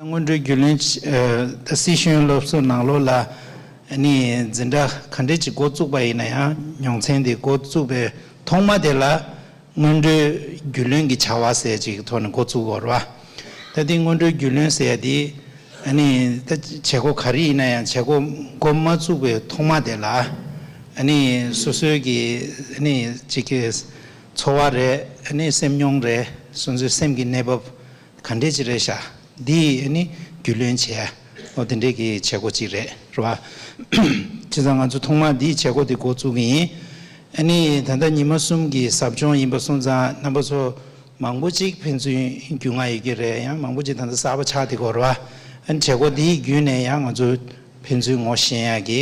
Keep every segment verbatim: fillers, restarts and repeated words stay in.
སྔོན་འགྲོའི་རྒྱུས་ལོན་ཨ་སྲིད་གཞུང་སློབ་གསོ་ནང་ལོགས་ལ་ཨ་ནི་འཛིན་གྲྭ་ག་འདྲས་ཅིག་འགོ་བཙུགས་པ་ཡིན་ན་ཡང་མྱོང་ཚན་དེ་འགོ་བཙུགས་པའི་ཐོག་མ་དེ་ལ་སྔོན་འགྲོའི་རྒྱུས་ལོན་གྱི་བྱ་བ་ཟེར་ཅིག་གི་ཐོག་ནས་འགོ་བཙུགས་པ་རེད་བ། ད་དེ་སྔོན་འགྲོའི་རྒྱུས་ལོན་ཟེར་ཡ་དེ་ཨ་ནི་ད་བྱེད་སྒོ་ག་རེ་ཡིན་ན་ཡང་བྱེད་སྒོ་འགོ་མ་བཙུགས་པའི་ཐོག་མ་དེ་ལ་ཨ་ནི་སོ་སོའི་གི་ཨ་ནི་ཅིག་གི་འཚོ་བ་རེད། ཨ་ནི་སེམས་མྱོང་རེད། སོ་སོའི་སེམས་ཀྱི་གནས་བབ་ག་འདྲས་ཅིག་རེད་ཤག་འདི་ཨ་ནི་རྒྱུས་ལོན་བྱས། འོ་དེ་འདྲས་ཀྱི་བྱེད་སྒོ་ཅིག་རེད་རེད་བ། བྱས་ཙང་ང་ཚོ་ཐོག་མར་འདིའི་བྱེད་སྒོ་དེ་འགོ་བཙུགས་ཀྱི་ཡིན། ཨ་ནི་ད་ལྟ་ཉི་མ་གསུམ་གྱི་ཟབ་སྦྱོང་ཡིན་པ་སོང་ཙང་རྣམ་པ་ཚོ་མང་པོ་ཅིག་ཕན་ཚུན་རྒྱུས་མངའ་ཡོད་ཀྱི་རེད། ཡང་མང་པོ་ཅིག་ད་ལྟ་གསར་པ་ཆགས་བསྡད་ཀྱི་ཡོད་རེད་བ། ཨ་ནི་བྱེད་སྒོ་འདིའི་བརྒྱུད་ནས་ཡང་ང་ཚོ་ཕན་ཚུན་ངོ་ཤེས་ཡག་གི་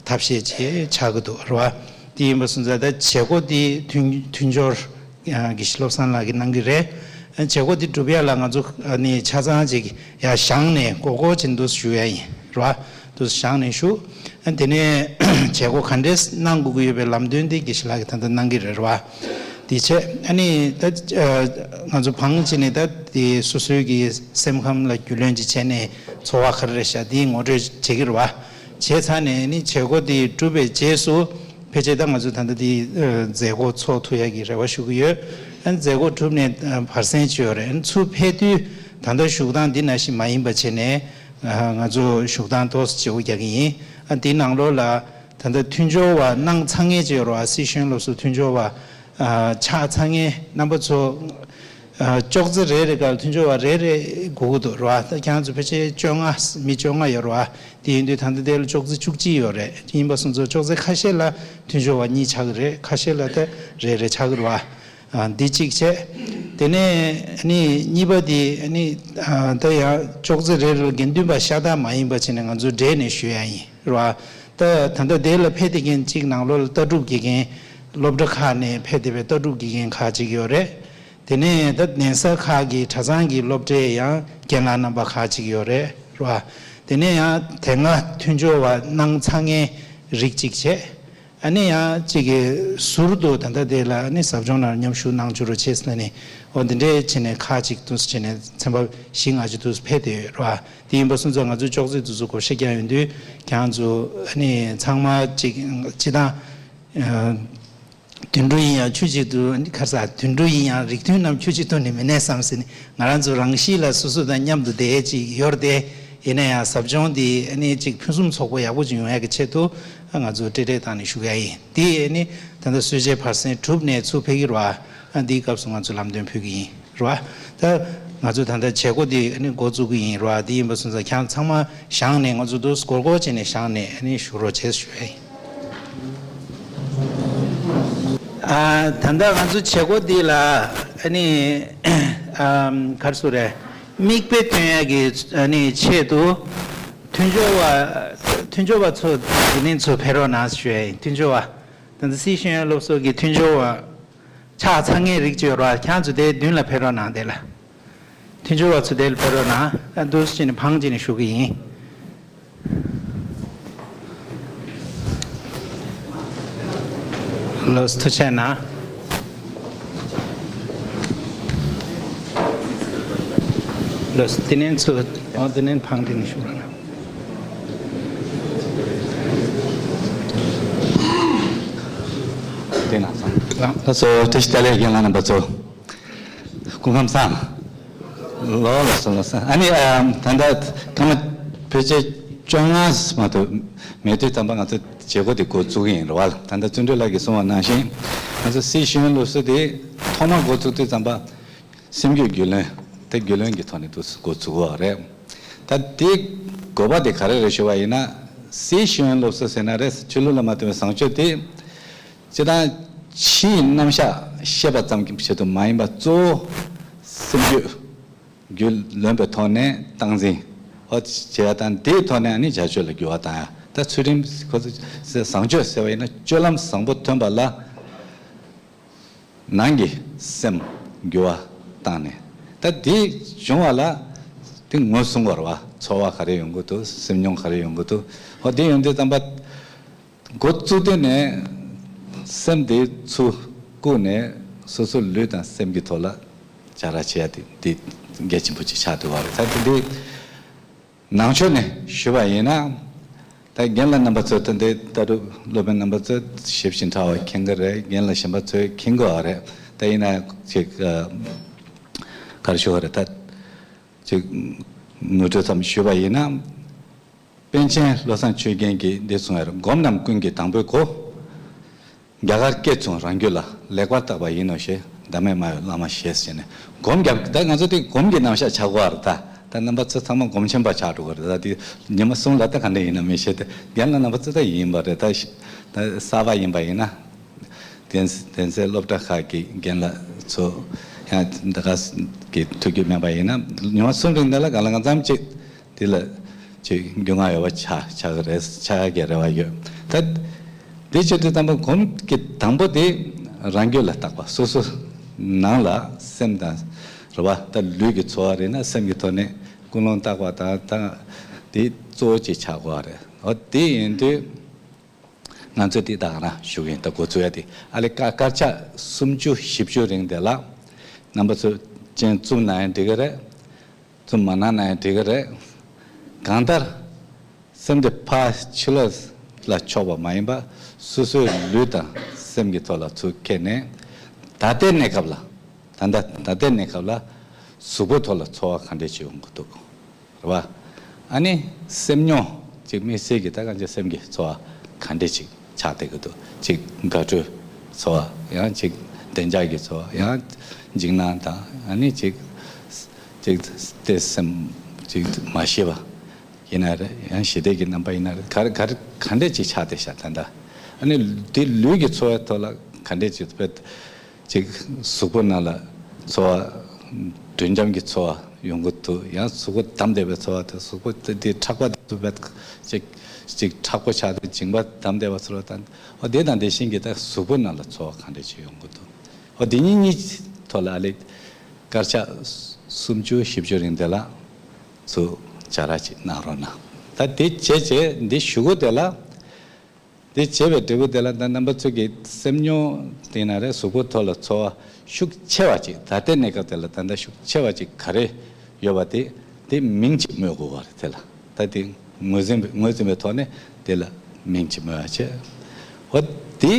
ཐབས་ཤེས་ཅིག་ཆགས་ཀྱི་འདུག་རེད་བ། དེ་ཡིན་པ་སོང་ཙང་ད་བྱེད་སྒོ་འདི་མཐུན་མཐུན་སྦྱོར་ཡང་དགེ་བཤེས་བློ་བཟང་ལགས་ཀྱིས་གནང་གི་རེད། བྱེད་སྒོ་འདི་སྒྲུབ་ཡ་ལ་ང་ཚོ་ནི་ཆ་ཚང་ཅིག་ཡར་བཞེངས་ནས་སྒོར་སྒོར་ཅིག་འདུག་ཞུ་ཡ་ཡིན་རེད་བ། འདུག་བཞེངས་ནས་ཞུ། དེ་ནས་བྱེད་སྒོ་ག་འདྲས་གནང་དགོས་ཀྱི་ཡོད་པའི་ལམ་སྟོན་འདི་དགེ་བཤེས་ལགས་ཀྱིས་ད་ལྟ་གནང་གི་རེད་རེད་བ། དེ་བྱས་ཨ་ནི་ད་ང་ཚོ་བང་ཅིག་ནས་ད་དེ་སོ་སོའི་གི་སེམས་ཁམས་ལ་རྒྱུས་ལོན་ཅིག་བྱས་ནས་འཚོ་བ་ག་རེ་རེད་ཤག་དེ་ངོ་སྤྲོད་བྱེད་ཀྱི་རེད་བ། བྱས་ཚར་ནས་ནི་བྱེད་སྒོ་དེ་གྲུབ་པའི་རྗེས་སུ་ཕལ་ཆེར་ད་ང་ཚོ་ད་ལྟ་དེ་མཛད་སྒོ་ཚོགས་ཐུབ་ཡ་གི་རེ་བ་ཞུ་གི་ཡོད། ཨ་ནི་མཛད་སྒོ་གྲུབ་ནས་བར་གསེང་བཅད་ཡོད་རེད། ཨ་ནི་ཚུར་ཕེབས་དུས་ད་ལྟ་བཞུགས་སྟངས་འདི་ནང་བཞིན་མ་ཡིན་པ་བྱས་ནས་ང་ཚོ་བཞུགས་སྟངས་ཏོག་ཙམ་བརྗེ་པོ་རྒྱག་གི་ཡིན། ཨ་འདི་ནང་ལོགས་ལ་ད་ལྟ་མཐུན་སྦྱོར་བ་གནང་ཚར་མཁན་ཅིག་ཡོད་རེད་བ། སྲིད་གཞུང་སློབ་གསོ་མཐུན་སྦྱོར་བ་ཆགས་ཚར་མཁན་རྣམ་པ་ཚོ། ཨ་ཅོག་ཙེ་རེ་རེ་སྒང་མཐུན་སྦྱོར་བ་རེ་རེ་དགོས་ཀྱི་འདུག་རེད་བ། ད་ཁྱེད་རང་ཚོ་ཕལ་ཆེར་བཅོ་ལྔ། མི་བཅོ་ལྔ་ཡོད་རེད་བ། དེ་ཡིན་དུས་ད་ལྟ་དེ་ལ་ཅོག་ཙེ་བཅུ་གཅིག་ཡོད་རེད། ཡིན་པ་སོང་ཙང་ཅོག་ཙེ་ཁ་ཤས་ལ་མཐུན་སྦྱོར་བ་གཉིས་ཆགས་ཀྱི་རེད། ཁ་ཤས་ལ་ད་རེ་རེ་ཆགས་ཀྱི་རེད་བ། ཨ་འདི་གཅིག་བྱས། དེ་ནས་ནི་གཉིས་པ་དེ་ནི་ཨ་ད་ཡང་ཅོག་ཙེ་རེ་རེ་ལ་དགེ་འདུན་པ་ཤ་སྟག་མ་ཡིན་པ་བྱས་ནས་ང་ཚོ་སྦྲེལ་ནས་ཞུ་ཡ་ཡིན་རེད་བ། ད་ད་ལྟ་དེ་ལ་ཕེབས་བསྡད་མཁན་གཅིག་ནང་ལོགས་ལ་ལྟ་གྲུབ་དགེ་རྒན། སློབ་གྲྭ་ཁག་ནས་ཕེབས་བསྡད་པའི་ལྟ་གྲུབ་དགེ་རྒན་ཁག་ཅིག་ཡོད་རེད། དེ་ནས་ད་གདན་ས་ཁག་གི་གྲྭ་ཚང་གི་སློབ་གྲྭའི་ཡང་རྒན་ལགས་རྣམ་པ་ཁག་ཅིག་ཡོད་རེད་རེད་བ། དེ་ནས་ཡང་དེ་སྔ་མཐུན་སྦྱོར་བ་གནང་ཚར་མཁན་རིགས་གཅིག་བྱས། ཨ་ནི་ཡང་གཅིག་གིས་ཟུར་དུ་ད་ལྟ་དེ་ལ་ཨ་ནི་ཟབ་སྦྱོང་ནང་མཉམ་ཞུགས་གནང་བཅུག་རོགས་བྱས་ཟེར་ནས་ཨོ་འདི་འདྲས་བྱས་ནས་ཁག་ཅིག་ཏུ་བྱས་ནས་ཚན་པ་བཞི་ལྔ་ཅིག་ཏུ་ཕེབས་བསྡད་ཡོད་རེད་བ། དེ་ཡིན་པ་སོང་ཙང་ང་ཚོ་ཅོག་ཙེ་དེ་ཚོ་བགོ་བཤའ་རྒྱག་ཡོང་དུས་ཁྱེད་རང་ཚོ་ཨ་ནི་ཚང་མ་གཅིག་སྤྱི་བཏང་། དུད་འགྲོ་ཡིན་ཡང་ཆུ་གཅིག་ཏུ་ཁ་ས་དུད་འགྲོ་ཡིན་ཡང་རིགས་མཐུན་རྣམས་ཆུ་གཅིག་ཏུ་ནི་མི་གནས་སམ་ཟེར་ནས་ང་རང་ཚོ་རང་གཤིས་ལ་སོ་སོ་དང་མཉམ་དུ་བསྡད་ཅིག་ཡོད་རེད་དེ། ཡིན་ན་ཡང་ཟབ་སྦྱོང་འདི་ཨ་ནི་གཅིག་ཕུན་སུམ་ཚོགས་པོ་ཡག་པོ་ཅིག་ཡོང་ཡག་གི་ཆེད་དུ་ང་ཚོ་སྤྲེལ་སྤྲེལ་བཏང་ནས་ཞུ་གི་ཡིན། འདི་ཨ་ནི་ད་ལྟ་གསོལ་ཇའི་བར་གསེང་གྲུབ་ནས་ཚུར་ཕེབས་ཀྱི་རེད་བ། འདིའི་སྐབས་སུ་ང་ཚོ་ལམ་སྟོན་ཕུལ་གྱི་ཡིན་རེད་བ། ད་ང་ཚོ་ད་ལྟ་བྱེད་སྒོ་འདི་ཨ་ནི་འགོ་བཙུགས་ཀྱི་ཡིན་རེད་བ། འདི་ཡིན་པ་སོང་ཙང་ཁྱེད་རང་ཚང་མ་བཞེངས་ནས་ང་ཚོ་འདུག་སྒོར་སྒོར་བྱས་ནས་བཞེངས་ནས་ཨ་ནི་བཞུགས་རོགས་བྱས་ཞུ་ཡ་ཡིན། ཨ་ད་ལྟ་ང་ཚོ་བྱེད་སྒོ་འདི་ལ་ཨ་ནི་ཨམ་ག་རེ་ཟེར་དགོས་རེད། མིག་དཔེ་སྟོན་ཡ་གི་ཨ་ནི་ཆེད་དུ་མཐུན་སྦྱོར་བ་མཐུན་སྦྱོར་བ་ཚོ་འདི་ནས་ཚུར་ཕེབས་རོགས་གནང་ཞུ་ཡ་ཡིན། མཐུན་སྦྱོར་བ་ད་ལྟ་སྲིད་གཞུང་སློབ་གསོ་གི་མཐུན་སྦྱོར་བ་ཆགས་ཚར་མཁན་རིགས་ཅིག་ཡོད་རེད་བ། ཁྱེད་རང་ཚོ་དེའི་མདུན་ལ་ཕེབས་རོགས་གནང་། དེ་ལ། མཐུན་སྦྱོར་བ་ཚོ་དེ་ལ་ཕེབས་རོགས་གནང་། ཨ་འདུག་སེ་བྱས་ནས་བང་བྱས་ནས་བཞུགས་ཀྱི་ཡིན། ལགས་སོ་ཐུགས་རྗེ་གནང་། ལགས་སོ་དེ་ནས་ཚུར་ཨོ་དེ་ནས་བང་བྱས་ནས་བཞུགས་རོགས་གནང་། དེ་ན་སོང་། ལགས་སོ་བཀྲ་ཤིས་བདེ་ལེགས་རྒན་ལགས་རྣམ་པ་ཚོ། སྐུ་ཁམས་བཟང་། ལོ་ལ་སོང་ལ་སོང་། ཨ་ནི་ཨ་ད་ལྟ་ཐོག་མ་ཕལ་ཆེར་བཅོ་ལྔ་མ་གཏོགས་མེད་དུས་ཙམ་པ་ང་ཚོ་བྱེད་སྒོ་དེ་འགོ་བཙུགས་ཀྱི་ཡིན་རེད་བ། ད་ལྟ་བརྩོན་འགྲུས་ལགས་ཀྱིས་གསུངས་པ་ནང་བཞིན་ང་ཚོ་སྲིད་གཞུང་སློབ་གསོ་དེ་ཐོག་མ་འགོ་བཙུགས་དུས་ཙམ་པ་སེམས་རྒྱུད་རྒྱུས་ལོན་དེ་རྒྱུས་ལོན་གྱི་ཐོག་ནས་འདུག་འགོ་བཙུགས་པ་རེད། ད་དེ་དགོས་པ་དེ་ག་རེ་རེད་ཞུ་བ་ཡིན་ན་སྲིད་གཞུང་སློབ་གསོ་ཟེར་ན་རེད། ཆོས་ལུགས་ལ་མ་ལྟོས་པའི་བཟང་སྤྱོད་དེ། སྤྱིར་བཏང་ཕྱིའི་རྣམ་གཞག་ཤེས་པ་ཙམ་གྱི་ཆེད་དུ་མ་ཡིན་པར་གཙོ་བོ་སེམས་རྒྱུད་རྒྱུས་ལོན་པའི་ཐོག་ནས་སྟངས་འཛིན་འོ་བྱེད་ཡ་དང་དེའི་ཐོག་ནས་ཨ་ནི་བྱ་སྤྱོད་ལ་འགྱུར་བ་བཏང་ཡ། ད་ཚུལ་ཁྲིམས་ཁོ་ཚོ་བཟང་སྤྱོད་ཟེར་བ་ཡིན་ན་སྤྱོད་ལམ་བཟང་པོ་ཐོན་པ་ལ་ནང་གི་སེམས་འགྱུར་བ་བཏང་ནས་ད་དེ་བྱུང་བ་ལ་དེ་ངོས་བཟུང་བར་བ་ཚོར་བ་ག་རེ་ཡོང་གི་འདུག་སེམས་མྱོང་ག་རེ་ཡོང་གི་འདུག་འོ་དེ་ཡོང་དུས་ཙམ་པ། འགོ་བཙུགས་དུས་ནས་སེམས་དེ་ཚུར་བཀུག་ནས་སོ་སོའི་ལུས་དང་སེམས་ཀྱི་ཐོག་ལ་བྱ་ར་བྱེད་ཡ་དེ་དེ་གལ་ཆེན་པོ་ཅིག་ཆགས་འདུག་བ་རེད། ད་དེ་འདི་ ནང་ཆོས་ནས་ཞུས་པ་ཡིན་ན། ད་རྒན་ལགས་རྣམ་པ་ཚོ་ད་ལྟའི་ལྟ་གྲུབ་སློབ་དཔོན་རྣམ་པ་ཚོ་ཞིབ་ཅིང་ཕྲ་བ་མཁྱེན་གྱི་རེད། རྒན་ལགས་གཞན་པ་ཚོས་མཁྱེན་གྱི་ཡོད་རེད། ད་ཡིན་ན་ཅིག་ཨ། ག་རེ་ཞུ་དགོས་རེད། ད་ཅིག་ངོ་སྤྲོད་ཙམ་ཞུས་པ་ཡིན་ན། པཎ་ཆེན་བློ་བཟང་ཆོས་རྒྱན་གྱིས་འདི་གསུངས་ཡོད་རེད། སྒོམ་རྣམས་ཀུན་གྱི་དང་པོའི་སྒོ། རྒྱ་གར་སྐད་གསུང་རང་རྒྱུད་ལ། ལེགས་པར་བརྟགས་པ་ཡིན་ནོ་ཞེས། བདག་མེད་སྨྲ་བའི་བླ་མ་ཞེས་ཟེར་ནས། སྒོམ་རྒྱབ། ད་ང་ཚོ་དེ་སྒོམ་གྱི་རྣམ་གཞག་ཆགས་ཀྱི་ཡོད་རེད། ད་ད་རྣམ་པ་ཚོ་ཚང་མ་སྒོམ་ཆེན་པ་ཆགས་འགྲོ་གི་རེད། ད་དེ་ཉི་མ་གསུམ་ལ་ད་ག་འདྲ་ཡིན་ན་མི་ཤེས་ཏེ། རྒན་ལགས་རྣམ་པ་ཚོ་ད་ཡིན་པ་རེད། ད་ད་གསར་པ་ཡིན་པ་ཡིན་ན། གདན་གདན་སའི་སློབ་གྲྭ་ཁག་གི་རྒན་ལགས་ཚོ་ཡང་འདི་ག་གི་ཐུགས་རྒྱུས་མེད་པ་ཡིན་ན། ཉི་མ་གསུམ་རིང་འདི་ལ་གང་ལ་གང་འཚམ་ཅིག་འདི་ལ་ཅིག་རྒྱུས་མངའ་ཡོད་པ་ཆགས་ཆགས་ཀྱི་རེད། ཆགས་ཀྱི་རེ་བ་ཡོད། ད་འདི་བྱེད་དུས་ཙམ་པ་སྒོམ་གྱི་དང་པོ་དེ་རང་རྒྱུད་ལ་བརྟག་པ། སོ་སོ་ནང་ལ་སེམས་དང་རེད་པ། ད་ལུས་ཀྱི་ཚོར་བ་རེད་ན་སེམས་ཀྱི་ཐོག་ནས་ཀུན་སློང་བརྟག་པ་དང་། ད་དེ་གཙོ་བོ་ཅིག་ཆགས་དགོས་པ་རེད། འོ་དེ་ཡིན་དུས། ང་ཚོས་འདི་ད་ག་རང་ཞུ་གི་ཡིན། ད་འགོ་ཚུགས་ཡ་དེ་ཨ་ལས་དཀར་དཀར་ཆག་སུམ་ཅུ་བཞི་བཅུ་རིང་དེ་ལ། རྣམ་པ་ཚོས་སྤྱན་བཙུམ་ན་ཡང་འགྲིག་གི་རེད། བཙུམ་མ་གནང་ན་ཡང་འགྲིག་གི་རེད། གང་ལྟར་སེམས་དེ་ཕར་ཕྱི་ལོགས་ལ་ཕྱོགས་པ་མ་ཡིན་པ། སོ་སོའི་ལུས་དང་སེམས་ཀྱི་ཐོག་ལ་ཚུར་འཁྱེར་ནས། ད་ལྟའི་གནས་སྐབས་ལ། ད་ལྟ་ད་ལྟའི་གནས་སྐབས་ལ་གཟུགས་པོའི་ཐོག་ལ་ཚོར་བ་ག་འདྲས་ཅིག་ཡོང་གི་འདུག་རེད་པ། ཨ་ནི་སེམས་མྱོང་ཅིག་དམིགས་བསལ་གྱི་ད་གང་ཅི་སེམས་ཀྱི་ཚོར་བ་ག་འདྲས་ཅིག་ཆགས་བསྡད་ཀྱི་འདུག་ཅིག་དགའ་སྤྲོའི་ཚོར་བ། ཡང་ཅིག་བདེ་འཇགས་ཀྱི་ཚོར་བ། ཡང་འཇིགས་སྣང་དང་། ཨ་ནི་ཅིག་ཅིག་བརྟེན་སེམས་ཅིག་མ་ཤེས་པ་ཡིན་ན་རེད། ཡང་ཞི་བདེ་གི་རྣམ་པ་ཡིན་ན་རེད། ག་རེ་ག་རེ་ག་འདྲས་ཅིག་ཆགས་བསྡད་ཤག་ད་ལྟ། ཨ་ནི་དེ་ལུས་ཀྱི་ཚོར་བའི་ཐོག་ལ་ག་འདྲས་ཅིག་དཔེ། ཅིག་གཟུགས་པོ་ནང་ལ་ཚོར་བ། དྲོད་འཇམ་གྱི་ཚོར་བ་ཡོང་གི་འདུག་ཡང་གཟུགས་པོ་བསྡམས་བསྡད་པའི་ཚོར་བ་དང་། གཟུགས་པོ་དེ་དེ་ཁྲག་པ་དེ་ཚོ་བས་ཅིག་ཅིག་མཁྲེགས་པོ་ཆགས་ཏེ་མཇིང་པ་བསྡམས་བསྡད་པ་ཚོར་བ་དང་། འོ་དེ་དང་དེ་བཞིན་གྱི་ད་གཟུགས་པོ་ནང་ལ་ཚོར་བ་གང་འདྲ་ཅིག་ཡོང་གི་འདུག་འོ་དེ་གཉིས་གཉིས་ཐོག་ལ་ཨ་ལས་དཀར་ཆག་སུམ་ཅུ་བཞི་བཅུ་རིང་དེ་ལ་ཚུར་བྱ་ར་ཅིག་གནང་རོགས་གནང་། ད་དེ་བྱས་བྱས་འདི་ཞུ་གི་དེ་ལ། དེ་བྱས་པའི་འབྲས་བུ་དེ་ལ་ད་རྣམ་པ་ཚོ་གི་སེམས་མྱོང་དེ་ན་རེ་གཟུགས་པོ་ཐོག་ལ་ཚོར་བ་ཤུགས་ཆེ་བ་ཅིག་ད་ལྟའི་གནས་སྐབས་དེ་ལ་ད་ལྟ་ཤུགས་ཆེ་བ་ཅིག་ག་རེ་ཡོད་པ་དེ་དེ་མིང་ཅིག་སྨོས་དགོས་པ་རེད། དེ་ལ་ད་དེ་ངོས་འཛིན་པའི་ངོས་འཛིན་པའི་ཐོག་ནས་དེ་ལ་མིང་ཅིག་སྨོས་པ་བྱས། འོ་དེ་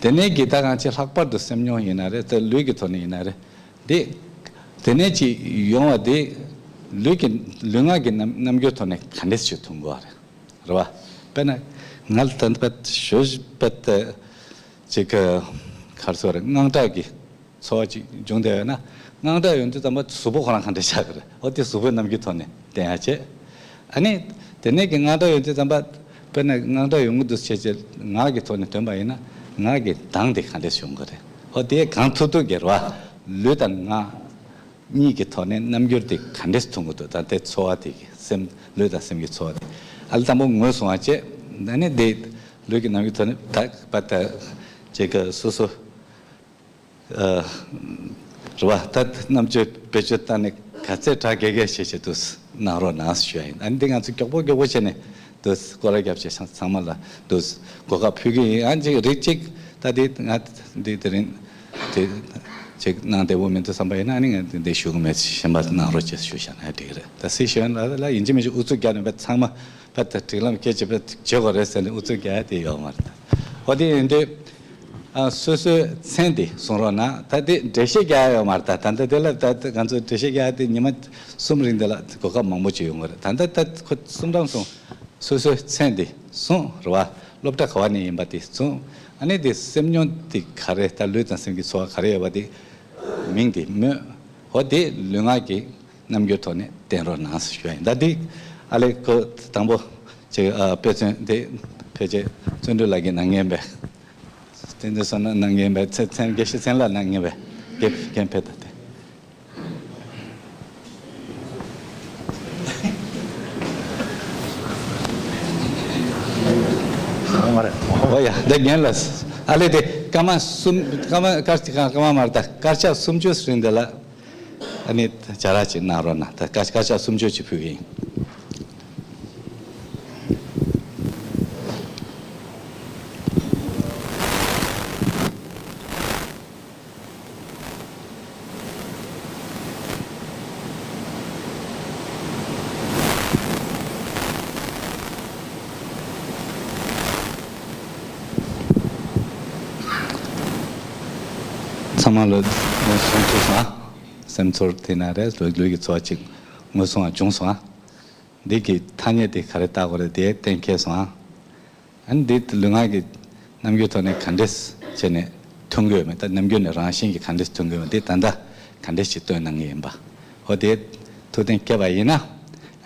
དེ་ནས་ཀྱི་ད་གང་ཅི་ལྷག་པར་དུ་སེམས་མྱོང་ཡིན་ན་རེད། ད་ལུས་ཀྱི་ཐོག་ནས་ཡིན་ན་རེད། དེ་དེ་ནས་ཅིག་ཡོང་བ་དེ་ལུས་ཀྱི་ལུས་ངག་གི་རྣམ་རྣམ་འགྱུར་ཐོག་ནས་ག་འདྲས་ཞིག་མཐོང་དགོས་པ་རེད། རེད་བ། དཔེར་ན། ང་ལ་ད་ལྟ་བར་ཞོ་བར་དུ་ཅིག་ག་རེ་ཟེར་རེད། དངངས་སྐྲག་གི་ཚོར་བ་ཅིག་འབྱུང་བསྡད་ཡོད་ན། དངངས་སྐྲག་ཡོང་དུས་ཙམ་པ་གཟུགས་པོ་ཁོ་རང་ག་འདྲ་ཆགས་ཀྱི་རེད། འོ་དེ་གཟུགས་པོའི་རྣམ་འགྱུར་ཐོག་ནས་བསྟན་ཡ་བྱེད། ཨ་ནི། དེ་ནས་ཀྱི་དངངས་སྐྲག་ཡོང་དུས་ཙམ་པ། དཔེར་ན་དངངས་སྐྲག་ཡོང་གི་འདུག་བྱས་བྱས་ངག་གི་ཐོག་ནས་ཐོན་པ་ཡིན་ན། ངག་གི་གདངས་དེ་ག་འདྲས་ཡོང་གི་རེད། འོ་དེ་གང་ཐུབ་ཐུབ་ཀྱི་རེད་བ། ལུས་དང་ངག་གཉིས་ཀྱི་ཐོག་ནས་རྣམ་འགྱུར་དེ་ག་འདྲས་མཐོང་གི་འདུག་ད་ལྟའི་ཚོར་བ་དེ་གི་སེམས་ལུས་དང་སེམས་ཀྱི་ཚོར་བ་དེ། ཨ་ལ་དང་པོ་ངོས་བཟུང་བ་བྱས། ཨ་ནི་དེ་ལུས་ཀྱི་རྣམ་འགྱུར་ཐོག་ནས་ད་པ་ད་ཅིག་ག་སོ་སོ་ཨ་རེད་བ། ད་རྣམ་དཔྱོད་བེད་སྤྱོད་བཏང་ནས་ག་ཚད་དྲག་གེ་གེ་བྱེད་བྱེད་དུ་གནང་རོགས་གནང་ཞུ་ཡ་ཡིན། ཨ་ནི་འདི་ང་ཚོ་མགྱོགས་པོ་མགྱོགས་པོ་བྱས་ནས་དུ་སྐོར་ར་བརྒྱབ་བྱས་ཚང་མ་ལ་དུ་གོ་སྐབས་ཕུལ་གི་ཡིན། ཨ་ནི་ཅིག་རིགས་གཅིག་ད་འདི་ང་འདི་དེ་རིང་དེ་ཅིག་གནང་བདེ་པོ་མི་འདུག་བསམ་པ་ཡིན་ན། ཨ་ནི་ང་འདི་འདི་ཞུ་གི་མེད། གཞན་པ་གནང་རོགས་བྱེད་ཞུ་བྱ་ན་འགྲིག་གི་རེད། ད་སྲིད་གཞུང་ལ་ལ་ཡིན་གཅིག་མིན་གཅིག་ཨུ་ཚུགས་རྒྱག་ནས་བས་ཚང་མ་བས་ད་སྒྲིག་ལམ་ཁྱེད་ཀྱིས་བས་བྱེད་དགོས་རེད་ཟེར་ནས་ཨུ་ཚུགས་རྒྱག་ཡ་དེ་ཡོད་མ་རེད། ད་འོ་དེ་ཡིན་དུས། ཨ་སོ་སོའི་མཚན་དེ་གསུང་རོགས་གནང་། ད་དེ་འགྲེལ་བཤད་རྒྱག་ཡ་ཡོད་མ་རེད། ད་ད་ལྟ་དེ་ལ་ད་ད་ང་ཚོ་འགྲེལ་བཤད་རྒྱག་ཡ་དེ་ཉི་མ་གསུམ་རིང་དེ་ལ་གོ་སྐབས་མང་པོ་ཅིག་ཡོང་གི་རེད། ད་ལྟ་ད་ཁོ་གསུང་སྟངས་སོང་། སོ་སོའི་མཚན་དེ་གསུངས་རེད་བ། སློབ་གྲྭ་ག་བ་ནས་ཡིན་པ་དེ་གསུངས། ཨ་ནི་དེ་སེམས་མྱོང་དེ་ག་རེ། ད་ལུས་དང་སེམས་ཀྱི་ཚོར་བ་ག་རེ་ཡོད་པ་དེ་མིང་དེ་སྨོས། འོ་དེ་ལུས་ངག་གི་རྣམ་འགྱུར་ཐོག་ནས་བསྟན་རོགས་གནང་ཞུ་ཡ་ཡིན། ད་འདི་ཨ་ལས་ཁོ་དང་པོ་ཅིག་ཨ་དཔེ་མཚོན་དེ་ཕལ་ཆེར་བརྩོན་འགྲུས་ལགས་ཀྱིས་གནང་མཁན་པས། བསྟན་འཛིན་བསོད་ནམས་གནང་མཁན་པས། མཚན་མཚན་དགེ་བཤེས་མཚན་ལགས་གནང་མཁན་པས། དགེ་རྒན་ཕེབས་ད་དེ། ཨོ་ཡ། འདི་རྒན་ལགས། ཨ་ལས་དེ་སྐར་མ་གསུམ། སྐར་མ་སྐར་སྐར་མ་མ་རེད། ད་དཀར་ཆག་སུམ་ཅུ་ཟིན་དེ་ལ། ཨ་ནི་བྱ་ར་ཅིག་གནང་རོགས་གནང་། ད་དཀར་དཀར་ཆག་སུམ་ཅུ་ཅིག་ཕུལ་གི་ཡིན། ཚང་མ་ལོ་ངོ་སོང་ཐུབ་སོང་ཨ། སེམས་ཚོར་དེ་ན་རེད་ལོ་ལུས་ཀྱི་ཚོར་བ་ཅིག་ངོ་སོང་བ་བྱུང་སོང་ཨ། འདི་གི་ཐ་སྙད་དེ་ག་རེ་བཏགས་དགོས་རེད་དེ་གཏན་འཁེལ་སོང་ཨ། ཨ་ནི་འདི་ལུས་ངག་གི་རྣམ་འགྱུར་ཐོག་ནས་ག་འདྲས་བྱས་ནས་མཐུན་དགོས་མེད་ད་རྣམ་འགྱུར་ནས་རང་བཞིན་གྱི་ག་འདྲས་མཐུན་དགོས་མེད་འདི་ད་ལྟ་ག་འདྲས་ཞིག་སྟོན་གནང་ངེས་ཡིན་པ། ཧོ་དེ་ཐུགས་གཏན་འཁེལ་བ་ཡིན་ན།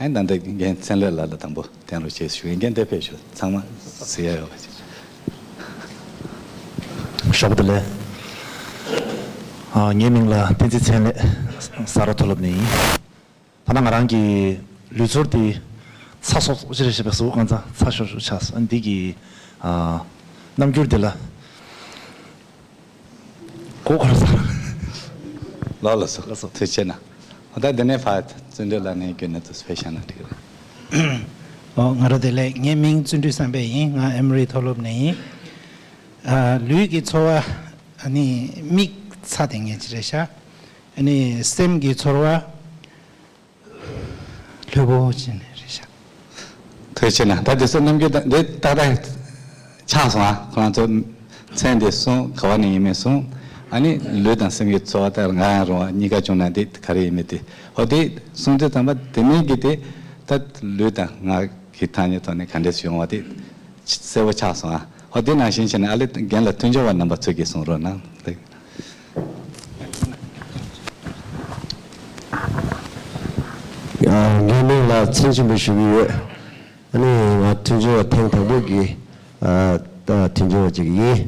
ཨ་ནི་ད་ལྟ་རྒན་མཚན་ལས་ལ་ལ་དང་པོ་བསྟན་རོགས་བྱེད་ཞུ་ཡིན་རྒན་དེ་ཕེབས་ཞུ་ཚང་མ་གཟིགས་ཡ་ཡོད་པ་ཅིག་ཞོགས་པ་བདེ་ལེགས། ཨ་ངའི་མིང་ལ་བསྟན་འཛིན་མཚན་ལས་ས་ར་མཐོ་སློབ་ནས་ཡིན། ད་ལྟ་ང་རང་གི་ལུས་ཚོར་དེ་ཚ་སོག་སོག་ཅི་རེད་ཞེས་པའི་གཟུགས་གང་ཚ་ཚ་ཤོར་ཤོར་ཆགས་སོང་འདི་གི་ཨ་རྣམ་འགྱུར་དེ་ལ། གོ་གོ་ར་ས། ལགས་ལགས་སོ། ལགས་སོ། ཐུགས་རྗེ་གནང་། ད་འདི་ནས་ཕར་བརྩོན་འགྲུས་ལགས་ནས་བརྒྱུད་ནས་དུ་ཕེབས་ཤག་ན་འགྲིག་གི་རེད། ཨོ་ང་རང་བདེ་ལེགས། ངའི་མིང་བརྩོན་འགྲུས་བསམ་འཕེལ་ཡིན། ང་ཨེ་མོ་རི་མཐོ་སློབ་ནས་ཡིན། ཨ་ལུས་ཀྱི་ཚོར་བ་ཨ་ནི་མིག་ཚ་དེ་ངས་ཅི་རེད་ཤག་ཨ་ནི་སེམས་ཀྱི་ཚོར་བ། ལྷོད་པོ་བྱས་ནས་རེད་ཤག་ཐོས་ཆེ་ན་ད་དེ་ཚོ་རྣམ་འགྱུར་དང་འདི་ཏག་ཏག་ཆགས་སོང་ཨ། ཁོ་རང་ཚོ་མཚན་དེ་གསུངས་ག་བ་ནས་ཡིན་མིན་གསུངས། ཨ་ནི་ལུས་དང་སེམས་ཀྱི་ཚོར་བ་དང་ང་ཡང་རུང་བ་གཉིས་ཀ་བྱུང་ན་འདི་ག་རེ་ཡིན་མིན་དེ་ཧོ་དེ་གསུངས་དུས་ཙམ་པ་དེ་མིན་གྱི་དེ་ད་ལུས་དང་ངག་གི་ཐ་སྙད་ཐོག་ནས་ག་འདྲས་སུ་ཡོང་བ་དེ་གསལ་པོ་ཆགས་སོང་ཨ། ཧོ་དེ་ནང་བཞིན་བྱས་ནས་ཨ་ལེ་རྒན་ལ་མཐུན་སྦྱོར་བ་རྣམ་པ་ཚོས་ཀྱིས་གསུང་རོགས་གནང་། ངའི་མིང་ལ་མཚན་ཆེན་པོ་ཞུ་གི་ཡོད། ཨ་ནི་ང་མཐུན་སྦྱོར་བ་ཐེངས་དང་པོ་གི་ཨ་ད་མཐུན་སྦྱོར་བ་ཅིག་ཡིན།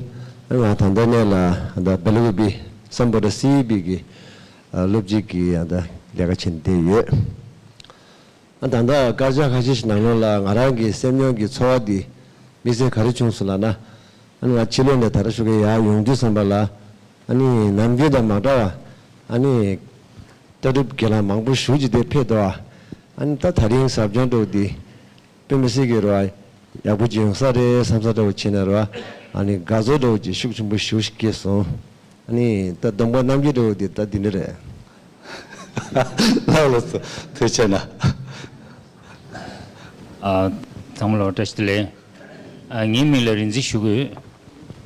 ཨ་ང་ད་ལྟ་གནས་ལ་ད་སྦེལ་ཀོབ་པི་སམ་བྷོ་ཊ་སི་ཨི་བི་གི་ཨ་སློབ་སྤྱི་གི་ཨ་ད་ལས་ཀ་བྱེད་བསྡད་ཡོད། ཨ་ད་ལྟ་སྐར་ཆ་ཁ་ཤས་ཤིག་ནང་ལོགས་ལ་ང་རང་གི་སེམས་མྱོང་གི་ཚོར་བ་འདི་དམིགས་བསལ་ག་རེ་བྱུང་སོང་ལབ་ན། ཨ་ནི་ང་ཕྱི་ལོགས་ནས་ད་ལྟ་ཞོགས་ཀས་ཡར་ཡོང་དུས་ཙམ་པ་ལ་ཨ་ནི་ནམ་རྒྱུན་དང་མ་འདྲ་བ་ཨ་ནི་ལྟ་གྲུབ་སྒེར་ལངས་མང་པོ་ཞེ་ཅིག་དེ་ཕེབས་འདུག་ཨ་ནི་ད་ད་རིང་གཟབ་མཆོར་འདྲ་བོ་འདི་དཔེ་མི་སྲིད་ཀྱི་རེད་བ། ཡག་པོ་ཅིག་ཡོང་ས་རེད་བསམ་ས་འདྲ་བོ་བྱས་ནས་རེད་བ། ཨ་ནི་དགའ་ཚོར་འདྲ་བོ་ཅིག་ཤུགས་ཆེན་པོ་ཞེ་ཅིག་སྐྱེས་སོང་། ཨ་ནི་ད་གདོང་པ་རྣམ་འགྱུར་འདྲ་བོ་འདི་ད་འདི་འདྲ་རེད། ལགས་ལགས་སོ། ཐུགས་རྗེ་གནང་། ཨ་ཚང་མ་ལ་བཀྲ་ཤིས་བདེ་ལེགས། ཨ་ངའི་མིང་ལ་རིག་འཛིན་ཞུ་གི་ཡོད།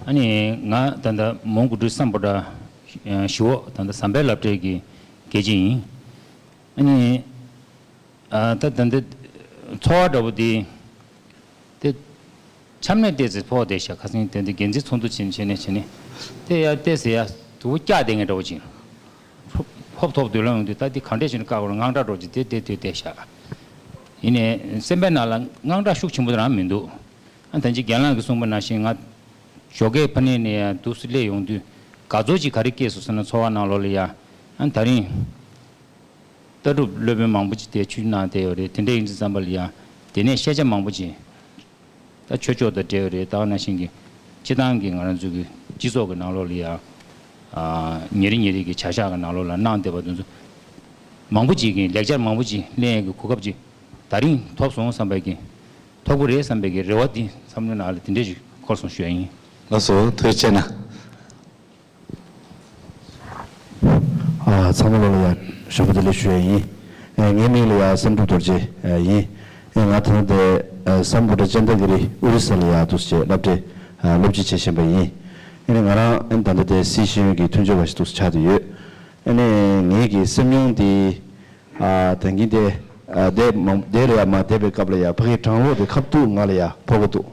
ཨ་ནི་ང་ད་ལྟ་མོན་གྷོ་འབྲུག་སམ་བྷོ་ཊ་ཞི་འོག་ད་ལྟ་ཟམ་པའི་སློབ་གྲྭའི་གི་དགེ་ཆེ་ཡིན། ཨ་ནི་ཨ་ད་ད་ལྟ་ཚོར་བ་འདྲ་པོ་དེ་དེ་ཆམ་ནས་བལྟས་ཚེ་ཕོག་བསྡད་ཤག་ཁ་སང་དེ་འདི་འགན་འཛིན་ཚོགས་འདུ་ཕྱིན་བྱས་ནས་བྱས་ནས་དེ་ཡར་བལྟས་ཚེ་ཡར་དུ་བོ་བཀྱག་བསྡད་མཁན་འདྲ་པོ་ཅིག་ཧོབ་ཐོབ་སྡོད་ལ་ཡོང་དུས་ད་འདི་ག་འདྲས་བྱས་ནས་བཀག་དགོས་རེད། དངངས་སྐྲག་འདྲ་པོ་ཅིག་དེ་དེ་དེ་བལྟས་ཤག་ཡིན་ནའི་སེམས་པའི་ནང་ལ་དངངས་སྐྲག་ཤུགས་ཆེན་པོ་རང་མི་འདུག་ཨ་ད་ཅི་རྒན་ལགས་ཀྱིས་གསུངས་པ་ནང་བཞིན་ང་ཞོགས་ཀས་ཕ་ནས་ནས་ཡར་འདུག་སེ་སླེབས་ཡོང་དུས་དགའ་ཚོར་ཅིག་ག་རེ་སྐྱེས་སོང་ཟེར་ན་ཚོར་བ་ནང་ལོགས་ལ་ཡ་ཨ་ད་རིང་ལྟ་གྲུབ་སློབ་དཔོན་མང་པོ་ཅིག་དེ་ཆོས་གནང་བསྡད་ཡོད་རེད། དེ་འདྲ་ཡིན་དུས་ཙམ་པ་ལ་ཡ་དེ་ནས་ཤེས་བྱ་མང་པོ་ཅིག་ད་ཆོས་ཕྱོགས་དང་འབྲེལ་ཡོད་རེད། ད་ག་ནང་བཞིན་གྱི་སྤྱི་བཏང་གི་ང་རང་ཚོ་གི་སྤྱི་ཚོགས་ཀྱི་ནང་ལོགས་ལ་ཡ་ཨ་ཉིན་རེ་ཉིན་རེ་གི་བྱ་གཞག་གི་ནང་ལོགས་ལ་གནང་བསྡད་པ་དེ་ཚོ་མང་པོ་ཅིག་གི་ལེགས་ཆ་མང་པོ་ཅིག་ལེན་ཡས་ཀྱི་གོ་སྐབས་ཅིག་ད་རིང་ཐོབ་སོང་བསམ་པའི་གི་ཐོབ་ཀྱི་རེད་བསམ་པའི་གི་རེ་བ་འདི་བསམ་བློའི་ནང་ལ་དེ་འདྲས་ཅིག་འཁོར་སོང་ཞུ་ཡ་ཡིན། ལགས་སོ། ཐུགས་རྗེ་གནང་། ཨ་ཚང་མ་ལོ་ལ་ཡ་ཞོགས་པ་བདེ་ལེགས་ཞུ་ཡ་ཡིན། ཨེ་ངའི་མིང་ལ་ཡ་བསམ་གྲུབ་རྡོ་རྗེ་ཨེ་ཡིན། ཨེ་ང་ད་ལྟ་དེ་ཨེ་སམ་བྷོ་ཊ་ཅན་ད་གི་རི་ཨོ་རི་ས་ལ་ཡ་འདུག་སེ་བྱས་སློབ་གྲྭའི་ཨ་སློབ་སྤྱི་བྱེད་བཞིན་པ་ཡིན། ཨེ་ནི་ང་རང་ཨེ་ད་ལྟ་དེ་སི་ཤེས་ཡོན་གྱི་མཐུན་སྦྱོར་བ་ཞིག་འདུག་སེ་ཆགས་བསྡད་ཡོད། ཨེ་ནི་ངེད་ཀྱི་སེམས་མྱོང་དེ་ཨ་ད་གིན་དེ་ཨ་དེ་མ་དེ་ལ་ཡ་མ་བསྡད་པའི་སྐབས་ལ་ཡ་ཕ་གིའི་གྲང་གློག་དེ་ཁ་ཐུག་ང་ལ་ཡ་ཕོག་གི་འདུག་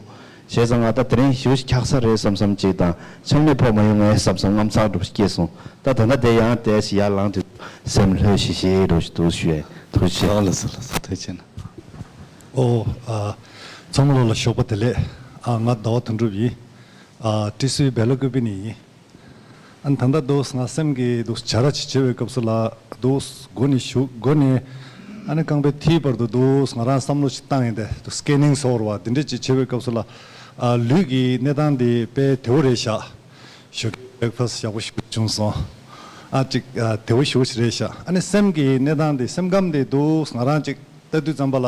བྱས་ཙང་ང་ད་དེ་རིང་ཞེ་པོ་ཞིག་འཁྱག་ས་རེད་བསམ་བསམ་ཅིག་དང་ཆམ་ནད་ཕོག་མ་ཡོང་ངས་བསམ་བསམ་དངངས་འཚབ་འདྲ་པོ་ཞིག་སྐྱེས་སོང་། ད་ད་ལྟ་དེ་ཡང་དེ་ཞིག་ཡར་ལངས་དུས་སེམས་ལྷོད་ཤིག་ཤིག་འདྲ་པོ་ཞིག་འདུག་ཞུ་ཡས། ཐུགས་རྗེ་ཆེ། ཨོ་ལགས་སོ་ལགས་སོ། ཐུགས་རྗེ་གནང་། ཨོ་ཨ་ཚང་མ་ལོ་ལ་ཞོགས་པ་བདེ་ལེགས། ཨ་ང་ཟླ་བ་དོན་གྲུབ་ཡིན། ཨ་ཀྲི་སུའི་སྦེ་ལ་ཀུ་པི་ནས་ཡིན། ཨ་ནི་ད་ལྟ་འདུག་ང་སེམས་ཀྱི་འདུག་བྱ་ར་ཅིག་བྱེད་པའི་སྐབས་སུ་ལ་འདུག་སྒོ་ནས་ཞུགས་སྒོ་ནས་ཨ་ནི་རྐང་པའི་མཐིལ་བར་དུ་འདུག་ང་རང་བསམ་བློ་ཞིག་བཏང་ཡིན་ཏེ་འདུག་སི་ཀེ་ནིང་ཟེར་བ་འདི་འདྲ་ཅིག་བྱེད་པའི་སྐབས་སུ་ལ་ཨ་ལུས་ཀྱི་གནས་སྟངས་འདི་དཔེ་བདེ་བོ་རེད་ཤག་ཞོགས་ཀའི་བྷེག་ཕ་སི་ཡག་པོ་ཞིག་བྱུང་སོང་། ཨ་ཅིག་ཨ་བདེ་བོ་ཞེ་པོ་ཞིག་རེད་ཤག་ཨ་ནི་སེམས་ཀྱི་གནས་སྟངས་འདི་སེམས་ཁམས་འདི་འདུག་ང་རང་ཅིག་ལྟ་དུས་ཙམ་པ་ལ།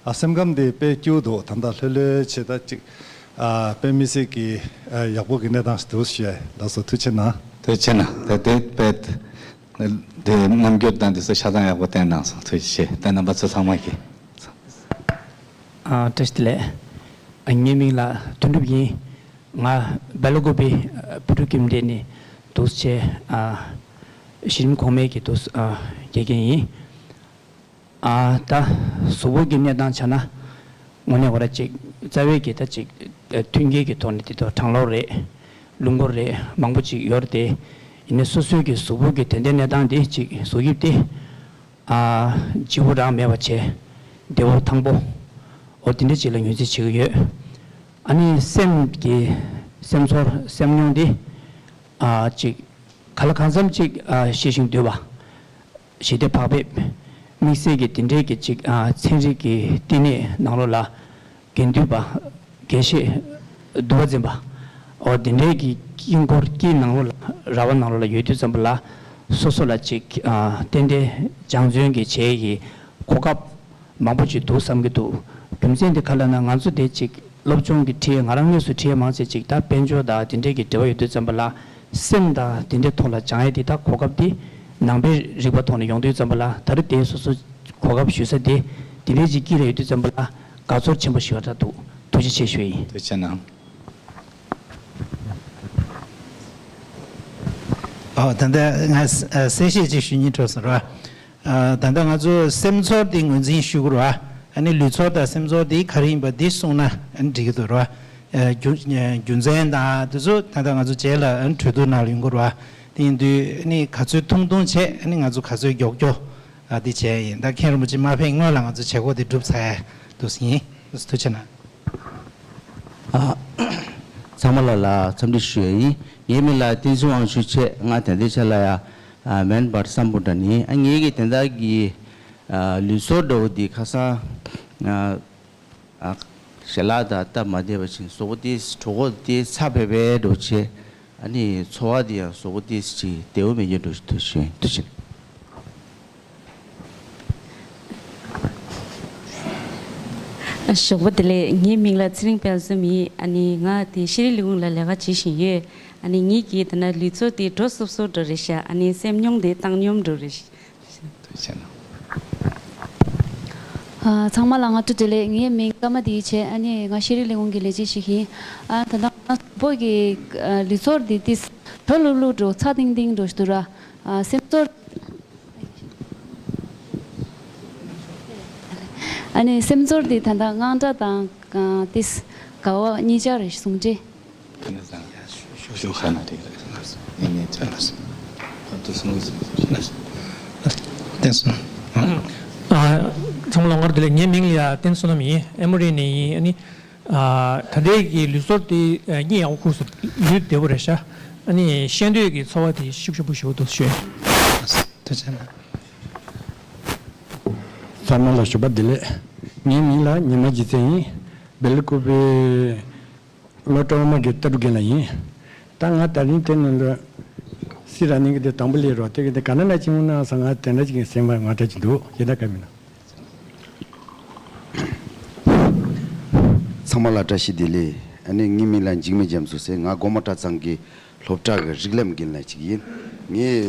ཨ་སེམས་ཁམས་དེ་དཔེ་སྐྱིད་པོ་འདུག་ད་ལྟ་ལྷོད་ལྷོད་བྱས་ད་ཅིག་ཨ་དཔེ་མི་སྲིད་ཀྱི་ཨ་ཡག་པོ་གི་གནས་སྟངས་ཤིག་འདུག་ཞུ་ཡ་ཡིན། ལགས་སོ། ཐུགས་རྗེ་གནང་། ཐུགས་རྗེ་གནང་། ད་དེ་དཔེ་དེ་རྣམ་འགྱུར་དང་དེ་ཚོ་ཆ་ཚང་ཡག་པོ་བསྟན་གནང་སོང་། ཐུགས་རྗེ་ཆེ། ད་རྣམ་པ་ཚོ་ཚང་མ་གིས། ཨ་བཀྲ་ཤིས་བདེ་ལེགས། ཨ་ངའི་མིང་ལ་དོན་གྲུབ་ཡིན། ང་སྦེ་ལ་ཀུ་པི་ཨ་ཕུ་ཀྲུ་ཁྱིམ་སྡེ་ནས་ འདུག་སེ་བྱས། ཨ། གཞི་རིམ་གོང་མའི་གི་འདུག་སེ། ཨ། དགེ་རྒན་ཡིན། ཨ། ད་གཟུགས་པོ་གི་གནས་སྟངས་ཆ་ན། དངོས་གནས་ཁོ་ར་ཅིག་རྩ་བའི་གི་ད་ཅིག་མཐུན་རྐྱེན་གྱི་ཐོག་ནས་དེ་ཐོག་གྲང་གློག་རེད། རླུང་འཁོར་རེད། མང་པོ་ཅིག་ཡོད་རེད་དེ། ཡིན་ནའི་སོ་སོའི་གི་གཟུགས་པོ་གི་དེ་འདྲའི་གནས་སྟངས་དེ་ཅིག་གཟུགས་དབྱིབས་དེ། ཨ། ལྗིད་པོ་རང་མེད་པ་བྱས། བདེ་པོ་ཐང་པོ། འོ་དེ་འདྲ་ཅིག་ལ་ངོས་འཛིན་བྱེད་ཀྱི་ཡོད། ཨ་ནི་སེམས་ཀྱི་སེམས་ཚོར་སེམས་མྱོང་དེ། ཨ། ཅིག་ག་ལ་གང་འཚམ་ཅིག་ཨ། ཞི་ཞིང་དུལ་བ། ཞི་བདེ་བག་ཕེབས། དམིགས་བསལ་གྱི་དེ་འདྲའི་གི་ཅིག་ཨ། ཚན་རིག་གི་བསྟི་གནས་ནང་ལོགས་ལ། དགེ་འདུན་པ། དགེ་བཤེས། འདུལ་བ་འཛིན་པ། འོ་དེ་འདྲའི་གི་དཀྱིལ་འཁོར་དཀྱིལ་ནང་ལོགས་ལ། ར་བ་ནང་ལོགས་ལ་ཡོད་དུས་ཙམ་པ་ལ། སོ་སོ་ལ་ཅིག་ཨ། ཏན་ཏན་སྦྱང་བརྩོན་གྱི་བྱེད་ཀྱི་གོ་སྐབས། མང་པོ་ཅིག་འདུག་བསམ་གྱི་འདུག་རྒྱུ་མཚན་དེ་ག་ལ་ན། ང་ཚོ་དེ་ཅིག་སློབ་སྦྱོང་གི་ཁྲིད། ང་རང་དངོས་སུ་ཁྲིད་མང་ཆེ་ཅིག་ད་དཔལ་འབྱོར་དང་དེ་འདྲས་ཀྱི་འབྲེལ་བ་ཡོད་དུས་ཙམ་པ་ལ། སེམས་དང་དེ་འདྲའི་ཐོག་ལ་སྦྱང་ཡས་དེ། ད་གོ་སྐབས་དེ་ནང་པའི་རིག་པ་ཐོག་ནས་ཡོང་དུས་ཙམ་པ་ལ། ད་རེས་དེ་སོ་སོ་གོ་སྐབས་ཞུ་ས་དེ་དེ་འདྲས་ཅིག་དཀྱིལ་ལ་ཡོད་དུས་ཙམ་པ་ལ། དགའ་ཚོར་ཆེན་པོ་ཞིག་ཡོད་པ་འདྲ་འདུག་ཐུགས་རྗེ་ཆེ་ཞུ་ཡིན། ཐུགས་རྗེ་གནང་། ཨོ། ད་ལྟ་ང་གསལ་བཤད་ཅིག་ཞུ་སྙིང་བྲོ་སོང་ར། ཨ། ད་ལྟ་ང་ཚོ་སེམས་ཚོར་འདི་ངོས་འཛིན་ཞུ་དགོས་རེད་བ། ཨ་ནི་ལུས་ཚོར་དང་སེམས་ཚོར་འདི་ག་རེ་ཡིན་པ་འདི་གསུངས་ན་ཨ་ནི་འགྲིག་གི་འདུག་རེད་བ། ཨ། རྒྱུ་རྒྱུ་མཚན་དང་དེ་ཚོ་ད་ལྟ་ང་ཚོ་རྗེས་ལ་ཨ་ནི་གྲོས་བསྡུར་ནང་ལ་ཡོང་དགོས་རེད་བ། དེ་ཡིན་དུས་ཨ་ནི་ག་ཚོད་ཐུང་ཐུང་བྱས། ཨ་ནི་ང་ཚོ་ག་ཚོད་མགྱོགས་མགྱོགས་ཨ་འདི་བྱས་ཡིན། ད་མཁན་རིན་པོ་ཆེ་མ་ཕེབས་སྔོན་ལ་ང་ཚོ་བྱེད་སྒོ་འདི་གྲུབ་ཚར་ཡ་འདུག་ཡིན། ཐུགས་རྗེ་གནང་། ཨ། ཚང་མ་ལ་ལ་འཚམས་འདྲི་ཞུ་ཡ་ཡིན། ངའི་མིང་ལ་བསྟན་འཛིན་དབང་ཕྱུག་བྱས། ང་དེ་འདྲའི་ཆ་ལ་ཡ། ཨ། མེན་པར་སམ་བྷོ་ཊ་ནི། ཨ། ངེད་ཀྱི་དེ་འདྲ་གི། ཨ། ལུས་སྲོག་འདྲ་བོ་འདི་ཁ་སང་། ཨ། ཨ། ཞལ་ལག་དང་སྟབས་མ་བདེ་བ་ཕྱིན། གཟུགས་པོ་དེ་གྲོད་ཁོག་དེ་ཚ་བེ་བེ་འདྲ་བོ་བྱས། ཨ་ནི་ཚོར་བ་དེ་ཡང་གཟུགས་པོ་དེ་ཅིག་བདེ་བོ་མེད་རྒྱུ་འདྲ་བོ་ཞིག་འདུག་ཤིང་འདུག་ཤིང་། ཞོགས་པ་བདེ་ལེགས། ངའི་མིང་ལ་ཚེ་རིང་དཔལ་འཛོམས་ཡིན། ཨ་ནི་ང་དེ་ཤེས་རིག་ལས་ཁུངས་ལ་ལས་ཀ་བྱེད་བཞིན་ཡོད། ཨ་ནི་ངེད་ཀྱི་དེ་ན་ལུས་ཚོར་དེ་འགྲོ་སོབ་སོབ་འདྲ་རེད་ཤག་ཨ་ནི་སེམས་མྱོང་དེ་བཏང་སྙོམས་འདྲ་རེད་ཤག་ཐུགས་རྗེ་གནང་། ཨ། ཚང་མ་ལ་སྔ་དྲོ་བདེ་ལེགས། ངའི་མིང་ཀརྨ་བདེ་བྱེད། ཨ་ནི་ང་ཤེས་རིག་ལས་ཁུངས་ཀྱི་ལས་བྱེད་ཞིག་ཡིན། ཨ། ད་ལྟ་ང་གཟུགས་པོ་གི་ཨ་ལུས་ཚོར་དེ་ཏིས་དྲོ་ལུག་ལུག་འདྲ་བོ། ཚ་ཏིང་ཏིང་འདྲ་བོ་ཞིག་འདུག་ར། ཨ། སེམས་ཚོར། ཨ་ནི་སེམས་ཚོར་དེ་ད་ལྟ་དངངས་སྐྲག་དང་། ཨ། ཏིས་དགའ་བ་གཉིས་ཆར་རེ་ཟུང་འདྲེས། ཤུགས་ཤུགས་བྱས་ན་འགྲིག་རེད། ངས་ངས་བྱས་ན། ཨ། ཏིས་ངས་བྱས་ན། བསྟན་སོང་། ཨ། ཚང་མ་ལ་སྔར་དེ་ལས། ངའི་མིང་ལ་ཡ་བསྟན་བསོད་ནམས་ཡིན། ཨེ་མོ་རི་ནས་ཡིན། ཨ་ནི། ཨ། ད་ལྟའི་གི་ལུས་ཚོར་དེ་ཨ་གཉིད་ཡག་པོ་ཁུག་སོང་། ལུས་བདེ་པོ་རེད་ཤག་ཨ་ནི་ཤེས་འདོད་ཀྱི་ཚོར་བ་དེ་ཤུགས་ཆེན་པོ་ཞིག་འདུག་ཞུ། ཐུགས་རྗེ་གནང་། ཚང་མ་ལ་ཞོགས་པ་བདེ་ལེགས། ངའི་མིང་ལ་ཉི་མ་རྗེ་བཙན་ཡིན། སྦེལ་ཀོབ་པའི་སློབ་གྲྭ་འོག་མ་གི་ལྟ་གྲུབ་རྒན་ལགས་ཡིན། ད་ང་ད་རིང་དེ་ནང་ལ་སི་ར་ནིང་གི་དེ་དང་པོ་སླེབས་རོགས། དེ་གི་དེ་ག་ན་ན་ཅིག་འོང་ན་ས་ང་དེ་འདྲ་ཅིག་སེམས་པ་ང་ད་ཅིག་འདུག་ཡིན་ད་ག་མིན་ན། ཚང་མ་ལ་བཀྲ་ཤིས་བདེ་ལེགས། ཨ་ནི་ངའི་མིང་ལ་འཇིགས་མེད་རྒྱ་མཚོ་ཟེར། ང་གོ་མ་གྲྭ་ཚང་གི་སློབ་གྲྭ་གི་རིགས་ལམ་རྒན་ལགས་ཅིག་ཡིན། ངའི་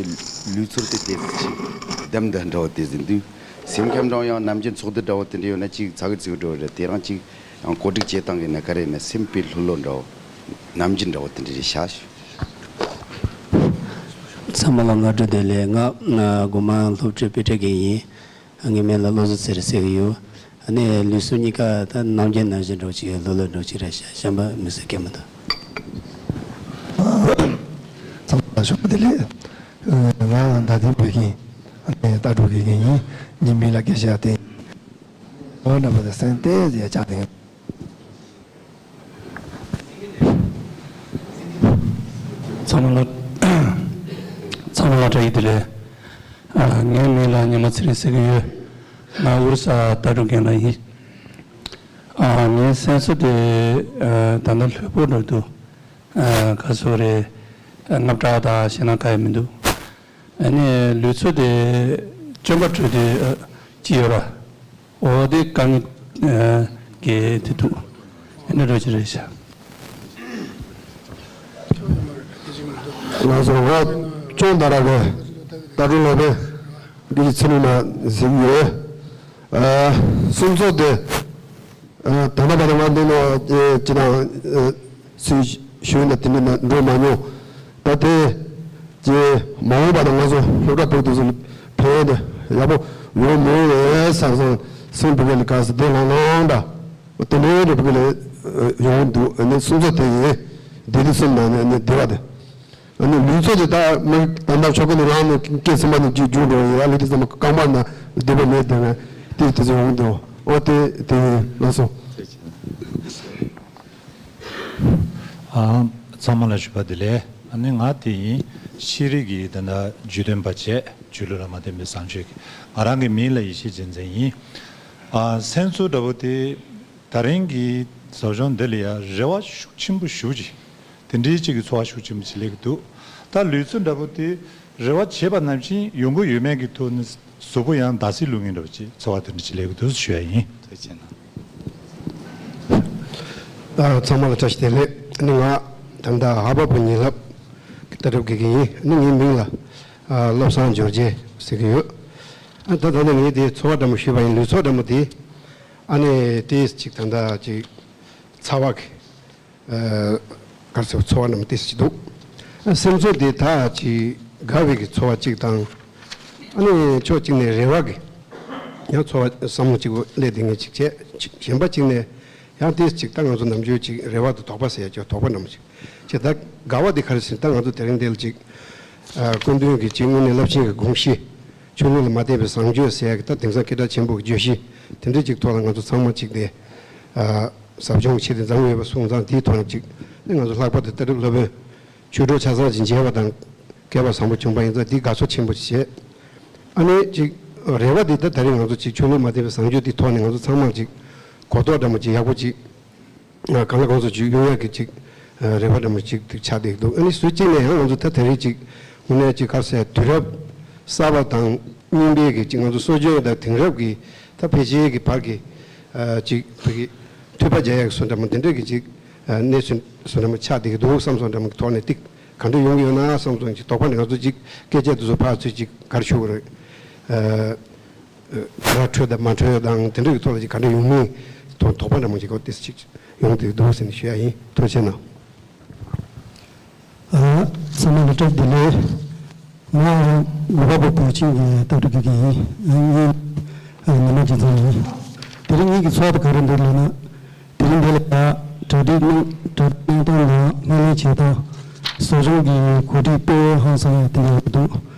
ལུས་ཚོར་དེ་དེ་ཅིག་འདམ་དང་འདྲ་བོ་དེ་ཟིན་དུས། སེམས་ཁམས་འདྲ་བོ་ཡང་ནམ་རྒྱུན་ཚོགས་འདུ་འདྲ་བོ་དེ་འདྲ་ཡོད་ན་ཅིག་ཚ་གི་ཚིག་འགྲོ་རེད། དེ་རང་ཅིག་ཡང་གོ་སྒྲིག་བྱེད་སྟངས་ཡིན་ན་ག་རེ་ཡིན་ན་སེམས་དཔེ་ལྷོད་ལྷོད་འདྲ་བོ། ནམ་རྒྱུན་འདྲ་བོ་དེ་འདྲ་རེད་ཤག་ཚང་མ་ལ་སྔ་དྲོ་བདེ་ལེགས། ང་གོ་མ་སློབ་གྲྭའི་དཔེ་ཁྲིད་མཁན་ཡིན། ངའི་མིང་ལ་བློ་བཟང་ཚེ་རིང་ཟེར་གྱི་ཡོད། ཨ་ནི་ལུས་སྲོག་གཉིས་ཀ་ད་ནམ་རྒྱུན་ནང་བཞིན་འདྲ་བོ་ཅིག་ལྷོད་ལྷོད་འདྲ་བོ་ཅིག་རེད་ཤག་གཞན་པ་མི་ཟེར་མཁན་མི་འདུག་ཚང་མ་ལ་ཞོགས་པ་བདེ་ལེགས། ང་ད་ཐེངས་བོད་ཁྱིམ་ལྟ་གྲུབ་དགེ་རྒན་ཡིན། ངའི་མིང་ལ་སྐད་ཆ་དེ། ཨོ་ན་པ་ད་སེང་ཏེ་ཟེར་ཡ་ཅག་དེ། ཚང་མ་ལ། ཚང་མ་ལ་བཀྲ་ཤིས་བདེ་ལེགས། ཨ། ངའི་མིང་ལ་ཉི་མ་ཚེ་རིང་ཟེར་གྱི་ཡོད། ང་ཨོ་རི་ས་ལྟ་གྲུབ་རྒན་ལགས་ཡིན། ཨ། ངའི་སེམས་ཚོར་དེ། ཨ། ད་ལྟ་ལྷོད་པོ་འགྲོ་འདུག་ཨ། ག་ཚོད་རེད། ཨ། དངངས་སྐྲག་དང་ཞེད་སྣང་གང་ཡང་མི་འདུག་ཨ་ནི་ལུས་ཚོར་དེ་སྐྱོན་པ་འཕྲོད་དེ་ཅི་ཡོད་ར། འོ་དེ་དཀའ་ངལ་གྱི་དེ་འདུག་ཨ་ནི་རོ་ཅི་རེད་ཤག་ང་ཚོ་ང་ཅོང་ད་ར་གི་ད་རུ་ལོ་པེ་འདི་ཚེ་རིང་ལ་ཟིན་ཡོད། ཨ། སེམས་ཚོར་དེ། ཨ། ད་ལྟ་བར་དུ་ང་འདི་ནང་ཨེ་ཅི་དང་ཨེ་སུས་ཞུས་ན་དེ་འདྲ་འགྲོ་མ་མྱོང་། ད་དེ་ ཀྱེ། མ་འོངས་པ་དང་ང་ཚོ་སློབ་གྲྭ་བོད་དུ་ཚུར་ཕེབས་ཏེ་ཡག་པོ་ཡོང་མི་ཡོང་ལས་ས་སང་སེམས་བུ་ག་ལ་ག་ས་དེ་ལང་ལང་འདྲ། དེ་ནས་རེ་བུ་ག་ལ་ཡོང་འདུག་ཨ་ནི་སུམ་ཚོ་དེ་ཡིན། དེ་དུས་སེམས་ནང་ནས་ནི་བདེ་བ་དེ། ཨ་ནི་ལུས་ཚོ་དེ་ད་མི་ད་ལྟ་ཆོ་ག་ནི་རང་ནས་སྐད་སེམས་པ་ནས་རྒྱུ་རྒྱུ་འགྲོ་ཡ་ལུས་དེ་ཚང་མ་རྐང་པ་ན་བདེ་བ་མེད་དེ་ནས་དེ་དེ་ཚོ་ཡོང་འདུག་ཨོ་དེ་དེ་ཡིན་ལགས་སོ། ཨ། ཚང་མ་ལ་ཞུ་བ་བདེ་ལེགས། ཨ་ནི་ང་དེ་ཡིན། ཤེས་རིག་གི་ད་ལྟ་བརྗོད་དོན་པ་བྱས། ཆོས་ལུགས་ལ་མ་བརྟེན་པའི་བཟང་སྤྱོད་ཀྱི། ང་རང་གི་མིང་ལ་ཡེ་ཤེས་རྒྱལ་མཚན་ཡིན། ཨ། སེམས་ཚོར་འདྲ་པོ་དེ་ད་རིང་གི་ཟབ་སྦྱོང་འདི་ལ་ཡང་རེ་བ་ཤུགས་ཆེན་པོ་ཞུ་ཅིག་དེ་འདྲའི་གཅིག་གི་ཚོར་བ་ཤུགས་ཆེན་པོ་ཅིག་སླེབས་ཀྱི་འདུག་ད་ལུས་ཚོ་འདྲ་པོ་དེ་རེ་བ་བྱས་པ་ནང་བཞིན་ཡོང་གི་ཡོད་མེད་ཀྱི་ཐོག་ནས་གཟུགས་པོ་ཡང་འདར་སིག་ལུས་ངན་འདྲ་པོ་ཅིག་ཚོར་བ་དེ་འདྲ་ཅིག་སླེབས་ཀྱི་འདུག་ཞུ་ཡ་ཡིན། ཐུགས་རྗེ་གནང་། ཨ། ཚང་མ་ལ་བཀྲ་ཤིས་བདེ་ལེགས། ཨ་ནི་ང་ད་ལྟ་ཧ་བ་བུ་ཉིན་ལབ་ཀྱི་ལྟ་གྲུབ་དགེ་རྒན་ཡིན། ཨ་ནི་ངའི་མིང་ལ་ཨ་བློ་བཟང་འབྱོར་རྒྱལ་ཟེར་གྱི་ཡོད། ཨ་ད་ད་ནི་ངས་དེ་ཚོར་བ་འདྲ་མོ་ཞུས་པ་ཡིན། ལུས་ཚོར་འདྲ་མོ་དེ་ཨ་ནི་དེ་ཅིག་ད་ལྟ་ཅིག་ཚ་བ་གི་ཨ་ག་རེ་ཟེར་བ་ཚོར་བ་འདྲ་མོ་དེ་ཅིག་འདུག་ཨ་སེམས་ཚོར་དེ་ད་ཅིག་དགའ་བའི་གི་ཚོར་བ་ཅིག་དང་། ཨ་ནི་ཕྱོགས་གཅིག་ནས་རེ་བ་གི་ཡང་ཚོར་བ་བསམ་བློ་གཅིག་པོ་སླེབས་བསྡད་མཁན་ཅིག་བྱས། གཞན་པ་གཅིག་ནས་ཡང་དེ་ཅིག་ད་ང་ཚོ་ནམ་རྒྱུན་ཅིག་རེ་བ་དང་དོགས་པ་ཟེར་ཡ་ཅིག་དོགས་པ་འདྲ་མོ་ཅིག་བྱས། ད་དགའ་བ་དེ་ག་རེ་ཟེར། ད་ང་ཚོ་དེ་རིང་འདི་ལ་ཅིག་ཨ་སྐུ་མདུན་གྱི་ཅིག་དངོས་གནས་རླབས་ཆེན་གྱི་དགོངས་གཞི། ཆོས་ལུགས་ལ་མ་བརྟེན་པའི་བཟང་སྤྱོད་ཟེར་ཡ་གི་ད་དེང་སང་སྐད་གྲགས་ཆེན་པོ་གི་བརྗོད་གཞི་དེ་འདྲ་ཅིག་ཐོག་ལ་ང་ཚོ་ཚང་མ་ཅིག་དེ་ཨ་ཟབ་སྦྱོང་བྱས་ཏེ་འཛོམས་ཡོད་པ་སོང་ཙང་། དེའི་ཐོག་ནས་ཅིག་ནི་ང་ཚོ་ལྷག་པར་དུ་ལྟ་གྲུབ་སློབ་དཔོན་ཆོས་གྲོགས་ཆ་ཚང་ཅིག་མཇལ་བ་དང་སྐལ་བ་བཟང་པོ་བྱུང་པ་ཡིན་ཙང་། འདི་དགའ་ཚོར་ཆེན་པོ་ཅིག་བྱས། ཨ་ནི་ཅིག་རེ་བ་འདི་ད་དེ་རིང་ང་ཚོ་ཅིག་ཆོས་ལུགས་མ་བརྟེན་པའི་བཟང་སྤྱོད་འདིའི་ཐོག་ནས་ང་ཚོ་ཚང་མ་ཅིག་གོ་རྟོགས་འདྲ་མོ་ཅིག་ཡག་པོ་ཅིག་གང་ལ་གང་འཚམ་ཅིག་ཡོང་ཡག་གི་ཅིག་རེ་བ་འདྲ་མོ་ཅིག་ཅིག་ཆགས་བསྡད་འདུག་ཨ་ནི་སུ་གཅིག་ནས་ཡང་ང་ཚོ་ད་དེ་རིང་ཅིག་དངོས་གནས་ཅིག་ག་རེ་ཟེར། དུས་རབས་གསར་པ་དང་རྙིང་པའི་གི་ཅིག་ང་ཚོ་སྲོལ་རྒྱུན་དང་དེང་རབས་ཀྱི་ད་ཕལ་ཆེར་གྱི་བར་གྱི་ཨ་ཅིག་བོད་ཀྱི་མཐུད་པ་རྒྱག་ཡག་གི་བཟོ་འདྲ་མོ་དེ་འདྲ་གི་ཅིག་ཨ་གནས་ཚུལ་བཟོ་འདྲ་མོ་ཆགས་བསྡད་ཀྱི་འདུག་བསམ་བསམ་འདྲ་མོ་གི་ཐོག་ནས་ཏིག་ག་འདྲ་ཡོང་གི་ཡོད་ན་བསམ་སོང་། ཅིག་དོགས་པ་འདྲ། ང་ཚོ་ཅིག་སྐད་ཆ་དེ་ཚོ་ཕར་ཚུར་ཅིག་ག་རེ་ཞུ་དགོས་རེད། ཨ་ག་འཕྲོད་དང་མ་འཕྲོད་དང་དེ་འདྲ་གི་ཐོག་ལ་ཅིག་ག་འདྲ་ཡོང་མིན་ཐོག་དོགས་པ་འདྲ་མོ་ཅིག་གོ་ཏིག་ཅིག་ཡོང་བསྡད་འདུག་ཟེར་ནས་ཞུ་ཡ་ཡིན། ཐུགས་རྗེ་གནང་། ཨ་ཚང་མ་ལ་བཀྲ་ཤིས་བདེ་ལེགས། ང་རང་གོ་བ་པོ་བོད་ཆེན་གྱི་ལྟ་གྲུབ་དགེ་རྒན་ཡིན། ཨ་ངའི་ཨ་ཉི་མ་རྗེ་བཙུན་ཡིན། དེ་རིང་ངེད་ཀྱི་ཚོགས་དེ་ག་རེ་འདུག་ལབ་ན། དེ་རིང་འདི་ལ་ཡ་གྲ་སྒྲིག་གནང་། གྲ་སྒྲིག་གནང་སྟངས་དང་སྣེ་ལེན་བྱེད་སྟངས། ཟབ་སྦྱོང་གི་གོ་སྒྲིག་སྤེལ་ཧང་སང་ཡ་དེ་འདྲ་ཡོད་འདུག་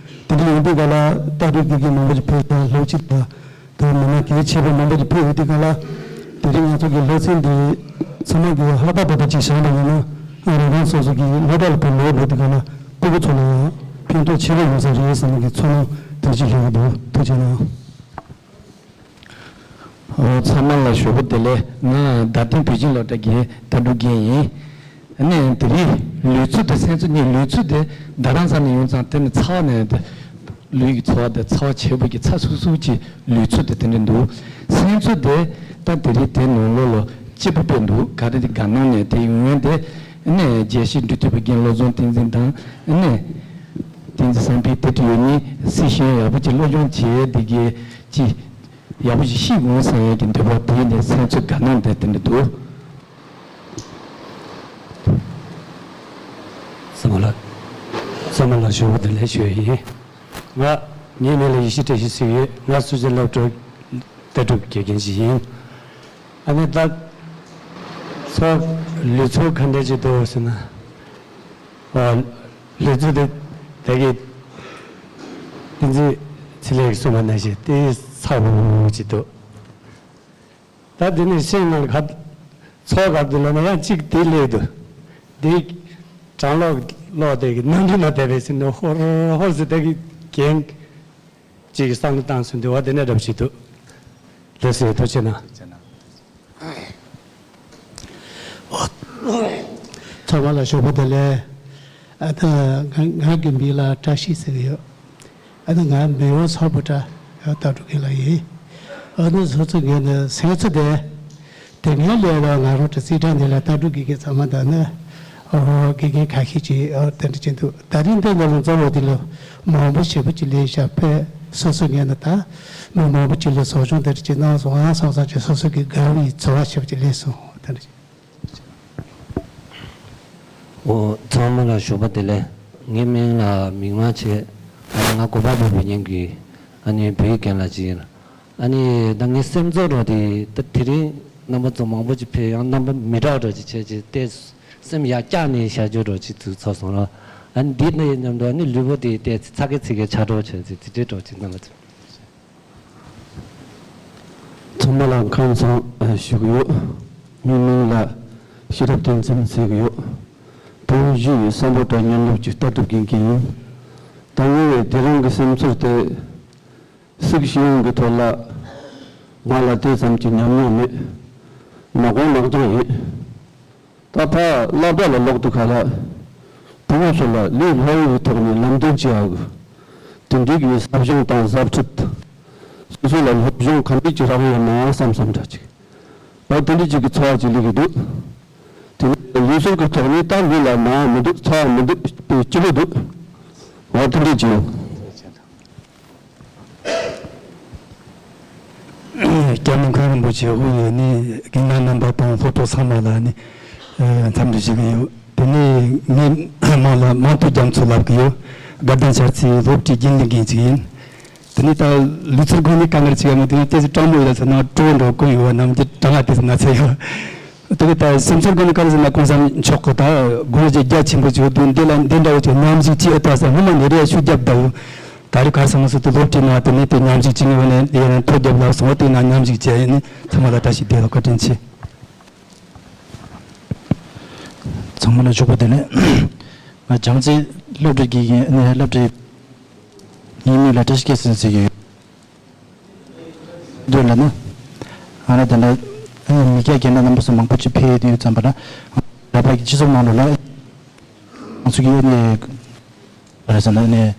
དེ་འདྲ་ཡིན་དུས་ག་ལ་ལྟ་གྲུབ་དགེ་རྒན་མང་པོ་ཞིག་ཕེབས་ཤག་ལྷག་ཅིག་ད་ད་མི་སྣ་གལ་ཆེ་བ་མང་པོ་ཞིག་ཕེབས་ཡོད་དུས་ག་ལ། དེ་རིང་ང་ཚོ་གི་སློབ་ཚན་འདི་ཚང་མ་གི་ལྷག་པ་བར་དུ་ཅིག་བཞག་པ་ཡིན་ན། ཨ་རང་རང་སོ་སོ་གི་སློབ་གྲྭ་ལ་ཕེབས་ལོག་འགྲོ་དུས་ག་ལ་སྤུ་གུ་ཚོ་ལ་ཡང་ཕན་ཐོགས་ཆེ་བ་ཡོང་ས་རེད་བསམ་གི་ཚོར་སྣང་དེ་ཅིག་སླེབས་ཀྱི་འདུག་ཐུགས་རྗེ་གནང་། ཨོ་ཚང་མ་ལ་ཞོགས་པ་བདེ་ལེགས། ང་རྡ་སྟེང་བོད་ཁྱིམ་སློབ་གྲྭ་གི་ལྟ་གྲུབ་རྒན་ཡིན། ཨ་ནི་དེ་རིང་ལུས་ཚོ་དེ་སེམས་ཚོ་གཉིས། ལུས་ཚོ་དེ་རྡ་རམ་ས་ལ་ཡོང་ཙང་དེ་ནི་ཚ་བ་ནས་དེ་ལུས་ཀྱི་ཚོར་བ་དེ་ཚ་བ་ཆེ་པོ་གི་ཚ་སུབ་སུབ་ཀྱི་ལུས་ཚོ་དེ་དེ་འདྲ་འདུག་སེམས་ཚོ་དེ་ད་དེ་རིང་དེ་ནང་ལོགས་ལ་སྐྱིད་པོ་དཔེ་འདུག་ག་རེ་དེ་དགའ་སྣང་ནས་དེ་ཡོང་ཡ་དེ། ཨ་ནི་རྒྱལ་སྤྱིའི་འབྲེལ་མཐུད་པ་རྒན་བློ་བཟང་བསྟན་འཛིན་དང་། ཨ་ནི་བསྟན་འཛིན་བསམ་འཕེལ་དེ་འདྲ་ཡོད་ནི་སྲིད་གཞུང་ཡག་པོ་ཅིག་སློབ་སྦྱོང་བྱས་དེ་གི་ཅི། ཡག་པོ་ཞིག་ཤེས་དགོས་བསམ་ཡས་ཀྱི་འདོད་པ་དེ་ནས་སེམས་ཚོར་དགའ་སྣང་དེ་དེ་འདྲ་འདུག་ཚང་མ་ལ་ཚང་མ་ལ་ཞོགས་པ་བདེ་ལེགས་ཞུ་ཡ་ཡིན། ང་ངའི་མིང་ལ་ཡེ་ཤེས་བཀྲ་ཤིས་ཟེར་གྱི་ཡོད། ང་སུ་ཇཱ་སློབ་གྲྭའི་ལྟ་གྲུབ་དགེ་རྒན་ཞིག་ཡིན། ཨ་ནི་ད་ཚོ་ལུས་ཚོ་ག་འདྲ་ཅིག་འདུག་ཟེར་ན། ཨ། ལུས་ཚོ་དེ་དེ་གི་བསྟན་འཛིན་ཚེ་ལེགས་གསུངས་པ་ནང་བཞིན་དེ་ཚ་བོ་ཅིག་འདུག་ད་དེ་ནས་སེམས་ནང་ག་ཚོགས་ག་དུ་ལོ་ན་ཡང་གཅིག་དེ་སླེབས་འདུག་དེ་གྲང་གློག་གློག་དེ་གི་ནང་དུ་ན་བསྡད་པའི་སེམས་ནང་ཧོར་ཧོར་ཟེར་དེ་གི་གྱེན་གཅིག་གི་བསམ་བློ་བཏང་སོང་། འདི་བ་དེ་ནས་རབ་ཞིག་འདུག་ལགས་སོ། ཐུགས་རྗེ་གནང་། ཚང་མ་ལ་ཞོགས་པ་བདེ་ལེགས། ཨ་ད་ང་ང་གི་མིང་ལ་བཀྲ་ཤིས་ཟེར་གྱི་ཡོད། ཨ་ད་ང་མེས་དབོན་ཚོགས་པ་ཀྲ་ལྟ་གྲུབ་རྒན་ལགས་ཡིན། ཨ་ནི་སོ་སོ་ངས་ནི་སེམས་ཚོར་དེ་དེ་ངའི་ལས་ལ་ང་རང་གི་རྩིས་ཁྲ་འདི་ལ་ལྟ་གྲུབ་དགེ་རྒན་ཚང་མ་དང་ནི་ཨོ་དགེ་རྒན་ཁ་ཤས་ཀྱིས་ཨོ་དེ་འདྲ་བྱེད་འདུག་ད་རིང་འདི་ནང་ལ་འཛོམས་པ་འདི་ལ་མང་པོ་ཞེ་པོ་ཅིག་སླེབས་ཤག་དཔེ་སོ་སོ་ངས་ནི་ད་མི་མང་པོ་ཅིག་ལ་ཟབ་སྦྱོང་དེ་འདྲ་ཅིག་གནང་སོང་ཨ་སོང་ཙང་ཅིག་སོ་སོ་གི་དགའ་བའི་ཚོར་བ་ཞེ་པོ་ཅིག་སླེབས་སོང་། དེ་འདྲ་ཅིག་ཨོ་ཚང་མ་ལ་ཞོགས་པ་བདེ་ལེགས། ངའི་མིང་ལ་མིག་དམར་བྱས། ཨ་ནི་ང་གོ་པ་བོད་བོད་ཉན་གི། ཨ་ནི་བོད་ཡིག་རྒན་ལགས་ཅིག་ཡིན། ཨ་ནི་ད་ངའི་སེམས་ཚོར་རོ་དེ་ད་དེ་རིང་རྣམ་པ་ཚོ་མང་པོ་ཅིག་ཕེབས་ཡང་རྣམ་པ་མི་འདྲ་བ་འདྲ་ཅིག་བྱས་ཅིག་ཏེ་སེམས་ཡར་བཀྱག་ནས་བཞག་རྒྱུ་འདྲ་ཅིག་ཚུར་ཚོར་སོང་ར། ཨ་ནི་འདི་ནས་མཉམ་དུ་ཨ་ནི་ལུས་པོ་དེ་ཏེ་ཚ་གི་ཚི་གི་ཆགས་འགྲོ་བྱས་ཅིག་དེ་འདྲའི་འདྲ་ཅིག་རྣམ་པ་ཚོ། ཚང་མ་ལ་ཁམས་བཟང་ཞུ་གི་ཡོད། ངའི་མིང་ལ་ཤེས་རབ་བསྟན་འཛིན་ཟེར་གི་ཡོད། བོད་གཞིས་སམ་བྷོ་ཊ་མཉམ་རུབ་ཀྱི་ལྟ་གྲུབ་རྒན་གྱི་ཡིན། ད་ངས་དེ་རིང་གི་སེམས་ཚོར་དེ་སིག་ཤེས་ཡོན་གྱི་ཐོག་ལ་ང་ལ་དེ་ཙམ་གྱི་ཉམས་མྱོང་མེད། ནག་གོང་ནག་རྐྱང་ཡིན། ད་ཕར་སློབ་གྲྭ་ལ་ལོག་དུས་ག་ལ་བུ་མོ་ཚོ་ལ་ལུས་སློབ་ཡོན་གྱི་ཐོག་ནས་ལམ་སྟོན་བྱེད་ཡག་གི་དེ་འདྲའི་གི་ཟབ་སྦྱོང་དང་ཟབ་ཁྲིད་སོ་སོ་ལ་སློབ་སྦྱོང་ག་འདྲ་ཅིག་རག་ཡོད་ན་བསམ་བསམ་འདྲ་ཅིག་ད་དེ་འདྲ་ཅིག་གི་ཚོར་བ་ཅིག་སླེབས་ཀྱི་འདུག་དེ་ནས་ལུས་སྲོལ་གྱི་ཐོག་ནས་ད་ལུས་ལ་ནང་མི་འདུག་ཚ་བ་མི་འདུག་པའི་སྐྱིད་པོ་འདུག་འོ་དེ་འདྲ་ཅིག་ཡོད། སྐྱབས་མགོན་མཁན་རིན་པོ་ཆེ་དབུས་ནས་རྒན་ལགས་རྣམ་པ་དང་སློབ་གྲོགས་ཚང་མ་ལ་ནི་འཚམས་འདྲི་ཞུ་གི་ཡོད། དེ་ནས་ངས་མང་ལ་མང་དུ་རྒྱ་མཚོ་ལབ་གི་ཡོད། དགའ་ལྡན་ཤར་རྩེའི་སློབ་གྲྭའི་རྒན་ལགས་རྒན་ཅིག་ཡིན། དེ་ནས་ད་ལུས་རྩལ་སྒོ་ནས་དཀའ་ངལ་ཅིག་ཡོད་མོད། དེ་ནས་ཏོག་ཙམ་སྤྲང་མོ་ཡོད་ལ་ཚོ་ནང་སྤྲོ་བོ་འདྲ་བོ་ཀུན་ཡོད་པ་ནམ་རྒྱུན་གྲང་ང་ཏོག་ཙམ་ན་ཚ་ཡོད། དེ་ནས་ད་སེམས་ཚོར་སྒོ་ནས་ག་རེ་ཟེར་ན་གོང་ས་མཆོག་གི་ད་དགོངས་བཞེད་རྒྱ་ཆེན་པོ་ཅིག་ཡོད་དུས་འདི་ལ་འདི་འདྲ་བོ་ཅིག་མཉམ་ཞུགས་ཅིག་ཨེ་ད་ཟེར་སྔོན་མ་ནས་རེ་ཞུ་རྒྱབ་ད་ཡོད། ད་རེས་གར་སོང་སོང་དུ་སློབ་ཁྲིད་ནང་དེ་ནས་དེ་མཉམ་ཞུགས་བྱེད་ངེས་པ་ནས་དེ་ཡང་ཐོ་རྒྱབ་ལ་སོང་བ་དེ་ན་མཉམ་ཞུགས་བྱས་ཡིན་ནི་ཚང་མ་ལ་བཀྲ་ཤིས་བདེ་ལེགས་བཀའ་དྲིན་ཆེ། ཚང་མ་ལ་ཞོགས་པ་བདེ་ལེགས། ང་བྱང་རྩེ་སློབ་གྲྭའི་དགེ་རྒན་ནས་སློབ་གྲྭའི་ངའི་མིང་ལ་བཀྲ་ཤིས་སྐྱིད་ཟེར་ཟེར་གྱི་ཡོད། འདོད་ལ་ན། ང་ལ་དེ་འདྲ་མི་སྐྱ་རྒན་ལགས་རྣམ་པ་ཚོ་མང་པོ་ཅིག་ཕེབས་ཡོད་དུས་ཙམ་པ་ལ་ར་བ་གི་སྤྱི་ཚོགས་ནང་ལོགས་ལ་ང་ཚོ་གི་ནས། རེད་ཟེར་ན་ནས་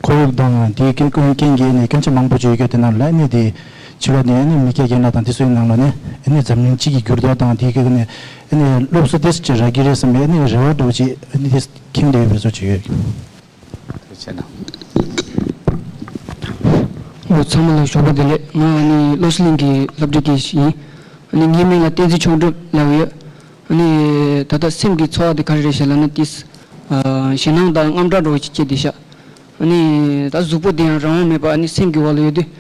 ཁོར་ཡུག་དང་དེའི་སྐད་ཀུན་རྐྱེན་གྱིས་ནས་སྐྱོན་ཆ་མང་པོ་བརྗོད་ཡོད་དེ་ནང་ལ་ནས་དེ་ཕྱི་ལོགས་ནས་ནས་མི་སྐྱ་རྒན་ལགས་དང་དེ་ཚོའི་ནང་ལ་ནས་ནས་འཛམ་གླིང་སྤྱི་ཡི་འགྱུར་ལྡོག་དང་དེའི་སྐད་ནས་ནས་སློབ་གསོ་ཏོག་ཙམ་ཅིག་རག་གི་རེད་བསམ་པའི་ནས་རེ་བ་འདྲ་བོ་ཅིག་ནས་དེ་ཁེངས་བསྡད་ཡོད་པའི་བཟོ་ཅིག་ཡོད། ཐུགས་རྗེ་གནང་། ཨོ་ཚང་མ་ལ་ཞོགས་པ་བདེ་ལེགས། ང་ནི་བློ་གསལ་གླིང་གི་སློབ་གྲྭའི་དགེ་རྒན་ཞིག་ཡིན། ཨ་ནི་ངའི་མིང་ལ་བསྟན་འཛིན་མཆོག་གྲུབ་ལབ་ཡོད། ཨ་ནི་ད་ལྟ་སེམས་ཀྱི་ཚོར་བ་དེ་ག་རེ་རེད་ཞེས་ལབ་ན་ཏིས། ཨ་ཞེད་སྣང་དང་དངངས་སྐྲག་འདྲ་བོ་ཅིག་སྐྱེས་བསྡད་ཤག་ཨ་ནི་ད་གཟུགས་པོ་དེ་ཡང་རང་དབང་མེད་པ་ཨ་ནི་སེམས་ཀྱི་འོག་ལ་ཡོད་དུས།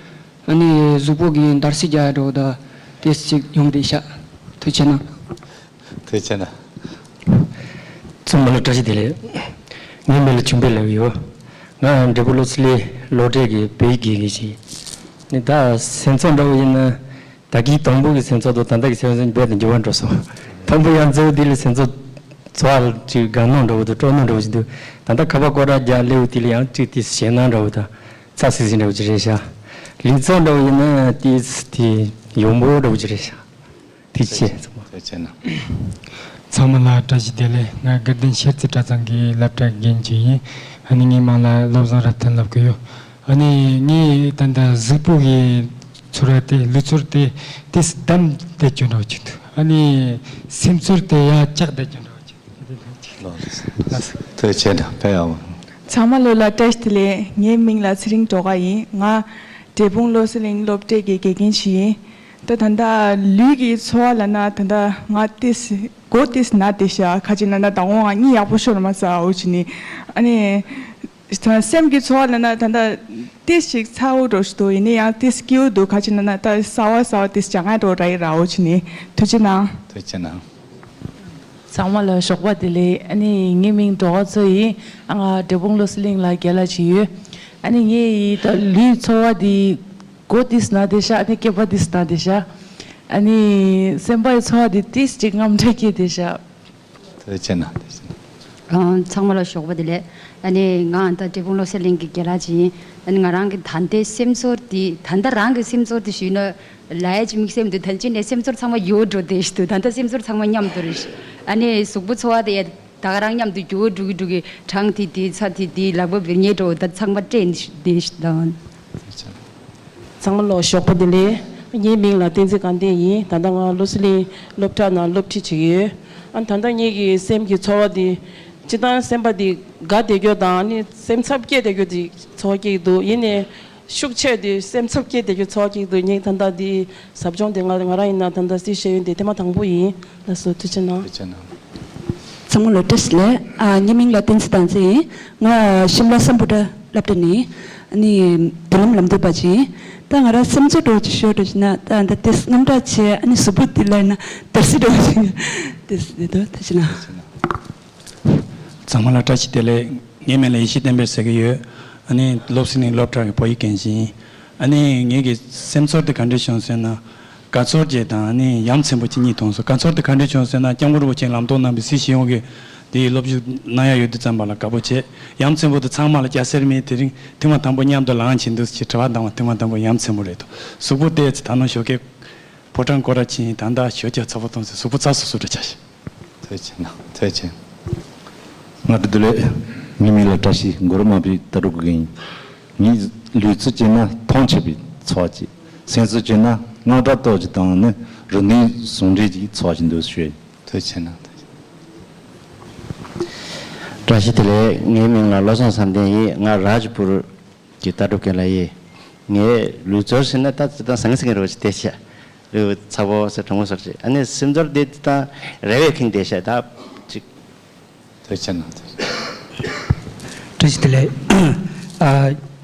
ཨ་ནི་གཟུགས་པོ་གི་འདར་སིག་རྒྱག་ཡ་འདྲ་བོ་དང་ཏིས་ཅིག་ཡོང་བསྡད་ཤག་ཐུགས་རྗེ་གནང་། ཐུགས་རྗེ་གནང་། ཚང་མ་ལ་བཀྲ་ཤིས་བདེ་ལེགས། ངའི་མིང་ལ་ཆུང་པས་ལབ་ཡོད། ང་འབྲས་སྤུངས་བློ་གསལ་གླིང་སློབ་གྲྭའི་གི་བོད་ཡིག་དགེ་རྒན་ཞིག་ཡིན། ནི་ད་སེམས་ཚོར་འདྲ་བོ་ཡིན་ན། ད་གིན་དང་པོ་གི་སེམས་ཚོར་དང་ད་ལྟ་གི་སེམས་ཚོར་རྦད་དེ་འགྱུར་བ་འགྲོ་སོང་། དང་པོ་ཡང་གཙོ་བོ་འདི་ལ་སེམས་ཚོར་ཚོར་བ་ཅིག་དགའ་སྣང་འདྲ་བོ་དང་སྤྲོ་སྣང་འདྲ་བོ་ཞིག་འདུག་ད་ལྟ་ཁ་པར་སྐོར་ར་རྒྱག་སླེབས་དེ་ལ་ཡང་ཅིག་དེ་ཞེད་སྣང་འདྲ་བོ་དང་ཚ་སིག་སིག་འདྲ་བོ་ཅིག་རེད་ཤག་ལུས་རྩལ་འདྲ་བོ་ཡིན་ན་དེ་དེ་ཡོང་འབབ་འདྲ་བོ་ཅིག་རེད་ཤག་ཐུགས་རྗེ་ཆེ། ཐུགས་རྗེ་གནང་། ཚང་མ་ལ་བཀྲ་ཤིས་བདེ་ལེགས། ང་དགའ་ལྡན་ཤར་རྩེ་གྲྭ་ཚང་གི་སློབ་གྲྭ་རྒན་ཅིག་ཡིན། ཨ་ནི་ངའི་མིང་ལ་བློ་བཟང་རབ་བརྟན་ལབ་གི་ཡོད། ཨ་ནི་ངའི་ད་ལྟ་གཟུགས་པོ་གི་ཚོར་བ་དེ་ལུས་ཚོར་དེ་ཏིས་བསྡམས་བསྡད་རྒྱུ་འདྲ་བོ་ཅིག་འདུག་ཨ་ནི་སེམས་ཚོར་དེ་ཡང་བཅག་བསྡད་རྒྱུ་འདྲ་བོ་ཅིག་འདུག་ཐུགས་རྗེ་གནང་། ཕེབས་ཡོང་། ཚང་མ་ལོ་ལ་བཀྲ་ཤིས་བདེ་ལེགས། ངའི་མིང་ལ་ཚེ་རིང་སྒྲོལ་དཀར་ཡིན། ང་འབྲས་སྤུངས་བློ་གསལ་གླིང་སློབ་གྲྭའི་གི་དགེ་རྒན་ཞིག་ཡིན། ད་ད་ལྟ་ལུས་ཀྱི་ཚོར་བ་ལབ་ན་ད་ལྟ་ང་ཏིས་མགོ་ཏིས་ན་བསྡད་ཤག་ཁ་ཅིག་ན་ད་དང་པོ་ང་གཉིད་ཡག་པོ་ཤོར་མ་སོང་འོ་ཅི་ནི། ཨ་ནི། ད་སེམས་ཀྱི་ཚོར་བ་ལབ་ན་ད་ལྟ་ཏིས་ཅིག་ཚ་བོ་འདྲ་ཞིག་འདུག་ཡིན་ན་ཡང་ཏིས་སྐྱིད་པོ་འདུག་ཁ་ཅིག་ན་ན་ད་སྲ་བ་སྲ་བ་ཏིས་ཅང་ང་འགྲོ་ར་ཡི་ར་འོ་ཅི་ནི། ཐུགས་རྗེ་གནང་། ཐུགས་རྗེ་གནང་། ཚང་མ་ལ་ཞོགས་པ་བདེ་ལེགས། ཨ་ནི་ངའི་མིང་སྒྲོལ་དཀར་མཚོ་ཡིན། ཨ་ང་འབྲས་སྤུངས་བློ་གསལ་གླིང་ལ་རྒན་ལགས་ཅིག་ཡོད། ཨ་ནི་ངའི་ད་ལུས་ཚོར་བ་འདི་མགོ་ཏིས་ན་བསྡད་ཤག་ཨ་ནི་སྐེད་པ་ཏིས་ན་བསྡད་ཤག་ཨ་ནི་སེམས་པའི་ཚོར་བ་འདི་ཏིས་ཅིག་དངངས་སྐྲག་སྐྱེས་བསྡད་ཤག་ཐུགས་རྗེ་གནང་། ཐུགས་རྗེ་གནང་། ཨ་ཚང་མ་ལ་ཞོགས་པ་བདེ་ལེགས། ཨ་ནི་ང་ད་འབྲས་སྤུངས་བློ་གསལ་གླིང་གི་རྒན་ལགས་ཅིག་ཡིན། ཨ་ནི་ང་རང་གི་ད་ལྟའི་སེམས་ཚོར་འདི་ད་ལྟ་རང་གི་སེམས་ཚོར་འདི་ཞུས་ན། ལ་ཡ་ཅི་དམིགས་བསལ་མི་འདུག་ད་ཅི་ནས་སེམས་ཚོར་ཚང་མ་ཡོད་འགྲོ་བསྡད་ཤི་འདུག་ད་ལྟ་སེམས་ཚོར་ཚང་མ་མཉམ་དུ་རེད་ཤི། ཨ་ནི་གཟུགས་པོ་ཚོར་བ་དེ་ཡ་ད་ག་རང་མཉམ་དུ་འགྱུར་བ་འགྲོ་གི་འགྲོ་གི་གྲང་དེ་དེ་ཚ་དེ་དེ་ལག་པ་བེར་ཉེ་འགྲོ་ད་ཚང་མ་སྤྲད་བསྡད་ཤི་ད། ཚང་མ་ལ་ཞོགས་པ་བདེ་ལེགས། ངའི་མིང་ལ་བསྟན་འཛིན་དགའ་ལྡན་ཡིན། ད་ལྟ་ང་བློ་གསལ་གླིང་སློབ་གྲྭ་ནང་སློབ་ཁྲིད་བྱེད་ཀྱི་ཡོད། ཨ་ད་ལྟ་ངེད་ཀྱི་སེམས་ཀྱི་ཚོར་བ་དེ་སྤྱིར་བཏང་སེམས་པ་དེ་དགའ་བསྡད་རྒྱུ་དང་ནི་སེམས་འཚབ་སྐྱེས་བསྡད་རྒྱུ་དེ་ཚོར་སྐྱེ་གི་འདུག་ཡིན་ནའི། ཤུགས་ཆེ་དུས་སེམས་འཚབ་སྐྱེས་བསྡད་རྒྱུ་ཚོར་གྱི་འདུག་ངས་ད་ལྟ་འདི་ཟབ་སྦྱོང་འདི་ང་ང་རང་ཡིན་ན་ད་ལྟ་སི་ཤེས་ཡོན་འདི་ཐེངས་མ་དང་པོ་ཡིན། ལགས་སོ་ཐུགས་རྗེ་གནང་། ཐུགས་རྗེ་གནང་། ཚང་མ་ལ་བཀྲ་ཤིས་བདེ་ལེགས། ཨ། ངའི་མིང་ལ་བསྟན་འཛིན་བསྟན་འཛིན་ཡིན། ང་ཤིམ་ལ་སམ་བྷོ་ཊ་སློབ་གྲྭ་ནས་ཨ་ནི་མདུན་ལམ་ལམ་སྟོན་པ་ཅིག་ཡིན། ད་ང་རང་སེམས་ཚོར་འདྲ་བོ་ཅིག་ཤོད་འགྲོ་ཞིག་ན། ད་ཨ་ད་དེ་རྔམ་སྐྲག་བྱས། ཨ་ནི་གཟུགས་པོ་དེ་ལ་ཡིན་ན་འདར་སིག་འདྲ་བོ་ཞིག་དེ་སི་དེ་དོ་ད་ཅི་ན། ཚང་མ་ལ་བཀྲ་ཤིས་བདེ་ལེགས། ངའི་མིང་ལ་ཡེ་ཤེས་བསྟན་འཕེལ་ཟེར་གྱི་ཡོད། ཨ་ནི་སློབ་གསེང་ནས་སློབ་གྲྭ་གི་བོད་ཡིག་མཁན་ཞིག་ཡིན། ཨ་ནི་ངེད་ཀྱི་སེམས་ཚོར་དེ་ག་འདྲས་བྱུང་ཟེར་ན། དགའ་ཚོར་ཅིག་དང་ཨ་ནི་ཡ་མཚན་པོ་ཅིག་གཉིས་མཐོང་སོང་། དགའ་ཚོར་དེ་ག་འདྲས་བྱུང་ཟེར་ན། སྐྱབས་མགོན་རིན་པོ་ཆེས་ལམ་སྟོན་གནང་བའི་སྲིད་གཞུང་གི་དེའི་སློབ་ཞུགས་གནང་ཡ་ཡོད་དུས་ཙམ་པ་ལ་དགའ་པོ་བྱས། ཡ་མཚན་པོ་དེ་ཚང་མ་ལ་སྐྱ་སེར་མི་དེ་རིང་ཐེངས་མ་དང་པོ་མཉམ་དུ་ལངས་བྱེད་འདུག་ཅེས་དྲི་བ་བཏང་བ་ཐེངས་མ་དང་པོ་ཡ་མཚན་པོ་རེད་དོ། གཟུགས་པོ་བལྟས་ཚེ་ད་ནང་ཞོགས་ཀས་ཕོ་བྲང་སྐོར་ར་ཕྱིན། ད་ལྟ་ཞོགས་ཇ་ཚ་པོ་བཏུང་ཚེ་གཟུགས་པོ་ཚ་སུ་སུ་འདྲ་ཆགས་ཤག་ཐུགས་རྗེ་ཆེ་གནང་། ཐུགས་རྗེ་ཆེ། ང་དྲི་དུ་ལས། ངའི་མིང་ལ་བཀྲ་ཤིས། མགོ་རུ་མ་པའི་ལྟ་གྲུབ་ཀྱི་ཡིན། ངའི་ལུས་ཚོ་བྱས་ན་མཐོང་ཆེ་བའི་ཚོར་བ་ཅིག་སེམས་ཚོ་བྱས་ན་དངངས་སྐྲག་ཏོག་ཅིག་དང་ནི་རུ་གནས་ཟུང་འབྲེལ་གྱི་ཚོར་བ་ཅིག་འདུག་ཞུ། ཐུགས་རྗེ་ཆེ་གནང་། ཐུགས་རྗེ་ཆེ། བཀྲ་ཤིས་བདེ་ལེགས། ངའི་མིང་ལ་བློ་བཟང་བསམ་གཏན་ཡིན། ང་རཱཇ་པུར་གྱི་ལྟ་གྲུབ་ཀྱི་ལ་ཡིན། ངའི་ལུས་ཚོར་ཟེར་ན་ད་ད་ཟང་ཟིང་རོ་ཅིག་བལྟས་ཤག་ལུས་ཚ་པོ་ཟེར་གྲང་མོ་ཟེར་ཅིག་ཨ་ནི་སེམས་ཚོར་དེ་དང་རེ་བའི་ཁེངས་བསྡད་ཤག་ད་ཅིག་ཐུགས་རྗེ་གནང་། བཀྲ་ཤིས་བདེ་ལེགས། ཨ།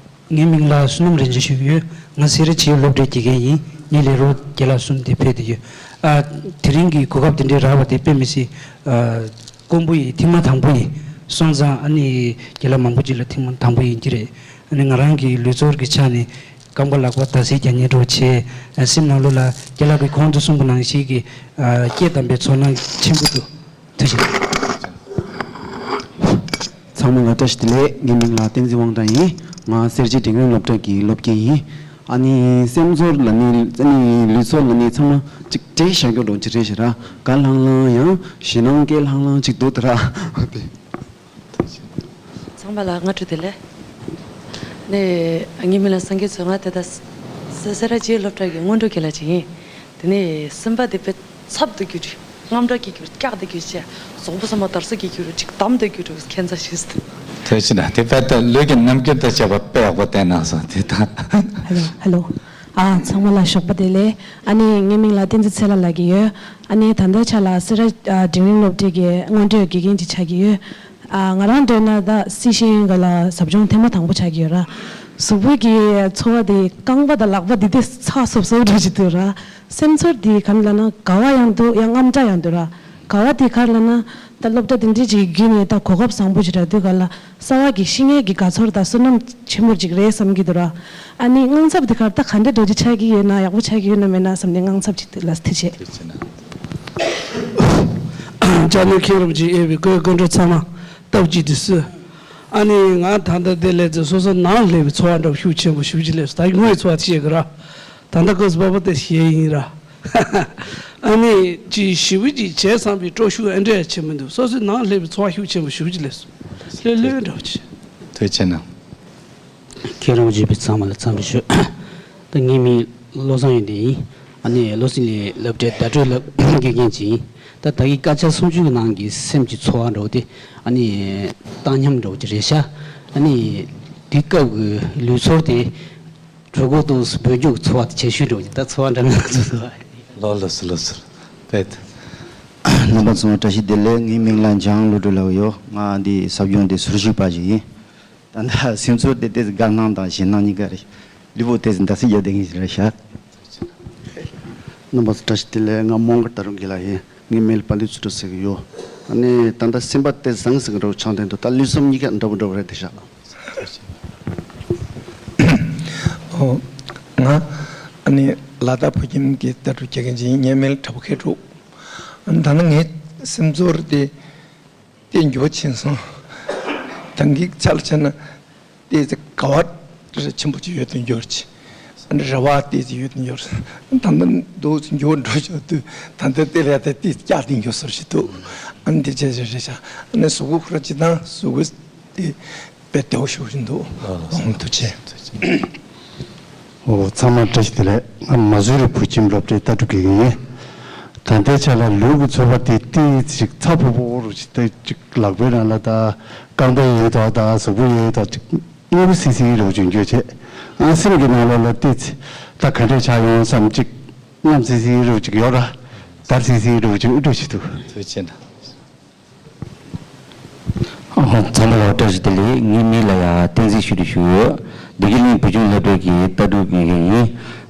ངའི་མིང་ལ་བསོད་ནམས་རིན་ཆེན་ཞུ་གི་ཡོད། ང་སེ་ར་བྱེས་སློབ་གྲྭའི་དགེ་རྒན་ཡིན། ངའི་ལས་རོགས་རྒན་ལགས་གསུམ་དེ་ཕེབས་བསྡད་ཡོད། ཨ། དེ་རིང་གི་གོ་སྐབས་དེ་འདྲའི་རག་པ་དེ་དཔེ་མི་སྲིད། ཨ། དཀོན་པོ་ཡིན། ཐེངས་མ་དང་པོ་ཡིན། སོང་ཙང་ཨ་ནི་རྒན་ལགས་མང་པོ་ཅིག་ལ་ཐེངས་མ་དང་པོ་ཡིན་གྱི་རེད། ཨ་ནི་ང་རང་གི་ལུས་ཚོར་གྱི་ཆ་ནས་རྐང་པ་ལག་པ་འདར་སིག་རྒྱག་མཁན་འདྲ་བོ་བྱས། ཨ། སེམས་ནང་ལོགས་ལ་རྒན་ལགས་ཀྱིས་གོང་དུ་གསུངས་པ་ནང་བཞིན་གྱི། ཨ། སྐྱེས་དམ་པའི་ཚོར་སྣང་ཆེན་པོ་འདུག་ཐུགས་རྗེ་ཆེ། ཚང་མ་ལ་བཀྲ་ཤིས་བདེ་ལེགས། ངའི་མིང་ལ་བསྟན་འཛིན་དབང་གྲགས་ཡིན། ང་སེར་བྱེས་འབྲིང་རིམ་སློབ་གྲྭ་གི་སློབ་དགེ་ཡིན། ཨ་ནི་སེམས་ཚོར་ལ་ནི་ཨ་ནི་ལུས་ཚོར་ལ་ནི་ཚང་མ་ཅིག་བྲེལ་བཞག་རྒྱུ་འདྲ་ཅིག་རེད་ཤག་ར། དགའ་ལྷང་ལྷང་ཡང་ཞེད་སྣང་སྐྱེ་ལྷང་ལྷང་ཅིག་འདུག་ད་ར། ཚང་མ་ལ་སྔ་དྲོ་བདེ་ལེགས། ནས་ངའི་མིང་ལ་སངས་རྒྱས་མཚོ། ང་ད་ལྟ་ས་སེ་ར་བྱེས་སློབ་གྲྭ་གི་སྔོན་འགྲོ་དགེ་ལགས་ཅིག་ཡིན། དེ་ནས་སེམས་པ་དེ་དཔེ་འཚབ་ཏུ་གྱུར་ཅིག་དངངས་སྐྲག་གི་གྱུར། སྐྱག་ཏུ་གྱུར་ཅིག་གཟུགས་པོ་ཚང་མ་འདར་སིག་གི་གྱུར་ཅིག་དམ་དུ་གྱུར་ཁྱད་མཚར་ཞིག་སྟེ། ཐུགས་རྗེ་གནང་། དེ་དཔེ་ད་ལུས་ཀྱི་རྣམ་འགྱུར་དང་བཅས་པ་དཔེ་ཡག་པོ་བསྟན་གནང་སོང་། དེ་ད། ཧེ་ལོ་ཧེ་ལོ། ཨ། ཚང་མ་ལ་ཞོགས་པ་བདེ་ལེགས། ཨ་ནི་ངའི་མིང་ལ་བསྟན་འཛིན་ཚེ་ལྷ་ལབ་ཀྱི་ཡོད། ཨ་ནི་ད་ལྟའི་ཆ་ལ་སེ་ར། ཨ། འབྲིང་རིམ་སློབ་གྲྭའི་གི་སྔོན་འགྲོའི་དགེ་རྒན་ཅིག་ཆགས་ཀྱི་ཡོད། ཨ། ང་རང་འདོད་ན་ད་སྲིད་ཞིའི་ག་ལ་ཟབ་སྦྱོང་ཐེངས་མ་དང་པོ་ཆགས་ཀྱི་ཡོད་ར། གཟུགས་པོ་གི་ཚོར་བ་དེ་རྐང་པ་དང་ལག་པ་དེ་དེ་ཚ་སོབ་སོབ་འདྲ་ཞིག་འདུག་ར། སེམས་ཚོར་དེ་ག་རེ་ལབ་ན་དགའ་བ་ཡང་འདུག་ཡང་དངངས་སྐྲག་ཡང་འདུག་ར། དགའ་བ་དེ་ག་རེ་ལབ་ན་ད་སློབ་གྲྭ་དེ་འདྲའི་ཅིག་བརྒྱུད་ནས་ད་གོ་སྐབས་བཟང་པོ་ཞིག་རག་དུས་ག་ལ་གསར་བ་གི་ཤེས་ཡོན་གྱི་དགའ་ཚོར་དང་བསོད་ནམས་ཆེན་པོ་ཅིག་རེད་བསམ་གྱི་འདུག་ར། ཨ་ནི་དངངས་འཚབ་དེ་ག་རེ་ད་ག་འདྲ་འདྲ་ཅིག་ཆགས་ཀྱི་ཡོད་ན། ཡག་པོ་ཆགས་ཀྱི་ཡོད་ན་མེད་ན་བསམ་ནས་དངངས་འཚབ་ཅིག་འདུག་ལ། ཐུགས་རྗེ་ཆེ། ལྕགས་ནོར་མཁན་རིན་པོ་ཆེས་དབྱེ་བའི་སྐུའི་སྐུ་མགྲོན་ཚང་མ་སྟབས་ཀྱིས་བདེ་སྲིད། ཨ་ནི་ང་ད་ལྟ་འདི་སླེབས་ཚེ་སོ་སོ་ནང་སླེབས་པའི་ཚོར་བ་འདྲ་བོ་ཤུགས་ཆེན་པོ་ཞེ་པོ་ཅིག་སླེབས་སོང་། ད་དངོས་ཡོད་ཚོར་བ་དེ་བཤད་དགོས་ར། ད་ལྟ་སྐབས་སུ་བབས་པ་དེ་བཤད་ཡིན་ར། ཨ་ནི་ཅིག་ཞེ་པོ་ཅིག་བྱས་བསམ་པའི་སྤྲོ་ཤུགས་ཨེ་འདྲ་ཆེན་པོ་འདུག་སོ་སོའི་ནང་སླེབས་པའི་ཚོར་བ་ཤུགས་ཆེན་པོ་ཞེ་པོ་ཅིག་སླེབས་སོང་། ལྷོད་ལྷོད་འདྲ་བོ་ཅིག་ཐུགས་རྗེ་གནང་། མཁན་རིན་པོ་ཆེ་ཚང་མ་ལ་འཚམས་འདྲི་ཞུ། ད་ངའི་མིང་བློ་བཟང་ཡོན་ཏན་ཡིན། ཨ་ནི་བློ་སེང་ལས་སློབ་གྲྭའི་བརྡ་སྤྲོད་སློབ་དགེ་རྒན་ཅིག་ཡིན། ད་ད་གིན་སྐར་ཆ་སུམ་ཅུ་གི་ནང་གི་སེམས་ཀྱི་ཚོར་བ་འདྲ་བོ་དེ་ཨ་ནི་བཏང་སྙོམས་འདྲ་བོ་ཅིག་རེད་ཤག་ཨ་ནི་དེ་སྐབས་ཀྱི་ལུས་ཚོར་དེ་གྲོད་ཁོག་ཏུ་སྦོས་རྒྱུག་ཚོར་བ་དེ་ཆེ་ཤོས་འདྲ་བོ་ཅིག་ད་ཚོར་བ་འདྲ་མིན་སྣ་ཚོགས་འདུག་ལགས་ལགས་སོ་ལགས་སོ། རེད། རྣམ་པ་ཚང་མ་བཀྲ་ཤིས་བདེ་ལེགས། ངའི་མིང་ལ་འཇང་བློ་གྲོས་ལབ་ཡོད། ང་འདི་ཟབ་སྦྱོང་འདི་ཟུར་ཞུགས་པ་ཞིག་ཡིན། ད་ལྟ་སེམས་ཚོར་དེ་ཏོག་ཙམ་དགའ་སྣང་དང་ཞེད་སྣང་གཉིས་ཀ་རེད། ལུས་པོ་ཏོག་ཙམ་འདར་སིག་རྒྱག་བསྡད་མཁན་ཞིག་རེད་ཤག་རྣམ་པ་ཚོ་བཀྲ་ཤིས་བདེ་ལེགས། ང་མོང་སྒར་ད་རུང་དགེ་ལགས་ཡིན། ངའི་མིང་ལ་དཔལ་ལྡན་ཚུལ་ཁྲིམས་ཟེར་གྱི་ཡོད། ཨ་ནི་ད་ལྟ་སེམས་པ་ཏོག་ཙམ་ཟང་ཟིང་འདྲ་བོ་ཆགས་བསྡད་འདུག་ད་ལུས་སེམས་གཉིས་ཀ་འདྲ་པོ་འདྲ་པོ་རེད་བསྡད་ཤག་ཨོ། ང་ཨ་ནི་ལ་དྭགས་བོད་ཁྱིམ་གྱི་ལྟ་གྲུབ་དགེ་རྒན་ཅིག་ཡིན། ངའི་མིང་ལ་གྲྭ་པ་མཁས་གྲུབ། ད་ནི་ངའི་སེམས་ཚོར་དེ་ཏོག་ཙམ་འགྱུར་བ་ཕྱིན་སོང་། ད་གིན་ཆ་ལ་བྱས་ན་ཏོག་ཙམ་དགའ་བ་ཆེན་པོ་ཅིག་ཡོད་དུ་འགྱུར་ཅིག་ཨ་ནི་རེ་བ་ཏོག་ཙམ་ཡོད་དུ་འགྱུར། ད་ལྟ་འདུག་འགྱུར་བ་འགྲོ་ཆོག་དུས་ད་ལྟ་དེ་ལས་ད་ཏོག་ཙམ་བསྐྱར་ཏེ་འགྱུར་སོར་ཞིག་འདུག་ཨ་ནི་དེ་བྱས་བྱས་རེད་ཤག་ཨ་ནི་གཟུགས་པོ་ཁོ་རང་སྤྱིར་བཏང་གཟུགས་པོ་དེ་དཔེ་བདེ་བོ་ཞེ་པོ་ཅིག་འདུག་ཨོ་ཐུགས་རྗེ་ཆེ། ཨོ་ཚང་མ་བཀྲ་ཤིས་བདེ་ལེགས། ང་མ་ཟུ་རི་བོད་ཁྱིམ་སློབ་གྲྭའི་ལྟ་གྲུབ་དགེ་རྒན་ཡིན། ད་ལྟའི་ཆ་ལ་ལུས་ཀྱི་ཚོར་བ་དེ་ཏོག་ཙམ་ཅིག་ཚ་ཕོ་ཕོ་རུ་ཅིག་ཏོག་ཙམ་ཅིག་ལག་པའི་ནང་ལ་ད་རྐང་པའི་ཡོད་དོ། ད་གཟུགས་པོའི་ཡོད་དོ། ཅིག་སྔུ་སིག་སིག་རུ་ཅིག་འགྱོད་བྱེད། ཨ་སེམས་ཀྱི་ནང་ལོགས་ལ་ཏོག་ཙམ་ད་ག་འདྲས་ཆགས་ཡོང་བསམ་ཅིག་སྔམ་སིག་སིག་རུ་ཅིག་ཡོད་ར། འདར་སིག་སིག་རུ་ཅིག་ཨུ་ཏུ་ཞིག་འདུག་ཐུགས་རྗེ་གནང་། ཚང་མ་ལ་བཀྲ་ཤིས་བདེ་ལེགས། ངའི་མིང་ལ་ཡ་བསྟན་འཛིན་ཞུ་རྒྱུ་ཞུ་ཡོད། བདེ་སྐྱིད་གླིང་བོད་ལྗོངས་སློབ་གྲྭའི་གི་ལྟ་གྲུབ་ཀྱི་ཡིན།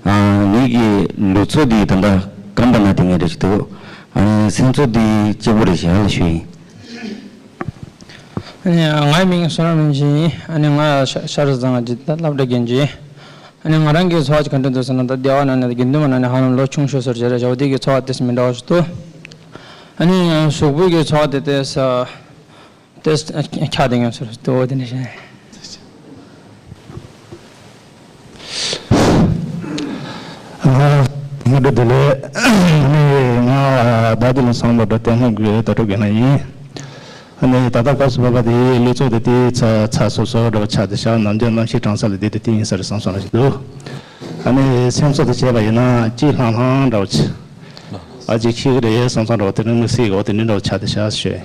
ཨ། ངའི་གི་ལུས་ཚོགས་འདི་ད་ལྟ་སྐམ་པ་ན་དེ་ངས་རེ་ཞིག་འདུག་ཨ་ནི་སེམས་ཚོར་འདི་སྐྱིད་པོ་རེད་ཤག་ལ་ཞུ་ཡིན། ཨ་ནི་ངའི་མིང་བསོད་ནམས་རིན་ཆེན་ཡིན། ཨ་ནི་ང་ཤ་ཤ་རུ་བཟང་གི་སློབ་གྲྭ་གི་འགན་འཛིན་ཡིན། ཨ་ནི་ང་རང་གི་འཚོ་བ་ག་འདྲ་འདུག་ཟེར་ན། ད་སྡེ་བ་ནང་ནས་དགེ་འདུན་པ་ནང་ནས་ཧ་ལམ་ལོ་ཆུང་ཤོས་སུ་བྱས་རེད། བྱ་བ་དེ་གི་འཚོ་བ་དེ་མི་འདྲ་བ་ཞིག་འདུག་ཨ་ནི་གཟུགས་པོ་གི་འཚོ་བ་དེ་ཏོག་ཙམ་ཏོག་ཙམ་འཁྱག་བསྡད་མཁན་ཞིག་འདུག་དེ་འདྲ་ཞིག་ཨ། སྔ་དྲོ་བདེ་ལེགས། ཨ་ནི་ང་ད་དེ་ལ་སང་ལོ་འདྲ་བསྟན་ལྷུན་གྱི་ལྟ་གྲུབ་ཀྱི་ན་ཡིན། ཨ་ནི་ད་ལྟ་སྐབས་སུ་བབས་པ་དེ་ལུས་ཚོགས་དེ་དེ་ཚ་ཚ་སོ་སོ་འདྲ་བ་ཆགས་ཏེ་ཤག་ནམ་རྒྱུན་གནམ་གཤིས་གྲང་ས་ལ་བསྡད་དེ་དེ་ཡིན་ས་རེད་བསམ་སོང་ཞིག་འདུག་ཨ་ནི་སེམས་ཚོར་དེ་བྱས་པ་ཡིན་ན་སྐྱིད་ལྷང་ལྷང་འདྲ་བ་ཆགས། ཨ་ཅིག་ཤི་གི་རེད་བསམ་སོང་འདྲ་བ་དེ་རིང་མི་སྲིད་གོ་དེ་འདྲ་འདྲ་བ་ཆགས་ཏེ་ཤག་ཞུ།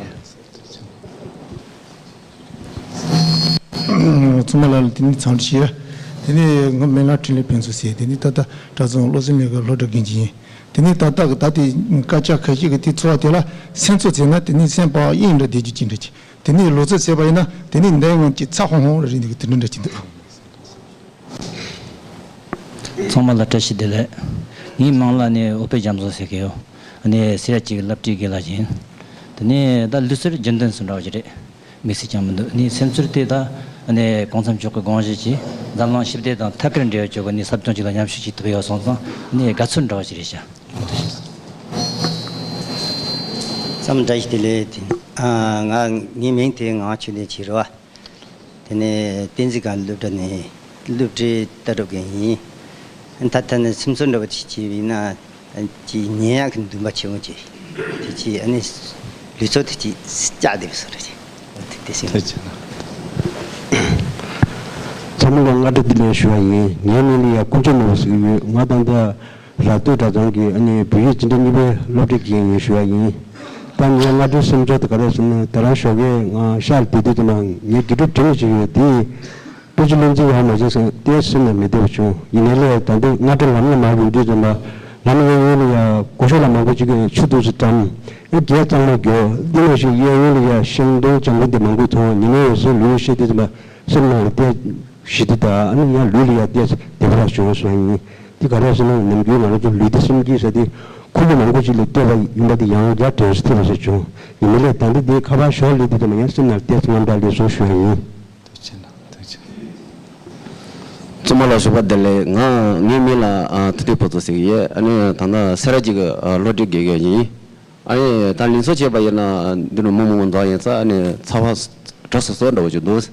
ཚང་མ་ལ་དེ་ནི་འཚམས་འདྲི་ཞུ། དེ་ནི་ངའི་མིང་ལ་འཕྲིན་ལས་ཕུན་ཚོགས་ཟེར། དེ་ནི་ད་ལྟ་གྲྭ་ཚང་བློ་གསལ་གླིང་གི་སློབ་གྲྭ་འགན་འཛིན་ཡིན། དེ་ནི་ད་ལྟ་གི་ད་ལྟའི་སྐད་ཆ་ཁ་ཤས་ཀྱི་དེ་འཚོ་བ་དེ་ལ་སེམས་ཚོར་བྱས་ན་དེ་ནི་སེམས་པ་གཡེང་འདྲ་བསྡད་རྒྱུ་ཅི་འདྲ་ཅིག་དེ་ནི་ལུས་ཚོགས་བྱས་པ་ཡིན་ན་དེ་ནི་འདས་ངོ་ཅིག་ཚ་ཧོང་ཧོང་རེ་རེད་འདུག་དེ་འདྲ་འདྲ་ཅིག་འདུག་ཚང་མ་ལ་བཀྲ་ཤིས་བདེ་ལེགས། ངའི་མིང་ལ་ནི་ཨོ་པེ་རྒྱ་མཚོ་ཟེར་གི་ཡོད། ནི་སེ་ར་བྱེས་ཀྱི་སློབ་གྲྭའི་དགེ་ལགས་ཡིན། དེ་ནི་ད་ལུས་སྲོལ་རྒྱུན་ལྡན་སུ་འདྲ་བ་ཞིག་རེད། མི་སྲིད་ཀྱང་མི་འདུག་ནི་སེམས་ཚོར་དེ་ད་ནི་གོང་མཚམས་མཆོག་གི་དགོངས་བཞེད་ཀྱིས་འཛམ་གླིང་ཞི་བདེ་དང་ཐད་ཀར་འབྲེལ་བ་ཡོད་པའི་ནི་ཟབ་སྦྱོང་ཅིག་ལ་མཉམ་ཞུགས་ཅིག་ཐུབ་ཡོད་སོང་ཙང་ནི་དགའ་ཚོར་འདྲ་བ་ཞིག་རེད་ཤག་ཚང་མ་བཀྲ་ཤིས་བདེ་ལེགས། དེ་ཨ་ང་ངའི་མིང་དེ་ངག་ཆོས་ལྡན་ཆེ་རེད་བ། དེ་ནས་བསྟན་འཛིན་སྒང་སློབ་གྲྭ་ནས་སློབ་གྲྭའི་ལྟ་གྲུབ་མཁན་ཡིན། ད་ལྟ་ནས་སེམས་ཚོར་འདྲ་བ་ཅིག་བྱས་པ་ཡིན་ན། ཅིག་ཉལ་ཡག་གི་འདུན་པ་ཆེན་པོ་ཅིག་དེ་ཅིག་ཨ་ནི་ལུས་ཚོགས་དེ་ཅིག་སྐྱག་བསྡད་པའི་བཟོ་འདྲ་ཅིག་དེ་དེ་སེམས། ཚང་མ་ལ་སྔ་དྲོ་བདེ་ལེགས་ཞུ་བ་ཡིན། ངའི་མིང་ལ་ཡ་ཀུན་སྤྱོད་ནོར་བུ་ཟེར་གྱི་ཡོད། ང་ད་ལྟ་ར་སྟོད་གྲྭ་ཚང་གི་ཨ་ནི་བོད་ཡིག་འཛིན་གྲྭ་གཉིས་པའི་སློབ་གྲྭའི་དགེ་རྒན་ཡིན་ཞུ་བ་ཡིན། ད་ངའི་སྔ་དྲོའི་སེམས་ཚོར་དེ་ག་རེ་ཟེར་ན། དེ་རང་ཞོགས་ཀས་ང་ཤག་ལ་བསྡད་དུས་ཙམ་པ་ངའི་དགེ་ཕྲུག་བྲིས་མི་ཞིག་ཡོད་དེ། དཔེ་ཆ་བློ་འཛིན་ཡག་མ་བྱས་ཙང་ཏོག་ཙམ་སེམས་ལ་མི་བདེ་བ་བྱུང་། ཡིན་ནའི་ལས་ད་ལྟ་སྔ་དྲོ་ལམ་ལ་མར་ཡོང་དུས་ཙམ་པ་ལམ་གཡས་གཡོན་ལ་ཡ་སྒོ་ཤོག་ལ་མང་པོ་ཅིག་གིས་ཆུ་ཏོག་ཙམ་བཀྲམ། ཨེ་རྒྱས་གཙང་མ་མགྱོགས་འདི་ནང་བཞིན་གཡས་གཡོན་ལ་ཡ་ཤིང་སྡོང་ལྗང་ཁུ་འདི་མང་པོ་མཐོང་། ཡིན་ནའི་ཡང་སེམས་ལུས་ཤེས་དུས་ཙམ་པ་སེམས་ནང་ལ་ཏོག་ཞི་བདེ་དང་ཨ་ནི་ཡང་ལུས་ལ་ཡང་ཏོག་བདེ་བ་བྱུང་སོང་ཡིན། འདི་ག་རེ་ཟེར་ན་ནམ་རྒྱུན་ང་རང་ཚོ་ལུས་བདེ་སེམས་སྐྱིད་ཟེར་དེ་ཁོར་ཡུག་མང་པོ་ཅིག་ལས་བལྟས་པ་ཡིན་པ་དེ་ཡང་བསྐྱར་དྲན་གསོ་ཐེབས་པ་ཞིག་བྱུང་། ཡིན་ནའི་ལས་ད་ལྟ་འདི་ཁ་པར་ཞོགས་སླེབས་དུས་ཙམ་པ་ཡང་སེམས་ནང་ཏོག་ཙམ་དངངས་སྐྲག་སླེབས་སོང་ཞུ་བ་ཡིན། ཐུགས་རྗེ་གནང་། ཐུགས་རྗེ་གནང་། གཙོ་མོ་ལ་ཞུ་བ་བདེ་ལེགས། ང་ངའི་མིང་ལ་ཨ་ཐུབ་བསྟན་ཕུན་ཚོགས་ཟེར་གྱི་ཡོད། ཨ་ནི་ད་ལྟ་སེ་ར་བྱེས་ཀྱི་ཨ་སློབ་གྲྭའི་དགེ་རྒན་ཡིན། ཨ་ནི་ད་ལུས་ཚོགས་བྱས་པ་ཡིན་ན་འདི་ནི་མི་མང་པོ་འཛོམས་ཡིན་ཙང་ཨ་ནི་ཚ་བ་གྲང་སོ་སོ་འདྲ་བོ་ཅིག་འདུག་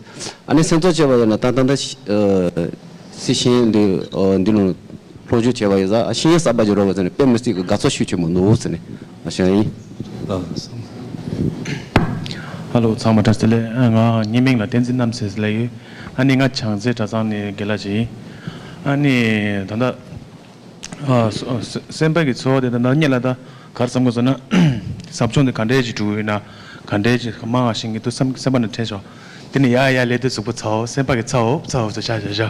ཨ་ནི་སེམས་ཚོར་བྱས་པ་ཡིན་ན་ད་ད་ལྟ་ཤི་ཨ་སི་ཤིང་འདི་ཨ་འདི་ནི་སློབ་སྦྱོང་བྱས་པ་ཡིན་ཙང་ཤིང་གསར་པ་ཅིག་རོལ་བ་ཙང་ནི་དཔེ་མི་སྲིད་ཀྱི་དགའ་ཚོར་ཤུགས་ཆེན་པོ་འདུག་ཟེར་ནས་ཞུ་ཡིན། ཨ། ཧ་ལོ། ཚང་མ་བཀྲ་ཤིས་བདེ་ལེགས། ཨ། ང་ངའི་མིང་ལ་བསྟན་འཛིན་རྣམ་གསལ་ཟེར་ལབ་ཡོད། ཨ་ནི་ང་བྱང་རྩེ་གྲྭ་ཚང་ནས་དགེ་ལགས་ཅིག་ཡིན། ཨ་ནི་ད་ལྟ་ཨ། སོ་སོ་སེམས་པ་གི་ཚོར་བ་དེ་ད་ལྟ་སྔོན་ལ་ད་ག་རེ་བསམ་དགོས་ཟེར་ན། ཟབ་སྦྱོང་དེ་ག་འདྲས་ཅིག་འགྲོ་གི་ཡོད་ན། ག་འདྲས་ཅིག་མང་བ་ཤེས་ཀྱི་འདུག་བསམ་སེམས་པ་ནང་དྲན་བྱུང་། དེ་ནས་ཡར་ཡར་སླེབས་དུས་གཟུགས་པོ་ཚ་འོབ། སེམས་པ་གི་ཚ་འོབ་ཚ་འོབ་ཟེར་བྱ་བྱ་བྱ།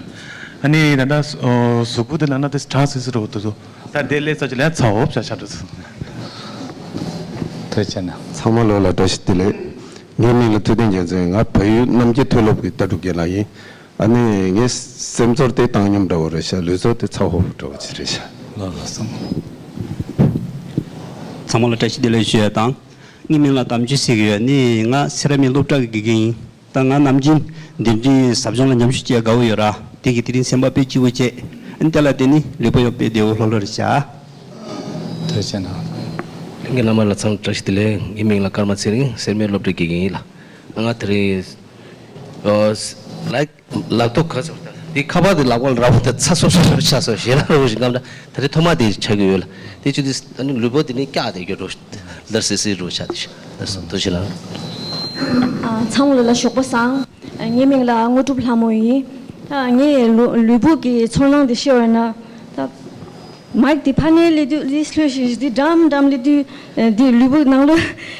ཨ་ནི་ད་ལྟ་གཟུགས་པོ་དེ་ལབ་ན་དེ་གྲང་སིང་སིང་འགྲོ་གི་འདུག་ད་དེ་སླེབས་ཚར་ཅིག་ལ་ཚ་འོབ་བྱ་བྱ་འགྲོ་སོང་། ཐུགས་རྗེ་གནང་། ཚང་མ་ལོ་ལ་བཀྲ་ཤིས་བདེ་ལེགས། ངའི་མིང་ལ་ཐུབ་བསྟན་རྒྱལ་མཚན། ང་བལ་ཡུལ་རྣམ་རྒྱལ་མཐོ་སློབ་ཀྱི་ལྟ་གྲུབ་རྒན་ལགས་ཡིན། ཨ་ནི་ངའི་སེམས་ཚོར་དེ་བཏང་སྙོམས་འདྲ་བོ་རེད་ཤག་ལུས་ཚོགས་དེ་ཚ་ཧོབ་འདྲ་བོ་ཅིག་རེད་ཤག་ལགས་ལགས་སོ། ཚང་མ་ལ་བཀྲ་ཤིས་བདེ་ལེགས་ཞུ་ཡ་དང་། ངའི་མིང་ལ་དམ་ཆོས་ཟེར་གྱི་ཡོད། ནི་ང་སེ་ར་སྨད་སློབ་གྲྭ་གི་དགེ་རྒན་ཡིན། ད་ང་ནམ་རྒྱུན་འདི་འདྲའི་ཟབ་སྦྱོང་ལ་མཉམ་ཞུགས་བྱེད་དགའ་བོ་ཡོད་ར། དེ་གི་དེ་རིང་སེམས་པ་དཔེ་སྐྱིད་པོ་བྱས། ཨ་ནི་དེ་ལ་བརྟེན་ནས་ལུས་པོ་ཡང་དཔེ་བདེ་བོ་ལྷོད་ལྷོད་རེད་ཤག་ཐུགས་རྗེ་གནང་། ལྷན་རྒྱས་རྣམ་པ་ལ་འཚམས་བཀྲ་ཤིས་བདེ་ལེགས། ངའི་མིང་ལ་ཀརྨ་ཚེ་རིང་། སེར་སྨད་སློབ་གྲྭའི་དགེ་རྒན་ཡིན་ལ། ང་དེ་རིང་ཨོ་ལག་ལག་ཐོག་ག་ཚོད་དང་དེ་ཁ་པར་དེ་ལག་པ་ལ་རག་པ་དེ་ཚ་སོ་སོ་ཆགས་སོང་། ཞེ་ལ་རོ་ཞིག་སྐམ་ད་དེ་རིང་ཐོག་མ་དེ་ཆགས་ཀྱི་ཡོད་ལ། དེ་བྱུང་དུས་ཨ་ནི་ལུས་པོ་དེ་ནི་སྐྱག་དེ་རྒྱུ་འགྲོ་ལར་སི་སི་རུ་ཆགས་དེ་ཤི་ལར་སོང་དུ་ཞིག་ལ། ཨ། ཚང་མ་ལ་ཞོགས་པ་བཟང་། ངའི་མིང་ལ་དངོས་གྲུབ་ལྷ་མོ་ཡིན། ད་ངའི་ལུས་ལུས་པོ་གི་ཚོར་སྣང་དེ་ཤེས་པ་ཡིན་ན། ད་མའིག་དེ་ཕ་ནས་སླེབས་དུས་ལིས་ལྷོད་ཤིང་དེ་འགྲམ་འགྲམ་སླེབས་དུས་དེ་ལུས་པོ་ནང་ལོ་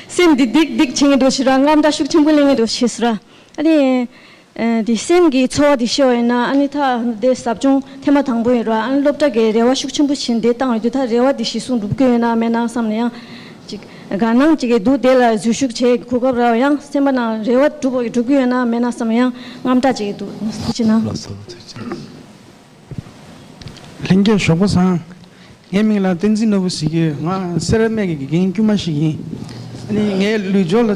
སེམས་དེ་སྡིག་སྡིག་བྱེད་ངེས་འགྲོ་ཤི་ར། རྔམ་སྐྲག་ཤུགས་ཆེན་པོ་སླེབས་ངེས་འགྲོ་ཤི་སི་ར། ཨ་ནི། ཨ། དེ་སེམས་ཀྱི་ཚོར་བ་དེ་ཤེས་པ་ཡིན་ན། ཨ་ནི་ད་དེ་ཟབ་སྦྱོང་ཐེངས་མ་དང་པོ་ཡིན་ར། ཨ་ནི་སློབ་གྲྭ་གི་རེ་བ་ཤུགས་ཆེན་པོ་བྱིན་དེ་བཏང་ཡོད་དུས། ད་རེ་བ་དེ་གཞི་བཟུང་འགྲུབ་ཀྱི་ཡོད་ན་མེད་ན་བསམ་ནས་ཡང་ཅིག་ དགའ་སྣང་བྱེད་ཀྱི་འདུག་དེ་ལ་འཛུལ་ཞུགས་བྱེད་གོ་སྐབས་རག་ཡང་སེམས་པ་ནང་རེ་བ་འགྲུབ་པ་འགྲུབ་ཀྱི་ཡོད་ན་མེད་ན་བསམ་ཡང་དངངས་སྐྲག་བྱེད་ཀྱི་འདུག་ཐུགས་རྗེ་གནང་། ལགས་སོ། ཐུགས་རྗེ་གནང་། ལྷན་རྒྱས་ཞོགས་པ་བཟང་། ངའི་མིང་ལ་བསྟན་འཛིན་ནོར་བུ་ཟེར་གྱི་ཡོད། ང་སེ་ར་སྨད་ཀྱི་དགེ་རྒན་དཀྱུས་མ་ཞིག་ཡིན། ཨ་ནི་ངའི་ལུས་སྦྱོར་ལ་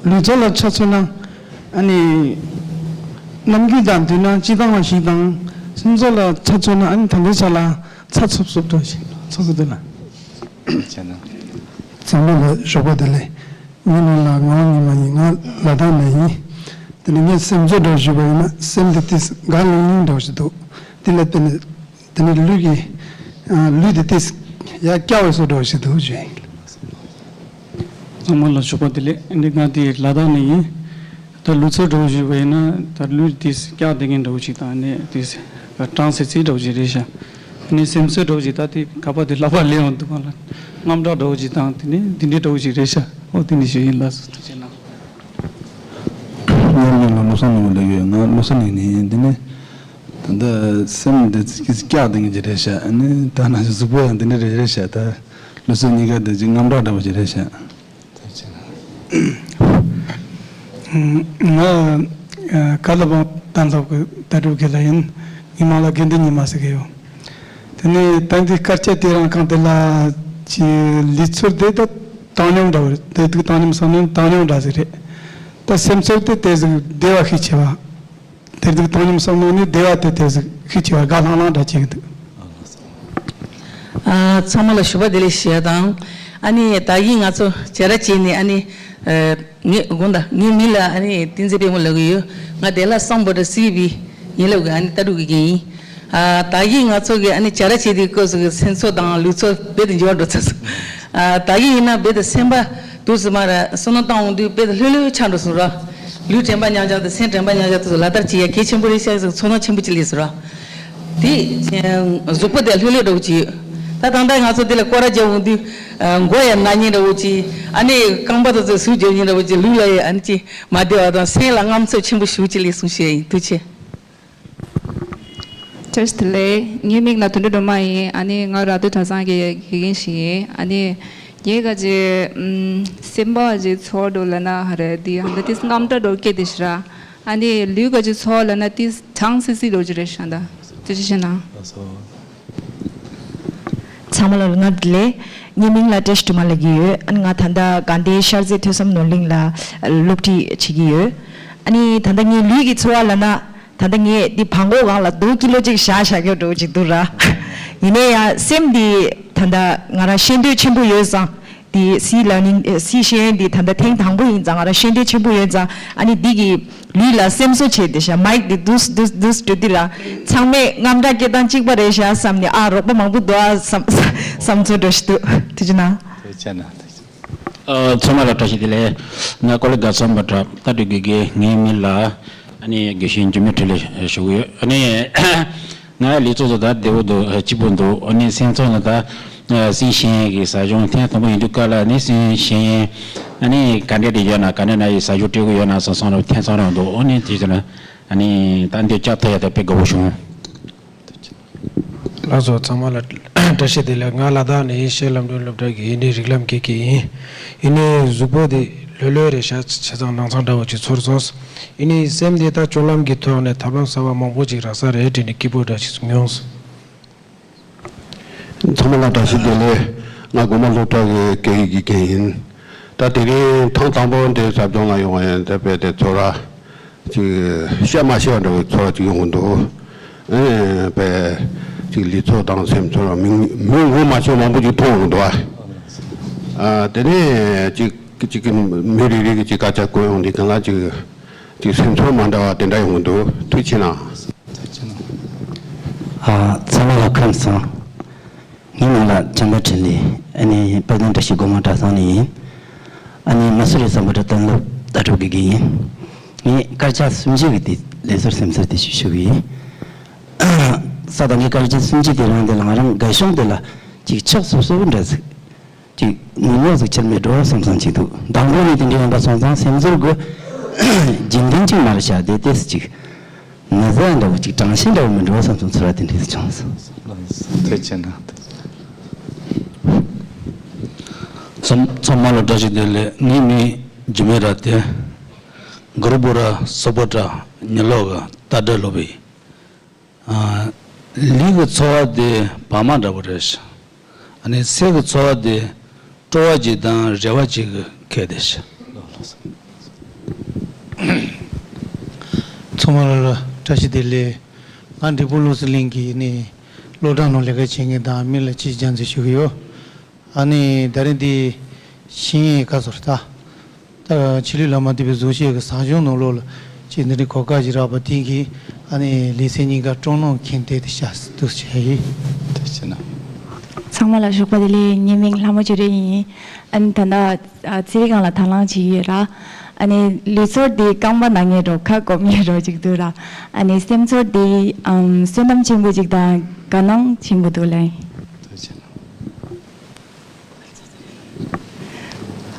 ལུས་སྦྱོར་ལ་ཆ་མཚོན་ན། ཨ་ནི་ནམ་རྒྱུན་དང་བསྡུར་ན་སྤྱིར་བཏང་བ་ཞིག་དང་། སེམས་ཚོར་ལ་ཆ་མཚོན་ན་ཨ་ནི་ད་ལྟའི་ཆ་ལ་ཚ་ཚུབ་ཚུབ་འདྲ་ཞིག་ཚོར་གྱི་འདུག་ལ། བྱས་ན། ཚང་མ་ལ་ཞོགས་པ་བདེ་ལེགས། ངའི་མིང་ལ་ངག་དབང་ཉི་མ་ཡིན། ང་ལ་དྭགས་ནས་ཡིན། དེ་ནས་ངས་སེམས་ཚོར་འདྲ་ཞུས་པ་ཡིན་ན་སེམས་དེ་ཏིས་དགའ་ལིང་ལིང་འདྲ་ཞིག་འདུག་དེ་ལ་བརྟེན་ནས་དེ་ནས་ལུས་ཀྱི་ཨ་ལུས་དེ་ཏིས་ཡར་བསྐྱར་བའི་བཟོ་འདྲ་ཞིག་འདུག་ཞུ་ཡིན། ཚང་མ་ལ་ཞོགས་པ་བདེ་ལེགས། འདི་ང་དེ་ལ་དྭགས་ནས་ཡིན། ད་ལུས་ཚོར་འདྲ་བོ་ཞིག་བས་ན་ད་ལུས་དེ་སྐྱག་བསྡད་མཁན་འདྲ་བོ་ཞིག་དང་ནི་དེ་གྲང་སི་སི་འདྲ་བོ་ཞིག་རེད་ཤག་ནི་སེམས་ཚོར་འདྲ་བོ་ཞིག་ད་དེ་ག་པ་དེ་ལག་པ་ལེན་འོང་འདུག་ག་ལ། དངངས་སྐྲག་འདྲ་བོ་ཞིག་དང་དེ་ནི་འདི་འདྲའི་འདྲ་བོ་ཞིག་རེད་ཤག་འོ་དེ་ནི་ཞུ་ཡིན། ལགས་སོ། ཐུགས་རྗེ་གནང་། ངའི་མིང་ལ་བློ་བཟང་ནོར་བུ་ལབ་ཡོད། ང་བློ་བཟང་གླིང་ནས་ཡིན། དེ་ནི་ད་ལྟ་སེམས་འདི་སྐྱག་བསྡད་མཁན་ཅིག་རེད་ཤག་ནི་ད་ནང་བཞིན་གཟུགས་པོ་ཡང་འདི་འདྲ་རེད་རེད་ཤག་ད་ལུས་སེམས་གཉིས་ཀ་འདི་ཅིག་དངངས་སྐྲག་འདྲ་བོ་ཞིག་རེད་ཤག་ང་ཀ་ལ་བང་གཏན་ཚོགས་ཀྱི་ལྟ་གྲུབ་དགེ་ལགས་ཡིན། མི་མང་ལ་དགེ་འདུན་ཉི་མ་ཟེར་གྱི་ཡོད། དེ་ནས་ད་འདི་སྐར་ཆ་དེ་རང་གང་དེ་ལ་ཅི་ལུས་ཚོར་དེ་ད་བཏང་སྙོམས་འདྲ་བོ་རེད། དེ་དུས་བཏང་སྙོམས་བསམ་སྙོམས་བཏང་སྙོམས་འདྲ་ཟིག་རེད། ད་སེམས་ཚོར་དེ་དེ་ཟིག་བདེ་བ་ཤས་ཆེ་བ། དེ་དུས་བཏང་སྙོམས་བསམ་སྙོམས་ནི་བདེ་བ་དེ་དེ་ཟིག་ཤས་ཆེ་བ་དགའ་ལྷང་ལྷང་འདྲ་བྱེད་ཀྱི་འདུག་ཨ། ཚང་མ་ལ་ཞོགས་པ་བདེ་ལེགས་ཞུ་ཡ་དང་། ཨ་ནི་ད་གིན་ང་ཚོ་བྱ་ར་བྱས་ནས་ཨ་ནི། ཨ། ངས་དགོངས་དག་ངའི་མིང་ལ་ཨ་ནི་བསྟན་འཛིན་དཔལ་མོ་ལབ་ཀྱི་ཡོད། ང་དེ་ལ་སམ་བྷོ་ཊ་སི་བི་ཡིན་ལབ་ཀྱི་ཨ་ནི་ལྟ་གྲུབ་ཀྱི་རྒན་ཡིན། ཨ། ད་གིན་ང་ཚོ་གི་ཨ་ནི་བྱ་ར་བྱེད་དུས་སྐབས་སུ་གི་སེམས་ཚོར་དང་ལུས་ཚོར་རྦད་དེ་འགྱུར་བ་འགྲོ་ཚར་སོང་། ཨ། ད་གིན་ཡིན་ན་རྦད་དེ་སེམས་པ་དུས་སུ་མ་ར་བསམ་བློ་བཏང་འོང་དུས་རྦད་དེ་ལྷོད་ལྷོད་ཆགས་འགྲོ་སོང་ར། ལུས་དྲན་པ་ཉག་ཉག་དང་སེམས་དྲན་པ་ཉག་ཉག་དུས་སུ་ལག་བསྟར་བྱེད་ཡ་གལ་ཆེན་པོ་རེད་ཤག་ཟེར་ཚོར་སྣང་ཆེན་པོ་ཅིག་སླེབས་སོང་ར། དེ་གཟུགས་པོ་དེ་ལྷོད་ལྷོད་འདྲ་བོ་ཅིག་ཡོད། ད་ད་ལྟ་ང་ཚོ་དེ་ལ་སྐོར་ར་རྒྱག་འོང་དུས་མགོ་ཡང་ན་མཁན་འདྲ་བོ་ཅིག་ཨ་ནི་རྐང་པ་དེ་ཚོ་ཟུག་རྒྱག་མཁན་འདྲ་བོ་ཅིག་ལུས་ལ་ཡང་ཨ་ནི་ཅིག་མ་བདེ་བ་དང་སེམས་ལ་དངངས་འཚབ་ཆེན་པོ་ཞེ་པོ་ཅིག་སླེབས་སོང་ཞུ་ཡ་ཡིན། ཐུགས་རྗེ་ཆེ། བཀྲ་ཤིས་བདེ་ལེགས། ངའི་མིང་ལ་དོན་གྲུབ་སྒྲོལ་མ་ཡིན། ཨ་ནི་ང་ར་སྟོད་གྲྭ་ཚང་གི་དགེ་རྒན་ཞིག་ཡིན། ཨ་ནི་ངའི་ག་ཅི་ཨམ་སེམས་པ་ཅིག་ཚོར་འདུག་ལབ་ན་ཧ་རེ་འདི་ཧ་འདི་ཏིས་དངངས་སྐྲག་འདྲ་བོ་སྐྱེ་དེ་ཤི་ར། ཨ་ནི་ལུས་ག་ཅིག་ཚོར་ལབ་ན་ཏིས་གྲང་སི་སི་འདྲ་བོ་ཅིག་རེད་ཤག་ད་ཐུགས་རྗེ་ཆེ་གནང་། ཚང་མ་ལ་སྔར་བདེ་ལེགས། ངའི་མིང་ལ་བཀྲ་ཤིས་སྒྲོལ་མ་ལབ་ཀྱི་ཡོད། ཨ་ནི་ང་ད་ལྟ་དགའ་ལྡན་ཤར་རྩེ་ཐོས་བསམ་ནོར་གླིང་ལ་སློབ་ཁྲིད་བྱེད་ཀྱི་ཡོད། ཨ་ནི་ད་ལྟ་ངའི་ལུས་ཀྱི་ཚོར་བ་ལབ་ན། ད་ལྟ་ངས་འདི་བྲང་ཁོག་སྒང་ལ་རྡོ་ཀི་ལོ་གཅིག་བཞག་བཞག་རྒྱུ་འདྲ་བོ་ཅིག་འདུག་ར། ཡིན་ནའི་ཡང་སེམས་འདི་ད་ལྟ་ང་རང་ཤེས་འདོད་ཆེན་པོ་ཡོད་ཙང་། འདི་སི་ལར་ནིང་ཨེ་སི་ཤེས་ཡོན་འདི་ད་ལྟ་ཐེངས་དང་པོ་ཡིན་ཙང་ང་རང་ཤེས་འདོད་ཆེན་པོ་ཡོད་ཙང་ཨ་ནི་འདི་གི་ལུས་ལ་སེམས་གསོ་བྱས་ཏེ་ཤ་མའིག་འདི་འདུས་འདུས་འདུས་འགྲོ་འདི་ར་ཚང་མས་དངངས་སྐྲག་སྐྱེ་སྟངས་གཅིག་པ་རེད་ཤག་བསམ་ནས་ཨ་རོགས་པ་མང་པོ་འདུག་ཨ་བསམ་བསམ་ཚོར་འདྲ་ཞིག་འདུག་ཐུགས་རྗེ་གནང་། ཐུགས་རྗེ་གནང་། ཨ། ཚང་མ་ལ་བཀྲ་ཤིས་བདེ་ལེགས། ང་ཀོ་ལི་དགའ་ཚོར་བ་གྲགས། ལྟ་གྲུབ་དགེ་རྒན། ངའི་མིང་ལ་ཨ་ནི་དགེ་བཤེས་འཇིགས་མེད་འཕྲིན་ལས་ཞུ་གི་ཡོད། ཨ་ནི་ང་ལུས་སྟོབས་ད་བདེ་པོ་འདུག་སྐྱིད་པོ་འདུག་ཨ་ནི་སེམས་ཚོར་ནི་ད་སེམས་ཤེས་ཡོན་གྱི་ཟ་སྦྱོང་ཐེངས་དང་པོ་ཡིན་དུས་སྐབས་ལ་ཨ་ནི་སེམས་ཤེས་ཡོན་ཨ་ནི་ག་འདྲ་དེ་ཡོད་ན་ག་འདྲ་ན་ཡི་ཟ་སྦྱོང་སྤྲད་དགོས་ཡོད་ན་བསམ་སོང་ལ་ཐེངས་ཚང་རང་འདུག་ཨ་ནི་དེ་ཚོ་ན་ཨ་ནི་ད་འདི་ལྕགས་ཐག་ཡ་ད་དཔེ་དགའ་པོ་བྱུང་། ལགས་སོ། ཚང་མ་ལ་བཀྲ་ཤིས་བདེ་ལེགས། ང་ལ་དྭགས་ནས་ཡིན། ཤེས་ལམ་སྒྲོན་སློབ་གྲྭ་གི་ཡིན་ནི་རིགས་ལམ་དགེ་རྒན་ཡིན། ཡིན་ནི་གཟུགས་པོ་དེ་ལྷོད་ལྷོད་རེད་ཤག་ཆ་ཚང་ནང་ཚང་འདྲ་བོ་ཅིག་ཚོར་སོང་། ཡིན་ནི་སེམས་དེ་ད་སྤྱོད་ལམ་གྱི་ཐོག་ནས་ཐབས་ལམ་གསར་བ་མང་པོ་ཅིག་རག་ས་རེད་དྲན་ནས་སྐྱིད་པོ་འདྲ་ཞིག་མྱོང་སོང་། ཚང་མ་ལ་བཀྲ་ཤིས་བདེ་ལེགས། ང་དགོན་པ་སློབ་གྲྭ་གི་སྐད་ཡིག་གི་འགན་ཡིན། ད་དེ་རིང་ཐེངས་དང་པོ་འདི་ཟབ་སྦྱོང་ལ་ཡོང་བ་ཡིན། ད་དཔེ་དེ་ཚོར་བ་ཅིག་བཤད་མ་ཤེས་པ་འདྲ་བོའི་ཚོར་བ་ཅིག་ཡོང་གི་འདུག་ཨེ་དཔེ་ཅིག་ལུས་ཚོར་དང་སེམས་ཚོར་མི་མི་ངོ་མ་ཤེས་མང་པོ་ཅིག་མཐོང་ཡོང་གི་འདུག་ཨ་དེ་ནས་ཅིག་ཅིག་གི་མི་རེ་རེ་གི་ཅིག་སྐད་ཆ་གོ་ཡོང་དུས་གང་ལ་ཅིག་ཅིག་སེམས་ཚོར་མ་འདྲ་བ་དེ་འདྲ་ཡོང་གི་འདུག་ཐུགས་རྗེ་ཆེ་གནང་། ཨ། ཚང་མ་ལ་ཁམས་བཟང་། ངའི་མིང་ལ་བྱམས་པ་འཕྲིན་ལས། ཨ་ནི་དཔལ་ལྡན་བཀྲ་ཤིས་སྒོ་མང་གྲྭ་ཚང་ནས་ཡིན། ཨ་ནི་མ་སུ་རི་བསམ་པ་གྲྭ་གཏན་སློབ་ལྟ་གྲུབ་དགེ་རྒན་ཡིན། ངས་སྐར་ཆ་སུམ་ཅུ་གི་དེ་ལས་ཚོར་སེམས་ཚོར་དེ་ཞུ་ཞུ་གི་ཡིན། ས་དང་གི་སྐར་ཆ་སུམ་ཅུ་དེ་རང་དེ་ལ་ང་རང་དགའ་ཤོས་དེ་ལ་ཅིག་ཆགས་སུབ་སུབ་འདྲ་ཟིག་ཅིག་ངུ་ངུ་ཟིག་ཁྱེར་མེད་འགྲོ་བསམ་བསམ་ཅིག་འདུག་མདང་དགོང་ནས་དེ་འདྲ་ཡིན་པ་སོང་ཙང་སེམས་ཚོར་གི་རྒྱུན་ལྡན་ཅིག་མ་རེད་ཤག་དེ་ཏོག་ཙམ་ཅིག་ན་ཚ་འདྲ་བོ་ཅིག་གྲང་ཤིང་འདྲ་བོ་མི་འགྲོ་བསམ་བསམ་ཚོར་བ་དེ་འདྲ་ཞིག་བྱུང་སོང་། ཐུགས་རྗེ་གནང་། ཚང་མ་ལ་བཀྲ་ཤིས་བདེ་ལེགས། ངའི་མིང་འཇིགས་མེད་ར་སྟེ། གུ་རུ་བུ་ར་སོ་པོ་ཏྲ་ཉི་ལོག་གི་རྟ་དྲེལ་ལོ་བི། ཨ། ལུས་ཀྱི་ཚོར་བ་དེ་བག་མ་འདྲ་པོ་རེད་ཤག་ཨ་ནི་སེམས་ཀྱི་ཚོར་བ་དེ་སྤྲོ་བ་ཅིག་དང་རེ་བ་ཅིག་གི་ཁྱད་དེ་ཤག་ཚང་མ་ལ་བཀྲ་ཤིས་བདེ་ལེགས། ང་འབྲས་སྤུངས་བློ་གསལ་གླིང་གི་ནི་སློབ་གྲྭ་ནང་ལས་ཀ་བྱེད་མཁན་དང་མི་ལ་ཅིག་སྦྱང་བརྩོན་ཞུ་གི་ཡོད། ཨ་ནི་ད་རིང་འདི་ཤེས་ཡོན་ཁ་སོར་ད། ད་ཆོས་ལུགས་ལ་མ་ལྟོས་པའི་གཟུགས་བྱད་ཀྱི་བཟང་སྤྱོད་ནང་ལོགས་ལ་ཅིག་འདི་འདྲའི་གོ་སྐབས་ཤིག་རག་པ་དེ་གིས་ཨ་ནི་ལུས་སེམས་གཉིས་ཀ་སྤྲོ་སྣང་ཁེངས་ཏེ་དེ་ཤ་སི་དུ་ཤ་ཡི། དེ་བྱས་ན། ཚང་མ་ལ་ཞོགས་པ་བདེ་ལེགས། ངའི་མིང་ལྷ་མོ་ཅོ་རེ་ཡིན། ཨ་ནི་ད་ལྟ་ཨ་ཚེ་རིང་སྒང་ལ་དང་བླངས་བྱེད་ཀྱི་ཡོད་ར། ཨ་ནི་ལུས་ཚོར་འདི་རྐང་པ་ན་མཁན་འདྲ་ཁ་སྐོམ་མཁན་འདྲ་ཅིག་འདུག་ར། ཨ་ནི་སེམས་ཚོར་འདི་ཨམ་བསོད་ནམས་ཆེན་པོ་ཅིག་དང་དགའ་སྣང་ཆེན་པོ་འདུག་ལེ། དེ་བྱས་ན།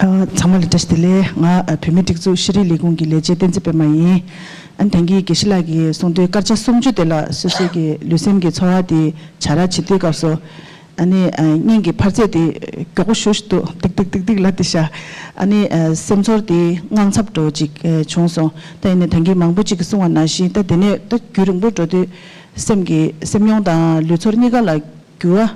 ཨ། ཚང་མ་ལ་བཀྲ་ཤིས་བདེ་ལེགས། ང་ཨ་བོད་མིའི་སྒྲིག་འཛུགས་ཤེས་རིག་ལས་ཁུངས་ཀྱི་ལས་བྱེད་བསྟན་འཛིན་པད་མ་ཡིན། ཨ་ནི་ད་གིན་དགེ་བཤེས་ལགས་ཀྱིས་གསུངས་དོན་སྐར་ཆ་སུམ་ཅུ་དེ་ལ་སོ་སོའི་གི་ལུས་སེམས་ཀྱི་ཚོར་བ་དེ་བྱ་ར་བྱེད་དུས་སྐབས་སུ། ཨ་ནི་ཨ་སྙིང་གི་འཕར་ཚད་དེ་མགྱོགས་པོ་ཞེ་པོ་ཅིག་འདུག་ཏིག་ཏིག་ཏིག་ཏིག་ལབ་དེ་ཤག་ཨ་ནི་ཨ་སེམས་ཚོར་དེ་དངངས་འཚབ་འདྲ་པོ་ཅིག་ཨ་བྱུང་སོང་། ད་ཡིན་ནའི་ད་གིན་མང་པོ་ཅིག་གིས་གསུངས་པ་ནང་བཞིན་ད་དེ་ནས་ད་རྒྱུན་རིང་པོ་འགྲོ་དུས་སེམས་ཀྱི་སེམས་མྱོང་དང་ལུས་ཚོར་གཉིས་ཀ་ལ་འགྱུར་བ།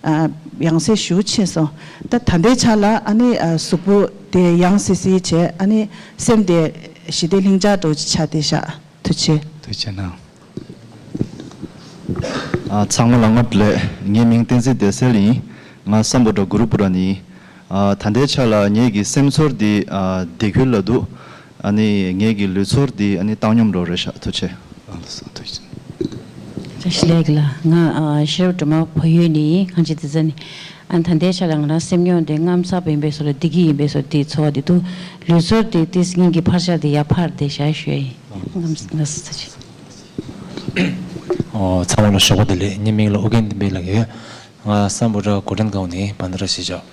ཨ། ཡང་སེ་ཞེ་པོ་ཕྱིན་སོང་། ད་ད་ལྟའི་ཆ་ལ་ཨ་ནི་ཨ་གཟུགས་པོ་དེ་ཡང་སེ་སེ་བྱས། ཨ་ནི་སེམས་དེ་ཞི་བདེ་ལྷིང་འཇགས་འདྲ་པོ་ཅིག་ཆགས་བསྡད་ཤག་ཐུགས་རྗེ་ཆེ། ཐུགས་རྗེ་གནང་། ཨ། ཚང་མ་ལ་སྔ་དྲོ་བདེ་ལེགས། ངའི་མིང་བསྟན་འཛིན་བདེ་གསལ་ཡིན། ང་སམ་བྷོ་ཊ་གུ་རུ་བུ་ར་ནས་ཡིན། ཨ། ད་ལྟའི་ཆ་ལ་ངེད་ཀྱི་སེམས་ཚོར་འདི་ཨ་བདེ་ཁུལ་ལ་འདུག་ཨ་ནི་ངེད་ཀྱི་ལུས་ཚོར་འདི་ཨ་ནི་བཏང་སྙོམས་འདྲ་པོ་རེད་ཤག་ཐུགས་རྗེ་ཆེ། ཨ་ལགས་སོ། ཐུགས་རྗེ་ཆེ། བཀྲ་ཤིས་བདེ་ལེགས་ལགས། ང་ཨ་ཤེས་རབ་སྒྲོལ་མ་བལ་ཡུལ་ནས་ཡིན། གངས་ཅན་བདེ་རྩ་ནས། ཨ་ནི་ད་ལྟའི་ཆ་ལ་ང་རང་སེམས་མྱོང་དེ་དངངས་འཚབ་ཡིན་པའི་བཟོ་འདྲ་བདེ་སྐྱིད་ཡིན་པའི་བཟོ་འདྲ་དེ་ཚོར་བ་དེ་འདུག་ལུས་ཚོར་དེ་ཏིས་སྙིང་གི་འཕར་ཆ་དེ་ཡར་འཕར་དེ་བཞག་ཞུ་ཡ་ཡིན། ཨ་ལགས་སོ། ཐུགས་རྗེ་ཆེ། ཨོ། ཚང་མ་ལ་ཞོགས་པ་བདེ་ལེགས། ངའི་མིང་ལ་ཨོ་རྒྱན་བསྟན་འཕེལ་ལགས་ཡོད། ང་སམ་བྷོ་ཊ་གོ་ཊན་གྷལ་ནས་བན་དྷ་ར་གཞིས་ཆགས།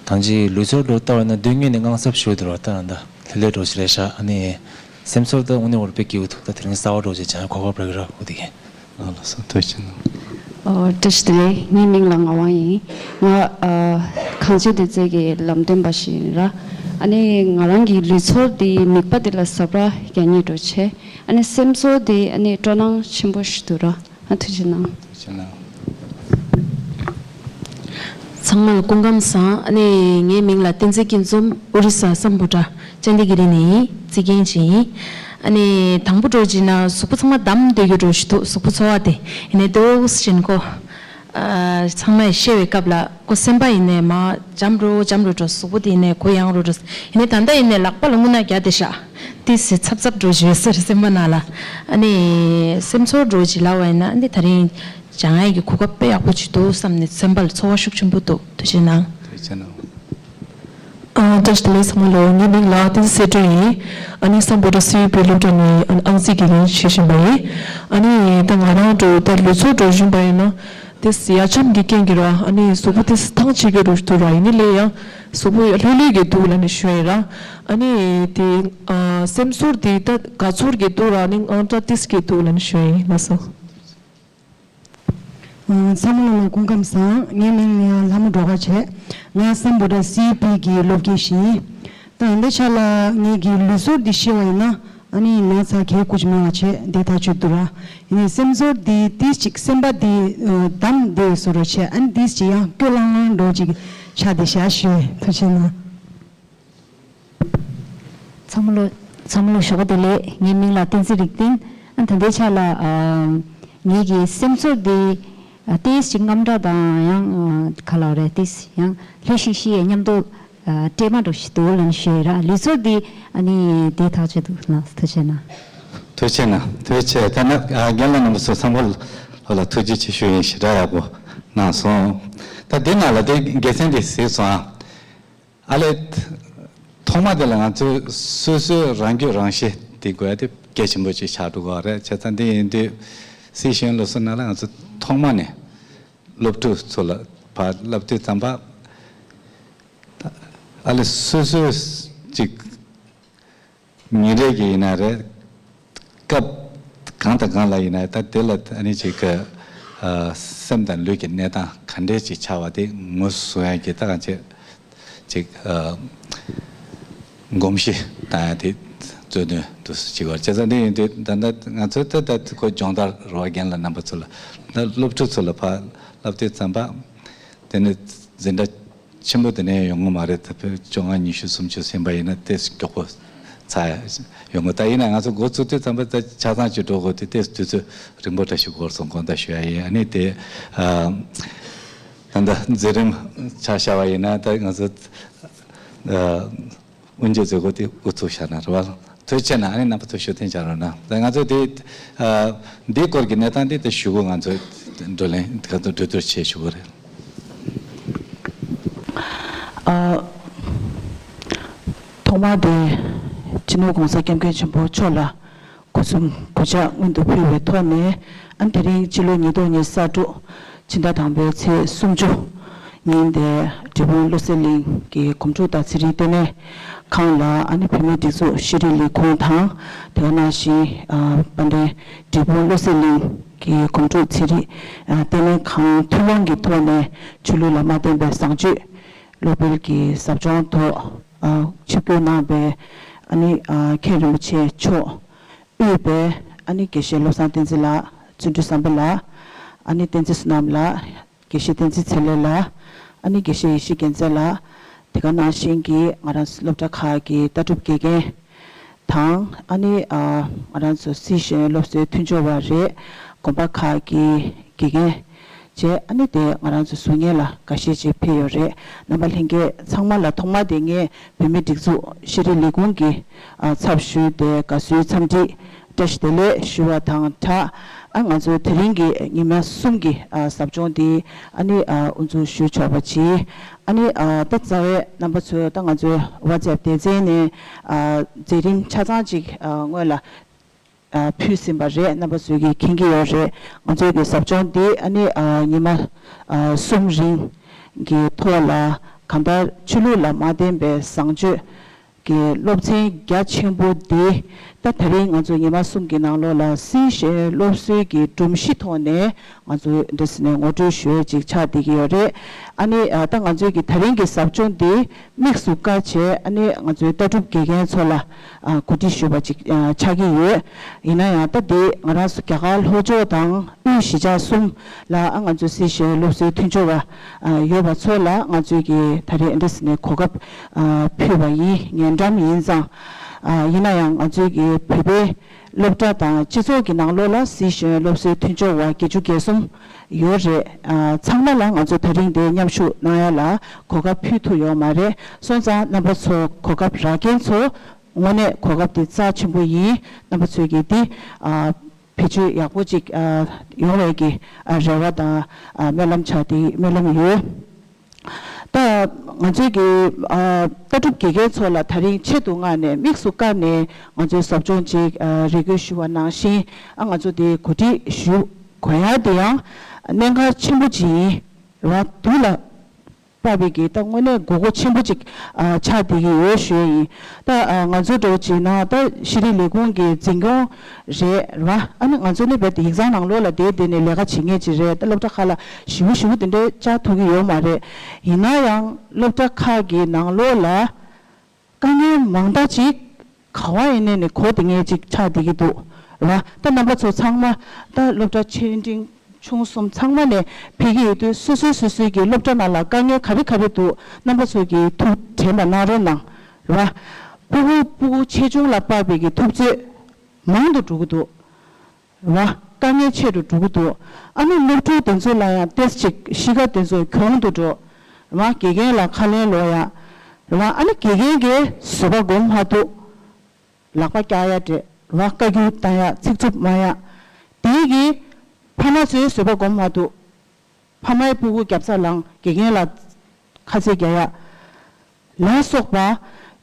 ད་ཅི་ལུས་ཚོར་འདྲ་པོ་ལྟ་བ་ཡིན་ན་སྡོད་ངེས་ནས་དངངས་འཚབ་ཞེ་པོ་འདུག་ར། ད་ད་ལྷོད་ལྷོད་འདྲ་པོ་ཞིག་རེད་ཤག་ཨ་ནི་སེམས་ཚོར་ད་དངོས་གནས་འོ་དཔེ་སྐྱིད་པོ་འདུག་ད་དེ་རིང་གསར་པ་འདྲ་པོ་ཞིག་བྱས་ན་གོ་སྐབས་རག་གི་ར་འོ་དེ་གས། ཨ་ལགས་སོ། ཐུགས་རྗེ་ཆེ་གནང་། ཨོ། བཀྲ་ཤིས་བདེ་ལེགས། ངའི་མིང་ལ་ངག་དབང་ཡིན། ང་ཨ་གངས་ཅན་བདེ་རྩའི་གི་ལམ་སྟོན་པ་ཞིག་ཡིན་ར། ཨ་ནི་ང་རང་གི་ལུས་ཚོར་དེ་མིད་པ་དེ་ལ་ཟབ་ར་རྒྱག་ཉེས་འདྲ་པོ་བྱས། ཨ་ནི་སེམས་ཚོར་དེ་ཨ་ནི་སྤྲོ་སྣང་ཆེན་པོ་ཞིག་འདུག་ར། ཨ། ཐུགས་རྗེ་གནང་། ཐུགས་རྗེ་གནང་། ཚང་མ་ལ་སྐུ་ཁམས་བཟང་། ཨ་ནི་ངའི་མིང་ལ་བསྟན་འཛིན་སྐྱིད་འཛོམས། ཨོ་རི་ས་སམ་བྷོ་ཊ་ཅན་ཌི་གྷི་རི་ནས་ཡིན། རྩིས་མཁན་ཅིག་ཡིན། ཨ་ནི་དང་པོ་འདྲ་པོ་བྱས་ན་གཟུགས་པོ་ཚང་མ་བསྡམས་སྡོད་རྒྱུ་འདྲ་པོ་ཞིག་འདུག་གཟུགས་པོ་ཚོར་བ་དེ། ཡིན་ནའི་འདུག་སེ་བྱས་ནས་ཁོ། ཨ། ཚང་མས་བཤད་པའི་སྐབས་ལ་ཁོ་སེམས་པ་ཡིན་ནའི་མར་འཇམ་འགྲོ་འཇམ་འགྲོ་འགྲོ། གཟུགས་པོ་དེ་ཡིན་ནའི་གུ་ཡངས་འགྲོ་འགྲོ། ཡིན་ནའི་ད་ལྟ་ཡིན་ནའི་ལག་པ་ལ་རྔུལ་ནག་རྒྱག་བསྡད་ཤག་ཏིས་སི་ཚབ་ཚབ་འདྲ་པོ་ཞིག་ཡོད་ས་རེད་སེམས་པ་ནང་ལ། ཨ་ནི་སེམས་ཚོར་འདྲ་པོ་ཅིག་ལབ་པ་ཡིན་ན་ཨ་ནི་ད་རིང་སྦྱང་ཡག་གི་གོ་སྐབས་དཔེ་ཡག་པོ་ཅིག་འདུག་བསམ་ནས་སེམས་པ་ལ་ཚོར་བ་ཤུགས་ཆེན་པོ་འདུག་ཐུགས་རྗེ་གནང་། ཐུགས་རྗེ་གནང་། ཨ། བཀྲ་ཤིས་བདེ་ལེགས་ཚང་མ་ལ། ངའི་མིང་ལ་བསྟན་འཛིན་གསལ་སྒྲོན་ཡིན། ཨ་ནི་སམ་བྷོ་ཊ་སི་ཡུ་པི་སློབ་གྲྭ་ནས་ཨ་ནི་ཨང་རྩིས་དགེ་རྒན་བྱེད་བཞིན་པ་ཡིན། ཨ་ནི་ད་ང་རང་འདྲ་པོ་ད་ལུས་ཚོར་འདྲ་པོ་ཞུས་པ་ཡིན་ན། ཏིས་ཡ་འཆམ་གྱི་རྐྱེན་གྱིས་ར། ཨ་ནི་གཟུགས་པོ་ཏིས་ཐང་ཆད་རྒྱུ་འདྲ་པོ་ཞིག་འདུག་ར། ཡིན་ནའི་ལས་ཡང་གཟུགས་པོ་ལྷོད་ལྷོད་ཀྱི་འདུག་ལབ་ནས་ཞུ་ཡ་ཡིན་ར། ཨ་ནི་དེ་ཨ་སེམས་ཚོར་དེ་ད་དགའ་ཚོར་གྱི་འདུག་ར། ཨ་ནི་དངངས་སྐྲག་ཏིས་ཀྱི་འདུག་ལབ་ནས་ཞུ་ཡ་ཡིན། ལགས་སོ། ཨ། ཚང་མ་ལ་སྐུ་ཁམས་བཟང་། ངའི་མིང་ལ་ལྷ་མོ་སྒྲོལ་དཀར་བྱས། ང་སམ་བྷོ་ཊ་སི་ཡུ་པི་གི་སློབ་དགེ་ཞིག་ཡིན། ད་ཡིན་དེ་ཆ་ལ་ངེད་ཀྱི་ལུས་ཚོར་འདི་བཤད་པ་ཡིན་ན། ཨ་ནི་ན་ཚ་གལ་ཁུར་ཅིག་མེད་པ་བྱས་བསྡད་ཐག་ཆོད་འདུག་ར། ཡིན་ནའི་སེམས་ཚོར་འདི་ཏིས་ཅིག་སེམས་པ་འདི་ཨ་བསྡམས་བསྡད་བཟོ་འདྲ་བྱས། ཨ་ནི་ཏིས་ཅིག་ཡང་སྐྱོ་ལང་ལང་འདྲ་པོ་ཅིག་ཆགས་བསྡད་ཤག་ཞུ། ཐུགས་རྗེ་གནང་། ཚང་མ་ལ་ཚང་མ་ལ་ཞོགས་པ་བདེ་ལེགས། ངའི་མིང་ལ་བསྟན་འཛིན་རིག་ལྡན། ཨ་ད་ལྟའི་ཆ་ལ་ཨ་ངེད་ཀྱི་སེམས་ཚོར་འདི་ཨ་ཏིས་ཅིག་དངངས་སྐྲག་དང་ཡང་ཨ་ག་ལབ་རེད། ཏིས་ཡང་ལྷོད་ཤིག་ཤིག་ཡ་མཉམ་དུ་ཨ་སྐྲག་མ་འདྲ་པོ་ཞིག་འདུག་ལབ་ནས་ཞུ་ཡ་ཡིན་ར། ལུས་ཚོར་འདི་ཨ་ནི་བདེ་ཐག་ཆོད་འདུག་ལགས། ཐུགས་རྗེ་གནང་། ཐུགས་རྗེ་གནང་། ཐུགས་རྗེ། ད་ནི་ཨ་རྒན་ལགས་རྣམ་པ་ཚོ་ཚང་མ་ལ་ཐུགས་རྗེ་ཆེ་ཞུ་ཡིན། ཞེ་དྲག་ཡག་པོ་གནང་སོང་། ད་འདི་ནང་ལ་དེ་དགེ་མཚན་དེ་གཟིགས་སོང་ཨ། ཨ་ལས། ཐོག་མ་དེ་ལ་ང་ཚོས་སོ་སོའི་རང་རྒྱུད་རང་ཤེས་དེ་དགོས་ཡ་དེ་གལ་ཆེན་པོ་ཅིག་ཆགས་འགྲོ་གི་རེད། བྱས་ཙང་འདི་ཡིན་དུས་སྲིད་གཞུང་སློབ་གསོ་ནང་ལ་ང་ཚོ་ཐོག་མ་ནས་སློབ་ཕྲུག་ཚོ་ལ་ཕར་བསླབ་དུས་ཙམ་པ། ཨ་ལས་སོ་སོའི་ཅིག་ཉིན་རེ་གི་ཡིན་ན་རེད། སྐབས་གང་དང་གང་ལ་ཡིན་ན་ད་དེ་ལ་ཨ་ནི་ཅིག་གི་ཨ་སེམས་དང་ལུས་ཀྱི་གནས་སྟངས་ག་འདྲས་ཅིག་ཆགས་པ་དེ་ངོས་བཟུང་ཡག་གི་ད་གང་ཅི་ ཅིག་ཨ། དགོངས་གཞི་བཏང་ཡ་དེ་གཙོ་དོན་དུ་ཅིག་བར་བྱས་ཙང་འདི་ཡིན་དུས། ད་ལྟ་ང་ཚོས་ད་ལྟ་ཁོ་སྦྱོང་བརྡར་རོགས་རྒན་ལ་རྣམ་པ་ཚོ་ལ། ད་སློབ་ཕྲུག་ཚོ་ལ་ཕར་བསླབ་དུས་ཙམ་པ་དེ་ནི་འཛིན་གྲྭ་ཆེན་པོ་དེ་ནས་ཡོང་གི་མ་རེད། ད་བོད་བཅོ་ལྔ་ཉི་ཤུ་སུམ་ཅུ་ཟིན་པ་ཡིན་ན་ཏོག་ཙམ་མགྱོགས་པོ་ཚར་ཡོང་གི། ད་ཡིན་ན་ང་ཚོ་འགོ་བཙུགས་དུས་ཙམ་པ་ད་ཆ་ཚང་ཅིག་འགྲོ་དགོས་དུས་ཏོག་ཙམ་དུས་ཚོད་རིང་པོ་འདྲ་ཞིག་འགོར་སོང་། དགོངས་དག་ཞུ་ཡ་ཡིན། ཨ་ནི་དེ་ཨ། ད་ལྟ་མཛད་རིམ་ཆ་བཞག་པ་ཡིན་ན་ད་ང་ཚོ་ཨ། དབུ་འབྱེད་མཛད་སྒོ་དེ་དབུ་ཚུགས་བཞག་ན་རེད་བ། ཐུགས་རྗེ་ཆེ་གནང་། ཨ་ནི་རྣམ་པ་ཚོ་ཞུ་ཐེངས་བྱ་རོགས་གནང་། ད་ང་ཚོ་དེ་ཨ། འདིའི་སྐོར་གྱི་གནས་སྟངས་དེ་ད་ཞུ་སྒོ་ང་ཚོ་བགྲོ་གླེང་ཁ་ཐུག་གྲོས་བསྡུར་བྱེད་ཞུ་སྒོ་རེད། ཨ། ཐོག་མར་དེ་སྤྱི་ནོར་༸གོང་ས་༸སྐྱབས་མགོན་ཆེན་པོ་མཆོག་ལ་སྒོ་གསུམ་གུས་ཕྱག་སྔོན་དུ་ཕུལ་བའི་ཐོག་ནས། ཨ། དེ་རིང་སྤྱི་ལོ་ཉིས་སྟོང་ཉི་ཤུ་རྩ་དྲུག་ཕྱི་ཟླ་དང་པོའི་ཚེས་སུམ་ཅུ་ཉིན་དེ་འབྲས་སྤུངས་བློ་གསལ་གླིང་གི་སྒོམ་སྒྲུབ་དང་ཚེ་རིང་ལྟེ་གནས་ཁང་ལ། ཨ་ནི་བུད་མེད་སྒྲིག་འཛུགས་ཤེས་རིག་ལས་ཁུངས་དང་། དེ་ག་ནང་བཞིན་ཨ། དཔལ་ལྡན་འབྲས་སྤུངས་བློ་གསལ་གླིང་གི་སྒོམ་སྒྲུབ་ཚེ་རིང་ཨ། ལྟེ་གནས་ཁང་ཐུགས་དབང་གི་ཐོག་ནས་ཆོས་ལུགས་ལ་མ་བརྟེན་པའི་བཟང་སྤྱོད་སློབ་སྤེལ་གྱི་ཟབ་སྦྱོང་ཐོག་ཨ། ཆིབས་བསྒྱུར་གནང་བའི་ཨ་ནི་ཨ། མཁན་རིན་པོ་ཆེ་མཆོག་དབུས་པའི་ཨ་ནི་དགེ་བཤེས་བློ་བཟང་བསྟན་འཛིན་ལགས། བརྩོན་འགྲུས་བཟང་པོ་ལགས། ཨ་ནི་བསྟན་འཛིན་བསོད་ནམས་ལགས། དགེ་བཤེས་བསྟན་འཛིན་ཚེ་ལེགས་ལགས། ཨ་ནི་དགེ་བཤེས་ཡེ་ཤེས་རྒྱལ་མཚན་ལགས། དེ་ག་ནང་བཞིན་གྱི་ང་རང་སློབ་གྲྭ་ཁག་གི་ལྟ་གྲུབ་དགེ་རྒན་དང་། ཨ་ནི་ཨ། ང་རང་ཚོ་སི་ཤེས་ཡོན་སློབ་གསོའི་མཐུན་སྦྱོར་བ་རེད། དགོན་པ་ཁག་གི་དགེ་རྒན་བཅས། ཨ་ནི་དེ་ང་རང་ཚོ་ཟུར་ཉན་ལ་འགའ་ཤས་ཅིག་ཕེབས་ཡོད་རེད། རྣམ་པ་ལྷན་རྒྱས་ཚང་མ་ལ་ཐོག་མ་དེ་ངས་བུད་མེད་སྒྲིག་འཛུགས་ཤེས་རིག་ལས་ཁུངས་ཀྱི་ཨ། ཚབ་ཞུས་ཏེ་དགའ་བསུའི་འཚམས་འདྲི་བཀྲ་ཤིས་བདེ་ལེགས་ཞུ་བ་དང་སྦྲགས། ཨ། ང་ཚོའི་དེ་རིང་གི་ཉི་མ་གསུམ་གྱི་ཨ། ཟབ་སྦྱོང་འདི་ཨ་ནི་ཨ། དབུ་འཛུགས་ཞུ་ཆོག་པ་བྱས། ཨ་ནི་ཨ། ད་རྩ་བའི་རྣམ་པ་ཚོས་ད་ང་ཚོའི་ཝ་ཙེབ་སྡེ་ཚན་ནས་ཨ། མཛད་རིམ་ཆ་ཚང་ཅིག་ཨ། སྔོན་ལ་ཨ། ཕུལ་ཟིན་པ་རེད། རྣམ་པ་ཚོས་ཀྱིས་མཁྱེན་གྱི་ཡོད་རེད། ང་ཚོའི་གི་ཟབ་སྦྱོང་འདི་ཨ་ནི་ཨ། ཉི་མ་ཨ། གསུམ་རིང་གི་ཐོག་ལ་གང་ལྟར་ཆོས་ལུགས་ལ་མ་བརྟེན་པའི་བཟང་སྤྱོད་ཀྱི་སློབ་ཚན་རྒྱ་ཆེན་པོ་འདི། ད་དེ་རིང་ང་ཚོ་ཉི་མ་གསུམ་གྱི་ནང་ལོགས་ལ་སི་ཤེས་ཡོན་སློབ་གསོའི་གི་སྒྲོམ་གཞི་ཐོག་ནས་ང་ཚོ་འདི་ནས་ངོ་སྤྲོད་ཞུ་ཡས་ཅིག་ཆགས་བསྡད་ཀྱི་ཡོད་རེད། ཨ་ནི་ཨ། ད་ང་ཚོའི་གི་དེ་རིང་གི་ཟབ་སྦྱོང་འདི་དམིགས་སུ་བཀར་བྱས་ཨ་ནི་ང་ཚོའི་ལྟ་གྲུབ་དགེ་རྒན་ཚོ་ལ་ཨ། གོ་སྒྲིག་ཞུས་པ་ཅིག་ཨ། ཆགས་ཀྱི་ཡོད། ཡིན་ན་ཡང་ད་འདི་ང་རང་ཚོ་རྒྱ་གར་ལྷོ་ཕྱོགས་དང་དབུས་གཞིས་ཆགས་གསུམ་ལ་ཨ། ང་ཚོ་སི་ཤེས་ཡོན་སློབ་གསོའི་མཐུན་སྦྱོར་བ་ཨ། ཡོད་པ་ཚོ་ལ་ང་ཚོས་ཀྱི་ད་རེས་འདི་ནས་གོ་སྐབས་ཨ། ཕུལ་བ་ཡིན། ཉེ་འགྲམ་ཡིན་ཙང་ཨ། ཡིན་ན་ཡང་ང་ཚོས་ཀྱི་བོད་པའི་སློབ་གྲྭ་དང་སྤྱི་ཚོགས་ཀྱི་ནང་ལོགས་ལ་སི་ཤེས་ཡོན་སློབ་གསོའི་མཐུན་སྦྱོར་བ་བརྒྱད་ཅུ་གྱ་གསུམ་ཡོད་རེད། ཨ། ཚང་མ་ལ་ང་ཚོ་ད་རིང་འདིར་མཉམ་ཞུགས་གནང་ཡ་ལ་གོ་སྐབས་ཕུལ་ཐུབ་ཡོད་མ་རེད། སོང་ཙང་རྣམ་པ་ཚོ་གོ་སྐབས་རག་མཁན་ཚོ་དངོས་གནས་གོ་སྐབས་དེ་རྩ་ཆེན་པོ་ཡིན། རྣམ་པ་ཚོས་ཀྱིས་འདི་ཨ། བེད་སྤྱོད་ཡག་པོ་ཅིག་ཨ། ཡོང་བའི་གི་ཨ། རེ་བ་དང་ཨ། སྨོན་ལམ་ཆགས་ཏེ་སྨོན་ལམ་ཡོད། ད་ང་ཚོའི་གི་ཨ། ལྟ་གྲུབ་དགེ་རྒན་ཚོ་ལ་ད་རིང་ཆེད་དུ་མངགས་ནས་དམིགས་སུ་བཀར་ནས་ང་ཚོའི་ཟབ་སྦྱོང་ཅིག་ཨ། རེ་སྐུལ་ཞུ་བ་ནང་བཞིན་ཨ། ང་ཚོ་དེ་གོ་སྒྲིག་ཞུ་དགོས་ཡ་དེ་ཡང་གནད་འགག་ཆེན་པོ་ཅིག་ཡིན་རེད་བ། དུས་ལ་དཔག་པའི་གི་ད་དངོས་གནས་དགོས་མཁོ་ཆེན་པོ་ཅིག་ཨ། ཆགས་བསྡད་ཀྱི་ཡོད་ཞུ་ཡ་ཡིན། ད་ཨ། ང་ཚོ་འདྲ་བོ་བྱས་ན་ད་ཤེས་རིག་ལས་ཁུངས་ཀྱི་འཛིན་སྐྱོང་རེད་རེད་བ། ཨ་ནི་ང་ཚོ་ནི་རྦད་དེ་ཡིག་ཚང་ནང་ལོགས་ལ་བསྡད་བསྡད་ནས་ལས་ཀ་བྱེད་མཁན་ཅིག་རེད། ད་སློབ་གྲྭ་ཁག་ལ་ཞེ་པོ་ཞེ་པོ་དེ་འདྲའི་བཅར་ཐུབ་ཀྱི་ཡོད་མ་རེད། ཡིན་ན་ཡང་སློབ་གྲྭ་ཁག་གི་ནང་ལོགས་ལ་དཀའ་ངལ་མང་དག་ཅིག་ག་བ་ཡིན་ནའི་ནི་གོ་བསྡད་མཁན་ཅིག་ཆགས་བསྡད་ཀྱི་འདུག་ར། ད་རྣམ་པ་ཚོ་ཚང་མ་ད་སློབ་གྲྭ་ཆེ་འབྲིང་ཆུང་གསུམ་ཚང་མ་ནས་ཕེབས་ཀྱི་ཡོད་དུས། སོ་སོའི་སོ་སོའི་གི་སློབ་གྲྭ་ནང་ལ་དཀའ་ངལ་ག་རེ་ག་རེ་འདུག་རྣམ་པ་ཚོ་གིས་ཐུགས་དྲན་པ་གནང་རོགས་གནང་ར། སྤུ་གུ་སྤུ་གུ་ཆེ་ཆུང་ལ་དཔག་པའི་གི་ཐུབ་ཚོད་མང་དུ་འགྲོ་གི་འདུག་ར། དཀའ་ངལ་ཆེ་རུ་འགྲོ་གི་འདུག་ཨ་ནི་སློབ་ཕྲུག་དེ་ཚོ་ལ་ཡང་ཏོག་ཙམ་ཅིག་གཤིས་ཀ་དེ་ཚོ་གྱོང་དུ་འགྲོ་ར། དགེ་རྒན་ལ་ཁ་ལན་སློག་ཡ་ར། ཨ་ནི་དགེ་རྒན་གྱིས་བཟོད་པ་སྒོམ་མ་ཐུབ། ལག་པ་བཀྱག་ཡ་བྲེལ་བ། བཀའ་བཀྱོན་བཏང་ཡ། ཚིག་རྩུབ་སྨྲ་ཡ། དེའི་གི་ཕ་མ་ཚོའི་བཟོད་པ་སྒོམ་མ་ཐུབ། ཕ་མའི་སྤུ་གུ་རྒྱབ་རྩ་ལངས། དགེ་རྒན་ལ་ཁ་ཚིག་རྒྱག་ཡ་ལ་སོགས་པ་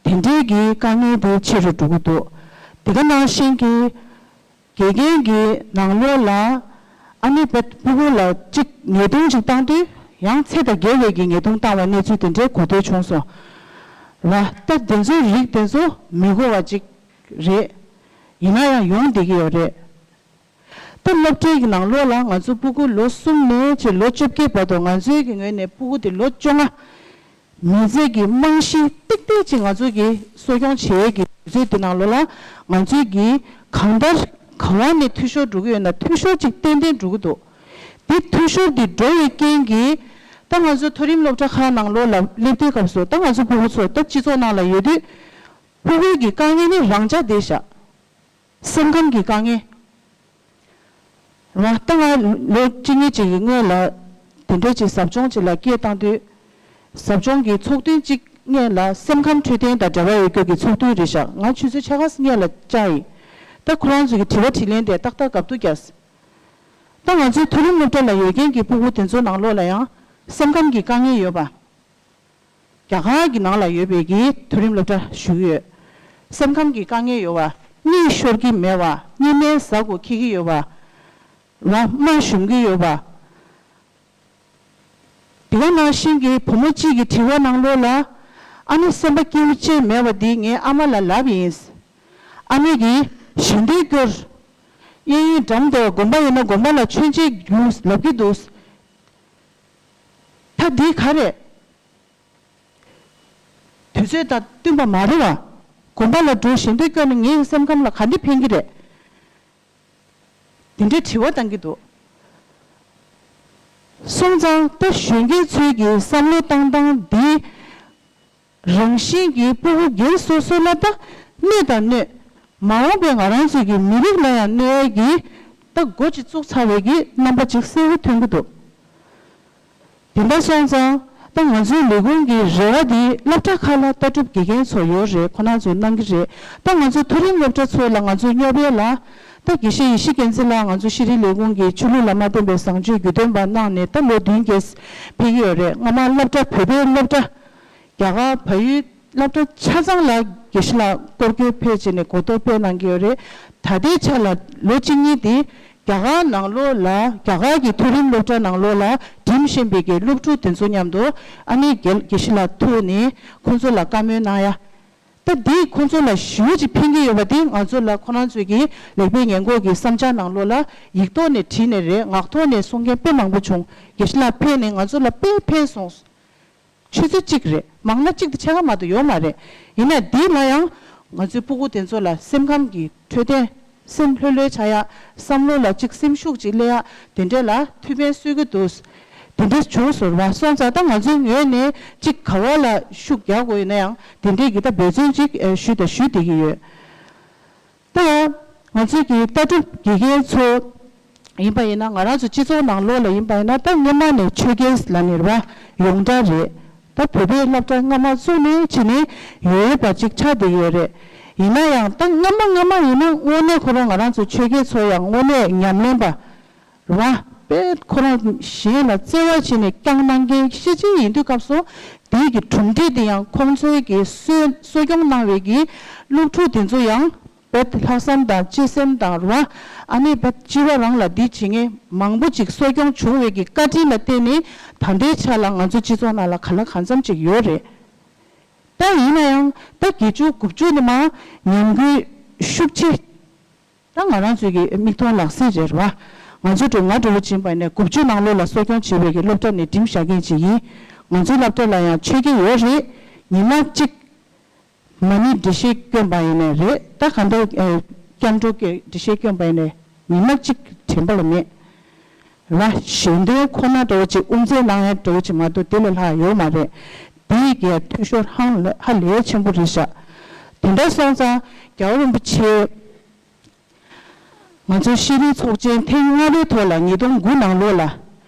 དེ་འདྲའི་གི་དཀའ་ངལ་དེ་ཆེ་རུ་འགྲོ་གི་འདུག་དེ་ག་ནང་བཞིན་གྱི་དགེ་རྒན་གྱི་ནང་ལོགས་ལ་ཨ་ནི་བེད་སྤུ་གུ་ལ་གཅིག་ཉེས་རྡུང་གཅིག་བཏང་དུས་ཡང་ཚད་དང་བརྒལ་བའི་གི་ཉེས་རྡུང་བཏང་བའི་གནས་ཚུལ་དེ་འདྲའི་གོ་ཐོས་བྱུང་སོང་། ར། ད་དེ་ཚོའི་རིགས་དེ་ཚོ་མི་དགོས་པ་ཅིག་རེད། ཡིན་ན་ཡང་ཡོང་བསྡད་ཀྱི་ཡོད་རེད། ད་སློབ་གྲྭའི་གི་ནང་ལོགས་ལ་ང་ཚོ་སྤུ་གུ་ལོ་གསུམ་ནས་བྱས་ལོ་བཅོ་བརྒྱད་བར་དུ་ང་ཚོའི་གི་ངོས་ནས་སྤུ་གུ་དེ་ལོ་བཅོ་ལྔ། མི་ཚེ་གི་རྨང་གཞི་ཏིག་ཏིག་ཅིག་ང་ཚོ་གི་གསོ་སྐྱོང་བྱེད་ཡས་ཀྱི་དུས་ཚོད་འདི་ནང་ལོགས་ལ་ང་ཚོས་ཀྱི་གང་ལྟར་ག་བ་ནས་འཐུས་ཤོར་འགྲོ་གི་ཡོད་ན་འཐུས་ཤོར་ཅིག་ཏན་ཏན་འགྲོ་གི་འདུག་དེ་འཐུས་ཤོར་འདི་འགྲོ་བའི་རྐྱེན་གྱིས་ད་ང་ཚོ་མཐོ་རིམ་སློབ་གྲྭ་ཁག་ནང་ལོགས་ལ་སླེབས་དུས་སྐབས་སུ་ད་ང་ཚོ་ཕྲུ་གུ་ཚོ་ད་སྤྱི་ཚོགས་ནང་ལ་ཡོད་དུས་ཕྲུ་གུའི་གི་དཀའ་ངལ་ནི་རང་འཇགས་བསྡད་ཤག་སེམས་ཁམས་ཀྱི་དཀའ་ངལ། རེད་བ། ད་ང་ལོ་གཅིག་གཉིས་ཅིག་གི་སྔོན་ལ་དེ་འདྲའི་ཅིག་ཟབ་སྦྱོང་ཅིག་ལ་སྐད་བཏང་དུས། ཟབ་སྦྱོང་གི་ཚོགས་ཐུན་གཅིག་སྔོན་ལ་སེམས་ཁམས་འཕྲོད་བསྟེན་དང་འབྲེལ་བ་ཡོད་རྒྱུ་གི་ཚོགས་ཐུན་རེད་ཤག་ང་ཆུ་ཚོད་ཕྱེད་ཀ་སྔོན་ལ་བཅར་ཡིན། ད་ཁོ་རང་ཚོ་གི་དྲི་བ་དྲིས་ལན་དེ་ཏག་ཏག་རྒྱབ་ཏུ་བརྒྱབ། ད་ང་ཚོའི་མཐོ་རིམ་སློབ་གྲྭ་ལ་ཡོད་མཁན་གྱི་ཕྲུ་གུ་དེ་ཚོ་ནང་ལོགས་ལ་ཡང་སེམས་ཁམས་ཀྱི་དཀའ་ངལ་ཡོད་པ། རྒྱ་གར་གྱི་ནང་ལ་ཡོད་པའི་གི་མཐོ་རིམ་སློབ་གྲྭ་ཞུ་གི་ཡོད། སེམས་ཁམས་ཀྱི་དཀའ་ངལ་ཡོད་པ། གཉིད་ཤོར་གྱི་མེད་པ། གཉིད་སྨན་ཟ་དགོས་འཁེལ་གྱི་ཡོད་པ། ར་རྨ་ཞུམ་གྱི་ཡོད་པ། དེ་ག་ནང་བཞིན་གྱི་བུ་མོ་གཅིག་གི་དྲི་བ་ནང་ལོགས་ལ། ཨ་ནེ་སེམས་པ་སྐྱིད་པོ་ཅིག་མེད་པ་འདི་ངའི་ཨ་མ་ལ་ལབ་ཡིན། ཨ་མ་གིས་ཞལ་འདོན་སྐྱོར། གཡས་གཡོན་འགྲམ་དེ་དགོན་པ་ཡོད་ན་དགོན་པ་ལ་མཆོད་མཇལ་རྒྱུགས་ལབ་ཀྱི་འདུག་ད་འདི་ག་རེད། དུས་ཚོད་དང་བསྟུན་པ་མ་རེད་བ། དགོན་པ་ལ་འགྲོ་ཞལ་འདོན་སྐྱོར་ནས་ངའི་སེམས་ཁམས་ལ་ག་འདྲ་ཕན་གྱི་རེད། དེ་འདྲའི་དྲི་བ་བཏང་གི་འདུག་སོང་ཙང་ད་གཞོན་སྐྱེས་ཚོའི་གི་བསམ་བློ་བཏང་སྟངས་འདི་རང་བཞིན་གྱི་ཕྲུ་གུ་སྒེར་སོ་སོ་ལ་ད་གནོད་དང་གནོད། མ་འོངས་པའི་ང་རང་ཚོའི་གི་མི་རིགས་ལ་ཡང་གནོད་ཡས་ཀྱི་ད་འགོ་ཅིག་བཙུགས་ཚར་བའི་གི་རྣམ་པ་ཅིག་གསལ་པོ་ཐོན་གྱི་འདུག་དེ་འདྲ་སོང་ཙང་ད་ང་ཚོའི་ལས་ཁུངས་ཀྱི་རེ་བ་འདི་སློབ་གྲྭ་ཁག་ལ་ལྟ་གྲུབ་དགེ་རྒན་ཚོ་ཡོད་རེད། ཁོ་རང་ཚོས་གནང་གི་རེད། ད་ང་ཚོའི་མཐོ་རིམ་སློབ་གྲྭ་ཚོ་ལ་ང་ཚོའི་སྨྱོ་བས་ལ་ད་དགེ་བཤེས་ཡེ་ཤེས་རྒྱལ་མཚན་ལགས་ང་ཚོ་ཤེས་རིག་ལས་ཁུངས་ཀྱི་ཆོས་ལུགས་ལ་མ་བརྟེན་པའི་བཟང་སྤྱོད་བརྒྱུད་སྟོན་པ་གནང་ནས་ད་ལོ་བདུན་བརྒྱད་ཕེབས་ཀྱི་ཡོད་རེད། སྔ་མ་སློབ་གྲྭ་བོད་པའི་སློབ་གྲྭ། རྒྱ་གར་བལ་ཡུལ་སློབ་གྲྭ་ཆ་ཚང་ལ་དགེ་བཤེས་ལགས་སྐོར་སྐྱོད་ཕེབས་བྱས་ནས་གོ་རྟོགས་སྤེལ་གནང་གི་ཡོད་རེད། ད་ལྟའི་ཆ་ལ་ལོ་གཅིག་གཉིས་དེ་རྒྱ་གར་ནང་ལོགས་ལ་རྒྱ་གར་གྱི་མཐོ་རིམ་སློབ་གྲྭ་ནང་ལོགས་ལ་འགྲིམ་བཞིན་པའི་གི་སློབ་ཕྲུག་དེ་ཚོ་མཉམ་དུ་ཨ་ནི་དགེ་དགེ་བཤེས་ལགས་ཐུག་ནས་ཁོང་ཚོ་ལ་བཀའ་མོལ་གནང་ཡ། ད་འདིས་ཁོང་ཚོ་ལ་ཞེ་པོ་ཅིག་ཕན་གྱི་ཡོད་པ་དེ་ང་ཚོ་ལ་ཁོ་རང་ཚོས་ཀྱི་ལེགས་སྤེལ་ཉེས་འགོག་གི་བསམ་འཆར་ནང་ལོགས་ལ་ཡིག་ཐོག་ནས་བྲིས་ནས་རེད། ངག་ཐོག་ནས་གསུང་མཁན་དཔེ་མང་པོ་བྱུང་། དགེ་བཤེས་ལགས་ཕེབས་ནས་ང་ཚོ་ལ་དཔེ་ཕན་སོང་། ཆུ་ཚོད་གཅིག་རེད། མང་ན་གཅིག་དང་ཕྱེད་ཀ་མ་གཏོགས་ཡོད་མ་རེད། ཡིན་ན་འདི་ལ་ཡང་ང་ཚོའི་ཕྲུ་གུ་དེ་ཚོ་ལ་སེམས་ཁམས་ཀྱི་འཕྲོད་བསྟེན། སེམས་ལྷོད་ལྷོད་བྱ་ཡ། བསམ་བློ་ལ་གཅིག་སེམས་ཤུགས་གཅིག་སླེབས་ཡ། དེ་འདྲས་ལ་ཐུགས་ཕན་གསོས་ཀྱི་འདུག་དེ་འདྲས་བྱུང་སོང་བ་སོང་ཙང་ད་ང་ཚོའི་ངོས་ནས་གཅིག་ག་བ་ལ་ཤུགས་རྒྱག་དགོས་ཡོད་ན་ཡང་དེ་འདྲས་ཀྱི་ད་འབད་བརྩོན་གཅིག་ཞུས་དང་ཞུ་བསྡད་ཀྱི་ཡོད། ད་ང་ཚོའི་གི་ལྟ་གྲུབ་དགེ་རྒན་ཚོ་ཡིན་པ་ཡིན་ན། ང་རང་ཚོ་སྤྱི་ཚོགས་ནང་ལོགས་ལ་ཡིན་པ་ཡིན་ན། ད་སྔོན་མ་ནས་ཆོས་དགེ་ལ་ནི་རེད་བ། ཡོངས་གྲགས་རེད། ད་བོད་པའི་སློབ་གྲྭ་སྔ་མ་བཙུགས་ནས་བྱས་ནས་ཡོད་པ་ཅིག་ཆགས་བསྡད་ཡོད་རེད། ཡིན་ན་ཡང་ད་སྔ་མ་སྔ་མ་ཡིན་ན་དངོས་གནས་ཁོ་རང་ང་རང་ཚོ་ཆོས་དགེ་ཚོ་ཡང་དངོས་གནས་ཉམས་ལེན་པ་རེད་བ། དཔེ་ཁོ་རང་གཞན་ལ་བརྩེ་བ་བྱས་ནས་བསྐྱངས་གནང་མཁན་ཤེས་བྱའི་ཡིན་དུས་སྐབས་སུ་དེའི་གི་གྲུབ་འབྲས་དེ་ཡང་ཁོང་ཚོའི་གི་གསོ་གསོ་སྐྱོང་གནང་བའི་གི་སློབ་ཕྲུག་དེ་ཚོ་ཡང་། བེད་ལྷག་བསམ་དང་གཅེས་སེམས་དང་ར། ཨ་ནི་བེད་སྤྱི་བ་རང་ལ་འདི་བྱེད་མཁན་མང་པོ་ཅིག་གསོ་སྐྱོང་བྱུང་བའི་གི་བཀའ་དྲིན་ལ་བརྟེན་ནས་ད་ལྟའི་ཆ་ལ་ང་ཚོ་སྤྱི་ཚོགས་ནང་ལ་གང་ལ་གང་འཚམ་ཅིག་ཡོད་རེད། ད་ཡིན་ན་ཡང་ད་བརྒྱད་ཅུ་དགུ་བཅུ་ནི་མ་ཉམས་རྒུད་ཤུགས་ཆེ། ད་ང་རང་ཚོའི་གི་མིག་མཐོང་ལག་ཟིན་རེད་བ། ང་ཚོ་འགྲོ་ང་འགྲོ་བོ་ཕྱིན་པ་ནས་དགུ་བཅུ་ནང་ལོགས་ལ་གསོ་སྐྱོང་བྱེད་པའི་གི་སློབ་གྲྭ་ནས་འགྲིམ་བཞག་མཁན་ཅིག་ཡིན། ང་ཚོའི་སློབ་གྲྭ་ལ་ཡང་ཆོས་དགེ་ཡོད་རེད། ཉི་མ་གཅིག་མ་ཎི་འགྲེལ་བཤད་སྐྱོན་པ་ཡིན་ནའི་རེད། ད་གང་ལྟར་ཨེ་སྐྱབས་འགྲོ་སྐྱོན་འགྲེལ་བཤད་སྐྱོན་པ་ཡིན་ནའི་ཉི་མ་གཅིག་དྲན་པ་ལ་མེད། ར་ཞལ་འདོན་ཁོ་ན་འདྲ་བོ་ཅིག་དབུ་མཛད་གནང་ཡ་འདྲ་བོ་ཅིག་མ་གཏོགས་དེ་ལས་ལྷག་ཡོད་མ་རེད། དེ་ཡི་གི་འཐུས་ཤོར་ཧང་ལ་ཧ་ལས་ཆེན་པོ་རེད་ཤག་དེ་འདྲ་སོང་ཙང་རྒྱལ་བ་རིན་པོ་ཆེ། ང་ཚོའི་ཤེས་རིག་ཚོགས་ཆེན་ཐེངས་ལྔ་པའི་ཐོག་ལ་ཉིས་སྟོང་དགུ་ནང་ལོགས་ལ་རྒྱལ་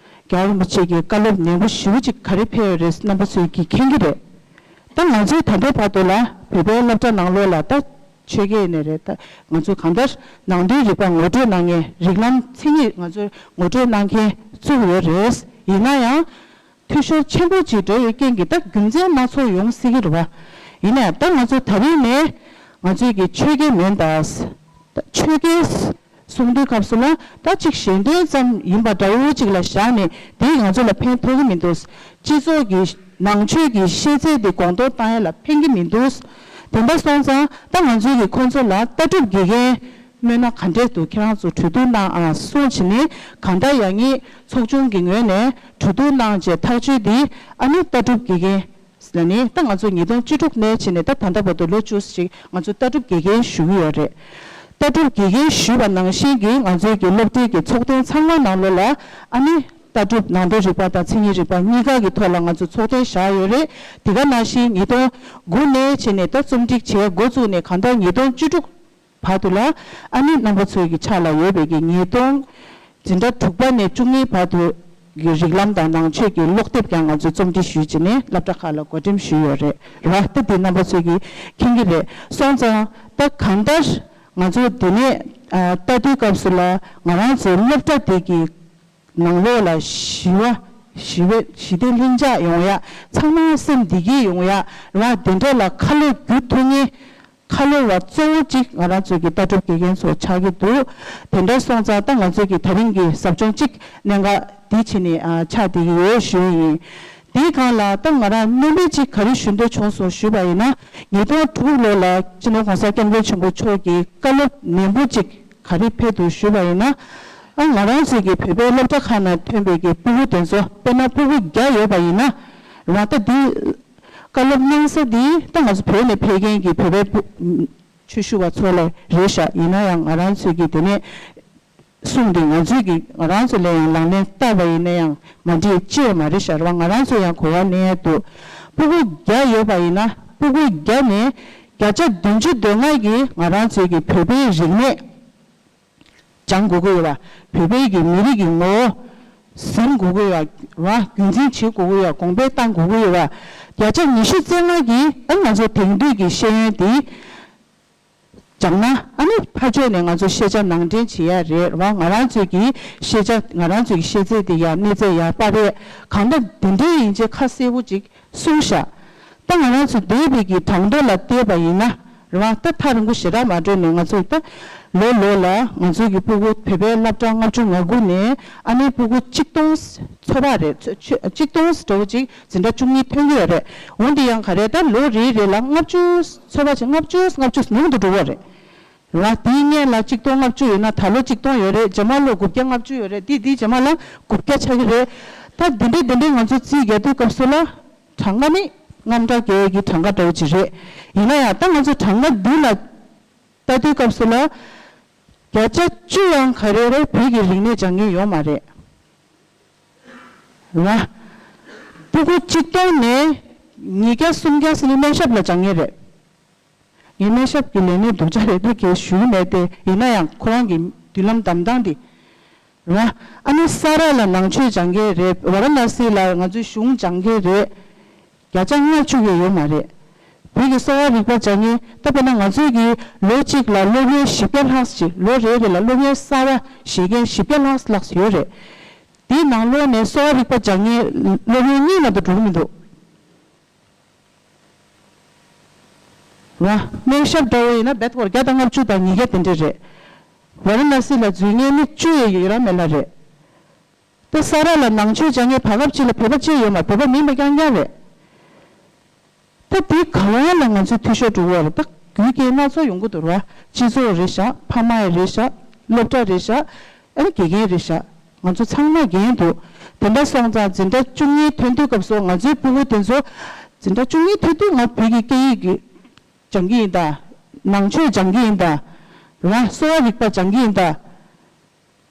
བ་རིན་པོ་ཆེ་གི་བཀའ་སློབ་ནན་པོ་ཞེ་པོ་ཅིག་ག་རེ་ཕེབས་ཡོད་རེད་རྣམ་པ་ཚོས་ཀྱིས་མཁྱེན་གྱི་རེད། ད་ང་ཚོས་ད་ལྟའི་བར་དུ་ལ་བོད་པའི་སློབ་གྲྭ་ནང་ལོགས་ལ་ད་ཆོས་དགེ་ཡིན་ནའི་རེད། ད་ང་ཚོས་གང་ལྟར་ནང་དོན་རིག་པ་ངོ་སྤྲོད་གནང་མཁན་རིགས་ལམ་མཚན་ཉིད་ང་ཚོས་ངོ་སྤྲོད་གནང་མཁན་བཙུགས་ཡོད་རེད། ཡིན་ན་ཡང་། འཐུས་ཤོར་ཆེན་པོ་ཅིག་འགྲོ་བའི་རྐྱེན་གྱིས་ད་རྒྱུ་མཚན་སྣ་ཚོགས་ཡོང་སྲིད་ཀྱི་རེད་བ། ཡིན་ནའི་ད་ང་ཚོ་ད་རིང་ནས་ང་ཚོའི་གི་ཆོས་དགེ་མིན་ད། ད་ཆོས་དགེ་གསུང་དུས་སྐབས་སུ་ལ་ད་ཅིག་ཞལ་འདོན་ཙམ་ཡིན་པ་འདྲ་བོ་ཅིག་ལ་བཞག་ནས་དེས་ང་ཚོ་ལ་ཕན་ཐོགས་ཀྱི་མི་འདུག་སྤྱི་ཚོགས་ཀྱི་ནང་ཆོས་ཀྱི་ཤེས་ཚད་དེ་གོང་མཐོར་བཏང་ཡ་ལ་ཕན་གྱི་མི་འདུག་དེ་འདྲ་སོང་ཙང་ད་ང་ཚོའི་གི་ཁོང་ཚོ་ལ་ལྟ་གྲུབ་དགེ་རྒན། སྨོས་ན་ག་འདྲས་འདུག་ཁྱེད་རང་ཚོ་གྲོས་བསྡུར་གནང་ཨ་གསུངས་བྱས་ནས་གང་ལྟར་ཡང་ངེད་ཚོགས་ཆུང་གི་ངོས་ནས་གྲོས་བསྡུར་གནང་བྱས་ཐག་གཅོད་འདི་ཨ་ནི་ལྟ་གྲུབ་དགེ་རྒན་ ལ་ནི་ད་ང་ཚོ་ཉིས་སྟོང་བཅུ་དྲུག་ནས་བྱས་ནས་ད་ད་ལྟ་བར་དུ་ལོ་བཅུ་ཞིག་ང་ཚོ་ལྟ་གྲུབ་དགེ་རྒན་ཞུ་གི་ཡོད་རེད། ལྟ་གྲུབ་དགེ་རྒན་ཞུས་པ་ནང་བཞིན་གྱི་ང་ཚོའི་གི་སློབ་གྲྭའི་གི་ཚོགས་ཐེངས་ཚང་མ་ནང་ལོགས་ལ་ཨ་ནི་ལྟ་གྲུབ་ནང་དོན་རིག་པ་དང་མཚན་ཉིད་རིག་པ་གཉིས་ཀ་གི་ཐོག་ལ་ང་ཚོ་ཚོགས་ཐེངས་བཞག་ཡོད་རེད། དེ་ག་ནང་བཞིན་ཉིས་སྟོང་དགུ་ནས་བྱས་ནས་ད་རྩོམ་སྒྲིག་བྱས་འགོ་བཙུགས་ནས་གང་ལྟར་ཉིས་སྟོང་བཅུ་དྲུག་བར་དུ་ལ་ཨ་ནི་རྣམ་པ་ཚོའི་གི་ཕྱག་ལ་ཡོད་པའི་གི་ཉིས་སྟོང་འཛིན་གྲྭ་དྲུག་པ་ནས་བཅུ་གཉིས་བར་དུ་གི་རིགས་ལམ་དང་ནང་ཆོས་ཀྱི་ཀློག་དེབ་ཀྱང་ང་ཚོས་རྩོམ་སྒྲིག་ཞུས་བྱས་ནས་སློབ་གྲྭ་ཁག་ལ་བགོ་འགྲེམས་ཞུས་ཡོད་རེད། རེད་བ། ད་དེ་རྣམ་པ་ཚོས་ཀྱི་མཁྱེན་གྱི་རེད། སོང་ཙང་ད་གང་ལྟར་ང་ཚོ་འདི་ནས་ཨ་ལྟ་དུས་སྐབས་སུ་ལ་ང་རང་ཚོའི་སློབ་གྲྭ་དེ་གི་ནང་ལོགས་ལ་ཞི་བ་ཞི་བའི་ཞི་བདེ་ལྷིང་འཇགས་ཡོང་ཡ། ཚང་མ་སེམས་བདེ་སྐྱིད་ཡོང་ཡ། རེད་བ། དེ་འདྲ་ལ་ཁ་ལོ་བསྒྱུར་ཐུབ་མཁན། ཁ་ལོ་བ་གཙོ་བོ་གཅིག་ང་རང་ཚོའི་གི་ལྟ་གྲུབ་དགེ་རྒན་ཚོ་ཆགས་ཀྱི་འདུག་དེ་འདྲ་སོང་ཙང་ད་ང་ཚོའི་གི་ད་རིང་གི་ཟབ་སྦྱོང་གཅིག་གནད་འགག་འདི་བྱས་ནས་ཨ་ཆགས་བསྡད་ཀྱི་ཡོད་ཞུ་ཡི་ཡིན། དེའི་སྒང་ལ་ད་ང་རང་སྣོན་པ་གཅིག་ག་རེ་ཞུ་འདོད་བྱུང་སོང་ཞུས་པ་ཡིན་ན། ཉིས་སྟོང་དྲུག་ལོ་ལ་སྤྱི་ནོར་༸གོང་ས་༸སྐྱབས་མགོན་ཆེན་པོ་མཆོག་གི་བཀའ་སློབ་ནན་པོ་གཅིག་ག་རེ་ཕེབས་འདུག་ཞུས་པ་ཡིན་ན། ཨ་ང་རང་ཚོའི་གི་བོད་པའི་སློབ་གྲྭ་ཁག་ནང་ཐོན་པའི་གི་སྤུ་གུ་དེ་ཚོ་དཔེར་ན་སྤུ་གུ་བརྒྱ་ཡོད་པ་ཡིན་ན། རེད་བ། ད་འདི་བཀའ་སློབ་གནང་ས་འདི་ད་ང་ཚོ་བོད་ནས་ཕེབས་མཁན་གྱི་བོད་པའི་སྤུ་ཆོས་ཞུ་བ་ཚོ་ལ་རེད་ཤག་ཡིན་ན་ཡང་ང་རང་ཚོའི་གི་དེ་ནས་གསུངས་ཏེ་ང་ཚོའི་གི་ང་རང་ཚོ་ལ་ཡང་ལག་ལེན་བསྟར་བ་ཡིན་ན་ཡང་མ་འགྲིག་ཅེས་མ་རེད་ཤག་རེད་བ། ང་རང་ཚོ་ཡང་གོ་བ་ལེན་ཡ་འདུག་སྤུ་གུ་བརྒྱ་ཡོད་པ་ཡིན་ན་སྤུ་གུ་བརྒྱ་ནས་བརྒྱ་ཆ་བདུན་ཅུ་དོན་ལྔ་གིས་ང་རང་ཚོའི་གི་བོད་པའི་རིག་གནས་སྦྱང་དགོས་ཀྱི་ཡོད་པ། བོད་པའི་གི་མི་རིགས་ཀྱི་ངོ་བོ་ཟིན་དགོས་ཀྱི་ཡོད་པ། རྒྱུན་འཛིན་བྱེད་དགོས་ཀྱི་ཡོད་པ། གོང་འཕེལ་གཏང་དགོས་ཀྱི་ཡོད་པ། བརྒྱ་ཆ་ཉི་ཤུ་རྩ་ལྔ་གིས་ཨ་ང་ཚོ་དེང་དུས་ཀྱི་ཤེས་ཡོན་དེ་སྦྱངས་ན་ཨ་ནི་ཕར་ཕྱོགས་ནས་ང་ཚོ་ཤེས་བྱ་ནང་འདྲེན་བྱེད་ཡ་རེད་བ། ང་རང་ཚོའི་གི་ཤེས་བྱ་ང་རང་ཚོའི་གི་ཤེས་ཚད་དེ་ཡར་གནས་ཚད་ཡར་སྤར་ཡས་གང་ལྟར་དེ་འདྲའི་ཡིན་ཆེད་ཁ་གསལ་པོ་ཅིག་གསུངས་ཤག་ད་ང་རང་ཚོ་འདས་པའི་གི་གྲངས་ཐོ་ལ་བལྟས་པ་ཡིན་ན་རེད་བ། ད་ཐག་རིང་པོ་ཞེ་དྲག་མ་འགྲོ་ནས་ང་ཚོ་ད་ལོ་ལོ་ལ་ང་ཚོའི་གི་སྤུ་གུ་བོད་པའི་སློབ་གྲྭ་ལྔ་བཅུ་ང་དགུ་ནས་ཨ་ནི་སྤུ་གུ་གཅིག་སྟོང་ཚོད་དཔག་རེད། ཚོད་ཚོད་གཅིག་སྟོང་འདྲ་བོ་ཅིག་འཛིན་གྲྭ་བཅུ་གཉིས་ཐོན་གྱི་ཡོད་རེད། འོན་ཏེ་ཡང་ག་རེ་ད་ལོ་རེ་རེ་ལ་ལྔ་བཅུ་ཚོད་དཔག་བྱས་ལྔ་བཅུ་ལྔ་བཅུ་ཉུང་དུ་འགྲོ་གི་རེད། རེད་བ། དེའི་སྔོན་ལ་གཅིག་སྟོང་ལྔ་བཅུ་ཡོད་ན་ད་ལོ་གཅིག་སྟོང་ཡོད་རེད། རྗེས་མ་ལོ་དགུ་བརྒྱ་ལྔ་བཅུ་ཡོད་རེད། དེ་དེའི་རྗེས་མ་ལ་དགུ་བརྒྱ་ཆགས་ཀྱི་རེད། ད་འདི་འདྲའི་འདི་འདྲའི་ང་ཚོ་རྩིས་རྒྱག་དུས་སྐབས་སུ་ལ་གྲངས་ཀ་ནི་རྔམ་དྲག་གི་གྲངས་ཀ་འདྲ་བོ་ཅིག་རེད། ཡིན་ན་ཡང་ད་ང་ཚོ་གྲངས་ཀ་འདི་ལ་ལྟ་དུས་སྐབས་སུ་ལ་བརྒྱ་ཆ་བཅུ་ཡང་ག་རེ་རེད། བོད་ཀྱི་རིག་གནས་སྦྱང་མཁན་ཡོད་མ་རེད། རེད་བ། སྤུ་གུ་གཅིག་སྟོང་ནས་ཉིས་བརྒྱ་སུམ་བརྒྱ་ཟེར་ནས་སྨན་ཞབས་ལ་སྦྱང་མཁན་རེད། ངའི་སྨན་ཞབས་ཀྱི་ལས་གནས་སྡུག་ཅག་རེད་དེ་གས་ཞུ་གི་མེད་དེ། ཡིན་ན་ཡང་ཁོ་རང་གི་མདུན་ལམ་བདམས་སྟངས་དེ་རེད་བ། ཨ་ནི་ས་རཱ་ལ་ནང་ཆོས་སྦྱང་མཁན་རེད། ཝཱ་ར་ཎ་སི་ལ་ང་ཚོའི་གཞུང་སྦྱང་མཁན་རེད། བརྒྱ་ཆ་ལྔ་བཅུ་ཡང་ཡོད་མ་རེད། བོད་ཀྱི་གསོ་བ་རིག་པ་སྦྱང་མཁན་ད་དཔེར་ན་ང་ཚོའི་གི་ལོ་གཅིག་ལ་སློབ་ཡོན་བཞི་བརྒྱ་ལྷག་ཅིག་ལོ་རེ་རེ་ལ་སློབ་ཡོན་གསར་པ་བཞེས་མཁན་བཞི་བརྒྱ་ལྷག་ལྷག་ཡོད་རེད། དེའི་ནང་ལོགས་ནས་གསོ་བ་རིག་པ་སྦྱང་མཁན་སློབ་ཡོན་གཉིས་མ་གཏོགས་འགྲོ་གི་མི་འདུག་ར། སྨན་ཞབས་འདྲ་བོ་ཡིན་ན་རྦད་དེ་སྐོར་བརྒྱ་དང་ལྔ་བཅུ་དང་ཉིས་བརྒྱ་དེ་འདྲ་རེད། ཝཱ་ར་ཎ་སི་ལ་འཛུལ་མཁན་ནི་བཅུ་ཡང་ཡོད་ར་མེད་ལ་རེད། ད་ས་རཱ་ལ་ནང་ཆོས་སྦྱང་མཁན་བར་སྐབས་གཅིག་ལ་བོད་པ་གཅིག་ཡོད་མ་རེད། བོད་པ་མིན་པ་རྐྱང་རྐྱང་རེད། ད་དེ་ག་བ་ལ་ང་ཚོས་འཐུས་ཤོར་འགྲོ་གི་ཡོད་རེད། ད་རྒྱུ་རྐྱེན་སྣ་ཚོགས་ཡོང་གི་འདུག་ར། སྤྱི་ཚོགས་རེད་ཤག་ཕ་མ་ཡང་རེད་ཤག་སློབ་གྲྭ་རེད་ཤག་ཨ་ནི་དགེ་རྒན་རེད་ཤག་ང་ཚོ་ཚང་མ་འགན་འདུག་དེ་འདྲ་སོང་ཙང་འཛིན་གྲྭ་བཅུ་གཉིས་ཐོན་དུས་སྐབས་སུ་ང་ཚོའི་སྤུ་གུ་དེ་ཚོ་འཛིན་གྲྭ་བཅུ་གཉིས་ཐོན་དུས་ང་བོད་ཀྱི་སྐད་ཡིག་གི་སྦྱང་གི་ཡིན་ད། ནང་ཆོས་སྦྱང་གི་ཡིན་ད། ར་གསོ་བ་རིག་པ་སྦྱང་གི་ཡིན་ད།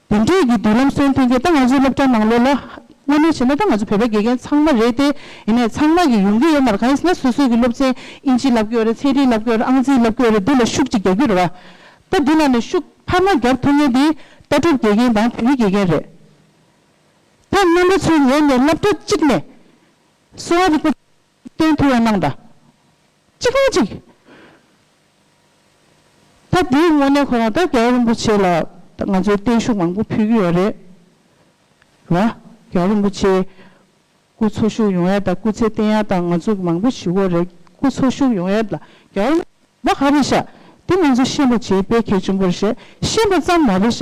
དེ་འདྲའི་གི་མདུན་ལམ་སོན་ཐོན་མཁན་ད་ང་ཚོའི་སློབ་གྲྭ་ནང་ལོགས་ལ་དངོས་གནས་བྱས་ན་ད་ང་ཚོ་བོད་པ་དགེ་རྒན་ཚང་མ་རེད་དེ། ཡིན་ནའི་ཚང་མ་གི་ཡོང་གི་ཡོད་མ་རེད། གང་ཡིན་ཟེར་ན་སོ་སོའི་གི་སློབ་ཚན་ཨིན་ཇི་བསླབ་ཀྱི་ཡོད་རེད། ཚན་རིག་བསླབ་ཀྱི་ཡོད་རེད། ཨང་རྩིས་བསླབ་ཀྱི་ཡོད་རེད། འདི་ལ་ཤུགས་ཅིག་རྒྱག་གི་རེད་བ། ད་འདི་ལ་ནི་ཤུགས་འཕར་མ་རྒྱབ་ཐུབ་མཁན་འདི་ལྟ་གྲུབ་དགེ་རྒན་དང་བོད་རིགས་དགེ་རྒན་རེད། ད་རྣམ་པ་ཚོའི་ངོས་ནས་སློབ་གྲྭ་གཅིག་ནས་གསོ་བ་རིག་པ་སྟོན་ཐུབ་པ་གནང་དང་། གཅིག་ལ་གཅིག་ད་དེའི་ངོས་ནས་ཁོ་རང་ད་རྒྱལ་བ་རིན་པོ་ཆེ་ལ་ང་ཚོས་བརྟན་བཞུགས་མང་པོ་ཕུལ་གྱི་ཡོད་རེད། ར། རྒྱལ་བ་རིན་པོ་ཆེ་སྐུ་འཚོ་བཞུགས་ཡོང་ཡ་དང་སྐུ་ཚེ་བརྟན་ཡ་དང་ང་ཚོ་མང་པོ་ཞུ་གི་རེད། སྐུ་འཚོ་བཞུགས་ཡོང་ཡ་ལ་རྒྱལ་བ་རིན་པོ་ཆེ་ག་རེ་བྱས། དེ་ང་ཚོ་ཤེས་པ་བྱེད་དཔེ་གལ་ཆེན་པོ་རེད། ཤེས་པ་ཙམ་མ་རེད་བྱས།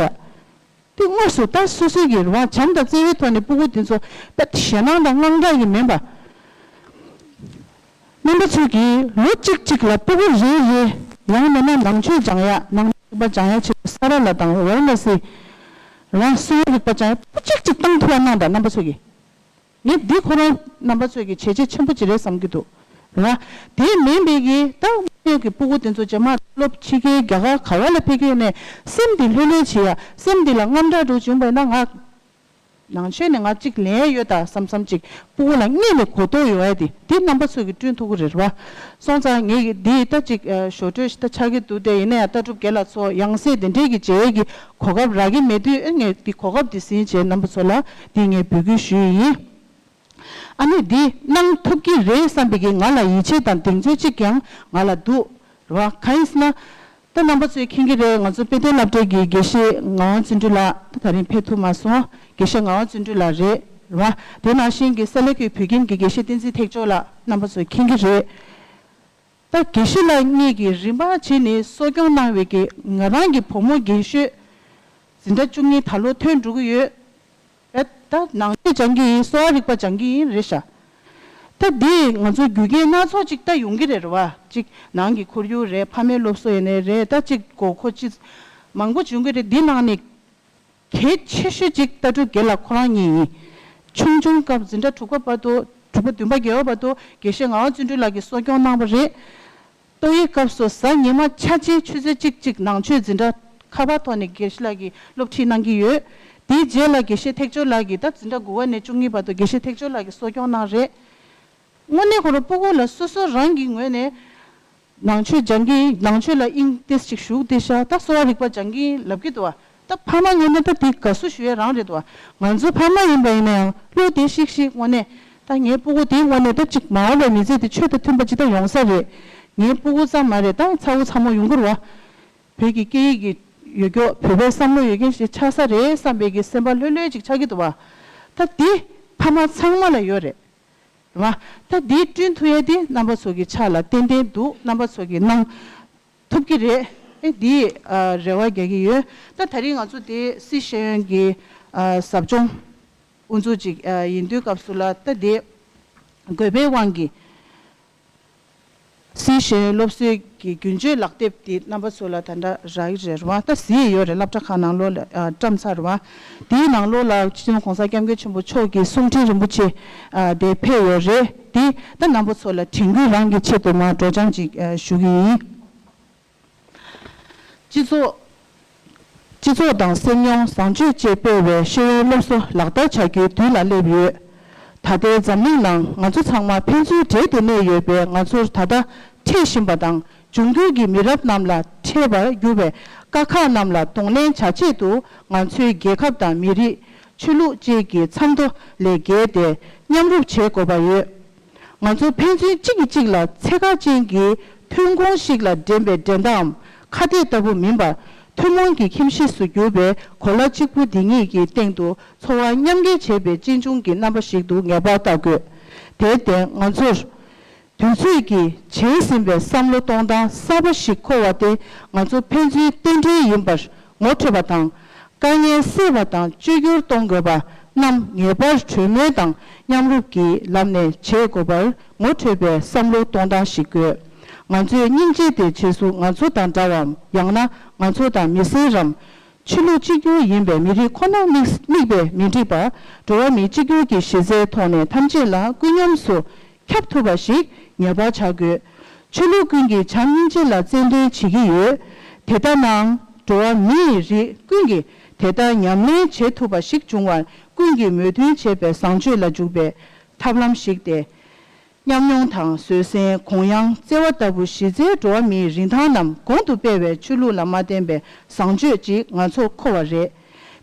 དེ་དངོས་སུ་ད་སོ་སོའི་གི་རེད་བ། བྱམས་དང་བརྩེ་བའི་ཐོག་ནས་སྤུ་གུ་དེ་ཚོ་དཔེ་ཞེད་སྣང་དང་དངངས་སྐྲག་གི་མིན་པ། རྣམ་པ་ཚོས་ཀྱིས་ལོ་གཅིག་གཅིག་ལ་སྤུ་གུ་རེ་རེ་ཡང་མིན་ན་ནང་ཆོས་སྦྱང་ཡ། ནང་ཆོས་རིག་པ་སྦྱང་ཡ་ཆེད་དུ་ས་རཱ་ལ་དང་ཝཱ་ར་ཎ་སི་རང་གསོ་བ་རིག་པ་སྦྱང་ཡ་སྤུ་གུ་གཅིག་གཅིག་བཏང་ཐུབ་པ་གནང་དང་། རྣམ་པ་ཚོས་ཀྱིས། ངས་འདི་ཁོ་རང་རྣམ་པ་ཚོས་ཀྱི་བྱས་རྗེས་ཆེན་པོ་ཅིག་རེད་བསམ་གྱི་འདུག་རེད་བ། དེ་མིན་པའི་གི་ད་དམངས་ཡོད་ཀྱི་སྤུ་གུ་དེ་ཚོ་རྗེས་མ་སློབ་ཕྱི་རྒྱལ་རྒྱ་གར་ག་བ་ལ་ཕེབས་ཀྱི་ཡོད་ནས་སེམས་དེ་ལྷོད་ལྷོད་བྱེད་ཡ། སེམས་དེ་ལ་དངངས་སྐྲག་འགྲོ་བྱུང་བས་ན་ང་ནང་ཆོས་ནས་ང་གཅིག་ལེན་ཡོད་ད་བསམ་བསམ་གཅིག་སྤུ་གུ་ལ་དངོས་ནས་གོ་རྟོགས་ཡོང་ཡ་དེ་དེ་རྣམ་པ་ཚོ་གི་བསྐྲུན་ཐུབ་ཀྱི་རེད་བ། སོང་ཙང་ངས་འདི་ད་གཅིག་ཞོར་འཕྲོས་ཤིག་ད་ཆགས་ཀྱི་འདུག་དེ་ཡིན་ན་ཡང་ལྟ་གྲུབ་རྒན་ལགས་ཚོ་ཡང་སེ་དེ་འདྲས་ཀྱི་མཇལ་ཡས་ཀྱི་གོ་སྐབས་རག་གི་མེད་དུས་ཨེ་ངས་འདི་གོ་སྐབས་འདི་ཟིན་བྱས་རྣམ་པ་ཚོ་ལ་འདི་ངས་འབོད་སྐུལ་ཞུས་ཡིན། ཨ་ནི་འདི་གནང་ཐུབ་ཀྱི་རེད་བསམ་པའི་གི་ང་ལ་ཡིད་ཆེས་དང་གདེང་ཚོད་ཅིག་ཀྱང་ང་ལ་འདུག་རེད་བ། གང་ཡིན་ཟེར་ན། ད་རྣམ་པ་ཚོས་མཁྱེན་གྱི་རེད། ང་ཚོ་དཔེ་སྟོན་སློབ་གྲྭའི་གི་དགེ་བཤེས་ངག་དབང་བརྩོན་འགྲུས་ལགས་ད་ད་རིང་ཕེབས་ཐུབ་མ་སོང་། དགེ་བཤེས་ངག་དབང་བརྩོན་འགྲུས་ལགས་རེད་རེད་བ། དེ་ནང་བཞིན་གྱི་སཱ་ལ་ཁུལ་བོད་ཁྱིམ་གྱི་དགེ་བཤེས་བསྟན་འཛིན་ཐེག་མཆོག་ལགས་རྣམ་པ་ཚོས་མཁྱེན་གྱི་རེད། ད་དགེ་བཤེས་ལགས་གཉིས་ཀྱིས་རིམ་པ་བྱས་ནས་གསོ་སྐྱོང་གནང་བའི་གི་ང་རང་གི་བུ་མོ་རྒན་ཤོས་འཛིན་གྲྭ་བཅུ་གཉིས་ད་ལོ་ཐོན་འགྲོ་གི་ཡོད། ཨེ་ད་ནང་ཆོས་སྦྱང་གི་ཡིན། གསོ་བ་རིག་པ་སྦྱང་གི་ཡིན་རེད་ཤག་ད་འདི་ང་ཚོ་རྒྱུ་རྐྱེན་སྣ་ཚོགས་ཅིག་ད་ཡོང་གི་རེད་རེད་བ། ཅིག་ནང་གི་ཁོར་ཡུག་རེད། ཕ་མའི་སློབ་གསོ་ཡིན་ནའི་རེད། ད་ཅིག་དགོས་མཁོ་ཅི་མང་པོ་བྱུང་གི་རེད། འདི་ནང་ནས་གལ་ཆེ་ཤོས་ཅིག་ལྟ་གྲུབ་རྒན་ལགས་ཁོ་རང་ཉིད་ཡིན། ཆུང་ཆུང་སྐབས་འཛིན་གྲྭ་དྲུག་པ་བར་དུ་དྲུག་པ་བདུན་པ་བརྒྱད་པ་བར་དུ་དགེ་བཤེས་ངག་དབང་བརྩོན་འགྲུས་ལགས་ཀྱིས་གསོ་སྐྱོང་གནང་བ་རེད། ཏོག་དབྱིབས་སྐབས་སུ་གཟའ་ཉི་མ་ཆ་ཆེ་ཆུ་ཚོད་གཅིག་གཅིག་ནང་ཆོས་འཛིན་གྲྭ་ཁ་པར་ཐོག་ནས་དགེ་བཤེས་ལགས་ཀྱིས་སློབ་ཁྲིད་གནང་གི་ཡོད། དེའི་རྗེས་ལ་དགེ་བཤེས་ཐེག་མཆོག་ལགས་ཀྱིས་ད་འཛིན་གྲྭ་དགུ་པ་ནས་བཅུ་གཉིས་བར་དུ་དགེ་བཤེས་ཐེག་མཆོག་ལགས་ཀྱིས་གསོ་སྐྱོང་གནང་རེད། དངོས་གནས་ཁོ་རང་སྤུ་གུ་ལ་སོ་སོ་རང་གི་ངོས་ནས་ནང་ཆོས་སྦྱང་གི་ཡིན། ནང་ཆོས་ལ་དབྱིངས་ཏོག་ཙམ་ཞུགས་བསྡད་ཤག་ད་གསོ་བ་རིག་པ་སྦྱང་གི་ཡིན་ལབ་ཀྱི་འདུག་བ། ད་ཕ་མ་ངོས་ནས་ད་དེ་དགའ་བསུ་ཞུ་ཡས་རང་རེད་འདུག་བ། ང་ཚོ་ཕ་མ་ཡིན་པ་ཡིན་ན་ཡང་བློ་བདེ་ཤིག་ཤིག་དངོས་གནས་ད་ངའི་སྤུ་གུ་དེའི་ངོས་ནས་ད་ཅིག་མ་འོངས་པའི་མི་ཚེ་དེ་ཆོས་དང་མཐུན་པ་ཅིག་ད་ཡོང་ས་རེད། ངའི་སྤུ་གུ་ཙམ་མ་རེད། ད་ཚ་བོ་ཚ་མོ་ཡོང་གི་རེད་བ། བོད་ཀྱི་སྐད་ཡིག་གི་ཡོད་རྒྱུ་བོད་པའི་བསམ་བློ་ཡོད་མཁན་ཞིག་ཆགས་ས་རེད་བསམ་པའི་གི་སེམས་པ་ལྷོད་ལྷོད་ཅིག་ཆགས་ཀྱི་འདུག་བ། ད་དེ་ཕ་མ་ཚང་མ་ལ་ཡོད་རེད། རེད་བ། ད་འདི་བསྐྲུན་ཐུབ་ཡས་དེ་རྣམ་པ་ཚོ་གི་ཕྱག་ལ་ཏན་ཏན་འདུག་རྣམ་པ་ཚོ་གི་གནང་ཐུབ་ཀྱི་རེད། ཨེ་འདི་ཨ་རེ་བ་རྒྱག་གི་ཡོད། ད་ད་རིང་ང་ཚོ་དེ་སཱི་ཤེས་ཡོན་གྱི་ཨ་ཟབ་སྦྱོང་དབུ་འཛུགས་ཅིག་ཨ་ཡིན་དུས་སྐབས་སུ་ལ་ད་དེ་དགོས་པའི་དབང་གིས་སཱི་ཤེས་ཡོན་སློབ་གསོའི་གི་རྒྱུན་སྤྱོད་ལག་དེབ་དེ་རྣམ་པ་ཚོ་ལ་ད་ལྟ་རག་གི་རེད་བ། ད་གཟིགས་ཡོད་རེད། སློབ་གྲྭ་ཁག་ནང་ལོགས་ལ་ཨ་བཀྲམ་ཚར་བ། དེའི་ནང་ལོགས་ལ་སྤྱི་ནོར་གོང་ས་སྐྱབས་མགོན་ཆེན་པོ་མཆོག་གི་གསུང་འཕྲིན་རིན་པོ་ཆེ་ཨ་དེ་ཕེབས་ཡོད་རེད། དེ་ད་རྣམ་པ་ཚོ་ལ་དྲན་སྐུལ་རང་གི་ཆེད་དུ་མར་སྒྲོག་སྦྱང་ཅིག་ཨ་ཞུ་གི་ཡིན། སྤྱི་ཚོགས། སྤྱི་ཚོགས་དང་སེམས་མྱོང་བཟང་སྤྱོད་བཅས་སྤེལ་བའི་ཤེས་ཡོན་སློབ་གསོ་ལག་བསྟར་བྱ་རྒྱུའི་དུས་ལ་སླེབས་ཡོད། ད་ལྟའི་འཛམ་གླིང་ནང་ང་ཚོ་ཚང་མ་ཕན་ཚུན་འབྲེལ་ཏེ་གནས་ཡོད་པས། ང་ཚོར་ད་ལྟ་འཕྲད་བཞིན་པ་དང་འབྱུང་འགྱུར་གྱི་མི་རབས་རྣམས་ལ་འཕྲད་པར་འགྱུར་བའི་དཀའ་ཁག་རྣམས་ལ་གདོང་ལེན་བྱ་ཆེད་དུ། ང་ཚོའི་རྒྱལ་ཁབ་དང་མི་རིགས། ཆོས་ལུགས་བཅས་ཀྱི་མཚམས་ཐོ་ལས་བརྒལ་ཏེ་མཉམ་རུབ་བྱེད་དགོས་པ་ཡོད། ང་ཚོ་ཕན་ཚུན་གཅིག་གིས་གཅིག་ལ་འཚེ་ཁ་ཅན་གྱི་ཐོན་ཁུངས་ཤིག་ལ་འགྲན་པའི་འགྲན་ཟླའམ་ཁ་གཏད་ལྟ་བུ་མིན་པར། ཐུན་མོང་གི་ཁྱིམ་གཞིས་སུ་གྱུར་པའི་གོ་ལ་གཅིག་པུ་འདི་ཉིད་ཀྱི་སྟེང་དུ་འཚོ་བ་མཉམ་སྐྱེལ་བྱེད་པའི་གཅེན་གཅུང་གི་རྣམ་པ་ཞིག་ཏུ་ངེས་པར་བལྟ་དགོས། དེར་བརྟེན་ང་ཚོར་དུས་ཚོད་ཀྱིས་བྱས་ཟིན་པའི་བསམ་བློ་གཏོང་སྟངས་གསར་པ་ཞིག་འཁོར་བ་སྟེ། ང་ཚོ་ཕན་ཚུན་རྟེན་འབྲེལ་ཡིན་པར་ངོ་འཕྲོད་པ་དང་། དཀའ་ངལ་སེལ་བ་དང་བཅོས་བསྒྱུར་གཏོང་དགོས་པ་རྣམས་ངེས་པར་གྲོས་མོལ་དང་མཉམ་རུབ་ཀྱི་ལམ་ནས་བྱེད་དགོས་པར་ངོ་འཕྲོད་པའི་བསམ་བློ་གཏོང་སྟངས་ཤིག་དགོས། ང་ཚོས་སྙིང་རྗེ་དེ་རྗེས་སུ་ང་ཚོ་དང་འདྲ་བའམ། ཡང་ན་ང་ཚོ་དང་མི་སེར་རམ། ཆོས་ལུགས་གཅིག་གྱུར་ཡིན་པའི་མི་རིགས་ཁོ་ནར་དམིགས་དམིགས་པས་མི་འགྲིག་པར། འགྲོ་བ་མི་གཅིག་གྱུར་གྱི་གཞི་རྩའི་ཐོག་ནས་ཐམས་ཅད་ལ་ཀུན་སྙོམས་སུ་ཁྱབ་ཐུབ་པ་ཞིག་ངེས་པར་བྱ་དགོས། ཆོས་ལུགས་ཀུན་གྱིས་བྱམས་སྙིང་རྗེ་ལ་རྩལ་འདོན་བྱེད་ཀྱི་ཡོད། དེ་ལྟ་ནའང་འགྲོ་བ་མིའི་རིགས་ཀུན་གྱིས་དེ་ལྟར་ཉམས་ལེན་བྱེད་ཐུབ་པ་ཞིག་འབྱུང་བར་ཀུན་གྱིས་མོས་མཐུན་བྱེད་པའི་བཟང་སྤྱོད་ལ་འཇུག་པའི་ཐབས་ལམ་ཞིག་སྟེ། ཉམས་མྱོང་དང་བཟོད་བསྲན། གུ་ཡངས། བརྩེ་བ་ལྟ་བུ་གཞི་རྩའི་འགྲོ་བ་མིའི་རིན་ཐང་རྣམས་གོང་དུ་སྤེལ་བའི་ཆོས་ལུགས་ལ་མ་བརྟེན་པའི་བཟང་སྤྱོད་ཅིག་ང་ཚོར་མཁོ་བ་རེད།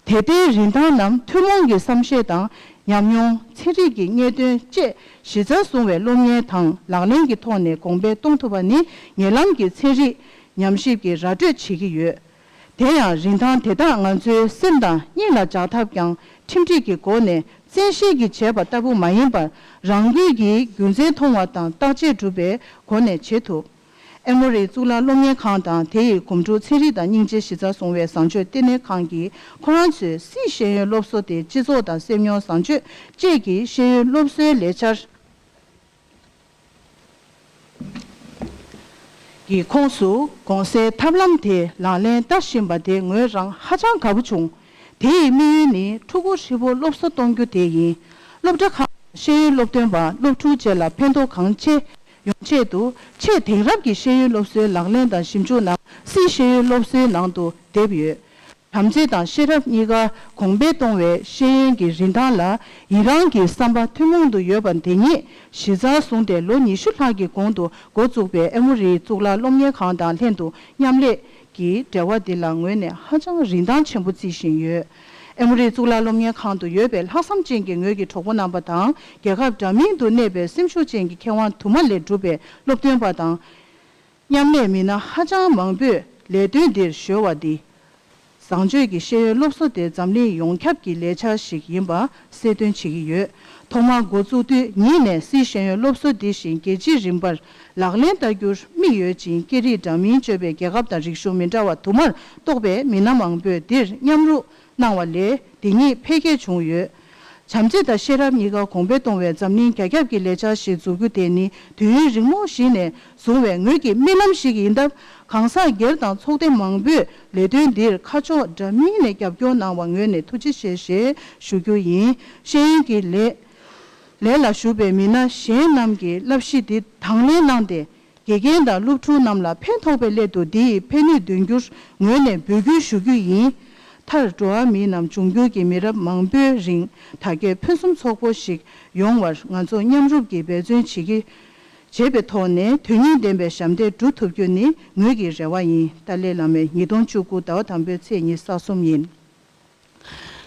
དེ་ལྟའི་རིན་ཐང་རྣམས་ཐུན་མོང་གི་བསམ་ཤེས་དང་ཉམས་མྱོང་། ཚན་རིག་གི་རྙེད་དོན་བཅས་གཞི་རྩར་བཟུང་བའི་སློབ་གཉེར་དང་ལག་ལེན་གྱི་ཐོག་ནས་གོང་འཕེལ་གཏོང་ཐུབ་པ་ནི་ཉེ་ལམ་གྱི་ཚན་རིག་ཉམས་ཞིབ་ཀྱིས་ར་སྤྲོད་བྱེད་ཀྱི་ཡོད། དེ་ཡང་རིན་ཐང་དེ་དག་ང་ཚོའི་སེམས་དང་གཉིད་ལ་འཇགས་ཐབས་ཀྱང་ཁྲིམས་སྒྲིག་གི་སྒོ་ནས་བཙན་ཤེད་ཀྱིས་བྱས་པ་ལྟ་བུ་མ་ཡིན་པར། རང་འགུལ་གྱིས་རྒྱུ་མཚན་མཐོང་བ་དང་བརྟག་དཔྱད་གྲུབ་པའི་སྒོ་ནས་བྱེད་ཐུབ། ཨེ་མོ་རི་གཙུག་ལག་སློབ་གཉེར་ཁང་དང་དེ་ཡི་གོམ་བགྲོད་ཚན་རིག་དང་སྙིང་རྗེ་གཞི་རྩར་བཟུང་བའི་བཟང་སྤྱོད་ལྟེ་གནས་ཁང་གིས་ཁོ་རང་ཚོའི་སཱི་ཤེས་ཡོན་སློབ་གསོ་དེ་སྤྱི་ཚོགས་དང་སེམས་མྱོང་བཟང་སྤྱོད་བཅས་ཀྱི་ཤེས་ཡོན་སློབ་གསོའི་ལས་འཆར་གྱི་ཁོངས་སུ་གོང་གསལ་ཐབས་ལམ་དེ་ལག་ལེན་བསྟར་བཞིན་པ་དེ་ངོས་རང་ཧ་ཅང་དགའ་པོ་བྱུང་། དེ་ཡི་དམིགས་ཡུལ་ནི་ཕྲུ་གུ་ཧྲིལ་པོ་སློབ་གསོ་གཏོང་རྒྱུ་དེ་ཡིན། སློབ་གྲྭ་ཁག་ཤེས་ཡོན་སློབ་སྟོན་པ་སློབ་ཕྲུག་བཅས་ལ་ཕན་ཐོགས་གང་ཆེ་ ཡོང་ཆེད་དུ་ཆེས་དེང་རབས་ཀྱི་ཤེས་ཡོན་སློབ་གསོའི་ལག་ལེན་དང་ཞིབ་འཇུག་རྣམས་སིད་ཤེས་ཡོན་སློབ་གསོའི་ནང་དུ་འདེབས་ཡོད། བྱམས་བརྩེ་དང་ཤེས་རབ་གཉིས་ཀ་གོང་འཕེལ་གཏོང་བའི་ཤེས་ཡོན་གྱི་རིན་ཐང་ལ་ཡི་རང་གི་བསམ་པ་ཐུན་མོང་དུ་ཡོད་པ་དེ་ཉིད་གཞི་རྩར་བཟུང་སྟེ། ལོ་ཉི་ཤུ་ལྷག་གི་གོང་དུ་འགོ་བཙུགས་པའི་ཨེ་མོ་རིའི་གཙུག་ལག་སློབ་གཉེར་ཁང་དང་ལྷན་དུ་མཉམ་ལས་ཀྱི་འབྲེལ་བ་འདི་ལ་ངོས་ནས་ཧ་ཅང་རིན་ཐང་ཆེན་པོ་བརྩི་བཞིན་ཡོད། ཨེ་མོ་རིའི་གཙུག་ལག་སློབ་གཉེར་ཁང་དུ་ཡོད་པའི་ལྷག་བསམ་ཅན་གྱི་ངོས་ཀྱི་གྲོགས་པོ་རྣམ་པ་དང་། རྒྱལ་ཁབ་འདྲ་མིན་དུ་གནས་པའི་སེམས་ཤུགས་ཅན་གྱི་མཁས་དབང་དུ་མ་ལས་གྲུབ་པའི་སློབ་སྟོན་པ་དང་། མཉམ་ལས་མི་སྣ་ཧ་ཅང་མང་པོས་ལས་དོན་འདིར་གཞོལ་བ་འདི། བཟང་སྤྱོད་ཀྱི་ཤེས་ཡོན་སློབ་གསོ་དེ་འཛམ་གླིང་ཡོངས་ཁྱབ་ཀྱི་ལས་འཆར་ཞིག་ཡིན་པ་གསལ་སྟོན་བྱེད་ཀྱི་ཡོད། ཐོག་མར་འགོ་བཙུགས་དུས་ཉིད་ནས་སིད་ཤེས་ཡོན་སློབ་གསོ་འདི་བཞིན་རྒྱལ་སྤྱིའི་རིམ་པར་ལག་ལེན་བསྟར་རྒྱུར་དམིགས་ཡོད་ཅིང་། སྐད་རིགས་འདྲ་མིན་སྤྱོད་པའི་རྒྱལ་ཁབ་དང་རིག་གཞུང་མི་འདྲ་བ་དུ་མར་གཏོགས་པའི་མི་སྣ་མང་པོས་འདིར་མཉམ་རུབ་གནང་བ་ལས་འདི་ཉིད་འཕེལ་རྒྱས་བྱུང་ཡོད། བྱམས་བརྩེ་དང་ཤེས་རབ་གཉིས་ཀ་གོང་འཕེལ་གཏོང་བའི་འཛམ་གླིང་རྒྱ་ཁྱབ་ཀྱི་ལས་འཆར་ཞིག་འཛུགས་རྒྱུ་དེ་ནི་དུས་ཡུན་རིང་མོ་ཞིག་ནས་བཟུང་བའི་ངོས་ཀྱི་རྨི་ལམ་ཞིག་ཡིན་སྟབས། གང་ཟག་སྒེར་དང་ཚོགས་སྡེ་མང་པོས་ལས་དོན་འདིར་ཁ་ཕྱོགས་འདྲ་མིན་ནས་རྒྱབ་སྐྱོར་གནང་བར་ངོས་ནས་ཐུགས་རྗེ་ཆེ་ཞེས་ཞུ་རྒྱུ་ཡིན། ཤེས་ཡོན་གྱི་ལས་ལས་ལ་ཞུགས་པའི་མི་སྣ་གཞན་རྣམས་ཀྱིས་བསླབ་གཞི་འདི་དང་ལེན་གནང་སྟེ། དགེ་རྒན་དང་སློབ་ཕྲུག་རྣམས་ལ་ཕན་ཐོགས་པའི་སླད་དུ་འདི་ཡི་ཕན་ནུས་འདོན་རྒྱུར་ངོས་ནས་འབོད་སྐུལ་ཞུ་རྒྱུ་ཡིན། མཐར། འགྲོ་བ་མིའི་ནང་འབྱུང་འགྱུར་གྱི་མི་རབས་མང་པོའི་རིང་དར་རྒྱས་ཕུན་སུམ་ཚོགས་པོ་ཞིག་ཡོང་བར་ང་ཚོ་མཉམ་རུབ་ཀྱིས་འབད་བརྩོན་བྱེད་ཀྱི་བྱེད་པའི་ཐོག་ནས་དོན་སྙིང་ལྡན་པའི་ཞབས་འདེགས་སྒྲུབ་ཐུབ་རྒྱུ་ནི་ངོས་ཀྱི་རེ་བ་ཡིན། ཏཱ་ལའི་བླ་མས་ཉིས་སྟོང་བཅུ་དགུ་ཟླ་བ་དང་པོའི་ཚེས་ཉི་ཤུ་རྩ་གསུམ་ཡིན།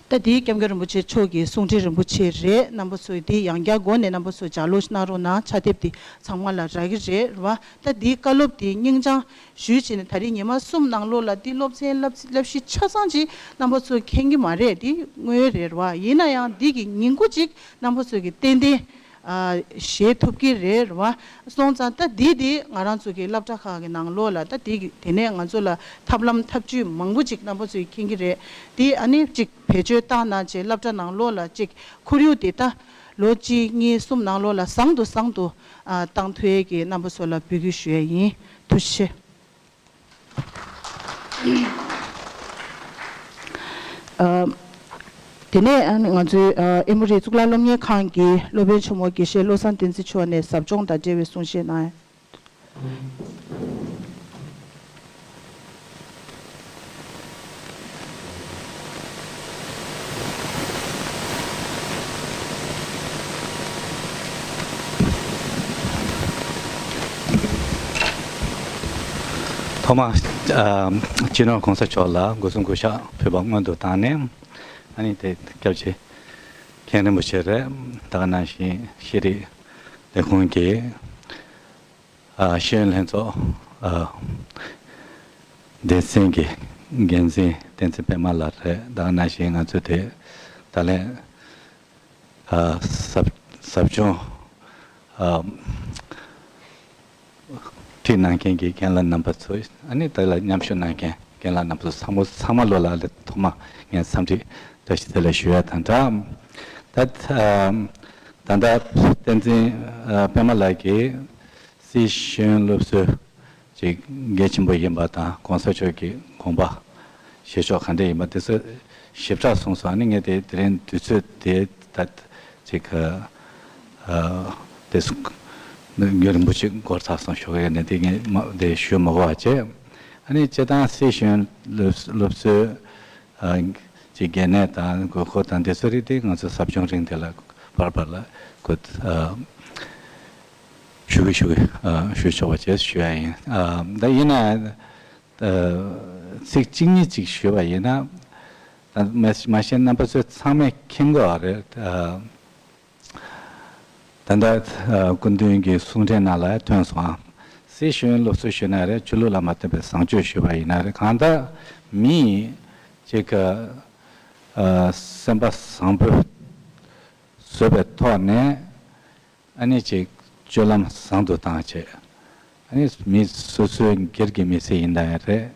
ད་འདིའི་སྐྱབས་མགོན་རིན་པོ་ཆེ་མཆོག་གི་གསུང་འཕྲིན་རིན་པོ་ཆེ་རེད། རྣམ་པ་ཚོས་འདི་ཡང་བསྐྱར་སྒོ་ནས་རྣམ་པ་ཚོས་ལྗགས་ཀློག་གནང་རོགས་གནང་། ཕྱག་དེབ་འདི་ཚང་མ་ལ་རག་གི་རེད་བ། ད་འདིའི་བཀའ་སློབ་འདི་སྙིང་བཅངས་ཞུས་བྱས་ནས་ད་རེས་ཉི་མ་གསུམ་ནང་ལོགས་ལ་འདི་སློབ་ཚན་བསླབ་བསླབ་གཞི་ཆ་ཚང་ཅིག་རྣམ་པ་ཚོས་མཁྱེན་གྱི་མ་རེད། འདི་དངོས་ཡོད་རེད་བ། ཡིན་ན་ཡང་འདི་གི་ཉིང་ཁུ་ཅིག་རྣམ་པ་ཚོས་ཀྱི་ཏན་ཏན་ཨ་བཞེས་ཐུབ་ཀྱི་རེད་བ། སོང་ཙང་ད་འདི་འདི་ང་རང་ཚོ་གི་སློབ་གྲྭ་ཁག་གི་ནང་ལོགས་ལ་ད་འདི་གི་དེ་ནས་ང་ཚོ་ལ་ཐབས་ལམ་ཐབས་ཇུས་མང་པོ་ཅིག་རྣམ་པ་ཚོས་མཁྱེན་གྱི་རེད། འདི་ཨ་ནི་ཅིག་བེད་སྤྱོད་བཏང་གནང་བྱས་སློབ་གྲྭ་ནང་ལོགས་ལ་ཅིག་ཁོར་ཡུག་དེ་ད་ལོ་གཅིག་གཉིས་གསུམ་ནང་ལོགས་ལ་བཟང་དུ་བཟང་དུ་ཨ་བཏང་ཐུབ་ཡས་ཀྱི་རྣམ་པ་ཚོ་ལ་འབོད་སྐུལ་ཞུ་ཡས་ཡིན། ཐུགས་རྗེ་ཆེ། ཨ། དེ་ནས་ཨ་ནི་ང་ཚོའི་ཨ་ཨེ་མོ་རི་གཙུག་ལག་སློབ་གཉེར་ཁང་གི་སློབ་དཔོན་ཆེན་མོ་དགེ་བཤེས་བློ་བཟང་བསྟན་འཛིན་མཆོག་ནས་ཟབ་སྦྱོང་དང་འབྲེལ་བའི་གསུང་བཤད་གནང་ཡ། ཐོག་མར་ཨ་སྤྱི་ནོར་གོང་ས་མཆོག་ལ་སྒོ་གསུམ་གུས་ཕྱག་ཕུལ་བ་སྔོན་དུ་བཏང་ནས། ཨ་ནི་དེ་སྐྱབས་རྗེ་མཁན་རིན་པོ་ཆེ་རེད། ད་ག་ནང་བཞིན་ཤེས་རིག་ལས་ཁུངས་ཀྱི་ཨ་ཤེས་ཡོན་ལྷན་ཚོགས་ཨ་སྡེ་ཚན་གྱི་འགན་འཛིན་བསྟན་འཛིན་པད་མ་ལགས་རེད། ད་ག་ནང་བཞིན་ང་ཚོ་དེ་ད་ལན་ཨ་ཟབ་ཟབ་སྦྱོང་ཨ་ཁྲིད་གནང་མཁན་གྱི་རྒན་ལགས་རྣམ་པ་ཚོ། ཨ་ནི་དེ་ལ་མཉམ་ཞུགས་གནང་མཁན་རྒན་ལགས་རྣམ་པ་ཚོ་ཚང་མ་ཚང་མ་ལོ་ལ་ལ་ཐོག་མ་ངས་འཚམས་འདྲི་བཀྲ་ཤིས་བདེ་ལེགས་ཞུ་ཡ་དང་སྦྲགས། ད་ད་ད་ལྟ་བསྟན་འཛིན་ཨ་པད་མ་ལགས་ཀྱིས་སིད་ཤེས་ཡོན་སློབ་གསོའི་ཅིག་གལ་ཆེན་པོ་ཡིན་པ་དང་གོང་ས་མཆོག་གི་དགོངས་པ་བཞེས་ཕྱོགས་ག་འདྲ་ཡིན་པ་དེ་ཚོ་ཞིབ་ཕྲ་གསུངས་སོང་། ཨ་ནི་ངས་དེ་དེ་རིང་དུས་ཚོད་དེ་ད་ཅིག་ཨ་དེ་སུ་རྒྱུན་རིང་པོ་ཅིག་འགོར་ཚར་སོང་ཞོགས་ཀས་ནས་དེ་ངས་མ་དེ་ཞུ་མ་དགོས་པ་བྱས། ཨ་ནི་སྤྱིར་བཏང་སིད་ཤེས་ཡོན་སློབ་སློབ་གསོའི་ཨ་ཅིག་གལ་གནད་དང་དགོས་མཁོ་དང་དེ་ཚོ་རིགས་དེ་ང་ཚོ་ཟབ་སྦྱོང་རིང་དེ་ལ་བར་བར་ལ་ཁོ་ཨ་ཞུ་གི་ཞུ་གི་ཨ་ཞུ་ཆོག་པ་བྱས་ཞུ་ཡ་ཡིན། ཨ་ད་ཡིན་ན་ཨ་ཚིག་གཅིག་གཉིས་ཅིག་ཞུས་པ་ཡིན་ན། ད་མ་མ་གཞི་རྣམ་པ་ཚོས་ཚང་མས་མཁྱེན་གྱི་ཡོད་རེད། ཨ་ད་ལྟ་ཨ་སྐུ་མདུན་གྱི་གསུང་འཕྲིན་ནང་ལ་ཐོན་སོང་ཨ། སིད་ཤེས་ཡོན་སློབ་གསོ་ཞུས་ན་རེད། ཆོས་ལུགས་ལ་མ་བརྟེན་པའི་བཟང་སྤྱོད་ཞུས་པ་ཡིན་ན་རེད། གང་ལྟར་མི་ཅིག་གི་ཨ་སེམས་པ་བཟང་པོ་བཟོ་བའི་ཐོག་ནས། ཨ་ནི་ཅིག་སྤྱོད་ལམ་བཟང་དུ་བཏང་བྱས། ཨ་ནི་མི་སོ་སོའི་སྒེར་གྱི་མི་ཚེ་ཡིན་ན་ཡང་རེད།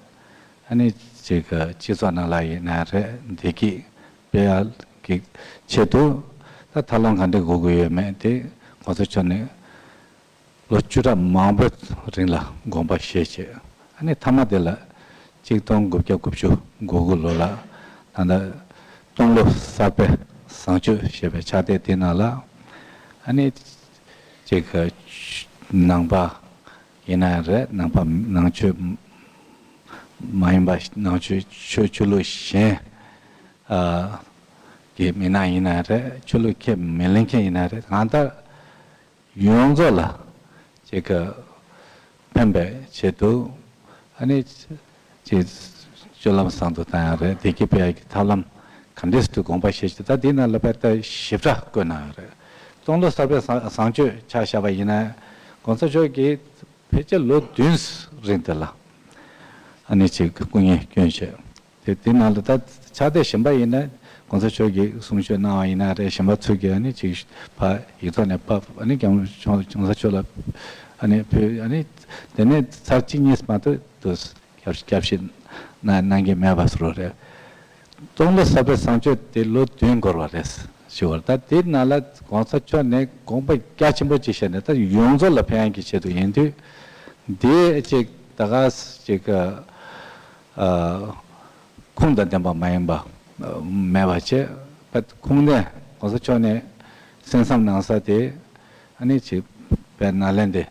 ཨ་ནི་ཅིག་སྤྱི་ཚོགས་ནང་ལ་ཡིན་ན་རེད། བདེ་སྐྱིད་སྤེལ་ཡག་གི་ཆེད་དུ་ད་ཐབས་ལམ་ག་འདྲ་དགོས་ཀྱི་ཡོད་མེད་དེ་གོང་ས་མཆོག་ནས་ལོ་བཅུ་ཕྲག་མང་པོའི་རིང་ལ་དགོངས་པ་བཞེས་བྱས། ཨ་ནི་མཐའ་མ་དེ་ལ་གཅིག་སྟོང་དགུ་བརྒྱ་དགུ་བཅུ་གོ་དགུ་ལོ་ལ་ད་ལྟ་སྟོང་ལོ་གསར་པའི་བཟང་སྤྱོད་ཞེས་པའི་ཕྱག་དེབ་དེའི་ནང་ལ་ཨ་ནི་ཅིག་ཆོས་ ནང་པ་ཡིན་ན་རེད། ནང་པ་ནང་ཆོས་མ་ཡིན་པ། ནང་ཆོས་ཆོས་ཆོས་ལུགས་གཞན་ཨ་གི་མི་སྣ་ཡིན་ན་རེད། ཆོས་ལུགས་ཁས་མི་ལེན་མཁན་ཡིན་ན་རེད། གང་ལྟར་ཡོངས་རྫོགས་ལ་ཅིག་གི་ཕན་པའི་ཆེད་དུ་ཨ་ནི་ཅིག་སྤྱོད་ལམ་བཟང་དུ་བཏང་ཡག་རེད། བདེ་སྐྱིད་སྤེལ་ཡག་གི་ཐབས་ལམ་ག་འདྲས་སེ་དགོངས་པ་བཞེས་ཀྱི། ད་འདི་ནང་ལ་དཔེ་ད་ཞིབ་ཕྲ་བཀོད་གནང་ཡོད་རེད། སྟོང་ལོ་གསར་པའི་བཟང་བཟང་སྤྱོད་ཆ་བཞག་པ་ཡིན་ན་གོང་ས་མཆོག་གིས་ཕལ་ཆེར་ལོ་བདུན་རིང་དེ་ལ་ཨ་ནི་ཅིག་སྐུ་ངལ་བསྐྱོན་བྱས། དེ་དེ་ནང་ལ་ད་ཕྱག་དེབ་གཞན་པ་ཡིན་ན་གོང་ས་མཆོག་གིས་གསུང་ཆོས་གནང་བ་ཡིན་ན་རེད། གཞན་པ་ཚོས་ཀྱིས་ཨ་ནི་ཅིག་ཕར་ཡིག་ཐོག་ནས་ཕར་ཨ་ནི་གོང་གོང་ས་མཆོག་ལ་ཨ་ནི་ཕུལ། ཨ་ནི་དེ་ནས་ཚར་གཅིག་གཉིས་མ་གཏོགས་དུ་སྐྱབས་སྐྱབས་ཞིབ་གནང་གནང་གི་མེད་པ་བཟོ་འདྲ་རེད། སྟོང་ལོ་གསར་པའི་བཟང་སྤྱོད་དེ་ལོ་བདུན་འགོར་བ་རེད་ཞུ་བར། ད་དེ་ནང་ལ་གོང་ས་མཆོག་ནས་དགོངས་པ་རྒྱ་ཆེན་པོ་ཅིག་བཞེས་ནས་ད་ཡོངས་རྫོགས་ལ་ཕན་གྱི་ཆེད་དུ་ཡིན་དུས། འདི་ཅིག་ད་ག་ཅིག་ཨ་ཁུངས་དང་ལྡན་པ་མ་ཡིན་པ་མེད་པ་བྱས། ཁུངས་ལྡན་གོང་ས་མཆོག་ནས་གསན་བསམ་གནང་ས་དེ་ཨ་ནི་ཅིག་དཔེ་ནཱ་ལེནྡྲའི་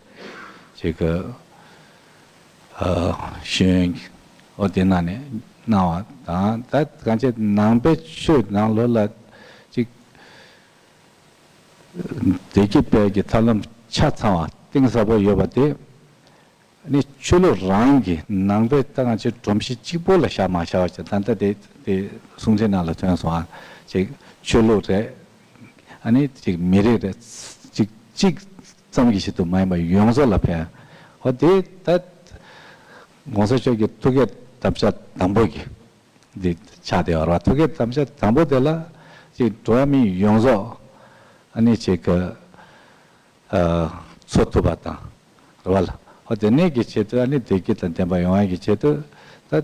ཅིག་ཨ་ཤེས་ཡོན་འོ་དེ་ནང་ནས་གནང་བ་དང་། ད་གང་ཅི་ནང་པའི་ཆོས་ནང་ལོགས་ལ་ཅིག་བདེ་སྐྱིད་སྤེལ་གྱི་ཐབས་ལམ་ཆ་ཚང་བ་གཏིང་ཟབ་པོ་ཡོད་པ་དེ་ནི་ཆོས་ལུགས་རང་གི་ནང་པའི་ད་གང་ཅི་སྒྲོམ་གཞི་གཅིག་པོ་ལ་བཞག་མ་བཞག་པ་བྱས། ད་ལྟ་དེ་དེ་གསུང་ཆོས་ནང་ལ་ཐོན་སོང་ཨ། ཅིག་ཆོས་ལུགས་རེད། ཨ་ནི་ཅིག་མི་རིགས་རེད། ཅིག་གཅིག་ཙམ་གྱི་ཆེད་དུ་མ་ཡིན་པ་ཡོངས་རྫོགས་ལ་ཕན། འོ་དེ་ད་གོང་ས་མཆོག་གི་ཐུགས་བསྐྱེད་དམ་བཅའ་དང་པོ་གི་འདི་ཆགས་བསྡད་ཡོད་རེད་བ། ཐུགས་བསྐྱེད་དམ་བཅའ་དང་པོ་དེ་ལ་ཅིག་འགྲོ་བ་མི་ཡོངས་རྫོགས་ཨ་ནི་ཅིག་གི་ཨ་འཚོ་ཐུབ་པ་དང་རེད་བ་ལ། འོ་དེ་ནས་ཀྱི་ཆེད་དུ་ཨ་ནི་བདེ་སྐྱིད་དང་ལྡན་པ་ཡོང་ཡ་གི་ཆེད་དུ་ད་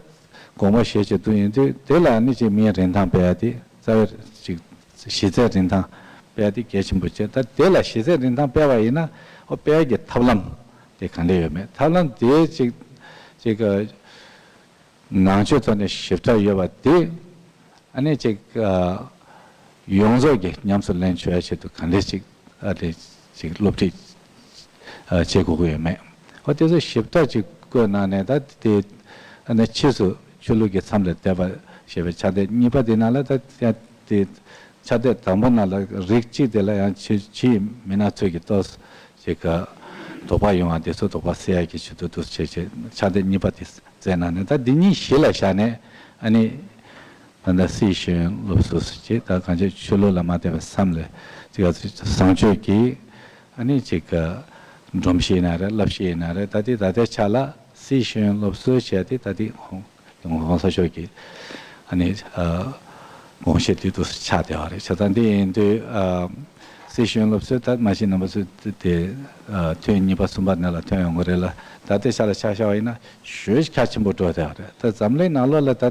དགོངས་པ་བཞེས་བྱེད་དུ་ཡིན་དུས། དེ་ལ་ཨ་ནི་ཅིག་མིའི་རིན་ཐང་སྤེལ་ཡ་དེ། རྩ་བའི་ཅིག་གཞི་རྩའི་རིན་ཐང་སྤེལ་ཡ་དེ་གལ་ཆེན་པོ་བྱས། ད་དེ་ལ་གཞི་རྩའི་རིན་ཐང་སྤེལ་བ་ཡིན་ན་འོ་སྤེལ་ཡ་གི་ཐབས་ལམ་དེ་གང་ལས་ཡོད་མེད། ཐབས་ལམ་དེ་ཅིག་ཅིག་ནང་ཆོས་ཐོག་ནས་ཞིབ་ཕྲ་ཡོད་པ་དེ་ཨ་ནི་ཅིག་ཨ་ཡོངས་རྫོགས་ཀྱི་ཉམས་སུ་ལེན་ཆོག་ཡ་ཆེད་དུ་ག་འདྲས་ཅིག་ཨ་ནི་ཅིག་སློབ་ཁྲིད་ཨ་བྱེད་དགོས་ཀྱི་ཡོད་མེད། འོ་དེ་ཚོ་ཞིབ་ཕྲ་ཅིག་བཀོད་གནང་ནས། ད་དེ་ཨ་ནི་ཕྱིས་སུ་ཆོས་ལུགས་ཀྱི་མཚམས་ལས་འདས་པ་ཞེས་པའི་ཕྱག་དེབ་གཉིས་པ་དེ་ནང་ལ་ད་དེ་ཕྱག་དེབ་དང་པོ་ནང་ལ་རིགས་གཅིག་དེ་ལ་ཡང་ཕྱི་ཕྱིའི་མི་སྣ་ཚོས་ཀྱི་ཏོག་ཙམ་ཅིག་ག་དོགས་པ་ཡོང་བ་དེ་ཚོ་དོགས་པ་སེལ་ཡག་གི་ཆེད་དུ་འདུག་བྱས་བྱས་ཕྱག་དེབ་གཉིས་པ་དེ་བསྩལ་གནང་ནས། ད་འདི་གཉིས་གཞི་ལ་བཞག་ནས་ཨ་ནི་ད་ལྟ་སྲིད་ཞུ་ཡོན་སློབ་གསོ་ཟེར་ཅིག་ད་གང་ཅི་ཆོས་ལུགས་ལ་མ་བརྟེན་པའི་མཚམས་ལས་ཅིག་ག་བཟང་སྤྱོད་ཀྱི་ཨ་ནི་ཅིག་ག་སྒྲོམ་གཞི་ཡིན་ན་རེད། བསླབ་གཞི་ཡིན་ན་རེད། ད་ལྟའི་ད་ལྟའི་ཆ་ལ་སྲིད་ཞུ་ཡོན་སློབ་གསོ་བྱས་ཏེ་ད་ལྟའི་ཧོང་གོང་ས་མཆོག་གི་ཨ་ནི་ཨ་དགོངས་བཞེད་དེ་དུ་ཆགས་བསྡད་པ་རེད། བྱས་ཙང་འདི་ཡིན་དུས་ཨ་སྲིད་ཞུ་ཡོན་སློབ་གསོའི་ད་མ་གཞི་རྣམ་པ་ཚོས་དེ་ཨ་ཐོན་གཉིས་པ་གསུམ་པ་ནང་ལ་ཐོན་ཡོང་གི་རེད་ལ། ད་ལྟའི་ཆ་ལ་ཆ་བཞག་པ་ཡིན་ན་ཞེ་གལ་ཆེན་པོ་འགྲོ་བསྡད་པ་རེད། ད་འཛམ་གླིང་ནང་ལོགས་ལ་ད་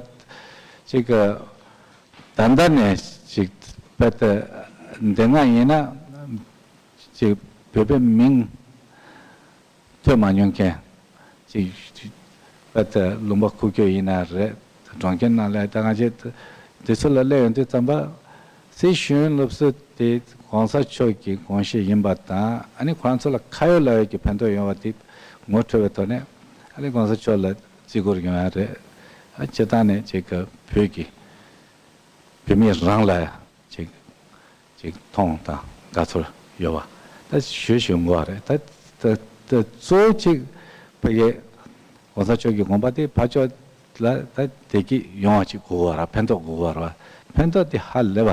ཅིག་ད་ལྟ་ནས་ཅིག་དཔེ་ད་འདི་སྔ་ཡིན་ན་ཅིག་བོད་པའི་མིང་ཐོས་མ་མྱོང་མཁན་ཅིག་བ་དེ་ལུང་པ་ཁུག་ཀྱོག་ཡིན་ན་རེད། གྲོང་ཁྱེར་ནང་ལ་ད་ང་ཚོས་དེ་ཚོ་ལ་སླེབས་ཡོང་དུས་ཙམ་པ་སྲིད་ཞུ་ཡོན་སློབ་གསོ་དེ་གོང་ས་མཆོག་གི་དགོངས་བཞེད་ཡིན་པ་དང་། ཨ་ནི་ཁོ་རང་ཚོ་ལ་ཁ་ཡོད་ལག་ཡོད་ཀྱི་ཕན་ཐོགས་ཡོང་བ་དེ་ངོ་འཕྲོད་པའི་ཐོག་ནས་ཨ་ནི་གོང་ས་མཆོག་ལ་བརྩི་བཀུར་ཡོང་ཡ་རེད། ཨ་སྤྱིར་བཏང་ནས་ཅིག་གི་བོད་ཀྱི་བོད་མི་རང་ལ་ཅིག་ཅིག་མཐོང་དང་དགའ་ཚོར་ཡོད་པ་ད་ཞུ་ཞུ་དགོས་པ་རེད། ད་ད་ད་གཙོ་བོ་ཅིག་ཕ་གི་གོང་ས་མཆོག་གི་དགོངས་པ་དེ་ཕར་ཕྱོགས་ལ་ད་བདེ་སྐྱིད་ཡོང་བ་ཅིག་དགོས་པ་རེད། ཕན་ཐོགས་དགོས་པ་རེད། ཕན་ཐོགས་དེ་ཧ་ལས་པ་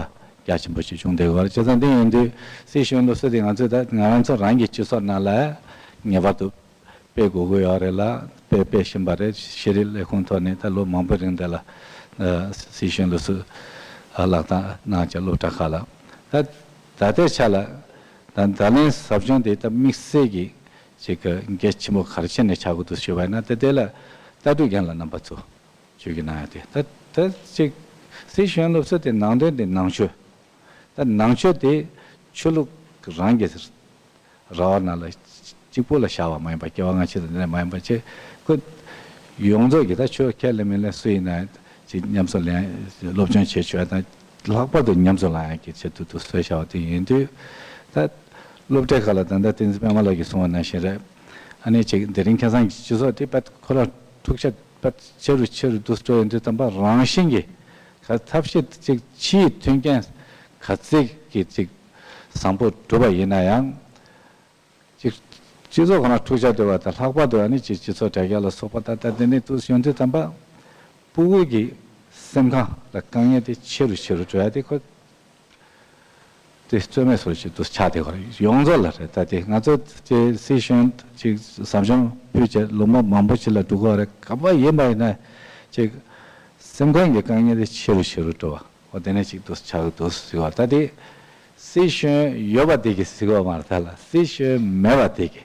རྒྱ་ཆེན་པོ་ཅིག་བྱུང་བསྡད་ཡོད་རེད། བྱས་ཙང་འདི་ཡིན་དུས་སྲིད་ཞུ་ཡོན་སློབ་གསོ་དེ་ང་ཚོས་ད་ང་རང་ཚོ་རང་གི་སྤྱི་ཚོགས་ནང་ལ་ངེས་པར་དུ་སྤེལ་དགོས་ཀྱི་ཡོད་རེད་ལ། སྤེལ་སྤེལ་བཞིན་པ་རེད། ཤེས་རིག་ལས་ཁུངས་ཐོག་ནས་ད་ལོ་མང་པོའི་རིང་དེ་ལ་ཨ་སྲིད་ཞུ་ཡོན་སློབ་གསོ་ཨ་བསླབ་སྟངས་གནང་བྱས་སློབ་གྲྭ་ཁག་ལ། ད་ད་ལྟའི་ཆ་ལ་ད་བརྡ་ལན་ཟབ་སྦྱོང་དེ་ད་དམིགས་བསལ་གྱི་ཅིག་གལ་ཆེན་པོ་ག་རེ་བྱས་ནས་ཆགས་དགོས་འདུག་ཞུས་པ་ཡིན་ན། ད་དེ་ལ་ལྟ་གྲུབ་རྒན་ལགས་རྣམ་པ་ཚོ་བཅོས་ཀྱི་གནང་ཡ་དེ་ད་ད་ཅིག་སྲིད་ཞུ་ཡོན་སློབ་གསོ་དེ་ནང་དོན་དེ་ནང་ཆོས། ད་ནང་ཆོས་དེ་ཆོས་ལུགས་རང་གི་ར་བ་ནང་ལ་གཅིག་པོ་ལ་བཞག་པ་མ་ཡིན་པ། སྐྱེ་བ་སྔ་ཕྱི་དང་དེ་འདྲ་མ་ཡིན་པ་བྱས། ཁོ་ཡོངས་རྫོགས་ཀྱི་ད་ཆོས་ཁས་ལེན་མི་ལེན་སུ་ཡིན་ན་ཅིག་ཉམས་སུ་ལེན་སློབ་སྦྱོང་བྱེད་ཆོག་ཡ་དང་། ལྷག་པར་དུ་ཉམས་སུ་བླང་ཡ་གི་ཆེད་དུ་དུ་བཟོས་བཞག་པ་དེ་ཡིན་དུས། ད་ སློབ་གྲྭའི་ཁག་ལ་ད་ལྟ་བསྟན་འཛིན་པད་མ་ལགས་ཀྱིས་གསུངས་པ་ནང་བཞིན་རེད། ཨ་ནི་ཅིག་དེ་རིང་ཁ་སང་གི་སྤྱི་ཚོགས་དེ་དཔེ་ཁོ་རང་འཁྲུག་ཆ་དཔེ་ཆེ་རུ་ཆེ་རུ་འདུག་འགྲོ་ཡོང་དུས་ཙམ་པ་རང་བཞིན་གྱིས་ག་ཐབས་ཤེས་ཅིག་ཕྱིའི་མཐུན་རྐྱེན་ག་ཚད་ཀྱིས་ཅིག་བཟང་པོ་བསྒྲུབས་པ་ཡིན་ན་ཡང་། ཅིག་སྤྱི་ཚོགས་ཁོ་རང་འཁྲུག་ཆ་དེ་བ་དང་ལྷག་པར་དུ་ཨ་ནི་ཅིག་སྤྱི་ཚོགས་དྲ་རྒྱ་ལ་སོགས་པ་ད་ལྟ་དེ་ནས་འདུག་ཡོང་དུས་ཙམ་པ། སྤུ་གུ་གི་སེམས་ཁམས་ལ་དཀའ་ངལ་དེ་ཆེ་རུ་ཆེ་རུ་འགྲོ་ཡ་དེ་ཁོ། དེ་རྩོད་མེད་སོར་ཞིག་ཏུ་ཆགས་དེ་ཁོར་ཡོངས་རྫོགས་ལ་རེད། ད་དེ་ང་ཚོ་དེ་སྲིད་གཞུང་ཅིག་ཟབ་སྦྱོང་ཕུལ་བྱས་ལོ་མ་མང་པོ་ཞིག་ལ་འགྲོ་གི་རེད། ག་པར་ཡིན་པ་ཡིན་ན་ཅིག་སེམས་ཁམས་ཀྱི་དཀའ་ངལ་དེ་ཆེ་རུ་ཆེ་རུ་འགྲོ་བ་འོ་དེ་ནས་ཅིག་ཏུ་ཆགས་འདུག་ཟེར་བ། ད་དེ་སྲིད་གཞུང་ཡོད་པ་དེ་གི་ཟེར་གི་མ་རེད། ད་ལ་སྲིད་གཞུང་མེད་པ་དེ་གི་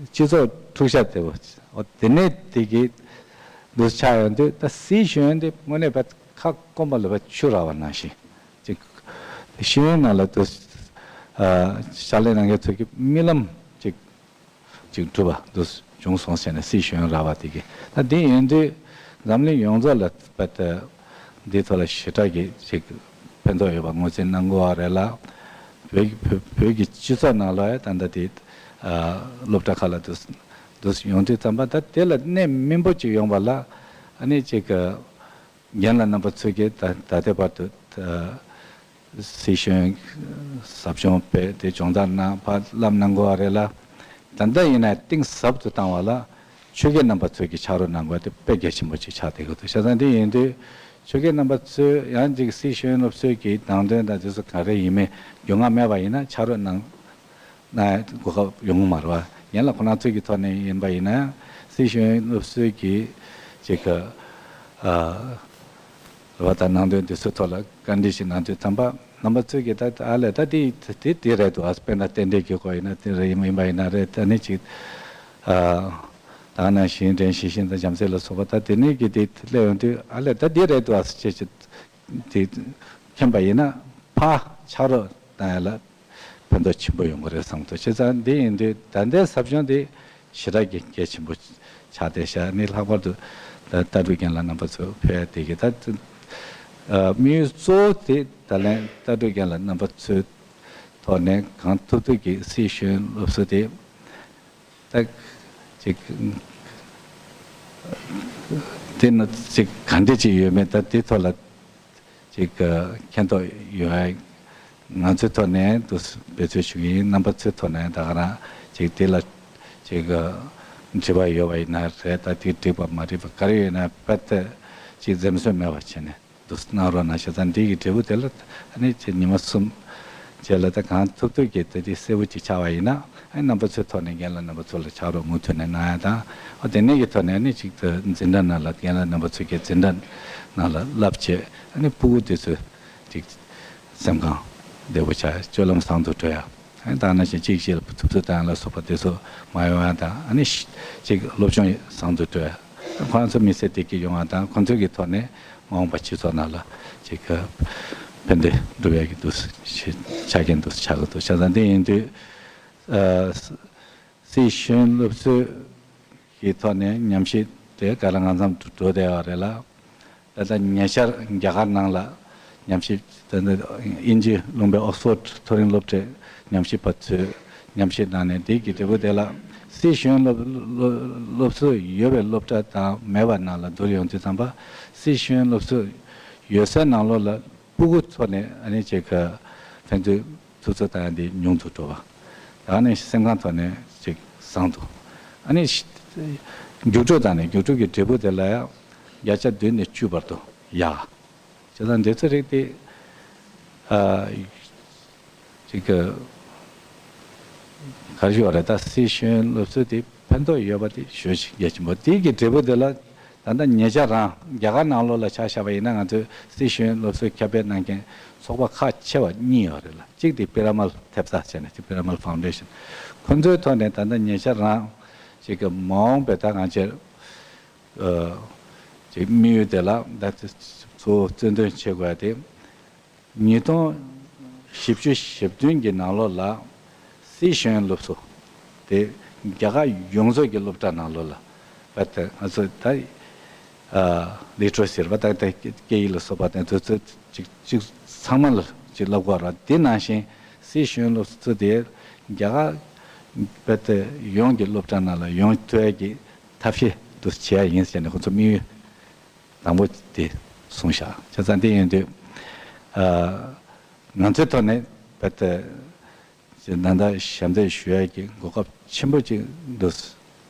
སྤྱི་ཚོགས་འཁྲུག་ཆ་དེ་བོ་འོ་དེ་ནས་དེ་གི་འདུ་ཆགས་ཡོང་དུས་ད་སྲིད་གཞུང་དེ་དངོས་གནས་པ་ཁ་སྐོམ་པ་ལ་བ་ཆུ་རག་པ་ནང་བཞིན། ཅིག་ཤེས་ཡོན་ནང་ལ་དུ་ཕྱག་ལས་གནང་མཁན་ཚོ་གི་རྨི་ལམ་ཅིག་ཅིག་གྲུབ་པ་དུ་བྱུང་སོང་ཟེར་ནས་སྲིད་གཞུང་རག་པ་དེ་གི་ད་དེ་ཡིན་དུས་འཛམ་གླིང་ཡོངས་རྫོགས་ལ་པད་འདི་ཐོག་ལ་ཞེ་དྲག་གི་ཅིག་ཕན་ཐོགས་ཡོད་པ་ངོས་འཛིན་གནང་དགོས་པ་རེད་ལ། བོད་ཀྱི་བོད་བོད་ཀྱི་སྤྱི་ཚོགས་ནང་ལ་ཡང་ད་ལྟ་དེ་སློབ་གྲྭ་ཁག་ལ་དུ་དུ་ཡོང་དུས་ཙམ་པ་ད་དེ་ལ་གནད་སྨིན་པོ་ཅིག་ཡོང་བ་ལ་ཨ་ནི་ཅིག་རྒན་ལགས་རྣམ་པ་ཚོས་ཀྱིས་ད་ད་ལྟའི་བར་དུ་ད་སྲིད་གཞུང་ཟབ་སྦྱོང་སྤེལ་ཏེ་སྦྱོང་བརྡར་གནང་ཕར་བསླབ་གནང་དགོས་པ་རེད་ལ། ད་ལྟ་ཡིན་ན་གཏིང་ཟབ་ཏུ་བཏང་བ་ལ་ཆོས་དགེ་རྣམ་པ་ཚོས་ཀྱིས་ཕྱག་རོགས་གནང་དགོས་དེ་དཔེ་གལ་ཆེན་པོ་ཅིག་ཆགས་བསྡད་ཀྱི་འདུག་བྱས་ཙང་འདི་ཡིན་དུས་ཆོས་དགེ་རྣམ་པ་ཚོས་ཡང་ཅིག་སྲིད་གཞུང་སློབ་གསོའི་གི་ནང་དོན་དང་དེ་ཚོ་ག་རེ་ཡིན་མིན་རྒྱུས་མངའ་མེད་པ་ཡིན་ན་ཕྱག་རོགས་གནང་ན་གོ་སྐབས་ཡོང་གི་མ་རེད་བ། ཡན་ལ་ཁོ་རང་ཚོའི་གི་ཐོག་ནས་ཡིན་པ་ཡིན་ན་ཡང་སྲིད་གཞུང་སློབ་གསོའི་གི་ཅིག་གི་ཨ། རེད་བ། ད་ནང་དོན་དེ་ཚོའི་ཐོག་ལ་བཀའ་འདྲི་ཞིག་གནང་དུས་ཙམ་པ་རྣམ་པ་ཚོས་ཀྱིས་ད་ཨ་ལས་ད་དེ་དེ་དེ་རེད་འདུག་ཨ་དཔེར་ན་རྟེན་འབྲེལ་གྱི་སྐོར་ཡིན་ན་དེ་རེད། ཡིན་ཡིན་པ་ཡིན་ན་རེད། ད་ནི་ཅིག་ཨ་ད་ནང་བཞིན་འདྲེན་ཤེས་བཞིན་དང་བྱམས་བརྩེ་ལ་སོགས་པ་ད་དེ་ནས་ཀྱི་དེ་སླེབས་ཡོང་དུས་ཨ་ལས་ད་དེ་རེད་འདུག་ཨ་ཅེས་ཅིག་དེ་མཁྱེན་པ་ཡིན་ན་ཕར་ཕྱག་རོགས་གནང་ཡ་ལ་ཕན་ཐོགས་ཆེན་པོ་ཡོང་གི་རེད་བསམ་གི་འདུག་བྱས་ཙང་འདི་ཡིན་དུས་ད་ལྟའི་ཟབ་སྦྱོང་འདི་ཞེ་དྲག་གི་གལ་ཆེན་པོ་ཆགས་བསྡད་ཤག་ནི་ལྷག་པར་དུ་ད་ལྟ་གྲུབ་རྒན་ལགས་རྣམ་པ་ཚོ་ཕེབས་ཡ་དེ་གི་ད་ཨ་དམིགས་ཡུལ་གཙོ་བོ་དེ་ད་ལན་ལྟ་གྲུབ་རྒན་ལགས་རྣམ་པ་ཚོའི་ཐོག་ནས་གང་ཐུབ་ཐུབ་ཀྱིས་སྲིད་གཞུང་སློབ་གསོ་དེ་ད་ཅིག་དེ་ནི་ཅིག་ག་འདྲ་ཅིག་ཡོད་མེད་ད་དེ་ཐོག་ལ་ཅིག་མཁྱེན་རྟོགས་ཡོད། ང་ཚོའི་ཐོག་ནས་དུ་འབད་བརྩོན་ཞུ་གི་ཡིན། རྣམ་པ་ཚོའི་ཐོག་ནས་ད་ག་རང་ཅིག་དེ་ལ་ཅིག་དྲི་བ་ཡོད་པ་ཡིན་ན་རེད། ད་དེ་འགྲིག་པ་མ་འགྲིག་པ་ག་རེ་ཡོད་ན་རྦད་དེ་ཅིག་འཛེམ་ཟོན་མེད་པ་བྱས་ནས་དུ་གནང་རོགས་གནང་། བྱས་ཙང་འདི་གི་འབྲས་བུ་དེ་ལ་ཨ་ནི་ཅིག་ཉི་མ་གསུམ་རྗེས་ལ་ད་གང་ཐུབ་ཐུབ་ཀྱིས་ད་དེ་གསལ་པོ་ཅིག་ཆགས་པ་ཡིན་ན་ཨ་ནི་རྣམ་པ་ཚོའི་ཐོག་ནས་རྒན་ལགས་རྣམ་པ་ཚོ་ལ་ཕྱག་རོགས་མུ་མཐུད་ནས་གནང་ཡ་དང་། ཨ་དེ་ནས་ཀྱི་ཐོག་ནས་ཨ་ནི་ཅིག་ཏུ་འཛིན་གྲྭ་ནང་ལ་རྒན་ལགས་རྣམ་པ་ཚོ་གི་འཛིན་གྲྭ་ནང་ལ་བསླབ་བྱས་ཨ་ནི་ཕྲུ་གུ་དེ་ཚོ་ཅིག་སེམས་ཁམས་བདེ་པོ་ཆགས། སྤྱོད་ལམ་བཟང་དུ་འགྲོ་ཡ། ཨ་ནི་ད་ནང་བཞིན་གཅིག་གཅིག་ལ་ཐུབ་ཚོད་བཏང་ཡ་ལ་སོགས་པ་དེ་ཚོ་མ་ཡོང་ཡ་དང་། ཨ་ནི་ཅིག་སློབ་སྦྱོང་བཟང་དུ་འགྲོ་ཡ། ཁོང་ཚོ་མི་ཚེ་བདེ་སྐྱིད་ཡོང་བ་དང་ཁོང་ཚོའི་གི་ཐོག་ནས་མ་འོངས་པ་སྤྱི་ཚོགས་ནང་ལ་ཅིག་ཕན་བདེ་སྒྲུབ་ཡ་གི་འདུག་ཆ་རྐྱེན་འདུག་ཆགས་ཀྱི་འདུག་བྱས་ཙང་འདི་ཡིན་དུས་ཨ་སྲིད་གཞུང་སློབ་གསོའི་གི་ཐོག་ནས་ཉམས་ཞིབ་དེ་ག་ལ་གང་འཚམ་དུ་འགྲོ་བསྡད་པ་རེད་ལ། ད་ལྟ་ཉེ་ཆར་རྒྱ་གར་ནང་ལ་ཉམས་ཞིབ་ད་ལྟ་དབྱིན་ཇི་ལུང་པའི་ཨོག་སི་ཕོར་ཌི་མཐོ་རིམ་སློབ་གྲྭའི་ཉམས་ཞིབ་པ་ཚོས་ཉམས་ཞིབ་གནང་ནས་དེ་གི་འབྲས་བུ་དེ་ལ་སྲིད་གཞུང་སློབ་སློབ་སློབ་གསོ་ཡོད་པའི་སློབ་གྲྭ་དང་མེད་པ་ནང་ལ་བསྡུར་ཡོང་དུས་ཙམ་པ་སྲིད་གཞུང་སློབ་གསོ་ཡོད་སའི་ནང་ལོགས་ལ་སྤུ་གུ་ཚོ་ནས་ཨ་ནི་ཅིག་ག་ཕན་ཚུན་ཐུབ་ཚོད་བཏང་ཡ་འདི་ཉུང་དུ་འགྲོ་བ། ཨ་ནི་སེམས་ཁམས་ཐོག་ནས་ཅིག་བཟང་དུ། ཨ་ནི་རྒྱུགས་སྤྲོད་བཏང་ནས་རྒྱུགས་སྤྲོད་ཀྱི་འབྲས་བུ་དེ་ལ་ཡང་བརྒྱ་ཆ་བདུན་ནས་བཅུ་བར་དུ་ཡག་བྱས་ཙང་འདི་ཚོ་རིགས་དེ་ཨ་ཅིག་ག་ག་རེ་ཞུ་བ་རེད། ད་སྲིད་གཞུང་སློབ་གསོ་དེ་ཕན་ཐོགས་ཡོད་པ་དེ་ཞེ་ཅིག་གལ་ཆེན་པོ། དེ་གི་འབྲས་བུ་དེ་ལ་ད་ལྟ་ཉེ་ཆར་རང་རྒྱ་གར་ནང་ལོགས་ལ་ཆ་བཞག་པ་ཡིན་ན་ང་ཚོའི་སྲིད་གཞུང་སློབ་གསོའི་ཁྱབ་སྤེལ་གནང་མཁན་ཚོགས་པ་ཁག་ཆེ་བ་གཉིས་ཡོད་རེད་ལ། གཅིག་དེ་པི་ར་མལ་ཐེབས་རྩ་བྱས་ནས་ཅིག་པི་ར་མལ་ཕའུན་ཌེ་ཤན། ཁོ་ཚོའི་ཐོག་ནས་ད་ལྟ་ཉེ་ཆར་རང་ཅིག་གི་མ་འོངས་པའི་ད་ང་ཚོའི་ཨ་ཅིག་དམིགས་ཡུལ་དེ་ལ་ད་གཙོ་བོ་གཙོ་འདོན་བྱེད་དགོས་ཡ་དེ། ཉིས་སྟོང་བཞི་བཅུ་ཞེ་བདུན་གྱི་ནང་ལོགས་ལ་སྲིད་གཞུང་སློབ་གསོ་དེ་རྒྱ་གར་ཡོངས་རྫོགས་ཀྱི་སློབ་གྲྭ་ནང་ལོགས་ལ་བ་དེ་ང་ཚོ་ད་ལི་ཊི་རེ་སི་ཟེར་བ་ད་ལྟ་སྐད་ཡིག་ལ་སོགས་པ་དེ་ཚོ་ཚོ་ཅིག་ཅིག་ཚང་མ་ལ་ཅིག་བསླབ་དགོས་ར། དེ་ནང་བཞིན་སྲིད་གཞུང་སློབ་གསོ་དེ་ རྒྱ་གར་བོད་དུ་ཡོངས་ཀྱི་སློབ་གྲྭ་ནང་ལ་ཡོང་ཐུབ་ཡ་གི་ཐབས་ཤེས་དུ་བྱེད་ཡ་ཡིན་ཟེར་ནས་ཁོ་ཚོ་དམིགས་ཡུལ་དང་པོ་དེ་གསུངས་བཞག་བྱས་ཙང་དེ་ཡིན་དུས་ཨ་ང་ཚོའི་ཐོག་ནས་བོད་དུ་ད་ལྟ་ཞབས་འདེགས་ཞུ་ཡ་གི་གོ་སྐབས་ཆེན་པོ་ཅིག་འདུག་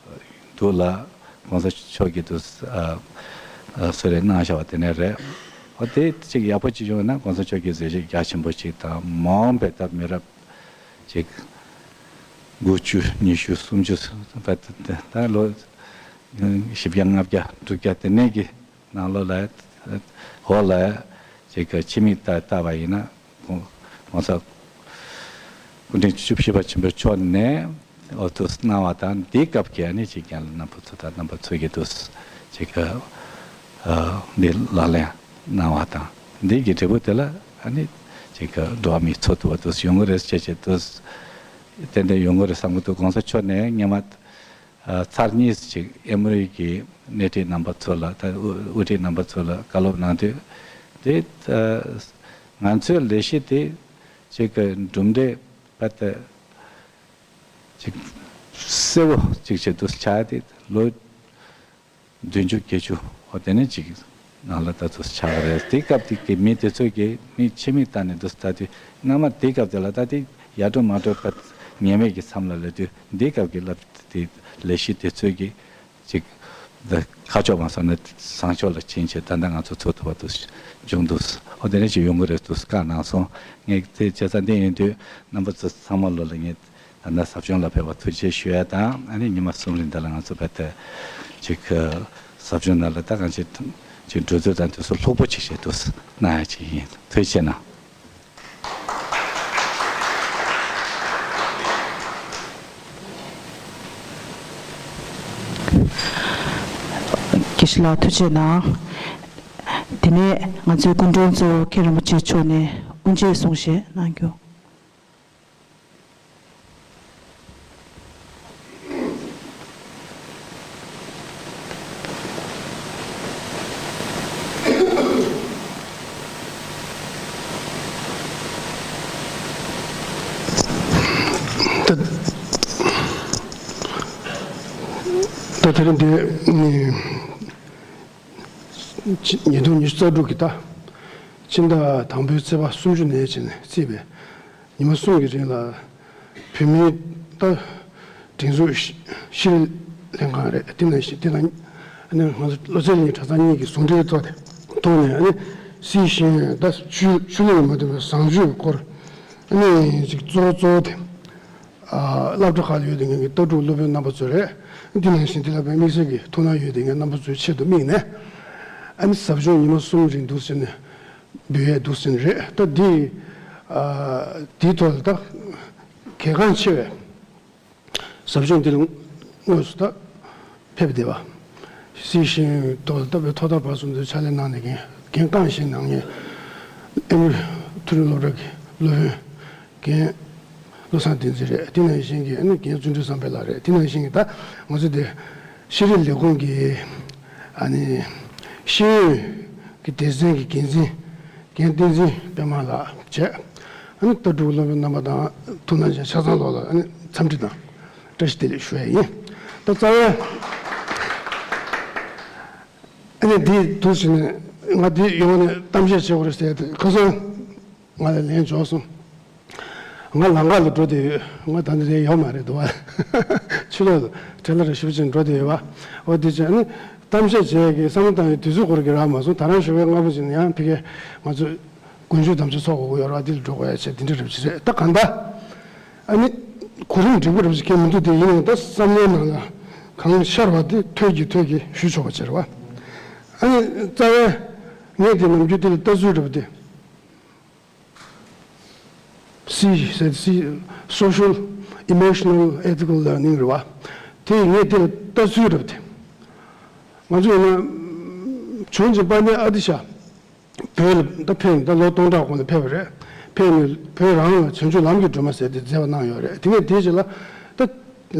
འདུག་ལ། གོང་ས་མཆོག་གིས་དུ་ཨ་ཨ་གསོལ་རས་གནང་བཞག་པ་དེ་ནས་རེད། འོ་དེ་གཅིག་ཡག་པོ་གཅིག་བྱུང་ན་གོང་ས་མཆོག་གིས་མཛད་རྗེས་རྒྱ་ཆེན་པོ་གཅིག་དང་མ་འོངས་པའི་ད་མི་རབས་གཅིག་དགུ་བཅུ་ཉི་ཤུ་སུམ་ཅུ་ད་ལོ་བཞི་བརྒྱ་ལྔ་བརྒྱ་དྲུག་བརྒྱ་དེ་ནས་ཀྱི་ནང་ལོགས་ལ་འོག་ལ་ཅིག་གི་ཕྱི་མིག་ལྟ་ལྟ་བ་ཡིན་ན་༸གོང་ས་སྐུ་ཕྲེང་བཅུ་བཞི་པ་ཆེན་པོ་མཆོག་ནས་འོ་དུ་གནང་བ་དང་འདིའི་སྐབས་ཀྱི་ཨ་ནི་ཅིག་རྒན་རྣམ་པ་ཚོ་དང་རྣམ་པ་ཚོ་གི་དུ་ཅིག་གི་འདི་ལག་ལེན་གནང་བ་དང་འདི་གི་འབྲས་བུ་དེ་ལ་ཨ་ནི་ཅིག་གི་འགྲོ་བ་མིའི་འཚོ་ཐུབ་པ་དུ་ཡོང་གི་རེད་ཅེས་ཅེས་དུ་ཏན་ཏན་ཡོང་གི་རེད་བསམ་གི་འདུག་གོང་ས་མཆོག་ནས་སྔོན་མ། ཨ་ཚར་གཉིས་ཅིག་ཨེ་མོ་རི་གི་སྣེ་ཁྲིད་རྣམ་པ་ཚོ་ལ་ད་དབུ་དབུ་ཁྲིད་རྣམ་པ་ཚོ་ལ་བཀའ་སློབ་གནང་དུས་དེ་ཨ་ང་ཚོའི་ལས་གཞི་དེ་ཅིག་གི་གྲུབ་འབྲས་པ་དེ་ཅིག་གསལ་བོ་ཅིག་བྱེད་དུ་ཆགས་ཏེ་ལོ་བདུན་ཅུ་བརྒྱད་ཅུ་འོ་དེ་ནས་ཅིག་ནང་ལ་ད་ཚོ་ཆགས་ཀྱི་རེད། དེ་སྐབས་དེ་གི་མི་དེ་ཚོ་གི་མི་ཕྱི་མིག་ལྟ་ནས་འདུག་ད་དུས་སྔ་མ་དེ་སྐབས་དེ་ལ་ད་དེ་ཡར་འགྲོ་མར་འགྲོ་པ་ཉེས་མེད་ཀྱི་མཚམས་ལ་སླེབས་དུས་འདི་སྐབས་ཀྱི་ལབ་དེ་ལས་གཞི་དེ་ཚོས་ཀྱི་ཅིག་ཁ་ཕྱོགས་མ་སོང་ན་བཟང་ཕྱོགས་ལ་ཕྱིན་ཆེད་ད་ལྟ་ང་ཚོ་ཚོ་ཐུབ་པ་དུ་བྱུང་འདུག་འོ་དེ་ནས་ཅིག་ཡོང་གི་རེད་འདུག་བཀའ་གནང་སོང་། ངས་དེ་བྱས་ཙང་འདི་ཡིན་དུས་རྣམ་པ་ཚོ་ཚང་མ་ལོ་ལ་ངས་ད་ལྟ་ཟབ་སྦྱོང་ལ་ཕེབས་པ་ཐུགས་རྗེ་ཞུ་ཡ་དང་ཨ་ནི་ཉི་མ་གསུམ་རིང་འདི་ལ་ང་ཚོ་བལ་ཏེ་ཅིག་ཟབ་སྦྱོང་ནང་ལ་ད་གང་ཅི་ཅིག་འགྲོ་ཚུལ་དང་དུས་སུ་ལྷུག་པོ་ཅིག་བྱེད་དུ་གནང་ཡ་ཅིག་ཡིན། ཐུགས་རྗེ་གནང་། དགེ་བཤེས་ལགས་ཐུགས་རྗེ་གནང་། དེ་ནས་ང་ཚོའི་སྐུ་མགྲོན་གཙོ་བོ་མཁན་རིན་པོ་ཆེ་མཆོག་ནས་དབུ་འབྱེད་གསུང་བཤད་གནང་རྒྱུ། ད་ད་དེ་རིང་འདི་ཉིས་སྟོང་ཉི་ཤུ་རྩ་དྲུག་གི་ཟླ་ཕྱི་ཟླ་དང་པོའི་ཚེས་པ་སུམ་ཅུ་ནས་བྱས་ནས་བརྩིས་པའི་ཉི་མ་གསུམ་གྱི་རིང་ལ་བོད་མིའི་ད་སྒྲིག་འཛུགས་ཤི་ཤི་རི་ལྷན་ཁང་རེད། དེ་ནང་བཞིན་དེ་ལ་ཨ་ནི་ང་ཚོ་བློ་གསལ་གླིང་གྲྭ་ཚང་གཉིས་ཀྱི་ཟུང་འབྲེལ་ཐོག་ནས་ཐོག་ནས་ཨ་ནི་སྲིད་ཞིའི་ད་ཆོས་ཆོས་ལུགས་མ་མཐུན་པའི་བཟང་སྤྱོད་སྐོར་ཨ་ནི་ཅིག་གཙོ་བོ་གཙོ་བོ་དེ་ཨ་སློབ་གྲྭ་ཁག་ལ་ཡོད་དེ་ངེད་ཀྱི་ལྟ་གྲུབ་སློབ་དཔོན་རྣམ་པ་ཚོ་རེད། དེ་ནང་བཞིན་དེ་ལ་དཔེ་དམིགས་བསལ་གྱི་ཐུགས་སྣང་ཡོད་དེ་ངེད་རྣམ་པ་ཚོའི་ཆེད་དུ་དམིགས་ནས་ཨ་ནི་ཟབ་སྦྱོང་ཉི་མ་གསུམ་རིང་འདུག་ཟེར་ནས། འབུལ་ཡས་འདུག་ཟིན་རེད། ད་འདི་ཨ་འདིའི་ཐོག་ལ་ད་གལ་འགངས་ཆེ་བའི་ཟབ་སྦྱོང་འདི་ལ་དངོས་སུ་ད་ཕེབས་བསྡད་པ། སྲིད་ཞིའི་ཐོག་ལ་ད་བའི་ཐོག་མཐའ་བར་གསུམ་དུ་ཕྱག་ལས་གནང་ནས་འགན་འགན་རྐང་བཞེས་གནང་མཁན་ཨེ་མི་མཐོ་རིམ་སློབ་གྲྭ་གི་སློབ་དཔོན་རྒན་བློ་བཟང་བསྟན་འཛིན་རེད། དེ་ནང་བཞིན་གྱི་ཨ་ནི་རྒན་བརྩོན་འགྲུས་བསམ་འཕེལ་ལགས་རེད། དེ་ནང་བཞིན་གྱི་ད་ང་ཚོ་དེ་ཤེས་རིག་ལས་ཁུངས་ཀྱི་ཨ་ནི་ཤེས་ཡོན་གྱི་སྡེ་ཚན་གྱི་འགན་འཛིན་རྒན་བསྟན་འཛིན་པད་མ་ལགས་བཅས་ཨ་ནི་ལྟ་གྲུབ་སློབ་དཔོན་རྣམ་པ་དང་ཐུགས་སྣང་ཅན་ཆ་ཚང་ལོག་ལ་ཨ་ནི་འཚམས་འདྲི་དང་བཀྲ་ཤིས་བདེ་ལེགས་ཞུ་ཡ་ཡིན། ད་རྩ་བའི་ཨ་ནི་འདི་འདུག་ཟེར་ནས་ང་འདི་ཡོང་ནས་གཏམ་བཤད་བྱེད་དགོས་རེད་ཟེར་ཏེ་ཁ་སང་། ང་ལ་ལན་འབྱོར་སོང་། ང་ལམ་ཁ་ལ་འགྲོ་བསྡད་ཡོད། ང་ད་ནི་རེད་ཡོད་མ་རེད་འདུག་བ། ཕྱི་ལོགས་ལ་ཁྲལ་ལ་རེ་ཞུ་ཅིག་འགྲོ་བསྡད་ཡོད་བ། འོ་དེ་བྱས་ནི་གཏམ་བཤད་བྱེད་ཀྱི་བསམ་བློ་བཏང་ཡོད་དུས་ཚོད་འགོར་གྱི་རག་མ་སོང་། ད་རང་ཞོགས་པའི་སྔ་པོ་ཅིག་ནས་ཡང་ཕ་གིར་ང་ཚོ་དགུན་ཆོས་དམ་ཆོས་ཚོགས་དགོས་ཀྱི་ཡོད་རེད་བ། འདི་ལ་འགྲོ་དགོས་ཡ་བྱས་དེ་འདྲ་རེད་བྱས་རེད། ད་གང་ལྟར་ཨ་ནི་གོ་རིམ་འགྲིག་པོ་རེད་བྱས་ཀྱི་མི་འདུག་དེ་ཡིན་ནའི་ད་བསམ་བློའི་ནང་ལ་གང་ཤར་བ་དེ་ཐོལ་གྱིས་ཐོལ་གྱིས་ཞུ་ཆོག་པ་བྱས་རེད་བ། ཨ་ནི་རྩ་བའི་ངས་དེ་ནམ་རྒྱུན་དེ་ལ་ལྟ་ཚུལ་རེད་བ་དེ། སི་ཟེར་སི་social emotional ethical learning རེད་བ། དེ་ངས་དེ་ལ་ལྟ་ཚུལ་རེད་དེ། ང་ཚོ་ཡིན་ན་བྱུང་ཅིང་པ་ནི་ཨ་ཏི་ཤ་བོད་ལ་ད་ཕེབས་ནས་ད་ལོ་སྟོང་ཕྲག་གོང་ལ་ཕེབས་པ་རེད། ཕེབས་ནས་བོད་རང་ལ་བྱང་ཆུབ་ལམ་གྱི་སྒྲོན་མ་ཟེར་དེ་མཛད་པ་གནང་ཡོད་རེད། དེ་ནས་དེའི་རྗེས་ལ་ད།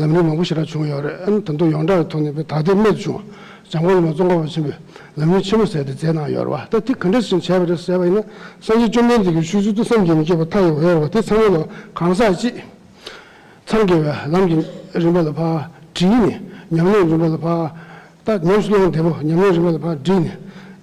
ལམ་རིམ་མང་པོ་ཞེ་དྲག་བྱུང་ཡོད་རེད། ཨ་ནི་ད་དུང་ཡོངས་གྲགས་ཐོག་ནས་དཔེ་ད་ལྟའི་རྨད་དུ་བྱུང་བ་འཇམ་མགོན་བླ་མ་ཙོང་ཁ་པ་ཆེན་པོས་ལམ་རིམ་ཆེན་མོ་ཟེར་དེ་མཛད་གནང་ཡོད་རེད་བ། ད་དེ་ག་འདྲ་ཞིག་བྱས་པ་རེད་ཟེར་བ་ཡིན་ན་སངས་རྒྱས་བཅོམ་ལྡན་འདས་ཀྱི་ཆོས་ཚུལ་དེ་བསམ་གྱིས་མི་ཁྱབ་པ་མཐའ་ཡས་པ་ཡོད་རེད་བ། དེ་ཚང་མ་ལ་གང་ཟག་གཅིག་ འཚང་རྒྱ་བའི་ལམ་གྱི་རིམ་པ་ལ་ཕར་བྲིས་ནས། ཉམས་ལེན་རིམ་པ་ལ་ཕར། ད་ཉམས་སུ་བླང་བདེ་པོ་ཉམས་ལེན་རིམ་པ་ལ་ཕར་བྲིས་ནས།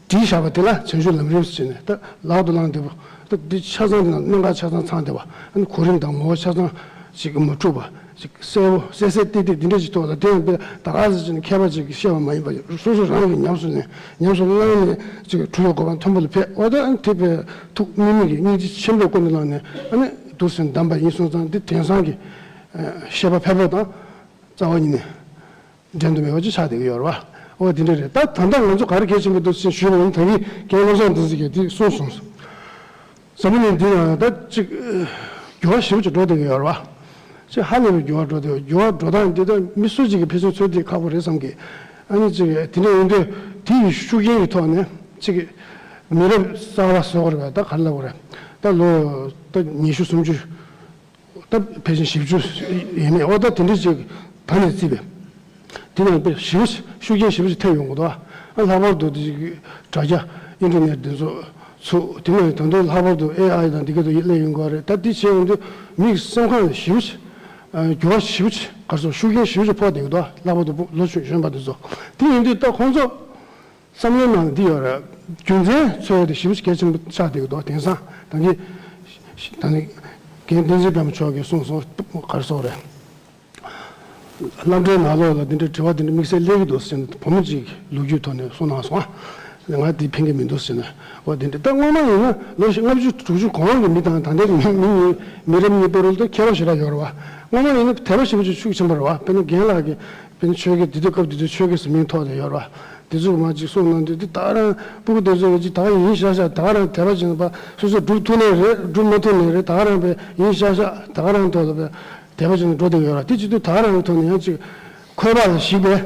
བྲིས་བཞག་པ་དེ་ལ་བྱང་ཆུབ་ལམ་རིམ་ཟེར་ནས། ད་ལག་ཏུ་བླང་བདེ་པོ། ད་འདི་ཆ་ཚང་དེ་ནང་གནད་འགག་ཆ་ཚང་ཚང་བསྡད་པ། ཨ་ནི་གོ་རིམ་དང་ངོ་བོ་ཆ་ཚང་ཞིག་མ་འཁྲུགས་པ་ཞིག་གསལ་པོ་གསལ་གསལ་ཏིག་ཏིག་འདི་འདྲ་ཞིག་ཐོག་ལ། དེ་ཡང་དཔེ་ད་ག་ཟེར་ཅིག་ནས་མཁས་པ་ཅིག་གིས་བཤད་པ་མ་ཡིན་པ། སོ་སོ་རང་གིས་ཉམས་སུ་ལེན། ཉམས་སུ་བླངས་ནས་ཅིག་གྲུབ་པའི་གོ་འཕང་མཐོན་པོ་ལ་ཕེབས། འོ་ད་ཨ་ནི་དེ་དཔེ་ཐུགས་དམིགས་མེད་ཀྱི་སྙིང་རྗེ་ཆེན་པོས་ཀུན་ཏུ་བསླངས་ནས། ཨ་ནི་འདུག་སེ་བདམས་པ་ཡིན་སོང་ཙང་། འདི་དེང་སང་གི་བཤད་པ་ཕལ་པོ་དང་རྩ་བ་ཉིད་ནས་འགྲན་དུ་མེད་པ་ཅིག་ཆགས་བསྡད་ཀྱི་ཡོད་རེད་བ། འོ་དེ་འདྲ་རེད། ད་ད་ལྟ་ང་ཚོ་ག་རེ་གལ་ཆེན་པོ་འདུག་ཟེར་ཞུས་པ་ཡིན་ན། ད་གིན་རྒན་བློ་བཟང་བསྟན་འཛིན་གྱིས་འདི་གསུངས་སོང་། འཛམ་བུ་གླིང་འདི་ནང་ད་ཅིག་འགྱུར་བ་ཞེ་པོ་ཅིག་འགྲོ་བསྡད་ཀྱི་ཡོད་རེད་བ། ཅིག་ཧ་ལས་པའི་འགྱུར་བ་འགྲོ་བསྡད། འགྱུར་བ་འགྲོ་སྟངས་འདི་ད་མི་སུ་གཅིག་གིས་ཕལ་ཆེར་ཚོད་ལྟ་ཁག་པོ་རེད་བསམ་གི། ཨ་ནི་ཅིག་དེ་འདྲ་ཡིན་དུས། དེ་ཡི་ཤུགས་རྐྱེན་གྱི་ཐོག་ནས་ཅིག་མི་རབས་གསར་པ་བཟོ་དགོས་རེད་བ། ད་ག་རེ་ལབ་དགོས་རེད། ད་ལོ་ད་ཉི་ཤུ་སུམ་ཅུ། ད་ཕལ་ཆེར་བཞི་བཅུ་ཡས་མས། འོ་ད་དེ་འདྲ་ཅིག་ད་ནས་བརྩིས་པས། དེ་ནས་དཔེ་ཞེ་པོ་ཤུགས་རྐྱེན་ཞེ་པོ་ཅིག་ཐེབས་ཡོང་གི་འདུག་ཨ། ལྷག་པར་དུ་དེ་ཅིག་དྲ་རྒྱ་ཨིན་ཊར་ནེཊ་འདི་ཚོ་ཚུགས། དེ་ནས་ད་དུང་ལྷག་པར་དུ་ཨེ་ཨའི་དང་འདི་ག་དུ་སླེབས་ཡོང་གི་རེད། ད་འདི་བྱས་ཡོང་དུས་མིའི་སེམས་ཁམས་ལ་ཞེ་པོ་ཅིག་འགྱུར་བ་ཞེ་པོ་ཅིག་ག་རེ་ཟེར། ཤུགས་རྐྱེན་ཞེ་པོ་ཅིག་ཕོག་བསྡད་ཀྱི་འདུག་ཨ། ལྷག་པར་དུ་ལོ་གཞོན་པ་འདི་ཚོ། དེ་ཡིན་དུས་ད་ཁོང་ཚོ་བསམ་བློའི་ནང་ལ་འདི་ཡོད་རེད། རྒྱུ་མཚན་འཚོལ་ཡ་དེ་ཞེ་པོ་ཅིག་གལ་ཆེན་པོ་ཆགས་བསྡད་ཀྱི་འདུག། དེང་སང་ད་གིན་ད་ནི་རྒན་བསྟན་འཛིན་པད་མ་མཆོག་གིས་གསུངས་སོང་། ག་རེ་ཟེར་དགོས་རེད། སློབ་གྲྭའི་ནང་ལོགས་ལ་འདི་འདྲའི་དྲི་བ་འདི་འདྲ་དམིགས་བསལ་སླེབས་ཀྱི་འདུག་ཟེར་ནས་བུ་མོ་གཅིག་ལོ་རྒྱུས་ཐོག་ནས་གསུངས་གནང་སོང་ཨ། ང་འདི་ཕན་གྱི་མི་འདུག་ཟེར་ནས། འོ་དེ་འདྲ། ད་སྔོན་མ་ཡིན་ན་ལོ་ལྔ་བཅུ་དྲུག་ཅུ་གོང་གི་མི་དང་ད་ལྟའི་མི་མི་མི་རབས་གཉིས་བར་ལ་ད་ཁྱད་པར་ཞེ་དྲག་ཡོད་རེད་བ། སྔོན་མ་ཡིན་ན་དད་པ་ཞེ་པོ་ཅིག་ཤུགས་ཆེན་པོ་རེད་བ། དཔེར་ན་རྒན་ལགས་ཀྱིས། དཔེར་ན་ཆོས་དགེ། དེ་དུས་སྐབས་དེ་དུས་ཆོས་དགེ་ཟེར་མིང་ཐོགས་ཏེ་ཡོད་རེད་བ། དེ་ཚོ་མ་ཅིག་གསུངས་གནང་དུས། དེ་ད་ག་རང་སྤུ་གུ་དེ་ཚོ་ཅིག་ད་ག་ཡིན་ཤག་ཤག་ད་ག་རང་དད་པ་བྱས་ནས་ཕར་སོ་སོས་སྒྲུབ་ཐུབ་ནའི་རེད། སྒྲུབ་མ་ཐུབ་ནའི་རེད། ད་ག་རང་དཔེ་ཡིན་ཤག་ཤག་ད་ག་རང་ཐོག་ལ་དཔེ་དད་པ་བྱས་ནས་འགྲོ་བསྡད་ཀྱི་ཡོད་རེད། དེ་བྱེད་དུས་ད་ག་རང་གི་ཐོག་ནས་ཡང་ཅིག་འཁོས་བག་ལ་ཞིག་པའི་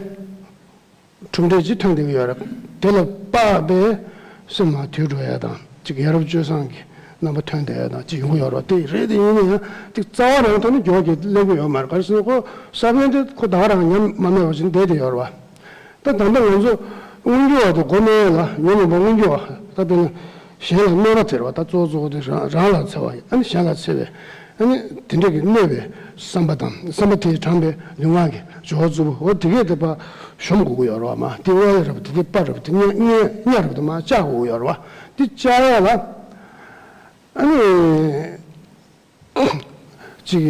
གྲུབ་འབྲས་ཅིག་ཐོན་བསྡད་ཀྱི་ཡོད་རེད། དེ་ལ་དཔག་པའི་སེམས་ལ་དུད་འགྲོ་ཡ་དང་། ཅིག་ཡ་རབས་སྤྱོད་བཟང་གི་རྣམ་པ་ཐོན་བསྡད་ཡ་དང་ཅིག་ཡོང་གི་ཡོད་རེད་བ། དེ་རེད། དེ་ཡིན་ན་ཡང་ཅིག་རྩ་བ་རང་ཐོག་ནས་འགྱུར་བ་གང་སླེབས་ཀྱི་ཡོད་མ་རེད། ག་རེ་ཟེར་ན་ཁོ་ས་བོན་དེ་ཁོ་ད་ག་རང་ཉམས་མ་སྨད་པ་བྱས་ནས་བསྡད་བསྡད་ཡོད་རེད་བ། ད་ད་ལྟ་ང་ཚོ་མངོན་གྱུར་བ་དེ་མགོ་གནོན་ཡ་ལ་ཉོན་མོངས་པ་མངོན་གྱུར་བ། ད་དཔེར་ན་གཞན་ལ་གནོད་པ་དེ་རེད་བ། ད་གཙོ་བོ་གཙོ་བོ་དེ་རང་རང་ལ་འཚེ་བ་ཡིན། ཨ་ནི་གཞན་ལ་འཚེ་བའི། ཨ་ནི་དེ་འདྲ་གི་གནོད་པའི་བསམ་པ་དང་། བསམ་པ་དེས་དྲངས་པའི་ལུས་ངག་གི་སྦྱོར་བ་རྫོགས་པ། འོ་དེ་གས་དེ་ཕར་གཞོམ་དགོས་ཀྱི་ཡོད་རེད་བ། མ་དེ་དབང་རབ་དེ་དེ་པ་རབ་དེ་གཉའ་གཉའ་གཉའ་རབ་དེ་མར་བཅག་དགོས་ཀྱི་ཡོད་རེད་བ། དེ་བཅག་ཡ་ལ་ཨ་ནི་ཅིག་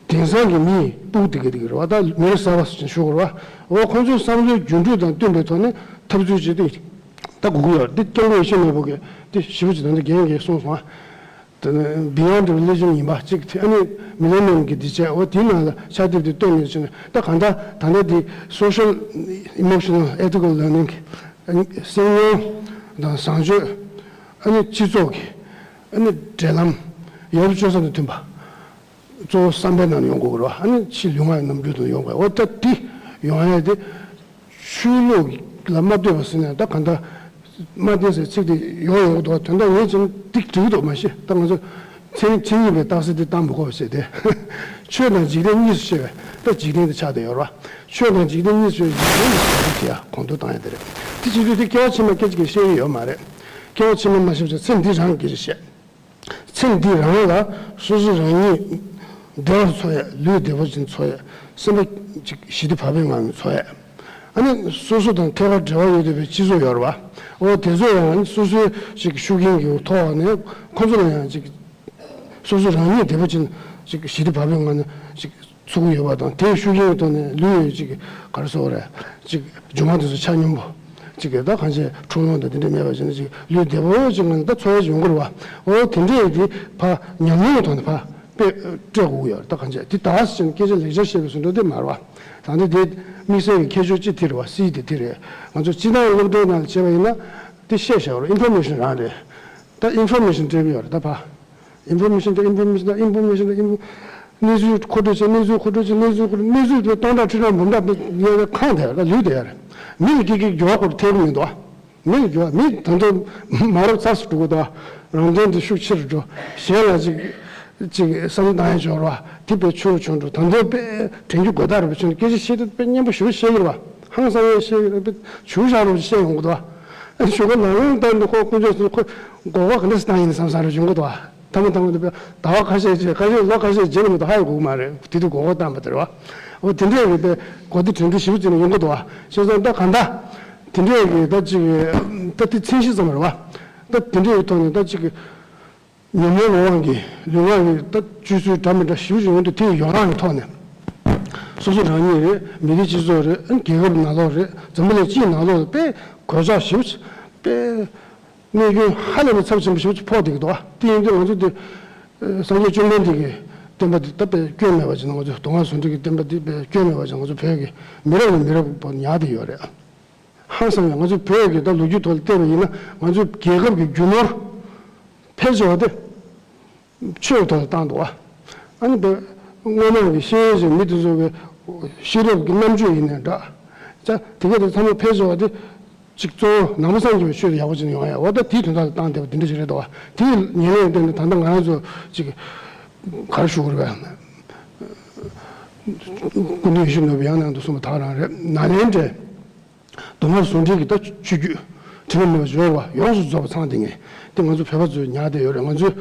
དེང་སང་གི་མིའི་སྤུ་གུ་དེ་ག་དེ་ག་རེད་བ། ད་མི་རབས་གསར་པ་ཟེར་ཞུ་དགོས་རེད་བ། འོ་ཁོང་ཚོའི་བསམ་བློའི་འགྱུར་འགྲོས་དང་བསྟུན་པའི་ཐོག་ནས་འཐབ་རྩོད་བྱེད་དུ་ད་དགོས་ཀྱི་ཡོད་རེད། འདི་སྐྱབས་མགོན་ཡེ་ཤེས་ནོར་བུ་གིས་འདི་ཞེ་པོ་ཅིག་ད་ལྟ་རྒན་གྱིས་གསུངས་སོང་ཨ། དེ་ནས་Beyond Religion ཡིན་པ་གཅིག་དེ། ཨ་ནི་Millennium གི་འདི་བྱས། འོ་དེའི་ནང་ལ་ཕྱག་དེབ་དེ་བཏོན་ནས་བྱས་ནས། ད་གང་ལྟར་ད་ལྟ་འདི་Social Emotional Ethical Learning གི། ཨ་ནི་སེམས་མྱོང་དང་བཟང་སྤྱོད། ཨ་ནི་སྤྱི་ཚོགས་ཀྱི། ཨ་ནི་འབྲེལ་ལམ། ཡ་རབས་སྤྱོད་བཟང་དང་མཐུན་པ། གཙོ་བོ་བསམ་པའི་ནང་ཡོང་དགོས་ཀྱི་རེད་བ། ཨ་ནི་ཕྱི་ལུས་ངག་གི་རྣམ་འགྱུར་དུ་ཡོང་དགོས། འོ་ད་འདི་ཡོང་ཡ་དེ་ཆོས་ལུགས་ལ་མ་ལྟོས་པ་ཟེར་ནས། ད་གང་ལྟར་མ་བསྟན་ཟེར་ཚིག་དེ་ཡོང་ཡོང་གི་འདུག། དོན་དག་ངས་བྱས་ན་འགྲིག་འགྲིག་གི་འདུག་མ་ཤེས། ད་ང་ཚོ་མཚན་མཚན་ཉིད་པའི་རྟགས་གསལ་དེ་བཏང་མི་དགོས་པ་བྱས་ཏེ། ཆོས་དང་འཇིག་རྟེན་གཉིས་སུ་ཕྱེ་བས་ད་འཇིག་རྟེན་དེ་ཆགས་བསྡད་ཡོད་རེད་བ། ཆོས་དང་འཇིག་རྟེན་གཉིས་སུ་ཕྱེ་བའི་འཇིག་རྟེན་གྱི་བྱ་བ་དེ་ཡང་གོང་དུ་བཏང་ཡ་དེ་རེད། དེ་བྱེད་དུས་དེ་སྐྱེ་བ་ཕྱི་མ་སྐད་ཅིག་གིས་ཤེས་ཀྱི་ཡོད་མ་རེད། སྐྱེ་བ་ཕྱི་མ་མ་ཤེས་པ་བྱས། ཚེ་འདི་རང་སྐད་ཅིག་བཤད། ཚེ་འདི་རང་ལ་སོ་སོ་རང་ཉིད་བདེ་བར་འཚོ་ཡ། ལུས་བདེ་པོ་ཅིག་འཚོ་ཡ། སེམས་པ་ཅིག་ཞི་བདེ་བག་ཕེབས་ངང་ནས་འཚོ་ཡ། ཨ་ནི་སོ་སོ་དང་ཐད་ཀར་འབྲེལ་བ་ཡོད་བསྡད་པའི་སྤྱི་ཚོགས་ཡོད་རེད་བ། འོ་དེ་ཚོ་ཡང་སོ་སོའི་ཅིག་ཤུགས་རྐྱེན་གྱི་ཐོག་ནས་ཁོ་ཚོ་ལ་ཡང་ཅིག་སོ་སོ་རང་ཉིད་བདེ་པོ་ཅིག་ཅིག་ཞི་བདེ་བག་ཕེབས་ངང་ནས་ཅིག་ཚུགས་ཀྱི་ཡོད་པ་དང་། དེའི་ཤུགས་རྐྱེན་གྱི་ཐོག་ནས་ལུས་ཡོད་ཅིག་ག་རེ་ཟེར་དགོས་རེད། ཅིག་མཇུག་མ་དེ་ཚོ་ཆ་སྙོམས་པོ། གཅིག་གིས་ད་གང་བྱས་འཁྲུག་ལོང་དང་དེ་འདྲ་མེད་པ་བྱས་ནས་ཅིག་ལུས་བདེ་པོ་ཅིག་ངང་ནས་ད་འཚོ་ཡ་ཅིག་ཡོང་གི་རེད་བ། འོ་དེ་འདྲས་དེ་ཕར་ཉམས་མྱོང་གི་ཐོག་ནས་ཕར་དཔེ་སྤྲད་དགོས་ཀྱི་ཡོད་རེད། ད་གང་བྱས་དེ་ད་ཟེར་ནས་སྐད་ཆ་ལེགས་ཆ་བཤད་པའི་བཟོ་འདྲ་དེ་མ་རེད་བ། ད་ནི་དེ་དམིགས་བསལ་གྱི་ཁྱད་ཆོས་གཅིག་དེ་རེད་བ། སྲིད་དེ་དེ་རེད། ང་ཚོ་སྤྱི་བཏང་སློབ་གྲྭའི་ནང་ལ་བྱས་པ་ཡིན་ན་དེ་བཤད་བཞག་རེད། ཨིན་ཕོར་མེ་ཤན་རང་རེད། ད་ཨིན་ཕོར་མེ་ཤན་སྤྲད་ཀྱི་ཡོད་རེད། ད་ཕར་ཨིན་ཕོར་མེ་ཤན་དང་ཨིན་ཕོར་མེ་ཤན་དང་ཨིན་ཕོར་མེ་ཤན་དང་ཨིན་ཕོར། གནས་ཚུལ་མཁོ་སྤྲོད་བྱས། གནས་ཚུལ་མཁོ་སྤྲོད་བྱས། གནས་ཚུལ་མཁོ་སྤྲོད། གནས་ཚུལ་དེ་སྟོང་ཕྲག་ཁྲི་ཕྲག་འབུམ་ཕྲག་དེ་ཡོད་པའི་ཁང་དེ་ལ་ལུས་དེ་ཡར་མི་ལ་སྐད་སྐད་རྒྱོག་སྐོར་ཐེབས་ཀྱི་མི་འདུག་མི་ལ་རྒྱོག་མི་ད་དུང་མ་རབས་ཚ་སུ་འགྲོ་གི་འདུག་རང་དོན་དེ་ཤུགས་ཆེ་རུ་འགྲོ། གཞན་ལ་ཅིག་ཅིག་བསམ་བློ་བཏང་ཡས་འབྱོར་བ་དེ་དཔེ་ཆུང་རུ་ཆུང་འགྲོ། ད་དུང་དཔེ་དྲན་རྒྱུ་དགོས་རྟགས་རེད་པ། ཆུང་སྐད་ཆ་བཤད་དུས་དཔེ་སྙན་པོ་ཞེ་པོ་བཤད་ཀྱི་རེད་པ། ཧང་སང་ཡས་བཤད་ཀྱི་རེད། དཔེ་བྱུས་བཞག་རོགས་བཤད་ཡོང་གི་འདུག་ཨ་ནི་ཞོགས་ཀ་ལམ་ལམ་བསྟན་དུས་ཁོ་དཀོན་མཆོག་གསུམ་ཁོ་མགོ་སྐོར་ག་འདྲ་སེ་བཏང་ཡིན་བསམ་བསམ་རེ་བྱུང་གི་འདུག་ཐ་མ་ཐ་མ་དེ་ཟླ་བ་ཁ་ཤས་རྗེས་ཁ་ཤས་ལོ་ཁ་ཤས་རྗེས་ལ་མ་གཏོགས་ཧ་ཡང་གོ་གི་མ་རེད། དེ་དུས་མགོ་སྐོར་བཏང་པ་དེ་རེད་བ། འོ་དེ་འདྲས་ཀྱི་དེ་གོ་བདེ་དྲན་བདེ་ཞེ་པོ་ཅིག་ནས་ཡོང་གི་འདུག་བ། བྱས་ཙང་ད་གང་ལྟར་དེ་འདྲས་ཀྱི་ད་ཅིག་ད་དེ་མཚན་གཞི་ཙམ་རེད་བ། ད་དེ་འདྲས་ཀྱི་ཐོག་ནས་ད་ཅིག་ཉམས་མྱོང་ལོ་དབང་གིས་ལུས་ངག་གི་ད་སྤྱོད་ཚུལ་འདྲ་མི་འདྲ་ཞེ་པོ་ཅིག་ཡོང་དུས། དེ་ཡི་ཡོ་རངས་ཀྱི་ཐོག་ནས་སོ་སོ་རང་ཉིད་རེད། མི་སྡེ་སྤྱི་ཚོགས་རེད། རྒྱལ་ཁབ་ནང་ལོགས་རེད། འཛམ་བུ་གླིང་སྤྱིའི་ནང་ལོགས་ལ་དཔེ་གོད་ཆག་ཞེ་པོ་ཅིག་དཔེ་གནོད་སྐྱོན་ཧ་ལས་པའི་ཚབས་ཆེན་པོ་ཞེ་པོ་ཅིག་ཕོག་བསྡད་ཀྱི་འདུག་བ། དེ་ཡིན་དུས་ང་ཚོ་དེ་སངས་རྒྱས་བཅོམ་ལྡན་འདས་ཀྱི་བསྟན་པ་འདི་ད་དཔེ་སྐྱོན་མེད་པ་ཅིག་ང་ཚོ་མདོ་སྔགས་ཟུང་འབྲེལ་གྱི་བསྟན་པ་འདི་དཔེ་སྐྱོན་མེད་པ་ཅིག་ང་ཚོ་བོད་ཀྱི་མི་རབས་ནས་མི་རབས་བར་ཉར་བསྡད་ཡོད་རེད། ཧང་སང་ཡང་ང་ཚོ་བོད་ཀྱི་ད་ལོ་རྒྱུས་ཐོག་ལ་བལྟས་པ་ཡིན་ན། ང་ཚོའི་རྒྱལ་ཁབ་ཀྱི་རྒྱུ་ནོར་ཕལ་ཆེ་བ་དེ་ཆོས་ཀྱི་ཐོག་ལ་བཏང་འདུག་བ། ཨ་ནི་དེ་སྔོན་མ་གི་ཤེས་ཡོན་ཅན་མི་དེ་ཚོ་གི་ཤེས་རབ་ཀྱི་རྣམ་དཔྱོད་ཡིན་ནའི་འདྲ། ཅག་དེ་ག་དེ་ཚང་མ་ཕལ་ཆེ་བ་དེ་གཅིག་གཙོ་བོ་ནང་པ་སངས་རྒྱས་པའི་ཆོས་དེ་ཡག་པོ་ཅིག་ཡོང་ཡ། འོ་ད་དེའི་དོན་དག་ལ་བཏང་བསྡད་པ་དེ་འདྲ་ཞིག་རེད་འདུག་བ། དེའི་ཉེན་ལས་བརྟེན་ནས་ད་ལྟ་ང་རང་ཚོ་ཅིག་ག་རེ་ཞུ་དགོས་རེད་བས། སྐུ་མདུན་ཡིད་བཞིན་ནོར་བུས་ཡང་ནས་ཡང་དུ་གསུངས་པ་དག་རང་རེད། ནཱ་ལེནྡྲའི་མདོ་སྔགས་ཟུང་འབྲེལ་གྱི་ད་ཆོས་བརྒྱུད་དྲི་མ་མེད་པ་འབྱོར་བ་ཡོངས་སུ་རྫོགས་པ་ཚང་བསྡད་མཁན་དེ་ང་ཚོ་བོད་པ་ཚོས་ཉར་བསྡད་ཡོད་རེད། ང་ཚོའི་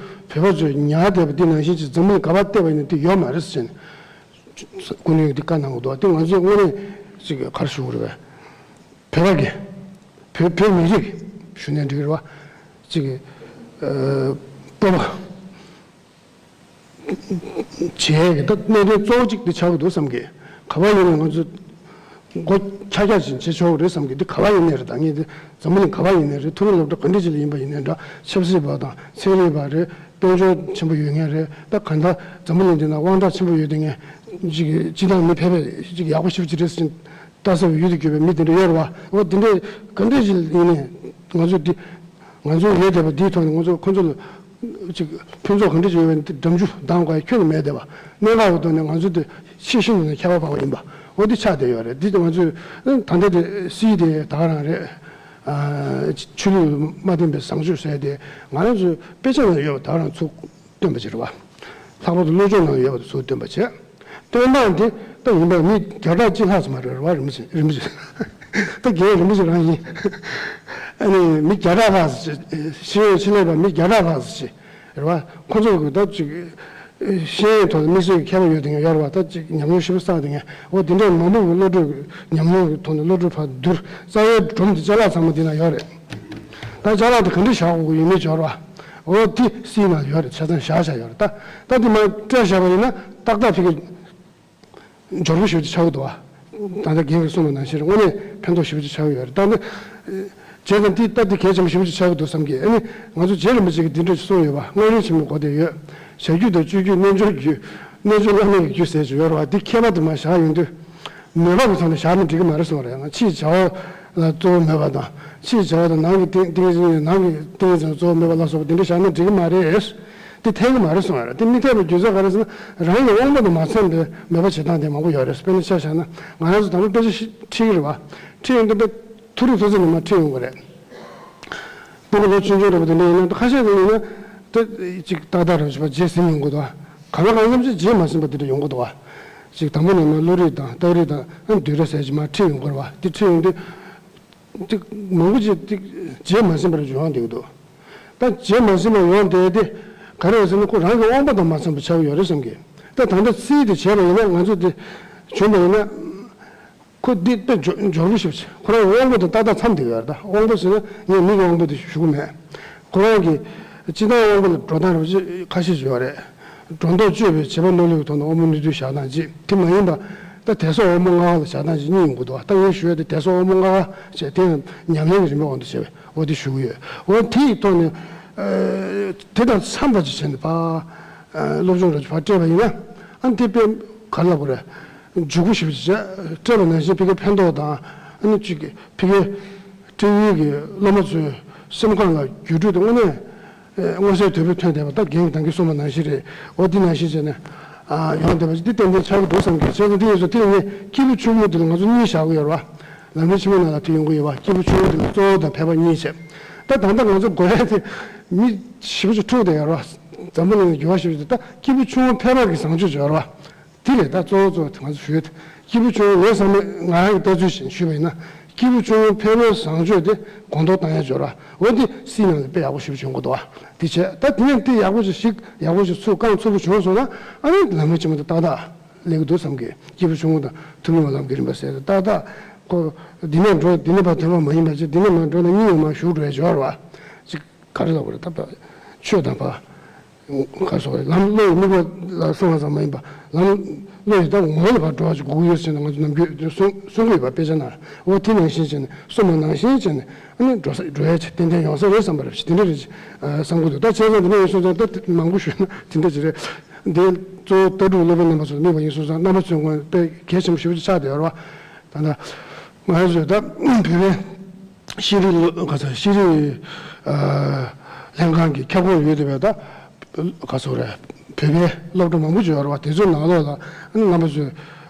བོད་པ་ཚོས་ཉར་བསྡད་པ་འདི་ནང་བཞིན་ཅིག་འཛམ་བུ་གླིང་ག་པར་བལྟས་པ་ཡིན་ན་དེ་ཡོད་མ་རེད་ཟེར་ནས་སྐུ་མདུན་གྱིས་འདི་བཀའ་གནང་གི་འདུག་དེ་ང་ཚོས་དངོས་གནས་ཅིག་ག་རེ་ཞུ་དགོས་རེད་བས། བོད་པ་གི་བོད་བོད་མི་རིགས་ཞུ་ནའི་འགྲིག་གི་རེད་བ། ཅིག་གི་ཨ་སྤོབས་པ་བྱེད་ཡས་ཀྱི་ད་གནད་དོན་གཙོ་བོ་གཅིག་འདི་ཆགས་ཀྱི་འདུག་བསམ་གི། ག་པར་ཡིན་ནའི་ང་ཚོ་མགོ་འཁྱག་འཁྱག་ཅིག་བྱེད་ཆོག་གི་རེད་བསམ་གི། འདི་ག་པར་ཡིན་ནའི་རེད། ད་ངས་འདི་འཛམ་བུ་གླིང་ག་པར་ཡིན་ནའི་རེད། མཐོ་རིམ་སློབ་གྲྭ་ག་འདྲ་ཅིག་ལ་ཡིན་པ་ཡིན་ནའི་འདྲ། ཆབ་སྲིད་པ་དང་ཚན་རིག་པ་རེད། དཔལ་འབྱོར་ཆེན་པོ་ཡོད་མཁན་རེད། ད་གང་ལྟར་འཛམ་བུ་གླིང་འདི་ན་དབང་ཐང་ཆེན་པོ་ཡོད་བསྡད་མཁན་ཅིག་གི་སྤྱི་བཏང་མི་ཕལ་པ་ཅིག་ཡག་པོ་ཞེ་པོ་ཅིག་རེད་ཟེར་ལྟ་ས་བའི་ཡུལ་དུ་གྱུར་པའི་མི་དེ་འདྲ་ཡོད་རེད་བ། འོ་དེ་འདྲས་ག་འདྲས་ཞིག་ཡིན་ནའི་ང་ཚོ་འདི་ང་ཚོ་ཡོད་བསྡད་པ་འདིའི་ཐོག་ནས་ང་ཚོ་ཁོ་ཚོ་ལ་ཅིག་ཕུན་ཚོགས་ག་འདྲས་ཅིག་ཡོད་པའི་འདི་འགྲམ་ཆུ་ལྡང་དགོས་ཡ་ཁྱོན་ནས་མེད་བསྡད་པ། གནད་འགག་གི་ཐོག་ནས་ང་ཚོ་འདི་ཕྱི་ཤུན་ནས་ཁྱད་པར་འཕགས་པ་ཡིན་པ། འོ་འདི་ཆགས་བསྡད་ཡོད་རེད། འདི་ང་ཚོས་ད་ལྟ་དེ་སྲིད་དེ་ད་ག་རང་རེད། ཨ་ཆོས་ལུགས་མ་མཐུན་པའི་བཟང་སྤྱོད་ཟེར་དེ་ང་རང་ཚོའི་དཔེ་ཆ་ནང་ཡོད་པ་ད་ག་རང་ཚུར་སྟོན་པ་ཅིག་རེད་བ། ལྷག་པར་དུ་སློབ་སྦྱོང་ནང་ཡོད་པ་དེ་ཚུར་སྟོན་པ་བྱས། སྟོན་སྟངས་དེ་ད་ཡིན་པ་མི་བརྒྱ་ཕྲག་གཅིག་ལྷག་ཙམ་མ་རེད་བ། རིན་པོ་ཆེ་རིན་པོ་ཆེ་ད་རྒན་རིན་པོ་ཆེ་རང་ཡིན། ཨ་ནི་མི་བརྒྱ་ཕྲག་ལྷག་ཙམ་ཅིག་ཤེས་ཡོན་ཆེད་ལས་པ་མི་བརྒྱ་ཕྲག་ལྷག་ཙམ་ཅིག་རེད་བ། ཁོ་ཚོ་གི་ད་ཅིག་ཤེས་ཡོན་ཐོག་ནས་དམིགས་བསལ་གྱི་མཁས་པ་ཡོད་དེ་ཡོད་རེད་བ། ད་ཅིག་ཉམས་མྱོང་ཞེ་པོ་བསགས་དེ་ངས་འོ་དེ་འདྲའི་མང་པོ་གི་བློ་གྲོས་ཉམས་མྱོང་གི་ཐོག་ནས་བློ་གྲོས་ཕར་བསྡུར། རྩ་བའི་སྒྲོམ་དེ་ཅ་ལག་ཚང་མ་དེ་ན་ཡོད་རེད། ད་ཅ་ལག་དེ་ག་འདྲ་བཞག་དགོས་ཀྱི་ཡོད་མེད་འབྱོར་བ། འོ་དེ་སྲིད་ན་ཡོད་རེད། ཆ་ཚང་བཞག་བཞག་ཡོད་རེད། ད་ད་དེ་མ་སྤྲད་བཞག་པ་ཡིན་ན་ཏག་ཏག་ཕ་གི་འབྱོར་པ་ཞེ་པོ་ཅིག་ཆགས་ཀྱི་འདུག་བ། ད་ལྟ་རྒན་གྱིས་གསུངས་པ་ནང་བཞིན་དངོས་གནས་ཕན་ཐོགས་ཞེ་པོ་ཅིག་ཆགས་ཀྱི་ཡོད་རེད། ད་ནི་བྱས་ཙང་འདི་ལྟ་འདི་གལ་ཆེན་པོ་ཞེ་པོ་ཅིག་ཆགས་ཀྱི་འདུག་བསམ་གི། ཨ་ནི་ང་ཚོ་རྗེ་རིན་པོ་ཆེ་གིས་འདི་འདྲ་ཅིག་གསུངས་ཡོད་པ། སྔགས་རིམ་ཆེན་མོའི་སྒོ་དེ་ཡོད། བྱ་རྒྱུད་དང་སྤྱོད་རྒྱུད་རྣལ་འབྱོར་རྒྱུད། རྣལ་འབྱོར་བླ་མེད་ཀྱི་རྒྱུད་ཟེར་ཅིག་ཡོད་རེད་བ། འདི་མཁས་པ་དེ་མར་བཞག་ཡོང་དུས། མོས་པ་གི་ཐོག་ནས་བཞག་ན་འགྲིག་གི་མ་རེད་གསུངས་པ་རེད། ང་ཕྱིའི་བྱ་བ་ལ་གཙོ་བོ་མོས་པ་དང་། ཕྱིའི་བྱ་བ་དང་ནང་གི་ཏིང་ཏིང་ངེ་འཛིན། ནང་གི་ཏིང་ངེ་འཛིན་ལ་གཙོ་བོ་མོས་པ་ལ་སོགས་པ་དེ་འདྲ་བཞག་ན་འགྲིག་གི་མ་རེད། དེ་འཐད་གི་མ་རེད་གསུངས་པ་རེད། དེ་མི་འཐད་པའི་རྒྱུ་མཚན་ག་རེ་ཟེར་ན། རང་གི་དབང་པོ་དང་མ་འཚམས་པའི་མོས་པ་བྱེད་སྟངས་དེ་མང་པོ་ཡོད་རེད། དཔེར་ན་ཆ་བཞག་ན་ང་རང་ཚོ་དང་པོ་དཔེ་ཆ་ཤི་ཁྲིད་ཀྱི་རེད་བ། ཁྲིད་ཡོང་དུས་དཔེ་མཐོ་རིམ་མཐོ་ཚད་ནས་མར་ཁྲིད་ཡོང་གི་རེད། སྤུ་གུ་ལོ་ཆུང་ཆུང་འདྲ་པོ་དེ་འདྲ་ཡིན་ན། ཁ་ཤས་དེ་ཡིན་ན་དེ་ཅིག་ཏག་ཏག་རེ་བྱས་པ་རྗེས་ཟིན་ཡོང་གི་འདུག་བ། གང་ལ་གང་འཚམ་ཅིག་རྗེས་མ་ཟིན་པ་དེ་འདྲ་ཡོང་གི་འདུག་བ། ཅིག་དང་པོ་ནས་མར་བློ་རིག་དང་རྟགས་རིག་དང་ཨ་བསྡུས་གྲྭ་ཟེར་ཅིག་མར་ཁྲིད་ཡོང་གི་རེད་བ། དེ་ཁྲིད་ཡོང་དུས། ཅིག་མང་པོ་ཅིག་ཅིག་རྗེས་མ་ཟིན་པ་རེ་ཡོང་བསྡད་ཀྱི་འདུག་ད་རྗེས་མ་ཟིན་པ་ཡོང་བསྡད་དེ་ག་རེ་ཟེར་ན། ཁོ་རང་གི་དབང་པོ་དང་མ་འཚམས་པ་ཆགས་ཀྱི་ཡོད་རེད་བསམ་གི། ད་ད་ལྟ་རྩིས་དེ་བྱས་པ་ཡིན་ན་ང་ཚོ་དེ་བྱུང་བ་ཡིན་ན། ཁོ་འདི་དཔེ་འབྱོར་འབྱོར་པོ་ཞིག་བྱས། ཁོ་རང་གི་དབང་པོ་དང་ཏག་ཏག་འཚམས་བསྡད་ཡོད་རེད། ད་དབང་པོ་ཟེར་ན་ངས་མིག་གི་དབང་པོ་དེ་ཞུ་གི་མེད། ཁོ་རང་གི་སྤྱི་བཏང་དབང་པོ་ལ་འགྲོ་སྟངས་རེ་ཁ་ཤས་ཤིག་ཡོད་རེད། སྒྲོ་འདོགས་གཅོད་པའི་བྱེད་པ་སྣ་ལུའི་ཐོག་ནས་དབང་པོ་སྣོད་དུ་བཞག་སྟངས་གཅིག་དེ་མ་ཡིན་པ། ད་དད་སོགས་དབང་པོ་ལྔ་པ་ལ་བཞག་སྟངས་གཅིག་གཉིས་ཡོང་གི་འདུག་ད་ངས་ཞུ་ཡ་དེ་དད་སོགས་དབང་པོ་ལྔ་པ་བྱས་དེ་ཡང་ཉམས་ལེན་གྱི་རིམ་པའི་དབང་དུ་བྱས་པའི་འོ་དེ་ཞུ་གི་ཡོད། འོ་དེ་ཡི་ཐོག་ནས་ཨ་དེ་དང་འཚམས་པ་ཅིག་བྱས་ནས་ཕར་ཨ་སློབ་སྦྱོང་རེ་ཕར་སྤྲད་པ་ཡིན་ན། ཨ་དེ་དཔེ་ག་རེ་ལབ་དགོས་རེད། འཇུག་སྒོ་ཞིག་བྱས་སྤྲད་པ་ནང་བཞིན་ཕ་གིའི་ཕན་ཐོགས་དང་། ཨ་ནི་གཅིག་ཕ་གིའི་སྤྲེའུ་ཡུལ་གྱི་སློབ་མ་ཚོའི་སེམས་ཁམས་ལ་འགྱུར་འགྲོས་དེ་དངོས་གནས་མངོན་གསལ་དོད་པོས་ཐོན་བསྡད་པ། ད་རྒན་གྱིས་ད་གིན་གསུངས་པ་ནང་བཞིན་རེད། འོ་འདི་ནང་བཞིན་བྱས་ནས་ཨ་ཡོང་བསྡད་པ་ཅིག་འདི་ཏན་ཏན་ཆགས་ཀྱི་འདུག་བསམ་གི། བྱས་ཙང་འདི་ཡིན་ཙང་དེ་ངས་སྐྱེས་བུ་ཆུང་ངུ་འདི་ལ་ང་ཚོ་གཉིས་བཞག་གི་ཡོད་རེད་བ། ལམ་རིམ་ཆེན་མོའི་ནང་ལ་དེ་ཡོང་གི་ཡོད་བ། སྐྱེས་བུ་ཆུང་ངུ་འདི་ལ་གཙོ་བོ་དང་ཕལ་པ་གཉིས་བྱས། ད་ད་ལྟ་ང་ཚོ་དགོས་ཡ་དེ་མི་ཞེ་པོ་ཅིག་འཁྲུག་བསྡད་ཡོད་རེད་བ། འཛམ་བུ་གླིང་ལ་འགྱུར་བ་ཞེ་པོ་ཅིག་ད་སྐྱེས་བུ་ཆུང་ངུ་ཕལ་པ་གི་བཟང་སྤྱོད་ཅིག་ཡོད་རེད་བ། དེ་རེད། ད་གཙོ་བོ་གཙོ་བོ་དེ་ང་ཚོ་ཞུ་ཡ་དེ། སྐྱེས་བུ་ཆུང་ངུ་ངས་བསམ་ན་ང་རང་གི་ལྟ་ཚུལ་བཞིན་ཞུས་པ་ཡིན་ན། སྐྱེས་བུ་ཆུང་ངུ་ཕལ་མོའི་བཟང་སྤྱོད་དེ་གོང་མཐོར་བཏང་ཡ་སྦྱོར་བ། འོ་འདི་སྲིད་ནང་ལ་དཔེ་ཡག་པོ་ཞིག་བྱུང་གི་འདུག་བ། དེ་བྱས་ད་དེ་ནས་དེ་ཡག་པོ་ཞིག་ཞིག་ཡག་པོ་ཞིག་ཚུགས་རྐང་ཚུགས་པོ་བྱུང་སོང་ན་ཨ་ནི་ལམ་རིམ་ཆེན་མོ་དེ་ཏག་ཏག་སླེབས་ཀྱི་འདུག་བསམ་གི། སྐྱེས་བུ་ཆུང་ངུ་དང་ཐུན་མོང་བའི་ལམ་གྱི་རིམ་པ་ཟེར་ཏེ་ཏག་ཏག་ཁོ་འདི་ནས་འགྲོ་འདི་ནས་ཕར་ཐོན་པ་མ་ཡིན་པ་ཅིག་འདི་ནས་མར་འགྲོ་ན་སྙིང་ཡོད་མ་ཞུགས་འགྲོ་ཡ་སྦྱོར་བ་ཅིག་ག་རེ་ལབ་དགོས་རེད། ད་ལྟ་ཆོས་དང་བ། ག་སོགས་ལམ་བློ་ཡི་དམིགས་པ་ལ་སོང་བ་ཙམ་མ་ཡིན་པ་ལམ་བློ་ཡི་ད་ངོ་བོ་ལ་ཕར་འགྲོ་བ་ཅིག་དགོས་ཀྱི་ཡོད་ཟེར་ནས་ང་ཚོ་ནམ་རྒྱུན་གསུང་གསུང་གི་ཡོད་པ། དཔེ་ཆ་ནང་འོ་དེ་ནང་བཞིན་བྱས་ནས་གསུངས་པ་ནང་བཞིན་བྱས་ནས་ཨ་ནི་འགྲོ་ས་འགྲོ་ཡ་ཅིག་ཏན་ཏན་ཡོང་ས་རེད་བསམ་པ་རེད། དེ་འདྲ་རེད་བསམ་གྱི་འདུག་ད་བྱས་ཙང་དེ་འདྲ་ཡིན་སོང་ཙང་ད་མང་པོ་ཞུས་ན་དེ་འདྲ་ཅིག་རེད། འདི་གཙོ་བོ་ལྟ་གྲུབ་སློབ་དཔོན་རྣམ་པ་ཚོར་དམིགས་པ་ཡིན་སོང་ཙང་རྣམ་པ་ཚོའི་ངོས་དཔེ་གལ་ཆེན་པོ་ཞེ་པོ་ཅིག་ཆགས་བསྡད་ཡོད་རེད་བ། ད་ལྟ་ང་ཚོས་ད་བོད་པའི་ཤེས་རིག་སློབ་ག་ཚོད་ཤེས་རིག་ལྷན་ཁང་གི་ཁྱབ་ཁོངས་ཡོད་བསྡད་པའི་ད་ག་ཚོད་རེད། བོད་པའི་སློབ་གྲྭ་མང་པོ་ཅིག་ཡོད་རེད་བ། དེ་ཚོའི་ནང་ལོགས་ལ་རྣམ་པ་ཚོས་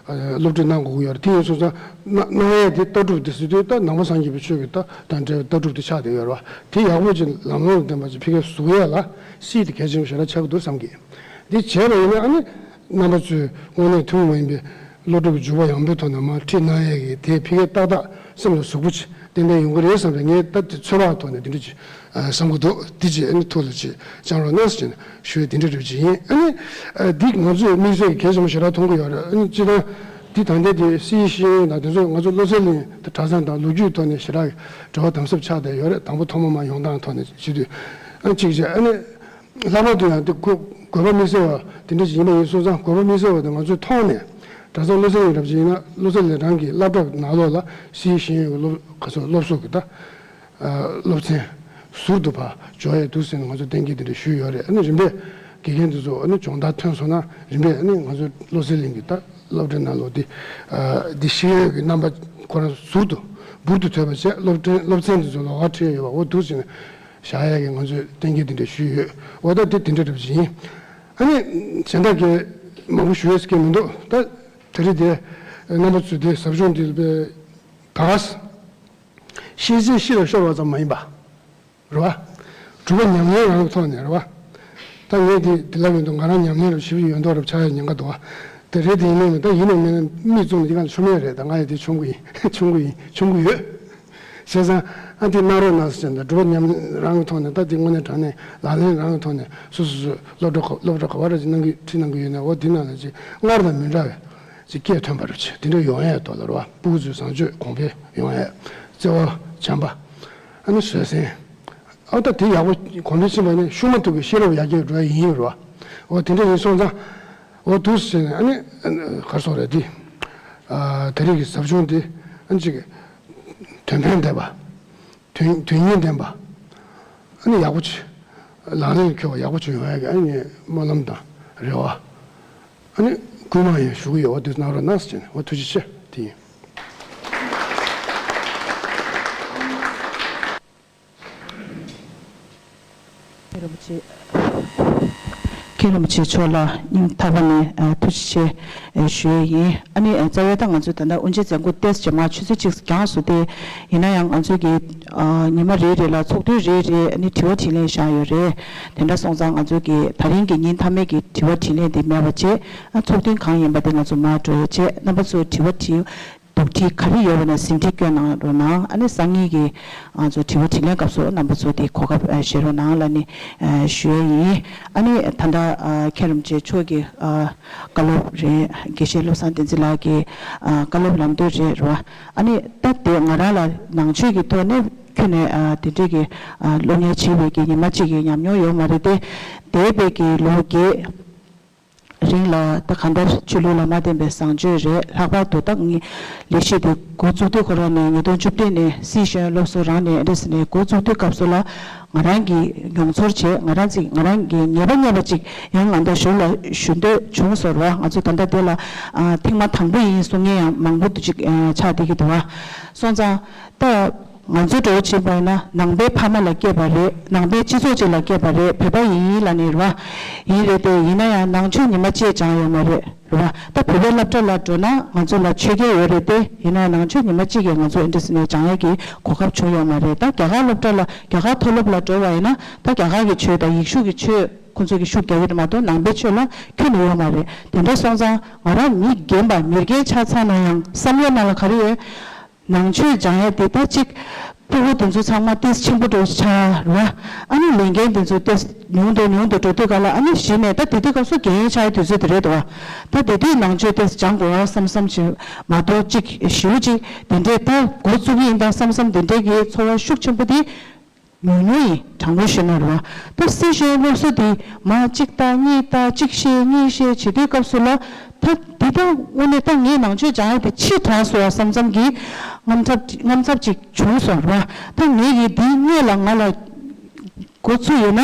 སློབ་ཁྲིད་གནང་དགོས་ཀྱི་ཡོད་རེད། དེ་ཡིན་སོང་ཙང་གནང་གནང་ཡས་དེ་ལྟ་གྲུབ་དེ་ཟེར་དུས་ད་ནང་པ་སངས་རྒྱས་པའི་ཆོས་ཀྱི་ད་དང་འབྲེལ་བའི་ལྟ་གྲུབ་དེ་ཆགས་བསྡད་ཡོད་རེད་བ། དེ་ཡག་པོ་ཅིག་ལམ་ལྷོང་ལ་ལྡན་པ་ཅིག་ཕ་གིར་བཟོ་ཡས་ལ་སྲིད་དེ་གལ་ཆེན་པོ་ཞེ་དྲག་ཆགས་ཀྱི་འདུག་བསམ་གི། འདི་བྱས་པ་ཡིན་ན་ཨ་ནི་རྣམ་པ་ཚོས་དངོས་གནས་ཐུན་མོང་མ་ཡིན་པའི་སློབ་ཕྲུག་གི་འཇུག་པ་ཡངས་པོའི་ཐོག་ནས་མར་ཁྲིད་གནང་ཡས་ཀྱི་དེ་ཕ་གིར་ཏག་ཏག་སེམས་ལ་ཟུག་པོ་ཅིག་ཏན་ཏན་ཡོང་གི་རེད་བསམ་པའི་ངས་ད་དེ་ཚོད་དཔག་ཐོག་ནས་དེ་འདྲ་ཅིག་བསམ་གྱི་འདུག་དེ་ཅིག་ཨ་ནི་ཐུགས་ལ་ཅིག་བཅངས་རོགས་གནང་ཟེར་ནས་ཞུ་ཡས་དེ་འདྲ་རེད་ཅིག་ཡིན། ཨ་ནི་འདི་ང་ཚོས་དམིགས་བསལ་གྱི་གལ་ཆེན་པོ་ཞེ་དྲག་མཐོང་གི་ཡོད་རེད། ཨ་ནི་སྤྱིར་བཏང་འདི་ད་ལྟའི་དེ་སྲིད་ཤེས་ཡོན་དང་དེ་ཚོ་ང་ཚོ་བློ་གསལ་གླིང་དེ་གྲྭ་ཚང་དང་ལོ་རྒྱུས་ཐོག་ནས་ཞེ་དྲག་གི་འབྲེལ་བ་དམ་ཟབ་ཆགས་བསྡད་ཡོད་རེད། དང་པོ་ཐོག་མ་མར་ཡོང་སྟངས་ཐོག་ནས་བྱེད་དུས་ཨ་ནི་གཅིག་བྱས་ཨ་ནི། ལྷག་པར་དུ་ཡང་དེ་དགོས་དགོས་པ་དམིགས་བསལ་བ་དེ་འདྲ་ཞིག་ཡིན་པ་ཡིན་སོང་ཙང་། དགོས་པ་དམིགས་བསལ་བ་དེ་ང་ཚོའི་ཐོག་ནས་གྲྭ་ཚང་བློ་གསལ་གླིང་རབ་ཅིག་ཡིན་ན་བློ་གསལ་གླིང་རང་གི་སློབ་གྲྭ་ནང་ལོགས་ལ་སྲིད་ཤེས་ཡོན་གྱི་སློབ་ག་ཚོད་སློབ་གསོ་གི་ད་སློབ་ཚན་ཟུར་དུ་ཕར་འཇོག་ཡས་འདུག་ཟེར་ནས་ང་ཚོས་གཏན་འཁེལ་དེ་འདྲ་ཞུས་ཡོད་རེད། ཨ་ནི་རིམ་པས་དགེ་རྒན་དེ་ཚོ་ཨ་ནི་སྦྱོང་བརྡར་ཐོན་སོང་ན་རིམ་པས་ཨ་ནི་ང་ཚོའི་བློ་གསལ་གླིང་གི་ད་སློབ་གྲྭའི་ནང་ལོགས་འདི་འདི་ཤེས་ཡོན་གྱི་རྣམ་པ་ཁོ་རང་ཟུར་དུ་འབུར་དུ་ཐོན་པ་བྱས། སློབ་ཚན་སློབ་ཚན་དེ་ཚོ་ལོགས་ཀ་ཁྲིད་ཡས་ཡོད་པ་འོ་འདུག་ཟེར་ནས། བཞག་ཡ་གི་ང་ཚོས་གཏན་འཁེལ་དེ་འདྲ་ཞུས་ཡོད། འོ་ད་དེ་དེ་འདྲ་འདྲ་པོ་ཅིག་ཡིན། ཨ་ནི་གཞན་དག་གི་མང་པོ་ཞུ་ཡས་སྐད་མི་འདུག་ད་དེ་རིང་དེ་རྣམ་པ་ཚོས་དེ་ཟབ་སྦྱོང་འདི་ལ་དཔེ་ག་ཤེས་བྱའི་གཤིས་ལ་ཤོར་བ་ཙམ་མ་ཡིན་པ་རེད་བ། སྒྲུབ་པ་ཉམས་ལེན་རང་གི་ཐོག་ནས་རེད་བ། ད་ངས་དེ་དེ་ལབ་ཡོང་དུས་ང་རང་ཉམས་ལེན་རབ་ཞེ་པོ་ཡོད་མདོག་རབ་ཆགས་ཡ་ཉེན་ཁ་འདུག་བ། དེ་རེད། དེ་ཡིན་ནའི་ད་ཡིན་ནའི་མིན་ནའི་མིག་བཙུམ་ནས་འདི་ག་ལ་ཆོམ་ཡ་རེད། ད་ང་ཡི་དེ་ཆོམ་གི་ཡིན་ཆོམ་གི་ཡིན་ཆོམ་གི་ཡོད། བྱས་ཙང་ཨ་འདི་གནང་རོགས་གནང་ཟེར་ནས་སྒྲུབ་པ་ཉམས་ལེན་རང་གི་ཐོག་ནས། ད་འདི་དངོས་གནས་དྲང་གནས་ལག་ལེན་རང་གི་ཐོག་ནས་སོ་སོ་སོ་སློབ་གྲྭ་ག་སློབ་གྲྭ་ག་བ་རེད་ཅིག་གནང་གི་ཁྲིད་གནང་གི་ཡོད་ན་འོ་འདི་ནང་ལ་ཅིག་སྔར་དང་མི་འདྲ་བའི་ཅིག་སྐད་ཐོན་པ་རེད་ཅིག་དེ་འདྲ་ཡོང་ཡས་ཐོག་ལ་རེད་བ། སྤུ་གུ་ཚོའི་བཟང་སྤྱོད་གོང་འཕེལ་ཡོང་ཡས། བརྩེ་བ་བྱམས་པ་ཨ་ནི་བཟོད་བསྲན། ཨ་ད་དེ་ཡག་པོ་གོང་འཕེལ་ཕྱིན་པ་ནི་ཤུགས་མ་ཐུག་གི་ཤེས་རབ་ཡར་རྒྱས་འགྲོ་ཡ་ཡིན་རེད་བ། འོ་དེ་འདྲ་ཡིན་སོང་ཙང་། འོ་འདུག་ཟེར་ནས་ཨ་ནི་ག་རེ་ཟེར་དགོས་རེད་དེ། ཨ་ད་རེས་ཀྱི་ཟབ་སྦྱོང་དེ་ཨ་ནི་ཅིག་དོན་ཕན་ལྡན་པ། དོན་དོན་སྙིང་ལྡན་པ། ཨ་ནི་ཡག་པོ་ཅིག་ལག་ལེན་འཁེལ་བ་ཡག་པོ་ཅིག་ཡོང་ཡ་གི་ཨ་ནི་སྨོན་ལམ་དང་རེ་བ། ཨ་ནི་སྐུལ་མ་ཡང་ཞུ་གི་ཡོད། འོ་དེ་གནང་རོགས་གནང་ཟེར་ནས། འོ་ཐུགས་རྗེ་ཆེ། དེ་ཡིན། མཁན་རིན་པོ་ཆེ། མཁན་རིན་པོ་ཆེ་མཆོག་ལ་སྙིང་ཐག་པ་ནས་ཨ་ཐུགས་རྗེ་ཆེ་ཨ་ཞུ་ཡས་ཡིན། ཨ་ནི་ཨ་རྩ་བའི་ད་ང་ཚོ་ད་ལྟ་དབུ་འབྱེད་མཛད་སྒོ་ཏོག་ཙམ་མར་ཆུ་ཚོད་གཅིག་འགྱངས་སོང་སྟེ། ཡིན་ན་ཡང་ང་ཚོ་གི་ཨ་ཉི་མ་རེ་རེ་ལ་ཚོགས་ཐུན་རེ་རེ་ཨ་ནི་དྲི་བ་དྲིས་ལན་བཞག་ཡོད་རེད། དེ་འདྲ་སོང་ཙང་ང་ཚོ་གི་ད་རིང་གི་ཉིན་མཐའ་མའི་གི་དྲི་བ་དྲིས་ལན་དེ་མེད་པ་བྱས། ཨ་ཚོགས་ཐུན་གང་ཡིན་པ་དེ་ང་ཚོ་མར་འགྲོ་ཡ་བྱས། རྣམ་པ་ཚོ་དྲི་བ་དྲིས། འདུག་དྲི་བ་ག་རེ་ཡོད་པ་ན་ཟིན་བྲིས་བསྐྱོན་གནང་རོགས་གནང་། ཨ་ནི་སང་ཉིན་གྱི་ང་ཚོ་དྲི་བ་དྲིས་ལན་སྐབས་སུ་རྣམ་པ་ཚོ་དེ་གོ་སྐབས་བཞེས་རོགས་གནང་ལབ་ནས་ཞུ་ཡས་ཡིན། ཨ་ནི་ད་ལྟ་མཁན་རིན་པོ་ཆེ་མཆོག་གི་བཀའ་སློབ་རེད། དགེ་བཤེས་བློ་བཟང་བསྟན་འཛིན་ལགས་ཀྱི་བཀའ་སློབ་ལམ་སྟོན་རེད་རེད་བ། ཨ་ནི་ད་དེ་ང་རང་ལ་ནང་ཆོས་ཀྱི་ཐོག་ནས་ཁྱོན་ནས་དེ་འདྲས་ཀྱི་སློབ་གཉེར་བྱས་པའི་གི་ཉི་མ་གཅིག་གི་ཉམས་མྱོང་ཡོད་མ་རེད་དེ། འདས་པའི་གི་ལོ་བརྒྱད་རིང་ལ་ད་གང་ལྟར་ཆོས་ལུགས་ལ་མ་བརྟེན་པའི་བཟང་སྤྱོད་རེད། ལྷག་པར་དུ་ད་ངའི་ལས་གཞི་དེ་འགོ་བཙུགས་དུས་ཁོ་རང་ནས་ཉིས་སྟོང་བཅུ་བདུན་ནས་སྲིད་ཤེས་ཡོན་སློབ་གསོ་རང་ནས་ཨེ་འདྲ་ཟེར་ནས་འགོ་བཙུགས་དུས་སྐབས་སུ་ལ་ང་རང་གིས་མྱོང་ཚོར་བྱས། ང་རང་ཚིག་ང་རང་གིས་ངེས་པ་རྙེད་པ་ཅིག་ཡང་ང་ད་གཞུག་ལ་ཞུ་འདོད་བྱུང་སོང་བ། ང་ཚོ་ད་ལྟ་དེ་ལ་ཨ་ཐེངས་མ་དང་པོ་ཡིན་གསུང་མཁན་ཡང་མང་པོ་འདུག་ཅིག་ཨ་ཆགས་བསྡད་ཀྱི་འདུག་བ། སོང་ཙང་། ད་ང་ཚོ་འགྲོ་བ་ཕྱིན་པ་ཡིན་ན་ནང་པའི་ཕ་མ་ལ་སྐྱེས་པ་རེད། ནང་པའི་སྤྱི་ཚོགས་ཅིག་ལ་སྐྱེས་པ་རེད། བོད་པ་ཡིན་ལབ་ནས་རེད་བ། ཡིན་རེད་དེ། ཡིན་ན་ཡང་ནང་ཆོས་ཉི་མ་གཅིག་སྦྱངས་ཡོད་མ་རེད་རེད་བ། ད་བོད་པའི་སློབ་གྲྭ་ལ་འགྲོ་ན་ང་ཚོ་ལ་ཆོས་དགེ་ཡོད་རེད་དེ། ཡིན་ན་ཡང་ནང་ཆོས་ཉི་མ་གཅིག་གིས་ང་ཚོ་ཨེ་འདྲ་ཟེར་ནས་སྦྱང་ཡས་ཀྱི་གོ་སྐབས་བྱུང་ཡོད་མ་རེད། ད་རྒྱ་གར་སློབ་གྲྭ་ལ་རྒྱ་གར་མཐོ་སློབ་ལ་འགྲོ་བ་ཡིན་ན་ད་རྒྱ་གར་གྱི་ཆོས་དང་ཡེ་ཤུ་གི་ཆོས་ཁོང་ཚོ་གིས་ཤུགས་རྒྱག་གི་རེད་མ་གཏོགས་ནང་པའི་ཆོས་ལ་ཁྱོན་ནས་ཡོད་མ་རེད། དེ་འདྲ་སོང་ཙང་ང་རང་མི་རྒན་པ་མི་རྒན་ཆགས་ཚར་ན་ཡང་བསམ་བློའི་ནང་ལ་ག་རེ་ཡོད། ནང་ཆོས་སྦྱང་ཡ་དེ་ད་གཅིག་སྤུ་གུ་དེ་ཚོ་ཚང་མ་ཏོག་ཙམ་ཆེན་པོ་འགྲོ་ཆགས་ར། ཨ་ནི་ལས་འགན་དེ་ཚོ་ཏོག་ཙམ་ཉུང་དུ་ཉུང་དུ་འགྲོ་དུས་ག་ལ། ཨ་ནི་གཞི་ནས་ད་དེ་དུས་སྐབས་སུ་རྒན་ཡོལ་ཆགས་ཡ་དུས་ཚོད་དེ་རེད་འདུག་བ། ད་དེ་དུས་ནང་ཆོས་ཏོག་ཙམ་སྦྱང་དགོས་ར་བསམ་བསམ་བྱས་མ་གཏོགས། གཅིག་ཞེ་པོ་ཅིག་དེ་འདྲས་ད་འགོ་བཙུགས་ཡིན་ད་བསམ་བསམ་དེ་འདྲས་ཀྱི་ཚོར་བ་ཤུགས་ཆེན་པོ་དེ་ཉུང་ཉུང་ཡིན། དྲང་པོ་ཞུས་ན་རེད་བ། ད་སི་ཤེས་ཡོན་སློབ་གསོ་དེ་མ་གཅིག་ལྟ་གཉིས་ལྟ་གཅིག་བཤད་གཉིས་བཤད་བྱེད་དུས་སྐབས་སུ་ལ། ད་འདི་ད་དངོས་གནས་ད་ངས་ནང་ཆོས་སྦྱང་ཡ་དེ་ཕྱི་དྲགས་སོང་བསམ་བསམ་གྱི་དངངས་འཚབ་དངངས་འཚབ་ཅིག་བྱུང་སོང་རེད་བ། ད་ངས་ཀྱི་འདི་སྔོན་ལ་ང་ལ་འགོ་ཚུགས་ཡོད་ན།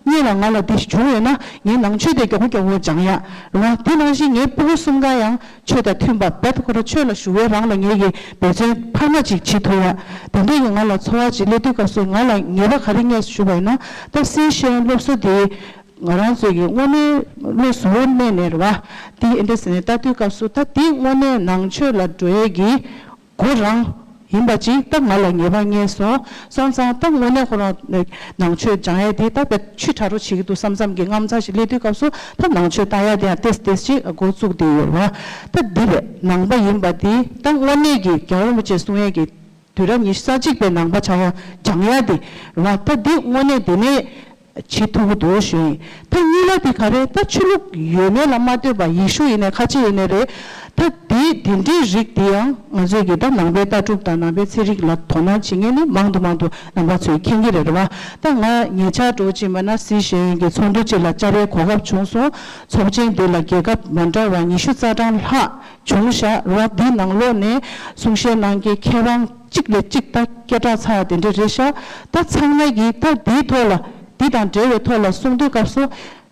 སྔོན་ལ་ང་ལ་འདི་བྱུང་ཡོད་ན། ངས་ནང་ཆོས་དེ་མགྱོགས་པོ་མགྱོགས་པོ་སྦྱང་ཡ་རེད་བ། དེ་ནང་བཞིན་ངའི་སྤུ་གུ་གསུམ་ཀ་ཡང་ཆོས་དང་མཐུན་པ། རྦད་ཁོ་རང་ཆོས་ལ་ཞུགས་པའི་རང་ལ་ངེད་ཀྱིས་འབད་བརྩོན་འཕར་མ་ཅིག་བྱེད་ཐུབ་ཡ། དེ་འདྲ་ཡིན་ང་ལ་ཚོར་བ་ཅིག་སླེབས་དུས་སྐབས་སུ་ང་ལ་ངེས་པ་ག་རེ་རྙེད་ཞུས་པ་ཡིན་ན། ད་སི་ཤེས་ཡོན་སློབ་གསོ་དེ་ང་རང་ཚོའི་གི་དངོས་གནས་བློ་གཟུ་བོར་གནས་ནས་རེད་བ། དེ་ཨེ་འདྲ་ཟེར་ནས་ལྟ་དུས་སྐབས་སུ། ད་དེ་དངོས་གནས་ནང་ཆོས་ལ་འགྲོ་ཡས་ཀྱི་གོ་རང་ཡིན་པ་ཅིག་ད་ང་ལ་ངེས་པ་རྙེད་སོང་། སོང་ཙང་ད་དངོས་གནས་ཁོ་རང་ནང་ཆོས་སྦྱང་ཡས་དེ་ད་དཔེ་ཕྱི་དྲགས་རོགས་བྱེད་ཀྱི་འདུག་བསམ་བསམ་གྱི་དངངས་འཚབ་ཞིག་སླེབས་དུས་སྐབས་སུ། ད་ནང་ཆོས་ལྟ་ཡ་དེ་ཡང་ཏེས་ཏེས་ཅིག་འགོ་བཙུགས་བསྡད་ཡོད་རེད་བ། ད་འདི་རེད། ནང་པ་ཡིན་པ་དེ་ད་དངོས་གནས་ཀྱི་རྒྱལ་བ་རིན་པོ་ཆེས་གསུང་ཡས་ཀྱི་དུས་རབས་ཉི་ཤུ་རྩ་གཅིག་པའི་ནང་པ་ཆགས་ཡ་སྦྱང་ཡ་དེ་རེད་བ། ད་འདི་དངོས་གནས་དེ་ནས་བྱེད་ཐུབ་ཀྱི་འདུག་ཞུ་ཡིན། ད་གཉིས་པ་དེ་ག་རེ། ད་ཆོས་ལུགས་ཡོད་མེད་ལ་མ་ལྟོས་པ། ཡེ་ཤུ་ཡིན་ནའི་ཁ་ཆེ་ཡིན་ནའི་རེད། ད་དེ་དེ་འདྲའི་རིགས་དེ་ཡང་ང་ཚོས་ཀྱི་ད་ནང་པའི་ལྟ་གྲུབ་དང་ནང་པའི་ཚན་རིག་ལ་དོ་སྣང་བྱེད་མཁན་ནི་མང་དུ་མང་དུ་ནང་པ་ཚོས་མཁྱེན་གྱི་རེད། རེད་བ། ད་ང་ཉེ་ཆར་འགྲོ་ཕྱིན་པ་ན་སི་ཤེས་ཡོན་གྱི་ཚོགས་འདུ་ཅིག་ལ་བཅར་བའི་གོ་སྐབས་བྱུང་སོང་། ཚོགས་ཆེན་དེ་ལ་རྒྱལ་ཁབ་མ་འདྲ་བ་ཉི་ཤུ་རྩ་གྲངས་ལྷག་བྱུང་ཤག་རེད་བ། འདིའི་ནང་ལོགས་ནས་གསུང་བཤད་གནང་མཁན་མཁས་དབང་གཅིག་ལས་གཅིག་ད་སྐད་གྲགས་ཚ་དེ་འདྲ་རེད་ཤག་ད་ཚང་མ་གིས་ད་འདིའི་ཐོག་ལ། འདི་དང་འབྲེལ་བའི་ཐོག་ལ་གསུང་དུས་སྐབས་སུ།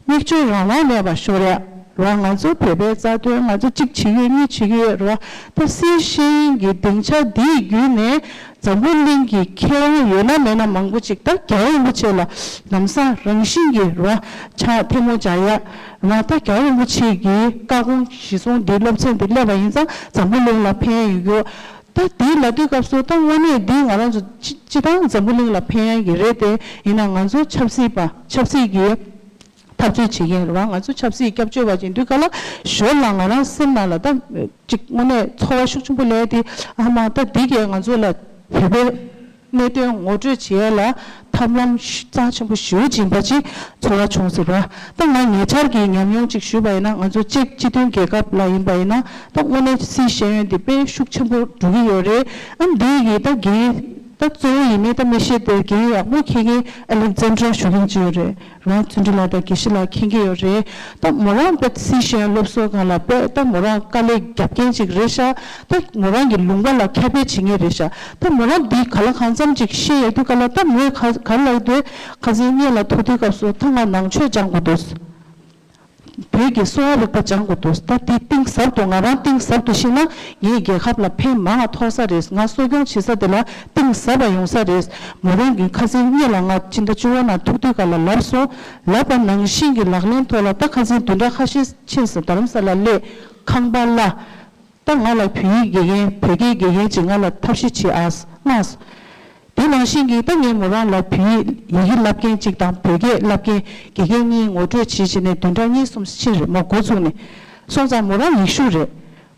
མིག་ཆུ་རང་དབང་མེད་པར་ཤོར་ཡ་རེད་བ། ང་ཚོ་བོད་པའི་རྩ་དོན། ང་ཚོ་གཅིག་བྱེད་ཀྱི་ཡོད། གཉིས་བྱེད་ཀྱི་ཡོད་རེད་བ། ད་སི་ཤེས་ཡོན་གྱི་སྡིངས་ཆ་འདིའི་བརྒྱུད་ནས་འཛམ་བུ་གླིང་གི་མཁས་དབང་ཡོད་ན་མེད་ན་མང་པོ་ཅིག་ད་རྒྱལ་བ་རིན་པོ་ཆེ་ལ་ལམ་སང་རང་བཞིན་གྱིས་རེད་བ། ཕྱག་ཐལ་མོ་སྦྱར་ཡ་རེད་བ། ད་རྒྱལ་བ་རིན་པོ་ཆེ་གི་བཀའ་དགོངས་གཞི་བཟུང་འདིའི་སློབ་ཚན་འདི་སླེབས་པ་ཡིན་ཙང་འཛམ་བུ་གླིང་ལ་ཕན་ཡ་ཡོད་རྒྱུ། ད་འདི་ལབ་དུས་སྐབས་སུ་ད་དངོས་གནས་འདི་ང་རང་ཚོ་སྤྱི་སྤྱི་བཏང་འཛམ་བུ་གླིང་ལ་ཕན་ཡ་གི་རེད་དེ། ཡིན་ནའང་ང་ཚོ་ཆབ་སྲིད་པ། ཆབ་སྲིད་ཀྱི་འཐབ་རྩོད་བྱེད་མཁན་རེད་བ། ང་ཚོ་ཆབ་སྲིད་སྐྱབས་བཅོལ་བ་ཅིག་ཡིན་དུས་ག་ལ་ཞོར་ལ་ང་རང་སེམས་ནང་ལ་ད་ཅིག་དངོས་གནས་ཚོར་བ་ཤུགས་ཆེན་པོ་སླེབས་ཏེ། ཨ་མ། ད་འདི་གས་ང་ཚོ་ལ་བོད་པའི་གནད་དོན་ངོ་སྤྲོད་བྱེད་ཡ་ལ་ཐབས་ལམ་ཤུ་རྩ་ཆེན་པོ་ཞེ་པོ་ཅིག་ཡིན་པ་ཅིག་ཚོར་བ་བྱུང་ཟེར་བ། ད་ང་ཉེ་ཆར་གྱི་ཉམས་མྱོང་ཅིག་ཞུས་པ་ཡིན་ན། ང་ཚོ་ཅེཀ་སྤྱི་མཐུན་རྒྱལ་ཁབ་ལ་ཡིན་པ་ཡིན་ན། ད་དངོས་གནས་སི་ཤེས་ཡོན་འདི་དཔེ་ཤུགས་ཆེན་པོ་འགྲོ་གི་ཡོད་རེད། ཨ་འདི་གི་ད་འགན་ད་གཙོ་བོ་ཡིན་མིན་ད་མི་ཤེས་ཏེ། འགན་ཡག་པོ་འཁྱེར་མཁན་ཨ་ལེག་ཛན་ཌྲ་ཞུ་མཁན་ཅིག་ཡོད་རེད། རང་བརྩོན་འགྲུས་ལགས་དང་དགེ་བཤེས་ལགས་མཁྱེན་གྱི་ཡོད་རེད། ད་མོ་རང་དཔེ་སི་ཤེས་ཡོན་སློབ་གསོ་སྒང་ལ་དཔེ་ད་མོ་རང་དཀའ་ལས་རྒྱབ་མཁན་ཅིག་རེད་ཤག་ད་མོ་རང་གི་ལུང་པ་ལ་ཁྱབ་སྤེལ་བྱེད་མཁན་རེད་ཤག་ད་མོ་རང་འདི་ག་ལ་གང་འཚམ་ཅིག་ཤེས་ཡོད་དུས་ག་ལ། ད་མོས་ག་ག་ལ་འདོད། ཁ་སང་སྔོན་ལ་ཐུག་དུས་སྐབས་སུ། ད་ང་ནང་ཆོས་སྦྱང་དགོས་འདུག་བོད་ཀྱི་གསོ་བ་རིག་པ་སྦྱང་དགོས་འདུག་ད་འདི་གཏིང་ཟབ་ཏུ། ང་རང་གཏིང་ཟབ་ཏུ་ཤེས་ན་ངའི་རྒྱལ་ཁབ་ལ་ཕན་མང་བ་ཐོགས་ས་རེད། ང་གསོ་སྐྱོང་བྱེད་ས་དེ་ལ་གཏིང་ཟབ་པ་ཡོང་ས་རེད། མོ་རང་གིས་ཁ་སང་སྔོན་ལ་ང་ཕྱི་ཟླ་བཅུ་པ་ནང་ཐུག་དུས་ག་ལ་ལབ་སོང་། ལབ་པ་ནང་བཞིན་གྱི་ལག་ལེན་ཐོག་ལ། ད་ཁ་སང་བདུན་ཕྲག་ཁ་ཤས་ཕྱིན་སོང་། རྡ་རམ་ས་ལ་སླེབས། ཁང་པ་གླ། ད་ང་ལ་བོད་ཡིག་དགེ་རྒན། བོད་སྐད་དགེ་རྒན་ཅིག་ང་ལ་ཐབས་ཤེས་བྱེད་ཨ་མངགས་སོང་། དེ་ནང་བཞིན་གྱི་ད་ངས་མོ་རང་ལ་བོད་ཡིག་ཡི་གེ་བསླབ་མཁན་ཅིག་དང་བོད་སྐད་བསླབ་མཁན་དགེ་རྒན་གཉིས་ངོ་སྤྲོད་བྱེད་བྱས་ནས་བདུན་ཕྲག་གཉིས་གསུམ་ཕྱིན་རེད་མོ། འགོ་བཙུགས་ནས། སོང་ཙང་མོ་རང་ཡེ་ཤུ་རེད།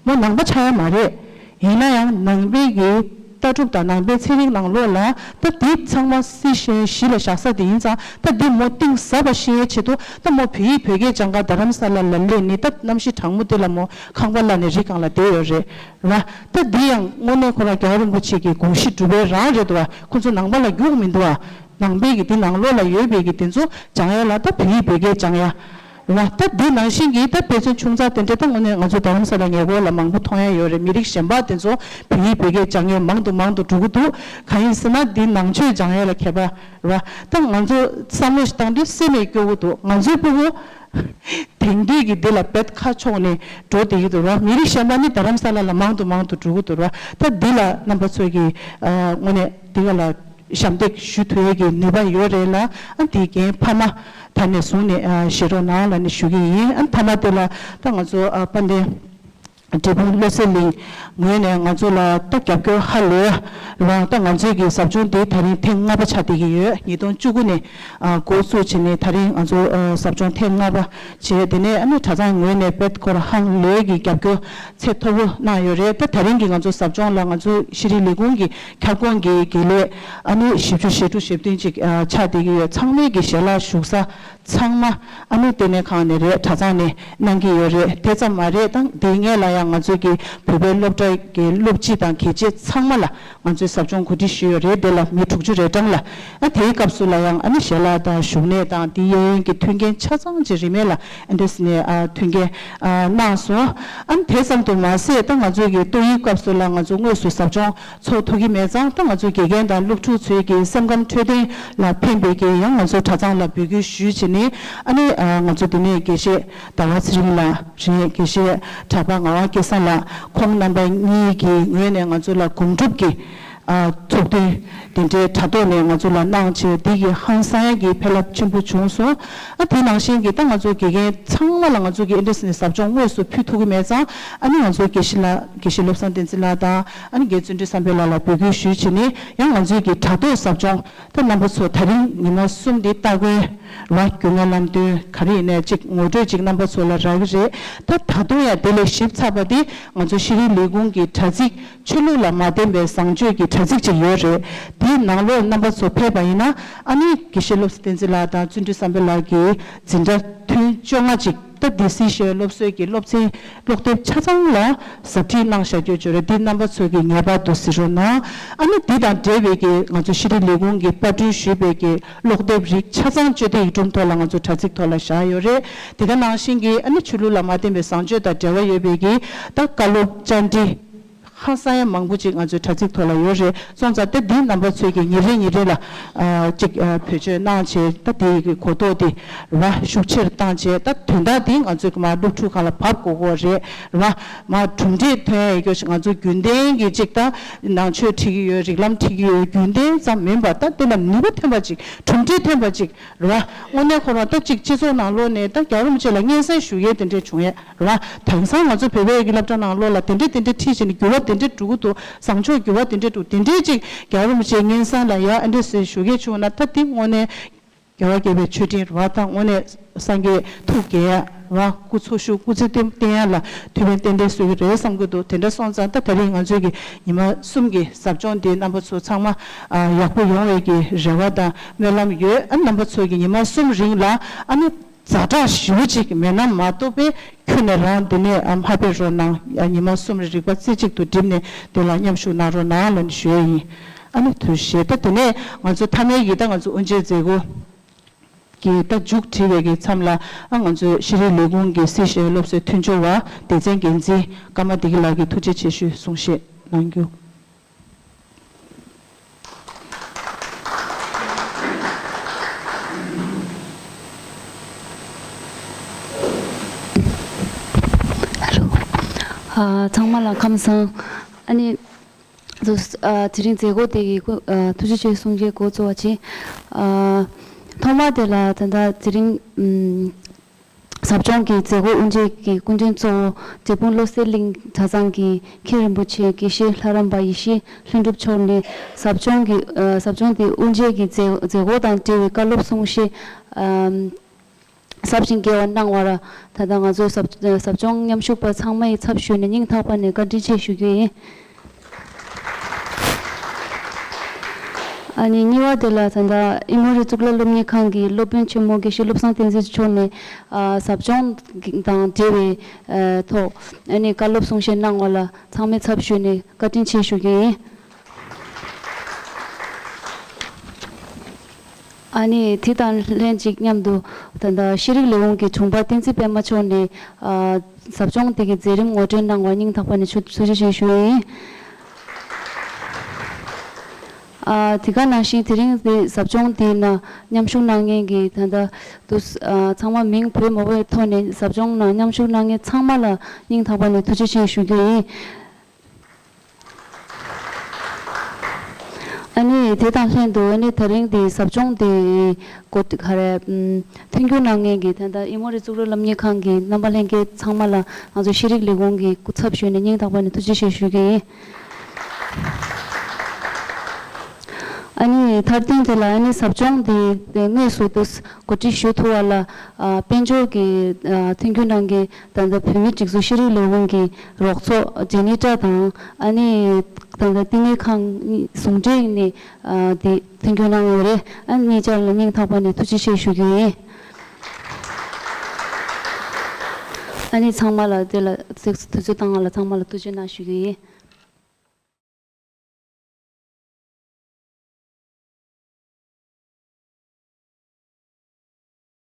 མོ་ནང་པ་ཆགས་ཡ་མ་རེད། ཡིན་ན་ཡང་ནང་པའི་གི་ལྟ་གྲུབ་དང་ནང་པའི་ཚན་རིག་ནང་ལོགས་ལ། ད་དེ་ཚང་མ་སི་ཤེས་ཡོན་གཞི་ལ་བཞག་ས་དེ་ཡིན་ཙང་། ད་འདི་མོ་གཏིང་ཟབ་པ་ཤེས་ཡའི་ཆེད་དུ། ད་མོ་བོད་ཡིག་བོད་སྐད་སྦྱང་ག་རྡ་རམ་ས་ལ་ལ་སླེབས་ནས། ད་གནམ་གཤིས་གྲང་མོ་དེ་ལ་མོ་ཁང་པ་གླ་ནས་རི་སྒང་ལ་བསྡད་ཡོད་རེད་ར། ད་འདི་ཡང་དངོས་གནས་ཁོ་རང་རྒྱལ་བ་རིན་པོ་ཆེ་གི་དགོངས་གཞི་སྒྲུབ་པའི་རང་རེད་འདུག་བ། ཁོ་ཚོ་ནང་པ་ལ་རྒྱུགས་མི་འདུག་བ། ནང་པའི་གི་དེ་ནང་ལོགས་ལ་ཡོད་པའི་གི་དེ་ཚོ་སྦྱང་ཡ་ལ། ད་བོད་ཡིག་བོད་སྐད་སྦྱང་ཡ་ར། ད་འདི་ནང་བཞིན་གྱི་ད་དཔེ་མཚོན་ཆུང་ཙག་དེ་འདྲ། ད་དངོས་གནས་ང་ཚོ་རྡ་རམ་ས་ལ་ཉེ་འཁོར་ལ་མང་པོ་མཐོང་ཡ་ཡོད་རེད། མི་རིགས་གཞན་པ་དེ་ཚོ་བོད་ཡིག་བོད་སྐད་སྦྱང་ཡ་མང་དུ་མང་དུ་འགྲོ་གི་འདུག་གང་ཡིན་ཟེར་ན་འདི་ནང་ཆོས་སྦྱང་ཡ་ལ་ཁྱད་པར་ར། ད་ང་ཚོ་བསམ་བློ་ཞིག་བཏང་དུས་སེམས་ནས་སྐྱོ་གི་འདུག་ང་ཚོའི་སྤུ་གུ་དེང་དུས་ཀྱི་འདི་ལ་རྦད་ཁ་ཕྱོགས་ནས་འགྲོ་བསྡད་ཀྱི་འདུག་ར། མི་རིགས་གཞན་པ་ནི་རྡ་རམ་ས་ལ་ལ་མང་དུ་མང་དུ་འགྲོ་གི་འདུག་ར། ད་འདི་ལ་རྣམ་པ་ཚོས་ཀྱིས་ཨ་དངོས་གནས་འདི་ག་ལ་ཞབས་འདེགས་ཞུ་ཐུབ་ཡས་ཀྱི་ནུས་པ་ཡོད་རེད་ལ། ཨ་འདི་རྒན་ཕ་མ་ད་ནས་བཟུང་ནས་ཨ་བཞེས་རོགས་གནང་ལབ་ནས་ཞུ་གི་ཡིན། ཨ་ཕ་མ་དེ་ལ་ད་ང་ཚོ་ཨ་དཔལ་ལྡན། འབྲས་སྤུངས་བློ་གསལ་གླིང་ངོས་ནས་ང་ཚོ་ལ་ད་རྒྱབ་སྐྱོར་ཧ་ལས་རང་ད་ང་ཚོའི་གི་ཟབ་སྦྱོང་འདི་ད་རིང་ཐེངས་ལྔ་པ་ཆགས་བསྡད་ཀྱི་ཡོད། ཉིས་སྟོང་བཅུ་དགུ་ནས་ཨ་འགོ་བཙུགས་བྱས་ནས་ད་རིང་ང་ཚོ་ཨ་ཟབ་སྦྱོང་ཐེངས་ལྔ་པ་བྱས། དེ་ནས་ཨ་ནི་གྲྭ་ཚང་ངོས་ནས་དཔེ་ཁོ་རང་ཧང་ལས་ཀྱི་རྒྱབ་སྐྱོར་ཚད་མཐོ་པོ་གནང་ཡོད་རེད། ད་ད་རིང་གི་ང་ཚོ་ཟབ་སྦྱོང་ལ་ང་ཚོ་ཤེས་རིག་ལས་ཁུངས་ཀྱི་ཁྱབ་ཁོངས་ཀྱི་དགེ་ལས་ཨ་ནི་བཞི་བཅུ་ཞེ་དྲུག་ཞེ་བདུན་ཅིག་ཨ་ཆགས་བསྡད་ཀྱི་ཡོད། ཚང་མས་ཀྱི་ཞལ་ལག་ཞུགས་ས་ཚང་མ་ཨ་ནི་ལྟེ་གནས་ཁང་ནས་རེད། གྲྭ་ཚང་ནས་གནང་གི་ཡོད་རེད། དེ་ཙམ་མ་རེད། ད་དེའི་སྔོན་ལ་ཡང་ང་ཚོའི་གི་བོད་པའི་སློབ་གྲྭ་གི་སློབ་སྤྱི་དང་གལ་ཆེ་ཚང་མ་ལ་ང་ཚོས་ཟབ་སྦྱོང་གོ་སྒྲིག་ཞུས་ཡོད་རེད། དེ་ལ་མི་དྲུག་ཅུ་རེ་གྲངས་ལ། ཨ་དེའི་སྐབས་སུ་ལ་ཡང་ཨ་ནི་ཞལ་ལག་དང་བཞུགས་གནས་དང་དེའི་གཡས་གཡོན་གྱི་མཐུན་རྐྱེན་ཆ་ཚང་ཅིག་རིན་མེད་ལ་ཨ་འདྲས་ནས་ཨ་མཐུན་རྐྱེན་ཨ་གནང་སོང་། ཨ་ནི་དེ་ཙམ་དུ་མ་ཟད་ད་ང་ཚོའི་གི་ཏོག་དབྱིབས་སྐབས་སུ་ལ་ང་ཚོ་དངོས་སུ་ཟབ་སྦྱོང་ཚོགས་ཐུབ་ཀྱི་མེད་ཙང་ད་ང་ཚོ་དགེ་རྒན་དང་སློབ་ཕྲུག་ཚོའི་གི་སེམས་ཁམས་འཕྲོད་བསྟེན་ལ་ཕན་པའི་གི་ཡང་ང་ཚོ་གྲྭ་ཚང་ལ་འབོད་སྐུལ་ཞུས་བྱས་ནས་ཨ་ནི་ཨ་ང་ཚོ་འདི་ནས་དགེ་བཤེས་ཟླ་བ་ཚེ་རིང་ལགས་རེད། དགེ་བཤེས་གྲགས་པ་ངག་དབང་སྐལ་བཟང་ལགས་ཁོང་རྣམ་པ་གཉིས་ཀྱི་ངོས་ནས་ང་ཚོ་ལ་སྒོམ་སྒྲུབ་ཀྱི་ཨ་ཚོགས་འདུ་དེ་འདྲའི་དྲ་ཐོག་ནས་ང་ཚོ་ལ་གནང་བྱས་འདི་གི་ཧང་སང་ཡ་གི་ཕན་རླབས་ཆེན་པོ་བྱུང་སོང་། ཨ་དེ་ནང་བཞིན་གྱི་ད་ང་ཚོ་དགེ་རྒན་ཚང་མ་ལ་ང་ཚོ་གི་ཨེ་འདྲས་ནས་ཟབ་སྦྱོང་དངོས་སུ་ཕུལ་ཐུབ་ཀྱི་མེད་ཙང་ཨ་ནི་ང་ཚོ་དགེ་བཤེས་ལགས་དགེ་བཤེས་བློ་བཟང་བསྟན་འཛིན་ལགས་དང་ཨ་ནི་དགེ་བཙུན་ཁྲི་བསམ་འཕེལ་ལགས་ལ་འབོད་སྐུལ་ཞུས་བྱས་ནས་ཡང་ང་ཚོའི་གི་དྲ་ཐོག་ཟབ་སྦྱོང་ད་རྣམ་པ་ཚོ་ད་རིང་ཉི་མ་གསུམ་འདི་སྟ་གོན་ར་རྒྱུས་མངའ་ལམ་སྟོན་ག་རེ་ཡིན་ནའི་གཅིག་ངོ་སྤྲོད་ཅིག་རྣམ་པ་ཚོ་ལ་རག་གི་རེད། ད་ད་དུང་ཡང་དེ་ལས་ཞིབ་ཚགས་པ་འདི་ང་ཚོ་ཤེས་རིག་ལས་ཁུངས་ཀྱི་དྲ་ཚིགས་ཆོས་ལུགས་ལ་མ་བརྟེན་པའི་བཟང་སྤྱོད་ཀྱི་དྲ་ཚིགས་ཅིག་ཡོད་རེད། དེའི་ནང་ལོགས་རྣམ་པ་ཚོ་ཕེབས་པ་ཡིན་ན་ཨ་ནི་དགེ་བཤེས་བློ་བཟང་བསྟན་འཛིན་ལགས་དང་བརྩོན་འགྲུས་བསམ་འཕེལ་ལགས་ཀྱི་འཛིན་གྲྭ་ཐུན་བཅོ་ལྔ་ཅིག་ད་འདི་སི་ཤེས་སློབ་གསོའི་གི་སློབ་ཚན་ཀློག་དེབ་ཆ་ཚང་ལ་ཟབ་ཁྲིད་གནང་བཞག་རྒྱུ་བརྗོད་རེད། འདི་རྣམ་པ་ཚོས་ཀྱི་ངེས་པར་དུ་གཟིགས་རོགས་གནང་། ཨ་ནི་འདི་དང་འབྲེལ་བའི་གི་ང་ཚོ་ཤེས་རིག་ལས་ཁུངས་ཀྱི་པར་སྐྲུན་ཞུས་པའི་གི་ཀློག་དེབ་རིགས་ཆ་ཚང་སྤྱི་བདེ་ཡིག་སྒྲོམ་ཐོག་ལ་ང་ཚོ་དྲ་ཚིགས་ཐོག་ལ་བཞག་ཡོད་རེད། དེ་ག་ནང་བཞིན་གྱི་ཨ་ནི་ཆོས་ལུགས་ལ་མ་བརྟེན་པའི་བཟང་སྤྱོད་དང་འབྲེལ་བ་ཡོད་པའི་གི་ད་བཀའ་སློབ་བཅར་འདྲི་ཧ་སང་ཡ་མང་པོ་ཅིག་ང་ཚོའི་དྲ་ཚིགས་ཐོག་ལ་ཡོད་རེད། སོང་ཙང་ད་འདི་རྣམ་པ་ཚོས་ཀྱི་ཉིན་རེ་ཉིན་རེ་ལ་ཨ་ཅིག་ཨ་བེད་སྤྱོད་གནང་བྱས་ད་དེའི་གི་གོ་རྟོགས་དེ་ར་ཤུགས་ཆེར་བཏང་བྱས་ད་དོན་དག་དེ་ང་ཚོས་ཀྱི་མ་སློབ་ཕྲུག་ཁག་ལ་བབས་དགོས་ཀྱི་རེད་ར། མ་གྲུབ་འབྲས་ཐོན་ཡས་ཀྱི་ང་ཚོ་རྒྱུན་ལྡན་གྱི་ཅིག་ད་ནང་ཆོས་ཁྲིད་ཀྱི་ཡོད། རིགས་ལམ་ཁྲིད་ཀྱི་ཡོད། རྒྱུན་ལྡན་ཙམ་མིན་པར་ད་དེ་ལ་ནུས་པ་ཐོན་པ་ཅིག་གྲུབ་འབྲས་ཐོན་པ་ཅིག་རེད་བ། དངོས་གནས་ཁོ་རང་ད་ཅིག་སྤྱི་ཚོགས་ནང་ལོགས་ནས་ད་རྒྱལ་བ་རིན་པོ་ཆེ་ལ་སྙན་སེང་ཞུ་ཡས་དེ་འདྲས་བྱུང་ཡས་རེད་བ། དེང་སང་ང་ཚོ་བོད་པའི་གི་སློབ་གྲྭ་ནང་ལོགས་ལ་དེ་འདྲས་དེ་འདྲས་ཁྲིད་བྱས་ནས་འགྱུར་བ་དེ་འདྲས་འགྲོ་གི་འདུག་བཟང་ཕྱོགས་འགྱུར་བ་དེ་འདྲས་འགྲོ། དེ་འདྲས་ཅིག་རྒྱལ་བ་རིན་པོ་ཆེའི་སྙན་སེང་ལ་ཡ་ཨ་འདྲས་སེ་ཞུ་ཡས་བྱུང་ན་ད་དེ་དངོས་གནས་རྒྱལ་བ་དགྱེས་པའི་མཆོད་སྤྲིན་རེད་བ། ད་དངོས་གནས་སངས་རྒྱས་ཐུགས་དགྱེས་ཡ་རེད་བ། སྐུ་འཚོ་བཞུགས་སྐུ་ཚེ་བརྟན་བརྟན་ཡ་ལ་ཐུགས་ཕན་ཏན་ཏན་གསོས་ཀྱི་རེད་བསམ་གྱི་འདུག་དེ་འདྲ་སོང་ཙང་ད་དེ་རིང་ང་ཚོའི་གི་ཉི་མ་གསུམ་གྱི་ཟབ་སྦྱོང་འདི་རྣམ་པ་ཚོ་ཚང་མ་ཨ་ཡག་པོ་ཡོང་བའི་གི་རེ་བ་དང་སྨོན་ལམ་ཡོད། ཨ་རྣམ་པ་ཚོ་གི་ཉི་མ་གསུམ་རིང་ལ་ཨ་ནི་ཛ་དྲག་ཞེ་པོ་ཅིག་མེད་ན་མ་གཏོགས་པའི་ཁྱོན་ནས་རང་འདི་ནས་ཨ་མ་ཕེབས་རོགས་གནང་། ཨ་ཉི་མ་གསུམ་རིང་རིག་པ་རྩེ་གཅིག་ཏུ་བསྒྲིམས་ནས་དེ་ལ་མཉམ་ཞུགས་གནང་རོགས་གནང་ལབ་ནས་ཞུ་ཡས་ཡིན། ཨ་ནི་ཐུགས་རྗེ་ཆེ། ད་དེ་ནས་ང་ཚོ་མཐའ་མའི་གི་ད་ང་ཚོ་དབུ་འབྱེད་མཛད་སྒོ་གི་ད་མཇུག་སྒྲིལ་བའི་གི་མཚམས་ལ་ཨ་ང་ཚོའི་ཤེས་རིག་ལས་ཁུངས་ཀྱི་སི་ཤེས་སློབ་གསོའི་མཐུན་སྦྱོར་བ་སྡེ་ཚན་འགན་འཛིན་ཀརྨ་བདེ་སྐྱིད་ལགས་ཀྱིས་ཐུགས་རྗེ་ཆེ་ཞུའི་གསུང་བཤད་གནང་རྒྱུ། ཨ་ཚང་མ་ལ་ཁམས་བཟང་། ཨ་ནི། དེ་རིང་མཛད་སྒོ་དེ་གི་སྐུ་ཨ་ཐུགས་རྗེ་ཆེ་གསུང་བཤད་འགོ་གཙོ་བ་བྱས། ཨ་ཐོག་མ་དེ་ལ་ད་ལྟ་དེ་རིང་ཨམ་ཟབ་སྦྱོང་གི་མཛད་སྒོ་དབུ་འབྱེད་ཀྱི་སྐུ་མགྲོན་གཙོ་བོ་འབྲས་སྤུངས་བློ་གསལ་གླིང་གྲྭ་ཚང་གི་མཁན་རིན་པོ་ཆེ་དགེ་བཤེས་ལྷ་རམས་པ་ཡེ་ཤེས་ལྷུན་གྲུབ་མཆོག་ནས་ཟབ་སྦྱོང་གི་ཨ་ཟབ་སྦྱོང་དེ་དབུ་འབྱེད་ཀྱི་མཛད་མཛད་སྒོ་དང་འབྲེལ་བའི་བཀའ་སློབ་གསུང་བཤད་ཨམ། ཟབ་ཞིང་རྒྱས་པ་གནང་བར་ད་ལྟ་ང་ཚོའི་ཟབ་ཟབ་སྦྱོང་མཉམ་ཞུགས་པ་ཚང་མ་ཡི་ཚབ་ཞུས་ནས་སྙིང་ཐག་པ་ནས་བཀའ་དྲིན་ཆེ་ཞུ་རྒྱུ་ཡིན། ཨ་ནི་གཉིས་པ་དེ་ལ་ད་ལྟ་ཨིན་མོ་རི་གཙུག་ལག་སློབ་གཉེར་ཁང་གི་སློབ་དཔོན་ཆེན་མོ་དགེ་བཤེས་བློ་བཟང་བསྟན་འཛིན་མཆོག་ནས་ཨ་ཟབ་སྦྱོང་དང་འབྲེལ་བའི་ཨ་ཐོག་ཨ་ནི་བཀའ་སློབ་གསུང་བཤད་གནང་བ་ལ་ཚང་མའི་ཚབ་ཞུས་ནས་བཀའ་དྲིན་ཆེ་ཞུ་རྒྱུ་ཡིན། ཨ་ནི་དེ་དང་ལྷན་ཅིག་མཉམ་དུ་ད་ལྟ་ཤེས་རིག་ལས་ཁུངས་ཀྱི་དྲུང་འཕར་བསྟན་འཛིན་པད་མ་མཆོག་ནས་ཨ་ཟབ་སྦྱོང་དེ་གི་མཛད་རིམ་ངོ་སྤྲོད་གནང་བར་སྙིང་ཐག་པ་ནས་ཐུགས་རྗེ་ཆེ་ཞུ་ཡིན། ཨ་དེ་ག་ནང་བཞིན་དེ་རིང་དེ་ཟབ་སྦྱོང་དེའི་ནང་མཉམ་ཞུགས་གནང་མཁན་གྱི་ད་ལྟ་དུ་ཨ་ཚང་མ་མིང་བོས་མ་བོས་ཐོག་ནས་ཟབ་སྦྱོང་ནང་མཉམ་ཞུགས་གནང་མཁན་ཚང་མ་ལ་སྙིང་ཐག་པ་ནས་ཐུགས་རྗེ་ཆེ་ཞུ་རྒྱུ་ཡིན། ཨ་ནི་དེ་དང་ལྷན་དུ་ཨ་ནི་ད་རིང་འདི་ཟབ་སྦྱོང་འདི་གོ་སྒྲིག་ག་རེ་ཨམ་མཐུན་འགྱུར་གནང་མཁན་གྱི་ད་ལྟ་ཨི་མོ་རི་གཙུག་ལག་སློབ་གཉེར་ཁང་གི་རྣམ་པ་ལྷན་རྒྱས་ཚང་མ་ལ་ང་ཚོ་ཤེས་རིག་ལས་ཁུངས་ཀྱི་སྐུ་ཚབ་ཞུས་ནས་སྙིང་ཐག་པ་ནས་ཐུགས་རྗེ་ཆེ་ཞུ་གི་ཡིན། ཨ་ནི་མཐར་དོན་དེ་ལ་ཨ་ནི་ཟབ་སྦྱོང་འདི་དངོས་སུ་དུ་གོ་སྒྲིག་ཞུ་ཐུབ་པ་ལ་ཨ་དཔལ་འབྱོར་གྱི་ཨ་མཐུན་འགྱུར་གནང་མཁན་ད་ལྟ་བོད་མིའི་སྒྲིག་འཛུགས་ཤེས་རིག་ལས་ཁུངས་ཀྱི་རོགས་ཚོགས་ཇེ་ནི་ཊ་དང་ཨ་ནི་ད་ལྟ་བསྟི་གནས་ཁང་གཉིས་ཟུང་འབྲེལ་ནས་ཨ་དེ་མཐུན་འགྱུར་གནང་ཡོད་རེད། ཨ་ནི་གཉིས་ཆར་ལ་སྙིང་ཐག་པ་ནས་ཐུགས་རྗེ་ཆེ་ཞུ་རྒྱུ་ཡིན། ཨ་ནི་ཚང་མ་ལ་དེ་ལ་དུས་ཚོད་བཏང་བ་ལ་ཚང་མ་ལ་ཐུགས་རྗེ་གནང་ཞུ་རྒྱུ་ཡིན།